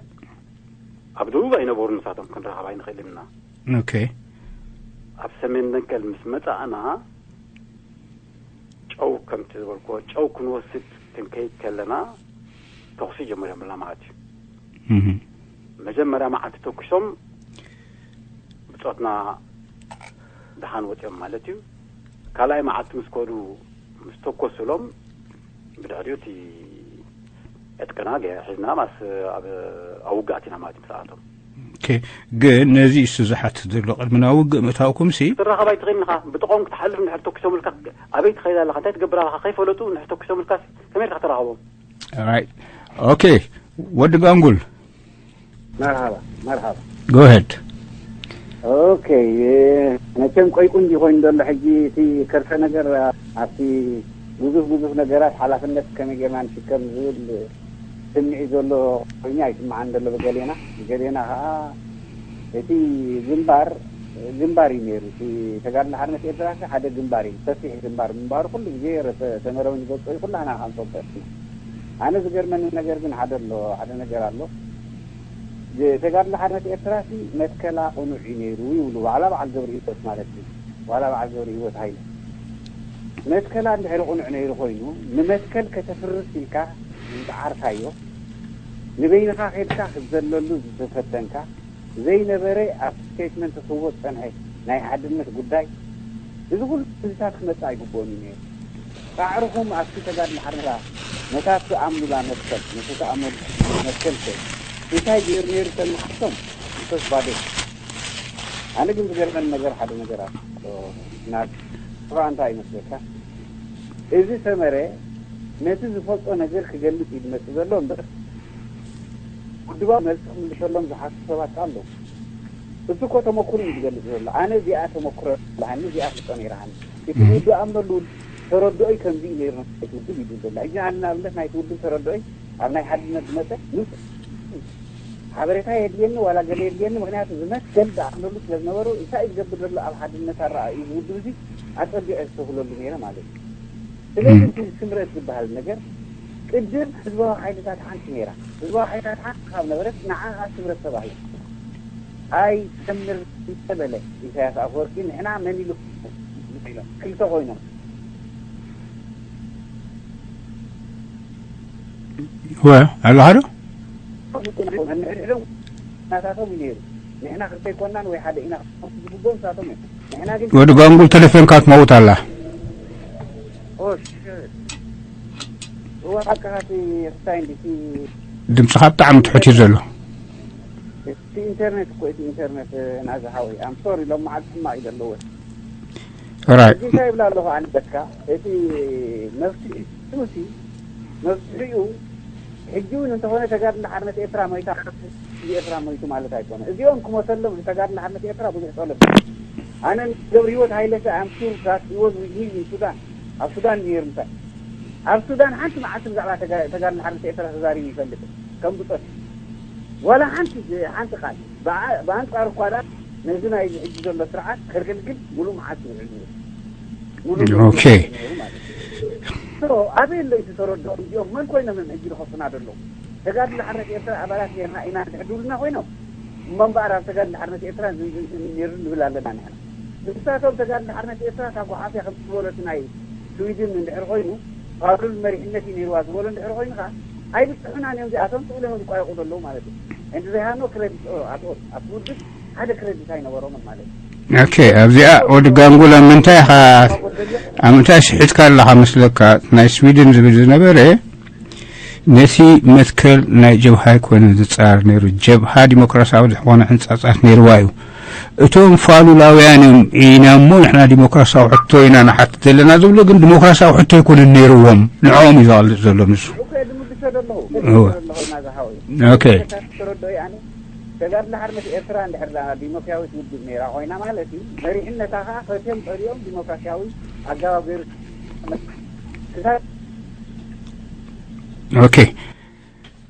ኣብ ደቡብ ኣይነበሩ ንሳቶም ክንረኸብ ኣይንኽእል ኢና። ኦኬ ኣብ ሰሜን ደንከል ምስ መጻእና ጨው ከምቲ ዝበልኩዎ ጨው ክንወስድ ክንከይድ ከለና ተኹሲ ጀመሪዮምልና ማለት እዩ። መጀመርያ መዓልቲ ተኩሶም ብጾትና ደሓን ወፂኦም ማለት እዩ። ካልኣይ መዓልቲ ምስ ከዱ ምስ ተኮሱሎም ብድሕሪኡ እቲ ዕጥቅና ገ- ሒዝና ማስ ኣብ ኣብ ውግኣት ኢና ማለት እዩ ምስኣቶም። ኦኬ፣ ግን ነዚ እሱ ዝሓትት ዘሎ ቅድሚ ናብ ውግእ ምእታውኩም ሲ ትራኸብ ኣይትኽእልን ኢኻ። ብጥቖም ክትሓልፍ እንድሕር ተኩሶምልካ ኣበይ ትኸይድ ኣለኻ እንታይ ትገብር ኣለኻ ከይፈለጡ እንድሕር ተኩሶምልካ ከመይ ኢልካ ተራኸቦም? ራይት። ኦኬ፣ ወዲ ጋንጉል መርሃባ መርሃባ ጎ ሄድ። ኦኬ፣ መቸም ቆይ ቁንጂ ኮይኑ ዘሎ ሕጂ እቲ ከርሰ ነገር ኣብቲ ብዙሕ ብዙሕ ነገራት ሓላፍነት ከመይ ጌርና ንሽከም ዝብል ስምዒት ዘሎ ኮይኑ ኣይስምዓን ዘሎ ብገሌና። ብገሌና ከዓ እቲ ግንባር ግንባር እዩ ነይሩ። እቲ ተጋድሎ ሓርነት ኤርትራ ሓደ ግንባር እዩ፣ ሰፊሕ ግንባር ምንባሩ ኩሉ ግዜ ተመረውን ይገልጾ እዩ። ኩላህና ከም ፈልጦ ኣነ ዝገርመኒ ነገር ግን ሓደ ኣሎ፣ ሓደ ነገር ኣሎ። ተጋድሎ ሓርነት ኤርትራ ሲ መትከላ ቅኑዕ እዩ ነይሩ ይብሉ፣ ዋላ በዓል ገብረ ህይወት ማለት እዩ፣ ዋላ በዓል ገብረ ህይወት ሃይለ። መትከላ እንድሕሪ ቅኑዕ ነይሩ ኮይኑ፣ ንመትከል ከተፍርስ ኢልካ ዝፀዓርካዮ፣ ንበይንኻ ኬድካ ክትዘለሉ ዝተፈተንካ፣ ዘይነበረ ኣብ ስቴትመንት ክህቦ ዝፀንሐ ናይ ሓድነት ጉዳይ፣ እዚ ኩሉ ህዝብታት ክመፅእ ኣይግብኦን እዩ ነይሩ። ፃዕርኹም ኣብቲ ተጋድሎ ሓርነታ ነታ ትኣምኑላ መትከል፣ ነቲ ትኣመሉ መትከል ከ እንታይ ገይሩ ነይሩ ተልምሓቶም እንተስ ባዶ። ኣነ ግን ዝገርመኒ ነገር ሓደ ነገር ኣሎ። ናብ ስፍራ እንታይ ይመስለካ? እዚ ሰመረ ነቲ ዝፈልጦ ነገር ክገልፅ እዩ ዝመፅእ ዘሎ እምበር ውድባዊ መልሲ ክምልሰሎም ዝሓስቡ ሰባት ኣለዉ። እሱ እኮ ተመክሮ እዩ ዝገልፅ ዘሎ። ኣነ እዚኣ ተመክሮ ኣለሃኒ፣ እዚኣ ፍልጦ ነይራሃኒ። እቲ ውድብ ኣምበሉ ተረድኦይ ከምዚ እዩ ነይሩ ናይቲ ውድብ ይብል ዘሎ። ሕጂ ኣነ ንኣብነት ናይቲ ውድብ ተረድኦይ ኣብ ናይ ሓድነት ዝመፀ ምስ ሓበሬታ የድልየኒ ዋላ ገለ የድልየኒ፣ ምክንያቱ ዝመስ ገል ዝኣምነሉ ስለ ዝነበሩ እንታይ እዩ ዝገብር ዘሎ ኣብ ሓድነት ኣረኣእዩ ዝውድብ እዚ ኣፀቢቐ ዝተብለሉ ነይረ ማለት እዩ። ስለዚ እቲ ስምረት ዝበሃል ነገር ቅድም ህዝባዊ ሓይልታት ሓንቲ ነይራ። ህዝባዊ ሓይልታት ሓንቲ ካብ ነበረት ንዓኣ ስምረት ተባሂሉ። ኣይ ሰምር እንተበለ ኢሳያስ ኣፈወርቂ ንሕና መን ኢሉ ኢሎም ክልተ ኮይኖም ወ ኣለኻ ዶ? ንሕድሕዶም ናታቶም እዩ ነይሩ። ንሕና ክልተ ኣይኮናን ወይ ሓደ ኢና ክኾን ዝግብኦም ንሳቶም እዮም። ንሕና ግን ወዲ ጓንጉል ተሌፎንካ ትመውት ኣላ። ኦ ሽት። እዋ ሓቅኻ እቲ ክስታይ እንዲ እቲ ድምፅኻ ብጣዕሚ ትሑት እዩ ዘሎ። እቲ ኢንተርኔት እኮ እቲ ኢንተርኔት ናዚ ሓወይ ኣም ሶሪ ሎም መዓልቲ ሕማቕ እዩ ዘለዎ። ራይት እዚ እንታይ ይብላ ኣለኹ ኣንበትካ እቲ መፍትሒ ሲ መፍትሒኡ ሕጂ እውን እንተኾነ ተጋድሎ ሓርነት ኤርትራ ሞይታ ኤርትራ ሞይቱ ማለት ኣይኮነ። እዚኦም ክሞተሎም ንተጋድሎ ሓርነት ኤርትራ ብዙሕ ጸሎት። ኣነ ገብረ ህይወት ሃይለ ሰ ኣም ሹር ዛት ሂ ዋዝ ዊዝ ሚ ኢን ሱዳን። ኣብ ሱዳን ነይሩ ምሳይ። ኣብ ሱዳን ሓንቲ መዓልቲ ብዛዕባ ተጋ- ተጋድሎ ሓርነት ኤርትራ ተዛሪቡ ይፈልጥ ከም ብጾት ዋላ ሓንቲ ሓንቲ ቃል። ብኣ- ብኣንጻሩ እኳ ደኣ ነዚ ናይ ሕጂ ዘሎ ስርዓት ከገልግል ሙሉእ መዓልቲ ውዕል ነይሩ። ሙሉእ ኦኬ። ነይሩ ማለት እዩ። ኣበይ ኣሎ እቲ ተረድኦም? እዚኦም መን ኮይኖም እዮም ሕጂ ዝኸሱና ዘለዉ? ተጋድሎ ሓርነት ኤርትራ ኣባላት ኔርና ኢና እንድሕር ድብሉና ኮይኖም፣ እሞ እምበኣር ኣብ ተጋድሎ ሓርነት ኤርትራ ዝንዝንዝን ነይሩ ንብል ኣለና ንሕና። ንሳቶም ተጋድሎ ሓርነት ኤርትራ እታ ጓሓፍያ ከምቲ ዝበሎ እቲ ናይ ስዊድን እንድሕር ኮይኑ፣ ፋሉል መሪሕነት እዩ ነይርዋ ዝበሎ እንድሕር ኮይኑ ከኣ ኣይብጽሑናን እዮም። እዚኣቶም ጥቕሎም እዮም ዝቋየቑ ዘለዉ ማለት እዩ። እንተ ዘይሃኖ ክረዲት ኣት ኦል ኣብቲ ውድብ ሓደ ክረዲት ኣይነበሮምን ማለት እዩ። ኦኬ፣ ኣብዚኣ ወዲ ጋንጉላ ምንታይ ኢኻ፣ ኣብ ምንታይ ስሒትካ ኣለኻ መስለካ? ናይ ስዊድን ዝብል ዝነበረ ነቲ መትከል ናይ ጀብሃ ኣይኮነን ዝጻረር ነይሩ። ጀብሃ ዲሞክራሲያዊ ዝኾነ ሕንጻጻት ነይርዋ እዩ። እቶም ፋሉላውያን እዮም ኢና እሞ ንሕና ዲሞክራሲያዊ ሕቶ ኢና ንሓትት ዘለና ዝብሉ ግን ዲሞክራሲያዊ ሕቶ ኣይኮነን ነይርዎም። ንዕኦም እዩ ዘቕልጥ ዘሎ ንሱ። እኮ እየ ዝምልሶ ዘለኹ። እወ። ዘለኹ ናዛ ሓወይ። ኦኬ። ተረድኦ ኣነ። ተጋድሎ ሓርነት ኤርትራ እንድሕር ደኣ ዲሞክራሲያዊት ውድብ ነይራ ኮይና ማለት እዩ፣ መሪሕነታ ኸዓ ፈትዮም ጸልዮም ዲሞክራሲያዊ ኣገባብ ገይሩ ክሳብ ኦኬ።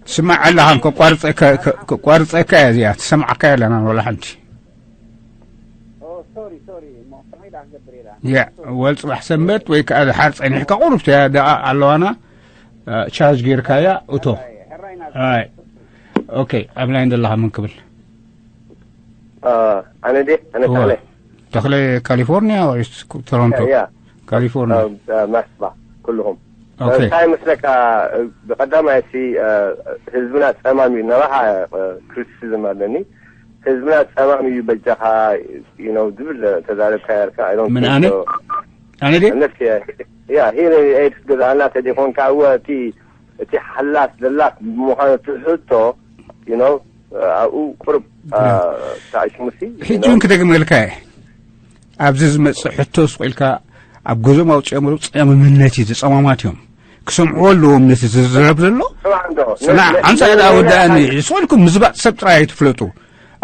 ትስማዕ ኣለኻን ከቋርጸካ፣ ከ-፣ ከቋርጸካ እያ እዚኣ። ትሰምዓካ የለናን ወላ ሓንቲ። ኦ፣ ሶሪ፣ ሶሪ፣ እሞ ከመይ ደኣ ክገብር እየ ደኣ? ያ፣ ወል ጽባሕ ሰንበት ወይ ከኣ ድሓር ጸኒሕካ ቁሩብ እያ ደኣ ኣለዋና፣ እ፣ ቻርጅ ጌርካያ እቶ። ሕራይ፣ ሕራይ ናት። ኣይ። ኦኬ፣ ኣብ ላይን ዘለኻ መን ክብል? አ፣ ኣነ ድየ? ኣነ እወ። ተኽለ። ተኽለ ካሊፎርኒያ ወይስ ቶሮንቶ? ያ። ካሊፎርኒያ። አ፣ አ፣ መርሓባ ኩልኹም። ኦኬ። እንታይ መስለካ፣ ብቐዳማይ እቲ፣ አ፣ ህዝብና ጸማም እዩ። ነባኻ፣ አ፣ ክሪቲሲዝም ኣለኒ። ህዝብና ጸማም እዩ፣ በጃኻ፣ you know፣ ዝብል ተዛረብካ ያርካ። I don't ምን think ኣነ? so። ኣነ ድየ? እምነት የ-፣ ያ፣ ሂር ኤድ ክትገዝኣልና ተደይኮንካ፣ እወ፣ እቲ፣ እቲ ሓላስ ደላክ ብምዃኑ እቲ ሕቶ፣ you know፣ ኣብኡ ቁሩብ፣ ያ። አ፣ ተኣሽሙሲ፣ you ሕጂ know። እውን ክደግመልካ እየ። ኣብዚ ዝመጽእ ሕቶ ስቕ ኢልካ ኣብ ገዝኦም ኣውጺኦምሉ ጸማምነት እዩ፣ ጸማማት እዮም። ክሰምዕዎ ኣለዎም ነቲ ዝዝረብ ዘሎ። ስማዕ እንዶ፣ ጽናዕ፣ ነ-፣ ነ-፣ ኣምሳእ ነ-፣ ደኣ ነ-፣ ወዳእኒ። ነ-፣ ስቕ ኢልኩም ምዝባጥ ሰብ ጥራይ ኣይትፍለጡ።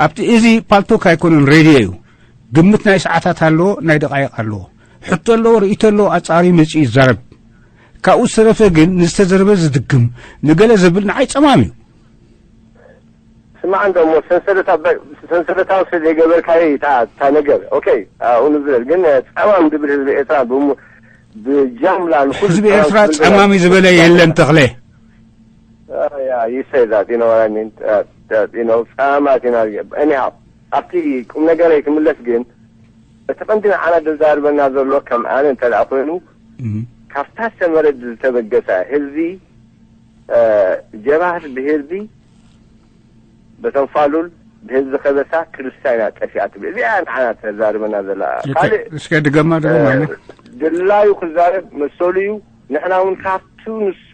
ኣብቲ እዚ ፓልቶክ ኣይኮነን፣ ሬድዮ እዩ። ግምት ናይ ሰዓታት ኣለዎ፣ ናይ ደቓይቕ ኣለዎ። ሕቶ ኣለዎ፣ ርእይቶ ኣለዎ፣ ኣጻሪ መጺኡ ይዛረብ። ካብኡ ዝተረፈ ግን ንዝተዘርበ ዝድግም፣ ንገለ ዘብል ንዓይ ጸማም እዩ። ስማዕ እንዶ እሞ ሰንሰለታ-፣ ሰንሰለታዊ ስለ ዘይገበርካዮ እዩ እታ፣ እታ ነገር። ኦኬ፣ ኣብኡ ንዝለል። ግን ጸማም ዝብል ህዝቢ ኤርትራ ብሙ-፣ ብጃምላ ንኹሉ ህዝቢ ጸማም ኤርትራ ዝብል ጸማም እዩ ዝበለ የለን ተኽለ። ያ፣ you say that, you know what I mean? Uh, that, you know፣ ጸማማት ኢና። Anyhow፣ ኣብቲ ቁም ነገረይ ክምለስ ግን፣ እቲ ቀንዲ ንዓና ዘዛርበና ዘሎ ከም ኣነ እንተ ደኣ ኮይኑ፣ እም። ካብታ ሰመረ ዝተበገሰ ህዝቢ፣ እ፣ ጀባህር ብህዝቢ በቶም ፋሉል ብህዝቢ ከበሳ ክርስትያን እያ ጠፊኣ ትብል። እዚኣ ንዓና ተዛርበና ዘላ። ኦኬ፣ ካልእ፣ እስከ ድገማ፣ ድገማ፣ እ፣ ኣነ። ድላዩ ክዛረብ መሰሉ እዩ። ንሕና እውን ካብቱ ንሱ፣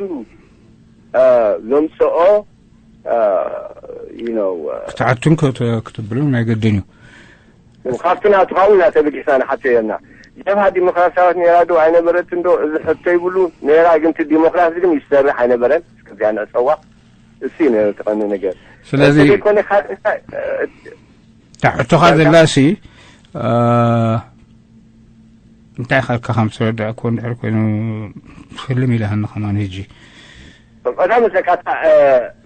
እ፣ ዘምጽኦ፣ እ፣ you know፣ እ፣ ክትሓቱን ክት-፣ ክትብሉን ኣይገድን እዩ። ካብቲ ናቱ ካብኡ ኢና ተበጊስና ንሓቶ የና። ጀብሃ ዲሞክራሲያዊት ነይራ ዶ ኣይነበረትን ዶ? እዚ ሕቶ ይብሉ ነይራ፣ ግን እቲ ዲሞክራሲ ግን ይሰርሕ ኣይነበረን። እስከዚኣ ንዕጸዋ። እሱ እዩ ነቲ ቀንዲ ነገር። ስለዚ እንተዘይኮነ ካልእ እንታይ፣ እ፣ እታ ሕቶኻ ዳርጋ ዘላሲ፣ እ፣ እንታይ ካልካ ከም ዝረዳእኩ እንድሕር ኮይኑ ክልም ኢላሃኒ ከማን ሕጂ። ቀዳም ዘካታ፣ እ፣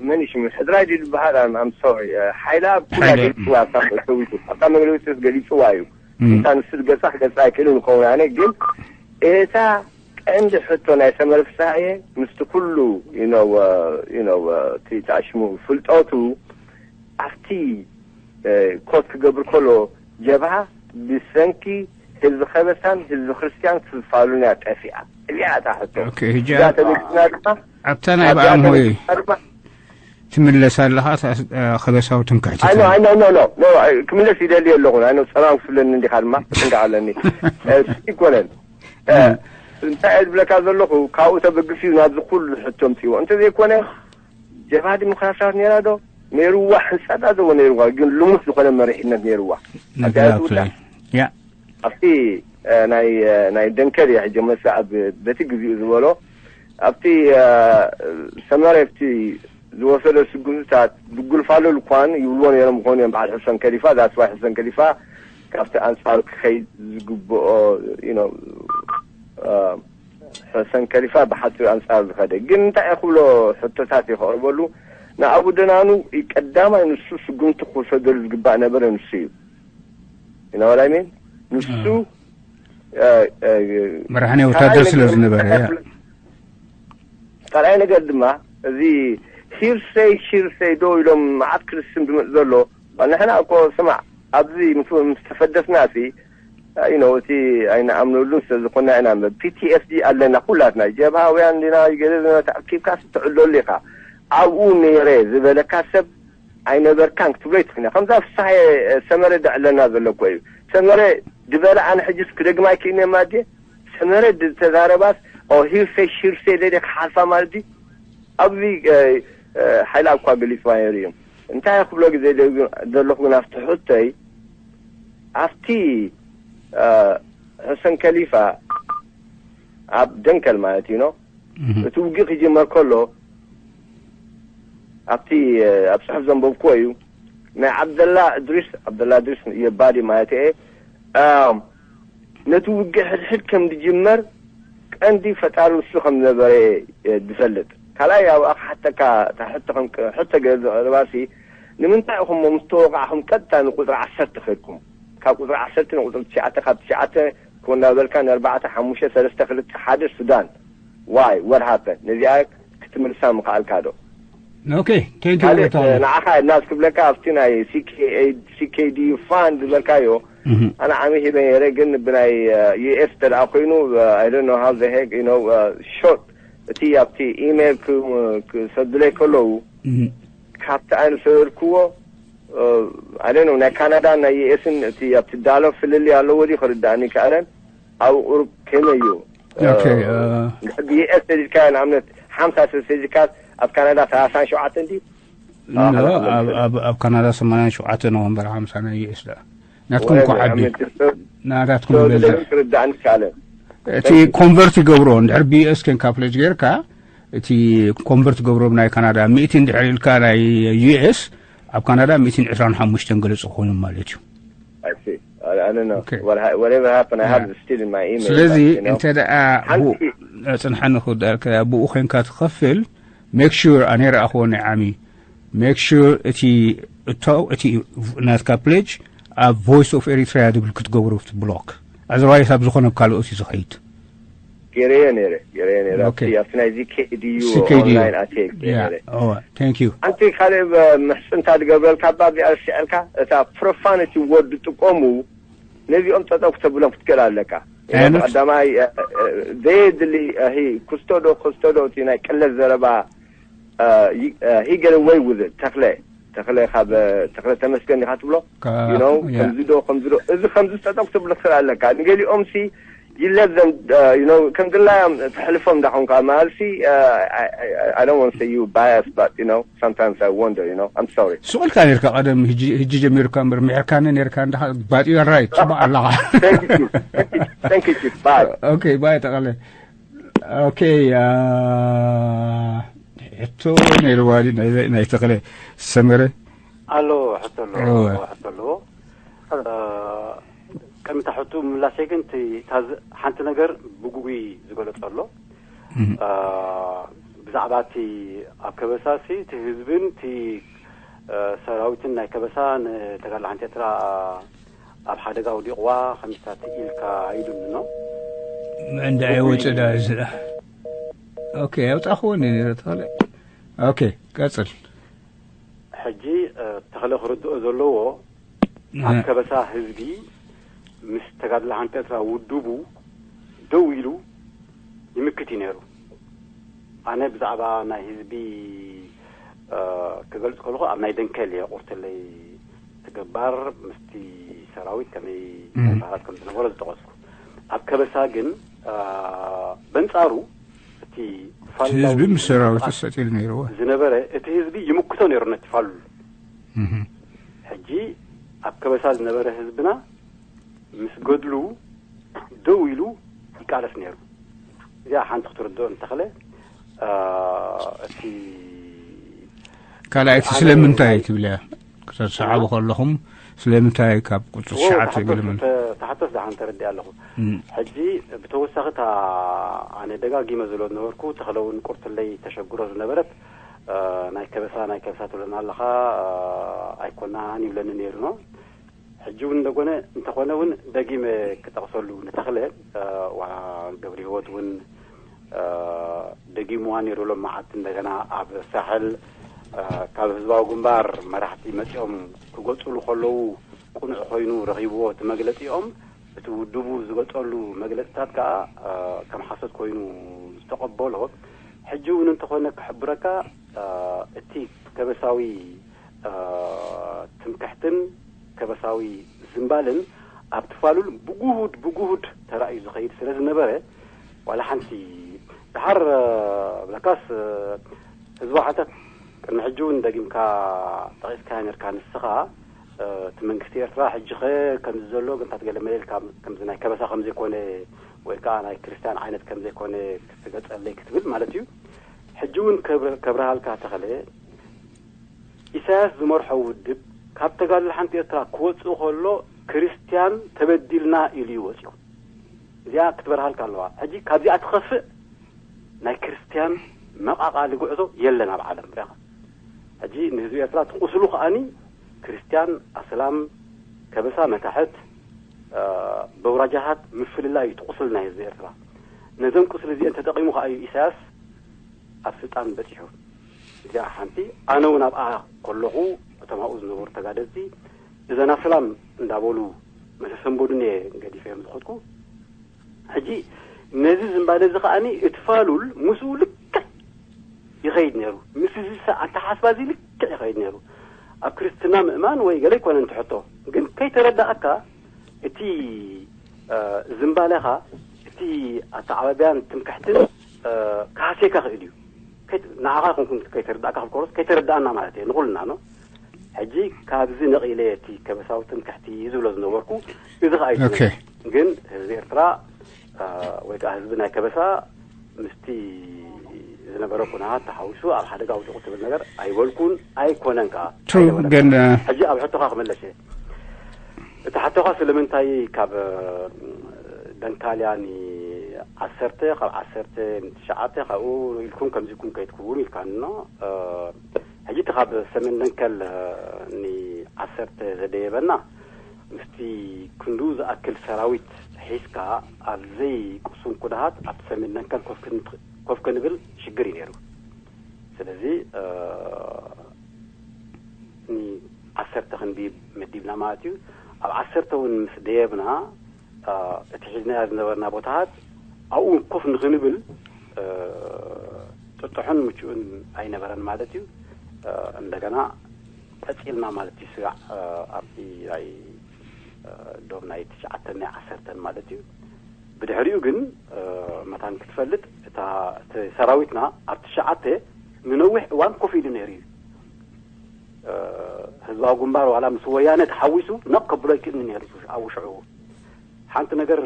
መን እዩ ሽሙ? ሕድራይ ድዩ ዝበሃል? ኣም፣ ኣም ሶሪ። እ፣ ሓይላ ኣብ ኩላ ሓይለ። ገሊጽዋ፣ ኣብታ መግለጺ፣ ኣብታ መግለጺ ገሊጽዋ እዩ። እም። እንታ ንሱ ገጻ ክገልጻ ኣይክእልን ይኸውን። ኣነ ግን እታ ቀንዲ ሕቶ ናይ ሰመረ ፍስሃየ ምስቲ ኩሉ፣ you know፣ እ፣ you know፣ እ፣ እቲ ተኣሽሙ ፍልጠቱ ኣብቲ፣ እ፣ ኮት ክገብር ከሎ ጀብሃ ብሰንኪ ህዝቢ ከበሳን ህዝቢ ክርስትያን ክፋሉን እያ ጠፊኣ። እዚኣ እታ ሕቶ። ኦኬ፣ ሕጂ እዛ ኣብ-፣ ተበጊስና ድማ ኣብታ ናይ ኣብዚኣ በዓል ሆይ ተበጊስና ድማ ትምለስ ኣለኻ፣ እታ፣ እ፣ ከበሳዊ ትምክሕቲ ኣይ፣ ኖ፣ ትብል። ኣይ፣ ኖ፣ ኖ፣ ኖ፣ ኖ፣ ኣይ፣ ክምለስ ይደሊ ኣለኹ። ኣይ፣ ኖ፣ ጸማም ክፍለኒ እንዲኻ ድማ ጥንቃቕ ኣለኒ። እ፣ ኣይኮነን። እ፣ እ። እንታይ እየ ዝብለካ ዘለኹ፣ ካብኡ ተበግስ እዩ ናብዚ ኩሉ ሕቶ ኣምጺእዎ። እንተዘይኮነ፣ ጀብሃ ዲሞክራሲያዊት ነይራ ዶ? ነይርዋ፣ ሕንጻጻ ዘለዎ ነይርዋ፣ ግን ልሙስ ዝኾነ መሪሕነት ነይርዋ። ነጋቶ። ኣብዚኣ ትውዳእ። ያ። ኣብቲ፣ እ፣ ናይ፣ እ፣ ናይ ደንከል እየ ሕጂ መስ ኣብ በቲ ግዜኡ ዝበሎ፣ ኣብቲ፣ እ፣ ሰመረ ኣብቲ ዝወሰደ ስጉምትታት ድጉል ፋሉል እኳን ይብልዎ ነይሮም፣ ምኾኑ እዮም በዓል ሕሰን ከሊፋ። That's why ሕሰን ከሊፋ ካብቲ ኣንጻሩ ክኸይድ ዝግብኦ፣ you know፣ እ፣ ሕሰን ከሊፋ ብሓጺሩ ኣንጻሩ ዝኸደ። ግን እንታይ እየ ክብሎ፣ ሕቶታት እየ ከቕርበሉ። ንኣቡ ደናኑ ቀዳማይ ንሱ ስጉምቲ ክውሰደሉ ዝግባእ ነበረ፣ ንሱ እዩ። You know what I mean? ንሱ፣ እ። እ፣ እ፣ መራሒ ናይ ካልኣይ ወታደር ስለ ነገር ዝነበረ፣ ያ። ካልኣይ ነገር ድማ እዚ hearsay hearsay ዶ ኢሎም መዓት ክልስም ዝመፅ ዘሎ። ንሕና እኮ ስማዕ፣ ኣብዚ ምስ ምስ ተፈደስና ሲ you know እቲ ኣይንኣምነሉን ስለ ዝኾና ኢና። ፒ ቲ ኤስ ዲ ኣለና ኩላትና፣ ጀብሃውያን ዲና ገለ ተኣኪብካ ስትዕለሉ ኢኻ። ኣብኡ ነይረ ዝበለካ ሰብ ኣይነበርካን ክትብሎ ይትኽእልና። ከምዛ ፍሳሐ ሰመረ ደዕለና ዘሎ እኮ እዩ። ሰመረ ዝበለ ኣነ ሕጅስ ክደግማ ኣይክእልን እየ ማድየ። ሰመረ ዝተዛረባስ ኦ hearsay hearsay ደደ ክሓልፋ ማለት እዩ። ኣብዚ ሓይላ እኳ ገሊፅዋ ነይሩ እዩ። እንታይ ክብሎ ግዜ ዘለኹ ግን ኣብቲ ሕቶይ ኣብቲ ሕሰን ከሊፋ ኣብ ደንከል ማለት እዩ ነው እቲ ውግእ ክጅመር ከሎ ኣብቲ ኣብ ጽሑፍ ዘንበብክዎ እዩ። ናይ ዓብደላ እድሪስ፣ ዓብደላ እድሪስ የባዲ ማለት እየ። ነቲ ውግእ ሕድሕድ ከም ዝጅመር ቀንዲ ፈጣሪ ንሱ ከም ዝነበረ ዝፈልጥ። ካልኣይ ኣብኣ ክሓተካ እታ ሕቶ ከም ሕቶ ገለ ዘቕርባሲ ንምንታይ ኢኹም ምስ ተወቃዕኹም ቀጥታ ንቁፅሪ ዓሰርተ ከድኩም? ካብ ቁፅሪ ዓሰርተ ንቁፅሪ ትሽዓተ፣ ካብ ትሽዓተ ክው እናበልካ ንኣርባዕተ ሓሙሽተ ሰለስተ ክልተ ሓደ ሱዳን why what happened ነዚኣ ክትምልሳ ምኽኣልካ ዶ? Okay, thank you. ካልእ ንዓኻ ናስ ክብለካ ኣብቲ ናይ C K A C K D fund ዝበልካዮ ኣነ ዓሚ ሂበ ነይረ ግን ብናይ U S ተደኣ ኮይኑ I don't know how the heck you know short እቲ ኣብቲ ኢሜይል ክሰዱለይ ከለዉ ካብቲ ኣነ ዝሰደድክዎ I don't know ናይ ካናዳን ናይ U S ን እቲ ኣብቲ ዳሎ ፍልልይ ኣለዎ ድዩ ክርዳእኒ ይከኣለን ኣብ ቁሩብ ከመይ እዩ Okay. U S ሰዲድካዮ ንኣብነት ሓምሳ ሰብ ሰዲድካ ኣብ ካናዳ ሰላሳን ሸውዓተን ድዩ ኣብ ካናዳ ሰማንያን ሸውዓተን ኖቨምበር ሓምሳ ናይ U S ደኣ ናትኩም እኮ ዓቢ ናትኩም ክርዳእኒ ይከኣለን እቲ ኮንቨርት ይገብሮ እንድሕር ቢ ዩ ኤስ ኮንካ ፕሌጅ ጌርካ እቲ ኮንቨርት ገብሮ ናይ ካናዳ ሚእቲ እንድሕር ኢልካ ናይ ዩ ኤስ ኣብ ካናዳ ሚእትን ዕስራን ሓሙሽተን ገለ ዝኾኑ ማለት እዩ I see. I, I don't know. Okay. What, ha- whatever happened, I have it still in my email. ስለዚ But, you know, እንተ ደኣ ሓንቲ ጽንሓኒ ክወዳልካ ብኡ ኮንካ ትኸፍል make sure ኣነ ረኣኽዎ ናይ ዓሚ make sure እቲ እቶ እቲ ናትካ ፕሌጅ ኣብ voice of Eritrea ዝብል ክትገብሩ ብሎክ ኣዘርዋይስ ኣብ ዝኾነ ካልኦት እዩ ዝኸይድ ገይረዮ ነይረ ገይረዮ ነይረ Okay. ኣብቲ ኣብቲ ናይ ዚኬዲዩ C K D U. ኦንላይን ኣትየ ገይረ thank you ሓንቲ ካልእ ብ- ምሕፅንታ ዝገብረልካ ባ እዚኣ ርሲዐልካ እታ ፕሮፋኒቲ ወርድ ዝጥቀሙ ነዚኦም ጠጠው ክተብሎም ክትክእል ኣለካ ዓይነት? ቀዳማይ ዘየድሊ ኩስቶዶ ኩስቶዶ እቲ ናይ ቅለት ዘረባ he get away with it ተኽለ ተኽለ ካብ ተኽለ ተመስገን ኢኻ ትብሎ Ka- you know yeah. ከምዚ ዶ ከምዚ ዶ እዚ ከምዚ ጠጠው ክትብሎ ትኽእል ኣለካ ንገሊኦም ሲ you let them uh, you know ከም ድላዮም ተሕልፎም እንዳኾንካ ማለትሲ uh, I, I, I don't want to say you bias but you know sometimes I wonder you know I'm sorry ሱቕ ኢልካ ነርካ ቀደም ህጂ ህጂ ጀሚርካ እምበር ምሕርካኒ ነርካ እንዳ ባጢዮ ራይት ጽቡቕ ኣለኻ Thank you, Chief. Thank you, Chief. Bye. okay bye ጠቐለ okay ሕቶ ነይርዋ ድዩ ናይ- ናይ ተኽለ ሰመረ ኣሎ ሕቶ ኣለዎ እወ። ሕቶ ኣለዎ እ፣ ቅድሚ እታ ሕቶ ምላሰይ ግን እቲ እታ ዝ- ሓንቲ ነገር ብጉጉይ ዝገለጾ ኣሎ እ፣ ብዛዕባ እቲ ኣብ ከበሳ ሲ እቲ ህዝብን እቲ እ፣ ሰራዊትን ናይ ከበሳ ንተጋድሎ ሓንቲ ኤርትራ ኣብ ሓደጋ ኣውዲቕዋ ከምዚታት ኢልካ ኢሉኒ ነው እንዳ ይወፅእ ዳ እዚ ዳ okay ኣውፃእኽዎ እንደ ነረ ተኽለ okay ቀፅል ሕጂ እ፣ ተኽለ ክርድኦ ዘለዎ ኣብ ከበሳ ህዝቢ ምስ ተጋድሎ ሓንቲ ኤርትራ ውድቡ ደው ኢሉ ይምክት እዩ ነይሩ ኣነ ብዛዕባ ናይ ህዝቢ እ፣ ክገልፅ ከለኹ ኣብ ናይ ደንከል እየ ቁርትለይ ትግባር ምስቲ ሰራዊት ከመይ እም። ባህላት ከም ዝነበሮ ዝጠቐስኩ ኣብ ከበሳ ግን እ፣ በንፃሩ እቲ ፋላው ህዝቢ ምስ ሰራዊቱ ምንቅስቃስ ሰጢሉ ነይርዎ ዝነበረ እቲ ህዝቢ ይምክቶ ነይሩ ነቲ ፋሉል ሕጂ ኣብ ከበሳ ዝነበረ ህዝብና ምስ ገድሉ ደው ኢሉ ይቃለስ ነይሩ እዚኣ ሓንቲ ክትርድኦ እንተኽለ እ፣ እቲ ካልኣይቲ ስለምንታይ ትብልያ ከተሰሓቡ ከለኹም ስለምንታይ ካብ ቁፅሪ ትሽዓተ ገለመን ተሓተስ ደሓን ተረዲእ ኣለኹ እም። ሕጂ ብተወሳኺ እታ ኣነ ደጋጊመ ዝብሎ ዝነበርኩ ተኽለ እውን ቁርትለይ ተሸግሮ ዝነበረት እ፣ ናይ ከበሳ ናይ ከበሳ ትብለና ኣለኻ እ፣ ኣይኮናን ይብለኒ ነይሩ ነው ሕጂ እውን እንደኮነ እንተኾነ እውን ደጊመ ክጠቕሰሉ ንተኽለ እ፣ ዋ ገብረ ህይወት እውን እ፣ ደጊምዋ ነይሩ። ሎም መዓልቲ እንደገና ኣብ ሳሕል ካብ ህዝባዊ ግንባር መራሕቲ መፂኦም ክገፅሉ ከለዉ ቅኑዕ ኮይኑ ረኺብዎ እቲ መግለፂኦም። እቲ ውድቡ ዝገፀሉ መግለፅታት ከዓ ከም ሓሶት ኮይኑ ዝተቐበሎ። ሕጂ እውን እንተኾነ ክሕብረካ እቲ ከበሳዊ ትምክሕትን ከበሳዊ ዝምባልን ኣብቲ ፋሉል ብጉሁድ ብጉሁድ ተራእዩ ዝኸይድ ስለ ዝነበረ ዋላ ሓንቲ። ደሓር ብለካስ ህዝቢ ሓንታት ቅድሚ ሕጂ እውን ደጊምካ ጠቒስካ ነርካ ንስኻ እቲ መንግስቲ ኤርትራ ሕጂ ኸ ከምዚ ዘሎ ገንታት ገለ መለ ኢልካ ከምዚ ናይ ከበሳ ከምዘይኮነ ወይ ከዓ ናይ ክርስቲያን ዓይነት ከምዘይኮነ ክትገጸለይ ክትብል ማለት እዩ። ሕጂ እውን ከብረሃልካ ተኸለ ኢሳያስ ዝመርሖ ውድብ ካብ ተጋድሎ ሓንቲ ኤርትራ ክወፅእ ከሎ ክርስትያን ተበዲልና ኢሉ እዩ ወፂኡ። እዚኣ ክትበርሃልካ ኣለዋ። ሕጂ ካብዚኣ ትኸፍእ ናይ ክርስትያን መቓቓሊ ጉዕዞ የለን ኣብ ዓለም ሪኻ። ሕጂ ንህዝቢ ኤርትራ ትቁስሉ ከኣኒ ክርስትያን ኣስላም ከበሳ መታሕት በውራጃታት ምፍልላይ እዩ ትቁስል ናይ ህዝቢ ኤርትራ። ነዘን ቁስሊ እዚአን ተጠቂሙ ከኣ እዩ ኢሳያስ ኣብ ስልጣን በጺሑ። እዚኣ ሓንቲ። ኣነ እውን ኣብኣ ከለኹ እቶም ኣብኡ ዝነበሩ ተጋደልቲ እዘን ኣስላም እንዳበሉ መሰሰንበዱን እየ ገዲፈዮም ዝኸድኩ። ሕጂ ነዚ ዝምባለ እዚ ከኣኒ እቲ ፋሉል ምስኡ ልክዕ ይኸይድ ነይሩ። ምስ እዚ ኣተሓስባ እዚ ልክዕ ይኸይድ ነይሩ። ኣብ ክርስትና ምእማን ወይ ገለ ኣይኮነን ትሕቶ፣ ግን ከይተረዳእካ እቲ ዝምባለኻ እቲ ኣተዓባብያን ትምክሕትን ካህሴካ ክእል እዩ። ንዓኻ ይኹንኩን ከይተረዳእካ ክብኮሮስ ከይተረዳእና ማለት እየ ንኹልና ኖ። ሕጂ ካብዚ ነቒለ እቲ ከበሳዊ ትምክሕቲ ዝብሎ ዝነበርኩ እዚ ኸዓ እዩ። ግን ህዝቢ ኤርትራ ወይ ከዓ ህዝቢ ናይ ከበሳ ምስቲ ዝነበረ ኩነታት ተሓዊሱ ኣብ ሓደጋ ኣውዲቑ ትብል ነገር ኣይበልኩን ኣይኮነን ከዓ። ትሩ ግን ሕጂ ኣብ ሕቶኻ ክመለስ እየ። እቲ ሕቶኻ ስለምንታይ ካብ ደንካልያ ን ዓሰርተ ካብ ዓሰርተ ን ትሽዓተ ካብኡ ኢልኩም ከምዚኩም ከይትክውኑ ኢልካኒ ኖ። ሕጂ እቲ ካብ ሰሜን ደንከል ን ዓሰርተ ዘደየበና ምስቲ ክንዱ ዝኣክል ሰራዊት ሒዝካ ኣብ ዘይቅሱን ኩነታት ኣብቲ ሰሜን ደንከል ኮፍ ክንብል ሽግር እዩ ነይሩ። ስለዚ ን ዓሰርተ ክንድይብ መዲብና ማለት እዩ። ኣብ ዓሰርተ እውን ምስ ደየብና እቲ ሒዝናዮ ዝነበርና ቦታታት ኣብኡ ኮፍ ንክንብል ጥጡሕን ምቹእን ኣይነበረን ማለት እዩ። እንደገና ቀፂልና ማለት እዩ ስጋዕ ኣብቲ ናይ ዶብ ናይ ትሽዓተን ናይ ዓሰርተን ማለት እዩ። ብድሕሪኡ ግን መታን ክትፈልጥ እቲ ሰራዊትና ኣብ ትሽዓተ ንነዊሕ እዋን ኮፍ ኢሉ ነይሩ እዩ። ህዝባዊ ግንባር ዋላ ምስ ወያነ ተሓዊሱ ነቕ ከብሎ ኣይክእልን ነይሩ ኣብ ውሽዑ። ሓንቲ ነገር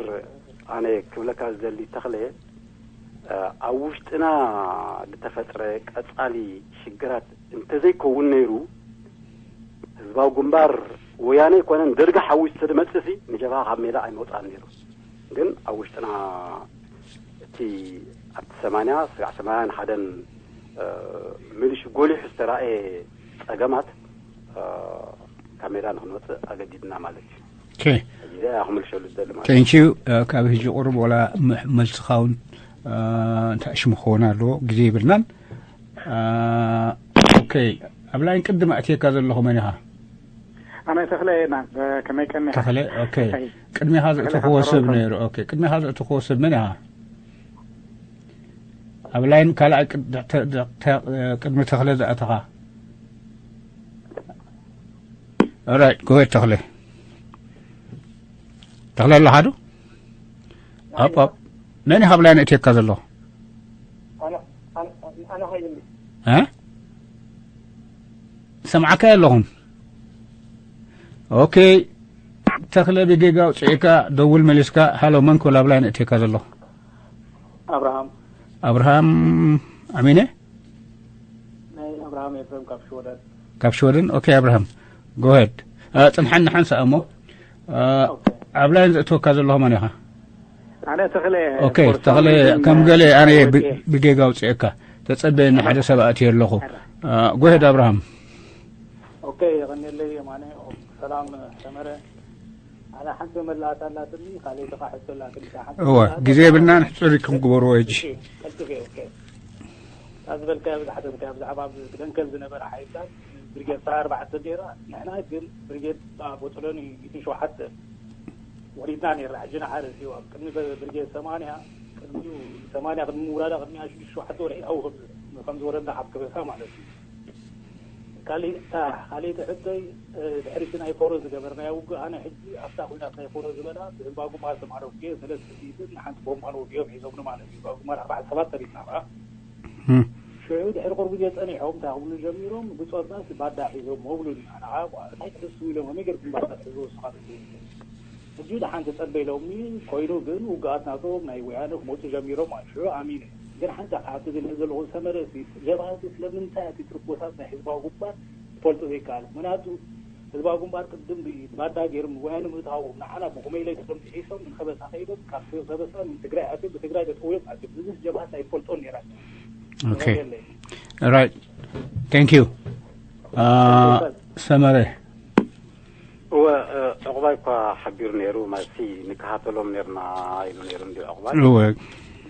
ኣነ ክብለካ ዝደሊ ተኽለ ኣብ ውሽጥና ዝተፈጥረ ቀፃሊ ሽግራት እንተዘይከውን ነይሩ ህዝባዊ ግንባር ወያነ ኣይኮነን ደርጊ ሓዊሱ ተድመፅእ ሲ ንጀብሃ ካብ ሜዳ ኣይመውፃን ነይሩ። ግን ኣብ ውሽጥና እቲ ኣብቲ ሰማንያ ስጋዕ ሰማንያን ሓደን ምልሽ ጎሊሑ ዝተራእየ ፀገማት ካብ ሜዳ ንክንወፅእ ኣገዲድና ማለት እዩ። እዚኣ ክምልሸሉ ዝደሊ ማለት እዩ። ቴንኪዩ። ካብ ህጂ ቁሩብ ወላ መልስኻ እውን እንታይ ሽሙ ክኸውን ኣለዎ ግዜ ይብልናን። ኦኬ፣ ኣብ ላይን ቅድም ኣእትየካ ዘለኹ መን ኢኻ? ኣነ ተኽለ እየ። ናብ ከመይ ቀኒኻ? ተኽለ። ኦኬ፣ ቅድሚኻ ዘእተኽዎ ሰብ ነይሩ። ኦኬ፣ ቅድሚኻ ዘእተኽዎ ሰብ መን ኢኻ? ኣብ ላይን ካልኣይ ቅድሚ ተኽለ ዝኣተኻ። ኦራይት፣ ጎሄድ ተኽለ። ተኽለ ኣለኻ ዶ? ኣፕ ኣፕ። መን ኢኻ ኣብ ላይን ኣእትየካ ዘሎ? እ? ሰምዓካ ኣለኹን። ኦኬ፣ ተኽለ ብጌጋ ኣውፅኤካ ደውል መሊስካ። ሃሎ፣ መን ክብል ኣብ ላይን ኣእትየካ ዘሎ? ኣብርሃም። ኣብርሃም ኣሚነ? ናይ ኣብርሃም ኤፍሬም ካብ ሽወደን። ካብ ሽወደን። ኦኬ ኣብርሃም፣ ጎሄድ። ፅንሓኒ ሓንሳእ እሞ ኣብ ላይን ዘእትወካ ዘለኹ መን ኢኻ? ኣነ ተኽለ። ኦኬ ተኽለ፣ ከም ገለ ኣነ ብጌጋ ኣውፅኤካ። ተፀበየኒ፣ ሓደ ሰብ ኣእትየ ኣለኹ። ጎሄድ ኣብርሃም። ኦኬ የቐንየለይ የማነ። ሰላም ሰመረ። ኣነ ሓንቲ መላእታ ኣላትኒ፣ ካልኣይቲ ከዓ ሕቶ ኣላትኒ። እታ ሓንቲ እወ፣ መላእታ ግዜ የብልናን፣ ሕፅር ኢልኩም ግበርዎ ሕጂ። እሺ፣ ቀልጥፍ እየ። ኦኬ። ዝበልካዮ ብዝሓተትካዮ ብዛዕባ ኣብ ደንከል ዝነበረ ሓይልታት ብርጌድ ሰዓት ኣርባዕተ ነይራ። ንሕና ግን ብርጌድ ቦጦሎኒ ሚእትን ሸውዓተን ወሪድና ነይርና። ሕጂ ንዓረስ እዩ ኣብ ቅድሚ ብርጌድ ሰማንያ፣ ቅድሚኡ ሰማንያ ቅድሚ ምውራዳ ቅድሚኣ ሽዱሽተ ሸውዓተ ወርሒ ኣብኡ ከም ከም ዝወረድና ካብ ከበሳ ማለት እዩ። ካሊእ እታ ካልኣይቲ ሕቶይ፣ ድሕሪ እቲ ናይ ኮሮ ዝገበርናዮ ውግእ፣ ኣነ ሕጂ ኣብታ ኲናት ናይ ኮሮ ዝበላ ብህዝባዊ ግንባር ተማረኩ እየ። ሰለስተ ሚእትን ንሓንቲ ቦምባን ወጊኦም ሒዞምኒ ማለት እዩ። ህዝባዊ ግንባር ኣርባዕተ ሰባት ተሪፍና ኸዓ። ሽዑ ድሕሪ ቁሩብ ግዜ ጸኒሖም እንታይ ክብሉ ጀሚሮም? ብጾትናስ ባዳ ሒዞም መብሉኒ። ኣነ ኸዓ እንታይ ትሕስቡ ኢሎም ከመይ ጌርኩም ባዳ ትሕዝዎ ንስኻትኩም? ሕጂ ደሓን ተጸበ ኢሎምኒ። ኮይኑ ግን ውግኣት ናቶም ናይ ወያነ ክመጹ ጀሚሮም ማለት ሽዑ ኣሚነ። ግን ሓንቲ ካብቲ ዝልዒ ዘለኹ ሰመረ ሲ ጀብሃ ሲ ስለምንታይ እቲ ትርኮታት ናይ ህዝባዊ ግንባር ክፈልጦ ዘይከኣል? ምኽንያቱ ህዝባዊ ግንባር ቅድም ባዳ ገይሮም ወያነ ምእታዎም ንዓና ብኹመይ ኢለ ገይሮም ጥሒሶም ንኸበሳ ከይዶም ካብ ከበሳ ንትግራይ ኣትዮም ብትግራይ ተጠውዮም ኣትዮም። እዚ ጀብሃ ኣይፈልጦን ነይራ። Okay. Right. Thank you. ሰመረ። እወ፣ ዕቑባይ እኳ ሓቢሩ ነይሩ ማለት ንከታተሎም ነርና ኢሉ ነይሩ እንዲ ዕቑባይ። እወ።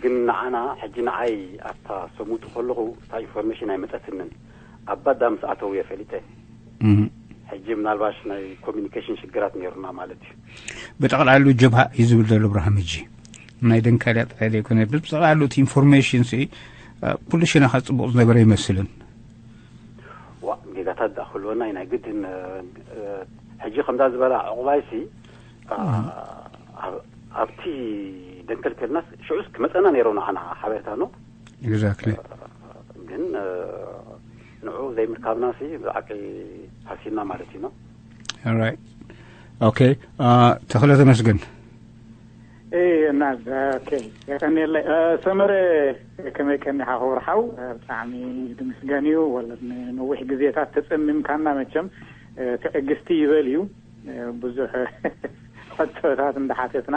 ግን ንዓና ሕጂ ንዓይ ኣብታ ሰሙቱ ከለኹ እታ ኢንፎርሜሽን ኣይመፀትንን። ኣብ ባዳ ምስ ኣተው እየ ፈሊጠ። ሕጂ ምናልባሽ ናይ ኮሚኒኬሽን ሽግራት ነይሩና ማለት እዩ። ብጠቕላሉ ጀብሃ እዩ ዝብል ዘሎ እብራሃም። ሕጂ ናይ ደንካልያ ጥራይ ዘይኮነ ብጠቕላሉ እቲ ኢንፎርሜሽን ሲ ኩሉ ሽናኻ ፅቡቕ ዝነበረ ይመስልን። ዋ ጌጋታት ዳ ክህልወና ኢና ግድን። ሕጂ ከምዛ ዝበላ ዕቑባይሲ ኣብቲ ደንከል ከልናስ ሽዑስ ክመፀና ነይሮ ንዓና ሓበሬታ ኖ። Exactly. ግን ንዑ ዘይምርካብናሲ ብዓቂ ሃሲና ማለት እዩ ኖ። Alright. Okay. ተኽለ ተመስገን። እና ኦኬ የቀኔለይ ሰመረ፣ ከመይ ቀኒኻ ክቡር ሓው? ብጣዕሚ ዝምስገን እዩ። ወለ ንነዊሕ ግዜታት ተጸሚምካና መቸም ትዕግስቲ ይበል እዩ። ብዙሕ ሕቶታት እንዳሓተትና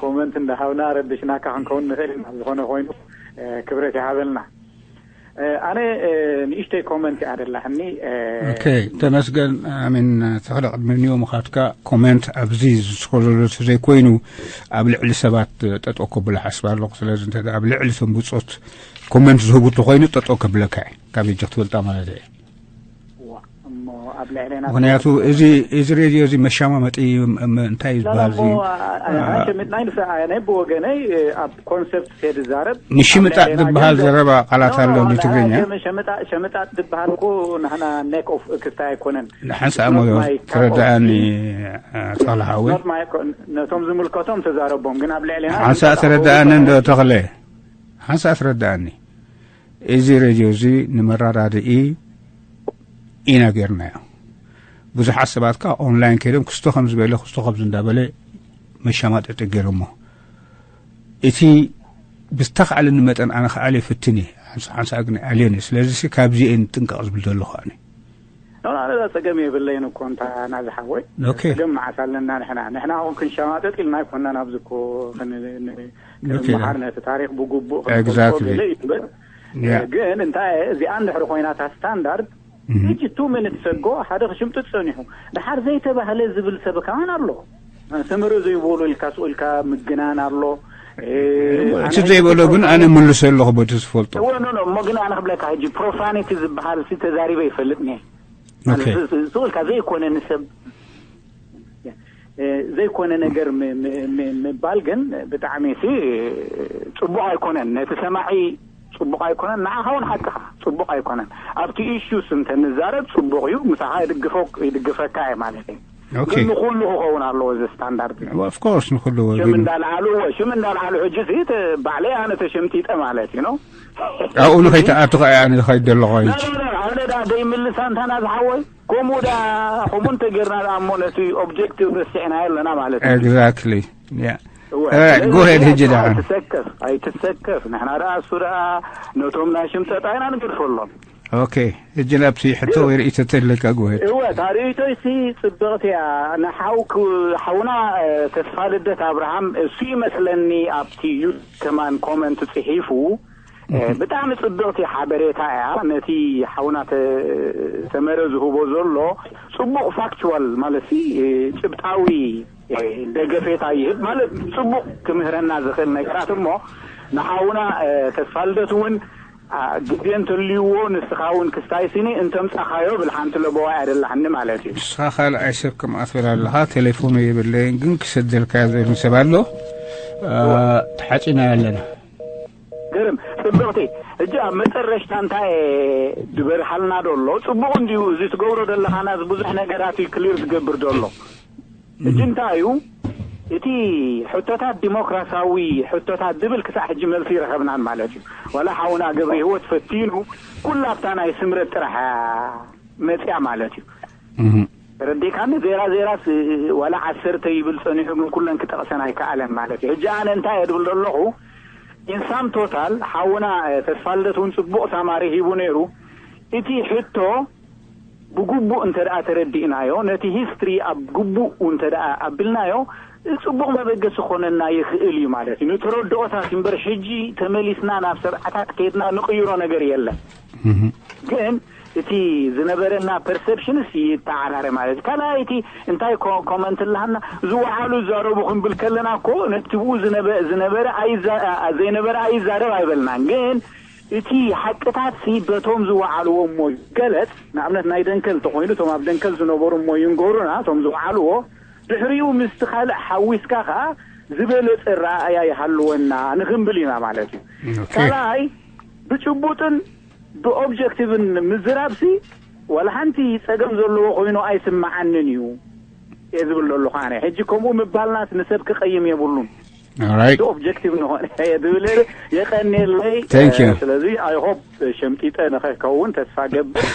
ኮመንት እንዳሃብና ረብሽናካ ክንከውን ንኽእል ኢና። ዝኾነ ኮይኑ ክብረት ይሃበልና። ኣነ ንእሽተይ ኮመንት እያ ደላህኒ። Okay. ተመስገን። ኣሚን። ተኽለ ቅድሚ ኒዮ ምኻድካ ኮመንት ኣብዚ ዝስኮ ዘሎ ዘይኮይኑ ኣብ ልዕሊ ሰባት ጠጠው ከብሎ ሓስብ ኣለኹ። ስለዚ እንተ ኣብ ልዕሊ እቶም ብፆት ኮመንት ዝህቡ እንተኮይኑ ጠጠው ከብለካ እየ። ካብ እጅ ክትፈልጣ ማለት እየ። እሞ ኣብ ልዕሌና ምክንያቱ እዚ እዚ ሬድዮ እዚ መሻማመጢ እንታይ እዩ ዝበሃል እዚ ሸሚጥና ይንስኣ። ኣነ ብወገነይ ኣብ ኮንሰፕት ከ ዝዛረብ ንሽምጣጥ ዝበሃል ዘረባ ቃላት ኣሎ ንትግርኛ። ሸምጣጥ ዝበሃል እኮ ንሕና ኔክ ኦፍ ክስታይ ኣይኮነን። ንሓንሳእ ሞ ተረዳኣኒ ተኽለ ሓወይ። ነቶም ዝምልከቶም ተዛረቦም ግን ኣብ ልዕሌና ሓንሳእ ተረዳኣኒ እንዶ ተኽለ ሓንሳእ ተረዳኣኒ። እዚ ሬድዮ እዚ ንመረዳድኢ ኢና ጌርናዮ። ብዙሓት ሰባት ከኣ ኦንላይን ከይዶም ክስቶ ከም ዝበለ ክስቶ ከምዚ እንዳበለ መሻማጠጢ ገይሮሞ። እቲ ብዝተኻእለኒ መጠን ኣነ ክኣልዮ ይፍትን እየ። ሓንሳ ሓንሳ ግን ኣልዮን እየ። ስለዚ ሲ ካብዚ እየ ንጥንቀቕ ዝብል ዘለኹ ኣነ። ኖ ኣነ ዳ ጸገም የብለይን እኮ እንታ ናዚ ሓወይ። ኦኬ። ጸገም መዓስ ኣለና ንሕና ንሕና ኹን ክንሸማጠጥ ኢልና ኣይኮና ናብዚ እኮ ክንመሃር ነቲ ታሪክ ብግቡእ Exactly. ይበር። ግን እንታይ እዚኣ እንድሕሪ ኮይናታ ስታንዳርድ ሕጂ ቱ ሚኒትስ ኣጎ ሓደ ክሽምጥጥ ጸኒሑ ድሓር ዘይተባህለ ዝብል ሰብ ከማን ኣሎ። ሰመረ ዘይበሎ ኢልካ ስኡ ኢልካ ምግናን ኣሎ። እቲ ዘይበሎ ግን ኣነ ምልሶ ኣለኹ በቲ ዝፈልጦ። እወ ኖ ኖ እሞ ግን ኣነ ክብለካ ሕጂ ፕሮፋኒቲ ዝበሃል ሲ ተዛሪበ ይፈልጥ ኒ Okay. ስኡ ኢልካ ዘይኮነ ንሰብ ዘይኮነ ነገር ምባል ግን ብጣዕሚ ሲ ጽቡቕ ኣይኮነን። ነቲ ሰማዒ ጽቡቕ ኣይኮነን። ንዓኻ እውን ሓቅኻ ጽቡቕ ኣይኮነን። ኣብቲ ኢሹስ እንተ ንዛረብ ጽቡቕ እዩ። ምሳኻ ይድግፈካ እየ ማለት እዩ። ግን ንኹሉ ክኸውን ኣለዎ እዚ ስታንዳርድ። Of course ንኹሉ ሽም እንዳልዓሉ ሽም እንዳልዓሉ ሕጂ ሲ ባዕለይ ኣነ ተሸምጢጠ ማለት እዩ ነው። ኣብኡ ንኸይተኣቱ ከኣ ኣነ ዝኸይድ ዘለኹ ኣነ ዳ ዘይምልሳ እንታና ዝሓወይ ከምኡ ዳ ከምኡ እንተጌርና ደኣ እሞ ነቲ ኦብጀክቲቭ ረሲዕናዮ ኣለና ማለት እዩ። Exactly. Yeah. Go ahead ሕጂ ደኣ። ኣይትሰከፍ ኣይትሰከፍ። ንሕና ደኣ እሱ ደኣ ነቶም ናይ ሽም ጠጣ ኢና ንገድፈሎም። Okay. ሕጂ ናብቲ ሕቶ ወይ ርእይቶ ተለካ go ahead. እወ እታ ርእይቶይ ሲ ጽብቕቲ እያ። ንሓው ሓውና ተስፋ ልደት ኣብርሃም እሱ ይመስለኒ ኣብቲ ዩ ከማን ኮመንት ጽሒፉ ብጣዕሚ ጽብቕቲ ሓበሬታ እያ። ነቲ ሓውና ሰመረ ዝህቦ ዘሎ ጽቡቕ ፋክቹዋል ማለት ሲ ጭብጣዊ ደገፌታ ይህብ ማለት ጽቡቕ ክምህረና ዝኽእል ነገራት እሞ ንሓውና ተስፋልደት እውን ግዜ እንተልይዎ ንስኻ እውን ክስታይ ስኒ እንተምጻኻዮ ብል ሓንቲ ለበዋ እያ ደላሓኒ ማለት እዩ። ንስኻ ካልኣይ ሰብ ከምኣ ትብል ኣለኻ። ቴሌፎኑ የብለይን ግን ክሰደልካ ዝብል ሰብ ኣሎ። ተሓጺና ኣለና። ግርም ጽብቕቲ። ሕጂ ኣብ መጠረሽታ እንታይ ድበርሃልና ዶ ኣሎ? ጽቡቕ እንዲዩ እዚ ትገብሮ ዘለኻና፣ እዚ ብዙሕ ነገራት እዩ ክሊር ዝገብር ዘሎ። ሕጂ እንታይ እዩ እቲ ሕቶታት ዲሞክራሲያዊ ሕቶታት ዝብል ክሳዕ ሕጂ መልሲ ይረኸብናን ማለት እዩ። ዋላ ሓውና ገብረ ህይወት ፈቲኑ ኩላብታ ናይ ስምረት ጥራሕ መጽያ ማለት እዩ። ተረዲእካኒ? ዜራ ዜራስ ዋላ ዓሰርተ ይብል ጸኒሑ፣ ግን ኩለን ክጠቕሰን ኣይከኣለን ማለት እዩ። ሕጂ ኣነ እንታይ እየ ድብል ዘለኹ? ኢንሳም ቶታል ሓውና ተስፋልደት እውን ጽቡቕ ሳማሪ ሂቡ ነይሩ። እቲ ሕቶ ብግቡእ እንተ ደኣ ተረዲእናዮ፣ ነቲ ሂስትሪ ኣብ ግቡእ እንተ ደኣ ኣቢልናዮ፣ ጽቡቕ መበገሲ ክኾነና ይኽእል እዩ ማለት እዩ። ንተረድኦታት እምበር፣ ሕጂ ተመሊስና ናብ ሰብዓታት ከይድና ንቕይሮ ነገር የለን። ግን እቲ ዝነበረና ፐርሰፕሽንስ ይተዓራረ ማለት እዩ። ካልኣይ እቲ እንታይ ኮመንት ኣለሃና፣ ዝወዓሉ ይዛረቡ ክንብል ከለና እኮ ነቲ ብኡ ዝነበረ ኣይዘይነበረ ኣይዛረብ ኣይበልናን። ግን እቲ ሓቅታት ሲ በቶም ዝወዓልዎ እሞ ይገለጽ። ንኣብነት ናይ ደንከል ተኾይኑ እቶም ኣብ ደንከል ዝነበሩ እሞ ይንገሩና እቶም ዝወዓልዎ። ድሕሪኡ ምስቲ ካልእ ሓዊስካ ከኣ ዝበለጸ ረኣያ ይሃልወና ንኽንብል ኢና ማለት እዩ። ካልኣይ ብጭቡጥን ብኦብጀክቲቭን ምዝራብሲ ዋላ ሓንቲ ጸገም ዘለዎ ኮይኑ ኣይስምዓንን እዩ እየ ዝብል ዘለኹ ኣነ። ሕጂ ከምኡ ምባልናስ ንሰብ ክቐይም የብሉን። ኦብጀክቲቭ ንኾነ እየ ዝብል። የቐንየለይ። ስለዚ ኣይ ሆፕ ሸምጢጠ ንኸይከውን ተስፋ ገብር።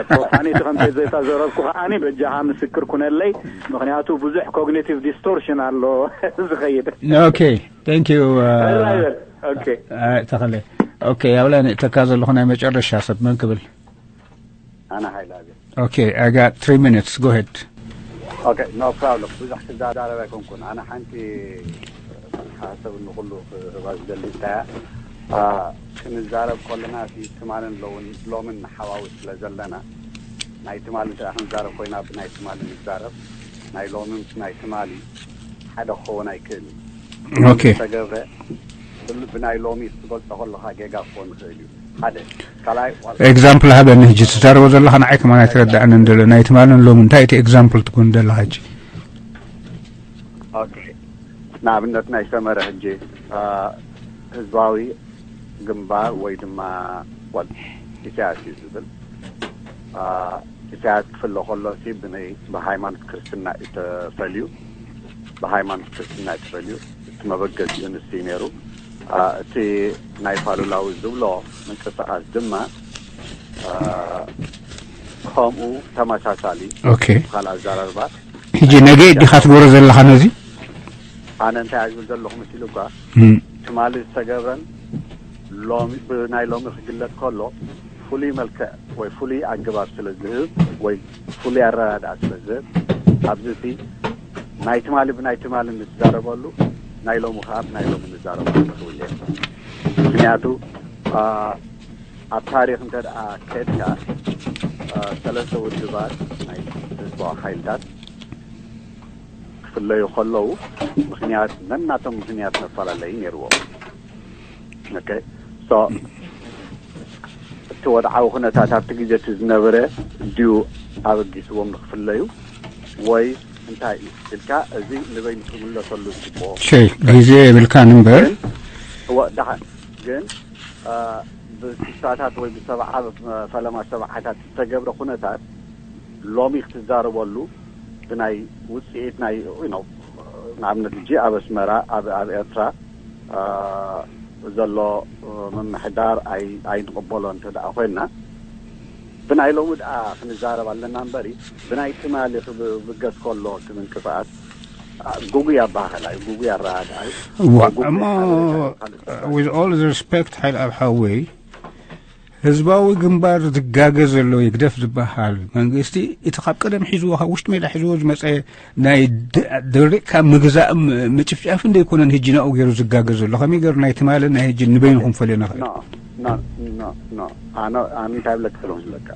ፕሮፋኒቲ ከም ዘይተዛረብኩ ከዓኒ በጃኻ ምስክር ኩነለይ። ምኽንያቱ ብዙሕ ኮግኒቲቭ ዲስቶርሽን ኣሎ ዝኸይድ። ኦኬ። Thank you. ተኸለ። ኦኬ፣ ኣብላ ንእተካ ዘለኹ ናይ መጨረሻ ሰብ መን ክብል? ኣነ ሓይለ ኣብየ። Okay, I got three minutes. Go ahead. Okay, no problem. ብዙሕ ክዛራረብ ኣይኮንኩን። ኣነ ሓንቲ ሓሳብ ንኹሉ ክህባ ዝደሊ እንታይ እያ፣ ክንዛረብ ከለና እቲ ትማልን ሎምን ሓዋዊ ስለ ዘለና ናይ ትማሊ እንተ ክንዛረብ ኮይና ብናይ ትማሊ ንዛረብ፣ ናይ ሎሚ ምስ ናይ ትማሊ ሓደ ክኸውን ኣይክእል እዩ። ኦኬ። ተገብረ ብናይ ሎሚ ክትገልጾ ከለኻ ጌጋ ክኾን ይኽእል እዩ። ሓደ ካልኣይ ኤግዛምፕል ሃበኒ። ሕጂ ትዛረቦ ዘለኻ ንዓይ ከማን ኣይተረዳእንን ዘሎ። ናይ ትማልን ሎሚ እንታይ እቲ ኤግዛምፕል ትኮን ዘለኻ ሕጂ? ኦኬ። ንኣብነት ናይ ሰመረ ሕጂ ህዝባዊ ግንባር ወይ ድማ ኢሳያስ እዩ ዝብል። ኢሳያስ ክፍለ ከሎ ሲ ብሃይማኖት ክርስትና እዩ ተፈልዩ። ብሃይማኖት ክርስትና እዩ ተፈልዩ። እቲ መበገሲኡ ንስ እዩ ነይሩ። እቲ ናይ ፋሉላዊ ዝብሎ ምንቅስቃስ ድማ ከምኡ ተመሳሳሊ ኦኬ። ካልእ ኣዘራርባ ሕጂ ነገ ዲኻ ትገብሮ ዘለኻ ነዚ? ኣነ እንታይ ዝብል ዘለኹ መሲሉካ ትማሊ ዝተገብረን ሎሚ ብናይ ሎሚ ክግለጽ ከሎ ፍሉይ መልክዕ ወይ ፍሉይ ኣገባብ ስለ ዝህብ ወይ ፍሉይ ኣረዳድኣ ስለ ዝህብ ኣብዚ ናይ ትማሊ ብናይ ትማሊ ንዛረበሉ ናይ ሎሚ ከዓ ብናይ ሎሚ ንዛረበሉ ክብል እየ። ምክንያቱ ኣብ ታሪኽ እንተ ደኣ ከድካ ሰለስተ ውድባት ናይ ህዝባዊ ሓይልታት ክፍለዩ ከለዉ ምኽንያት ነናቶም ምኽንያት መፈላለዪ ነይርዎም። ኦኬ ሶ እቲ ወድዓዊ ኩነታት ኣብቲ ግዜ እቲ ዝነበረ ድዩ ኣበጊስዎም ንክፍለዩ ወይ እንታይ እዩ ኢልካ እዚ ንበይኑ ክምለሰሉ ዝግብኦ ግዜ የብልካን እምበር ደሓን ግን ብስሳታት ወይ ብሰብዓ ፈለማ ሰብዓታት ዝተገብረ ኩነታት ሎሚ ክትዛረበሉ ብናይ ውፅኢት ናይ ንኣብነት ሕጂ ኣብ ኣስመራ ኣብ ኤርትራ ዘሎ ምምሕዳር ኣይንቕበሎ እንተ ደኣ ኮይንና ብናይ ሎሚ ደኣ ክንዛረብ ኣለና እምበሪ ብናይ ትማሊ ክብገስ ከሎ እቲ ምንቅስቃስ ጉጉይ ኣባሃህላ እዩ፣ ጉጉይ ኣረኣእያ እዩ። እሞ with all the respect ሓይል ኣብ ሓወይ ህዝባዊ ግንባር ዝጋገ ዘሎ ይግደፍ ዝበሃል መንግስቲ እቲ ካብ ቀደም ሒዝዎ ካብ ውሽጢ ሜዳ ሒዝዎ ዝመፀ ናይ ደሪቕካ ምግዛእ ምጭፍጫፍን ዘይኮነን ህጂ ናብኡ ገይሩ ዝጋገ ዘሎ ከመይ ገይሩ ናይ ትማልን ናይ ህጂ ንበይንኹም ፈልዮ ንኽእል ኣነ እንታይ ብለካ ክለውን ዝብለካ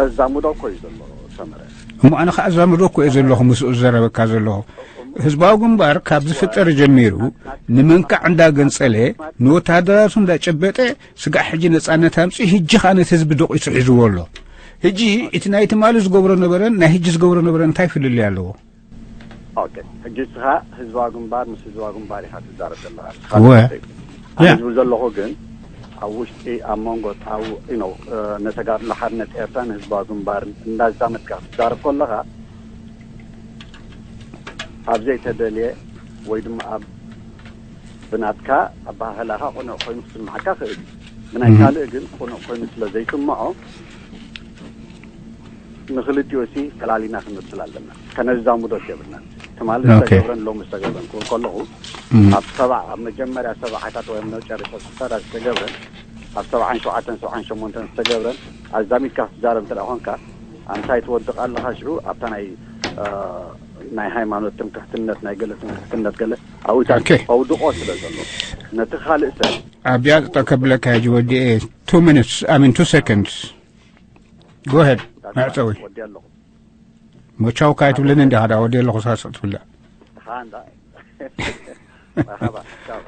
ኣዛምዶ እኮ እዩ ዘሎ ሰመረ እሞ ኣነ ከዓ ኣዛምዶ እኮ እየ ዘለኹ ምስኡ ዝዘረበካ ዘለኹ ህዝባዊ ግንባር ካብ ዝፍጠር ጀሚሩ፣ ንምንካዕ እንዳገንጸለ፣ ንወታደራቱ እንዳጨበጠ፣ ስጋዕ ሕጂ ነጻነት ኣምጺኡ፣ ሕጂ ኸኣ ነቲ ህዝቢ ደቂሱ ሒዝዎ ኣሎ። ሕጂ እቲ ናይ ትማሊ ዝገብሮ ነበረን ናይ ሕጂ ዝገብሮ ነበረን እንታይ ፍልልይ ኣለዎ? ኦኬ፣ ሕጂ እስኻ ህዝባዊ ግንባር ምስ ህዝባዊ ግንባር ኢኻ ትዛረብ ዘለኻ። ወ- ኣነ ያ። ዝብል ዘለኹ ግን ኣብ ውሽጢ፣ ኣብ መንጎ፣ ኣብ you know፣ እ፣ ንተጋድሎ ሓርነት ኤርትራን ህዝባዊ ግንባርን እንዳዛመድካ ክትዛረብ ከለኻ፣ ኣብ ዘይተደልየ ወይ ድማ ኣብ ብናትካ ኣባሃህላኻ ቅኑዕ ኮይኑ ክስምዓካ ክእል እዩ። ብናይ ካልእ ግን ቅኑዕ ኮይኑ ስለ ዘይስምዖ፣ ንክልቲኡ ሲ ፈላሊና ክንወስል ኣለና። ከነዛምዶ የብልናን። ትማሊ ኦኬ። ዝተገብረን ሎሚ ዝተገብረን ክብል ከለኹ፣ እም። ኣብ ሰባ፣ ኣብ መጀመርያ ሰባዓታት ወይ ኣብ መጨረሻ ስሳታት ዝተገብረን፣ ኣብ ሰብዓን ሸውዓተን ሰብዓን ሸሞንተን ዝተገብረን ኣዛሚድካ ክትዛረብ እንተ ደኣ ኮንካ፣ ኣንታይ ትወድቕ ኣለኻ ሽዑ ኣብታ ናይ፣ እ፣ ናይ ሃይማኖት ትምክሕትነት፣ ናይ ገለ ትምክሕትነት ገለ ኣብኡ ኦኬ። ኣውድቆ ስለ ዘሎ፣ ነቲ ካልእ ሰብ ኣብያ ጠቀብለካ ሕጂ ወዲኤ two minutes I mean two seconds go ahead መዕፀዊ ወዲ ኣለኹ። መቻው ካይትብለኒ እንዲ ሓደ ወዲ ኣለኹ ሳስቕ ትብለ ሃንዳ መርሓባ ቻው።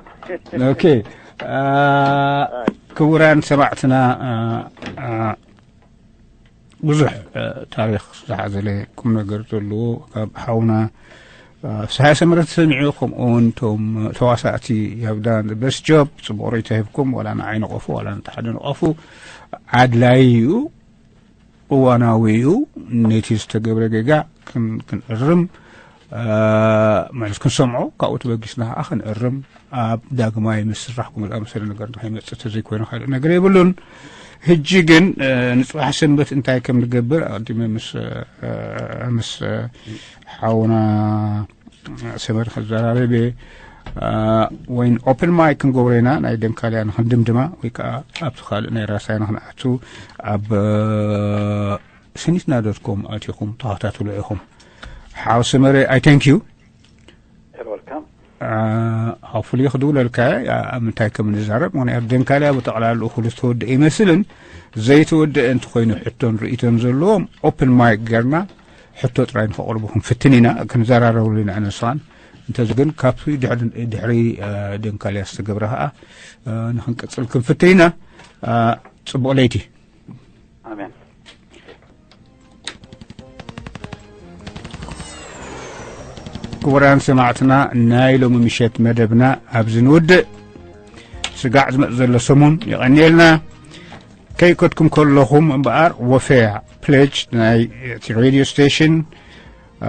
ኦኬ አ፣ ክቡራን ሰማዕትና አ፣ አ፣ ብዙሕ አ፣ ታሪክ ዝሓዘለ ቁም ነገር ዘለዎ ካብ ሓውና አ፣ ፍስሃ ሰመረ ተሰሚዑ ከምኡ እውን እቶም ተዋሳእቲ have done the best job ጽቡቅ ርእይቶ ሂብኩም ዋላ ንዓይ ንቐፉ ዋላ ንተሓደ ንቐፉ ኣድላይ እዩ እዋናዊ እዩ ነቲ ዝተገብረ ጌጋ ክን- ክንእርም አ፣ ማለት ክንሰምዖ ካብኡ ተበጊስና ከዓ ክንእርም ኣብ ዳግማይ ምስራሕ ከምኡ ዝኣመሰለ ነገር ንኸይመፅእ ተዘይኮይኑ ካልእ ነገር የብሉን ሕጂ ግን አ፣ ንፅባሕ ሰንበት እንታይ ከም ንገብር ኣቐዲመ ምስ አ፣ ምስ አ፣ ሓውና ሰመር ከዘራረበ አ፣ ወይን ኦፕን ማይክ ክንገብሮ ኢና ናይ ደንካልያ ንክንድምድማ ወይ ከዓ ኣብቲ ካልእ ናይ ራሳይ ንክንኣቱ ኣብ አ፣ ስኒትና ዶት ኮም ኣቲኹም ተኸታትሉ ኢኹም ሓው ሰመረ I thank you You're welcome. አ፣ hopefully ክድውለልካ እየ፣ አ፣ ኣብ ምንታይ ከም ንዛረብ ምክንያቱ ደንካልያ ብጠቕላልኡ ኩሉ ዝተወደአ ይመስልን ዘይተወደአ እንተኮይኑ ሕቶን ርእይቶን ዘለዎም ኦፕን ማይክ ገርና ሕቶ ጥራይ ንኸቕርቡ ክንፍትን ኢና ክንዘራረብሉ ኢና ንስኻን እንተዚ ግን ካብቲ ድሕሪ ድሕሪ አ፣ ደንካልያ ዝተገብረ ከዓ አ፣ ንክንቀፅል ክንፍትን ኢና አ፣ ፅቡቕ ለይቲ ኣሜን። ክቡራን ሰማዕትና ናይ ሎሚ ምሸት መደብና ኣብዚ ንውድእ ስጋዕ ዝመፅ ዘሎ ሰሙን የቐንየልና ከይከድኩም ከለኹም እምበኣር ወፈያ ፕሌጅ ናይ እቲ ሬድዮ ስቴሽን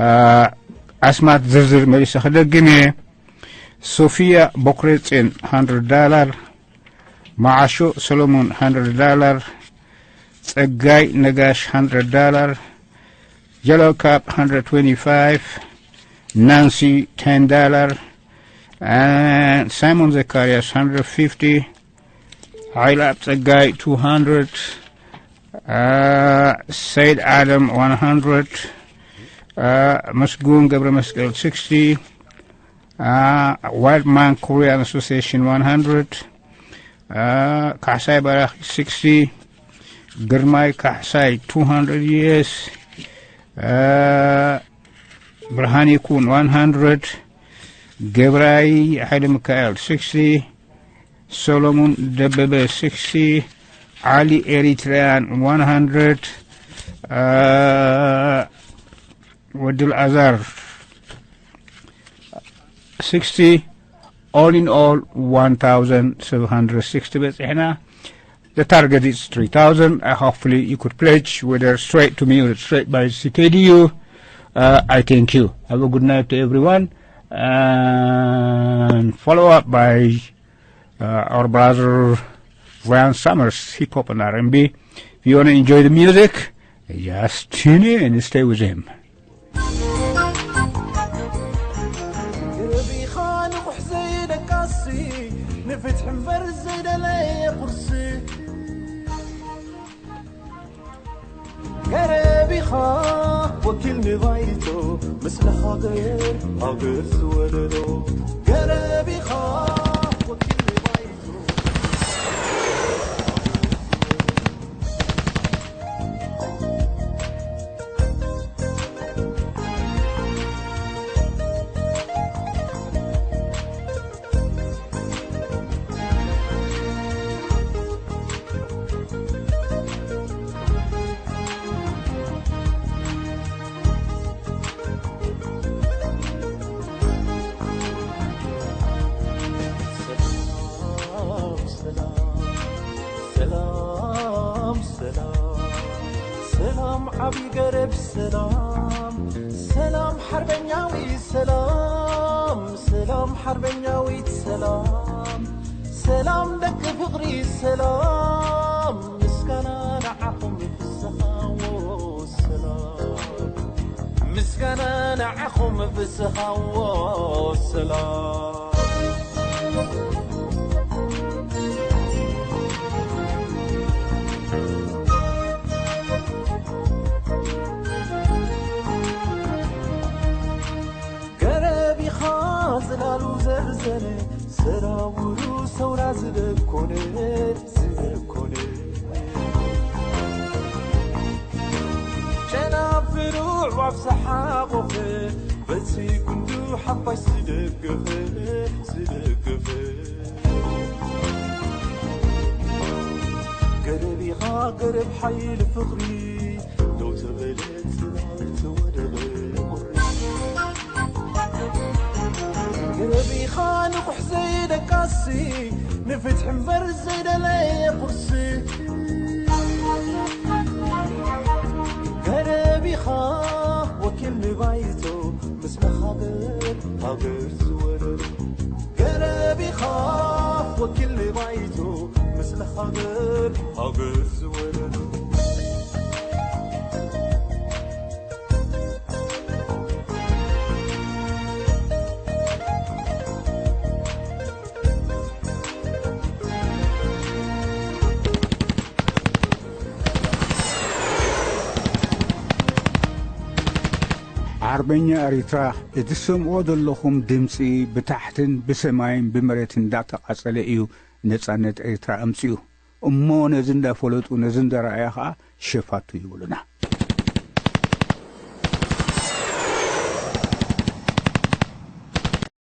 አ፣ ኣስማት ዝርዝር መሊሰ ክደግም እየ ሶፊያ ቦክሬፅን one hundred ዳላር መዓሾ ሰሎሞን one hundred ዳላር ጸጋይ ነጋሽ one hundred ዳላር Yellow Cap one hundred twenty-five Nancy ten ዳላር and Simon Zacharias one hundred fifty ሓይልኣብ ጸጋይ two hundred uh, Said Adam one hundred uh, መስጉን ገብረ መስቀል sixty uh, White Man Korean Association one hundred uh, ካሕሳይ በራኺ sixty ግርማይ ካሕሳይ two hundred U S uh, ብርሃን ይኩን one hundred ገብራይ ሓይለ ሚካኤል sixty ሰሎሞን ደበበ sixty ዓሊ ኤሪትሪያን one hundred uh, ወዲ ኣልዓዛር sixty all in all one thousand seven hundred sixty በፂሕና the target is three thousand uh, hopefully you could pledge whether straight to me or straight by C K D U uh, I thank you have a good night to everyone and follow up by uh, our brother Ryan Summers, hip hop and R and B. If you want to enjoy the music, just tune in and stay with him. ገረቢኻ ንቑሕ ዘይደቃሲ ንፍትሒ እምበር ዘይደለየ ቁርሲ ገረቢኻ ወኪል ንባይቶ ምስለ ሃገር ሃገር ዝወለዶ ገረቢኻ ወኪል ንባይቶ ሰላም ሰላም ሓርበኛዊ ሰላም ሰላም ሓርበኛዊት ሰላም ሰላም ደቂ ፍቕሪ ሰላም ምስጋና ንዓኹም ፍስሃዎ ሰላም ምስጋና ንዓኹም ፍስሃዎ ሰላም ገረብ ኢኻ ዝላሉ ዘርዘነ ሰራውሩ ሰውራ ዝደኮነ ዝደኮነ ጨናፍሩ ኣዕዋፍ ዝሓቖፈ በቲ ጉንዱ ሓፋሽ ዝደገፈ ዝደገፈ ገረብ ኢኻ ገረብ ሓይሊ ፍቕሪ ደው ተበለት ተወደበ ቁሪ ገረብ ኢኻ ንቑሕ ዘይደቃሲ ንፍትሒ እምበር ዘይደለየ ቁርሲ ገረብ ኢኻ ወኪል ንባይቶ ምስ መኻብር ሃገር ዝወረሩ ገረብ ኢኻ ወኪል ንባይቶ ምስ መኻብር ሃገር ዝወረሩ ዓርበኛ ኤሪትራ፣ እቲ ትሰምዕዎ ዘለኹም ድምጺ ብታሕትን ብሰማይን ብመሬትን እንዳተቓጸለ እዩ ነጻነት ኤሪትራ ኣምጺኡ። እሞ ነዚ እንዳፈለጡ ነዚ እንዳረኣያ ኸኣ ሸፋቱ ይብሉና።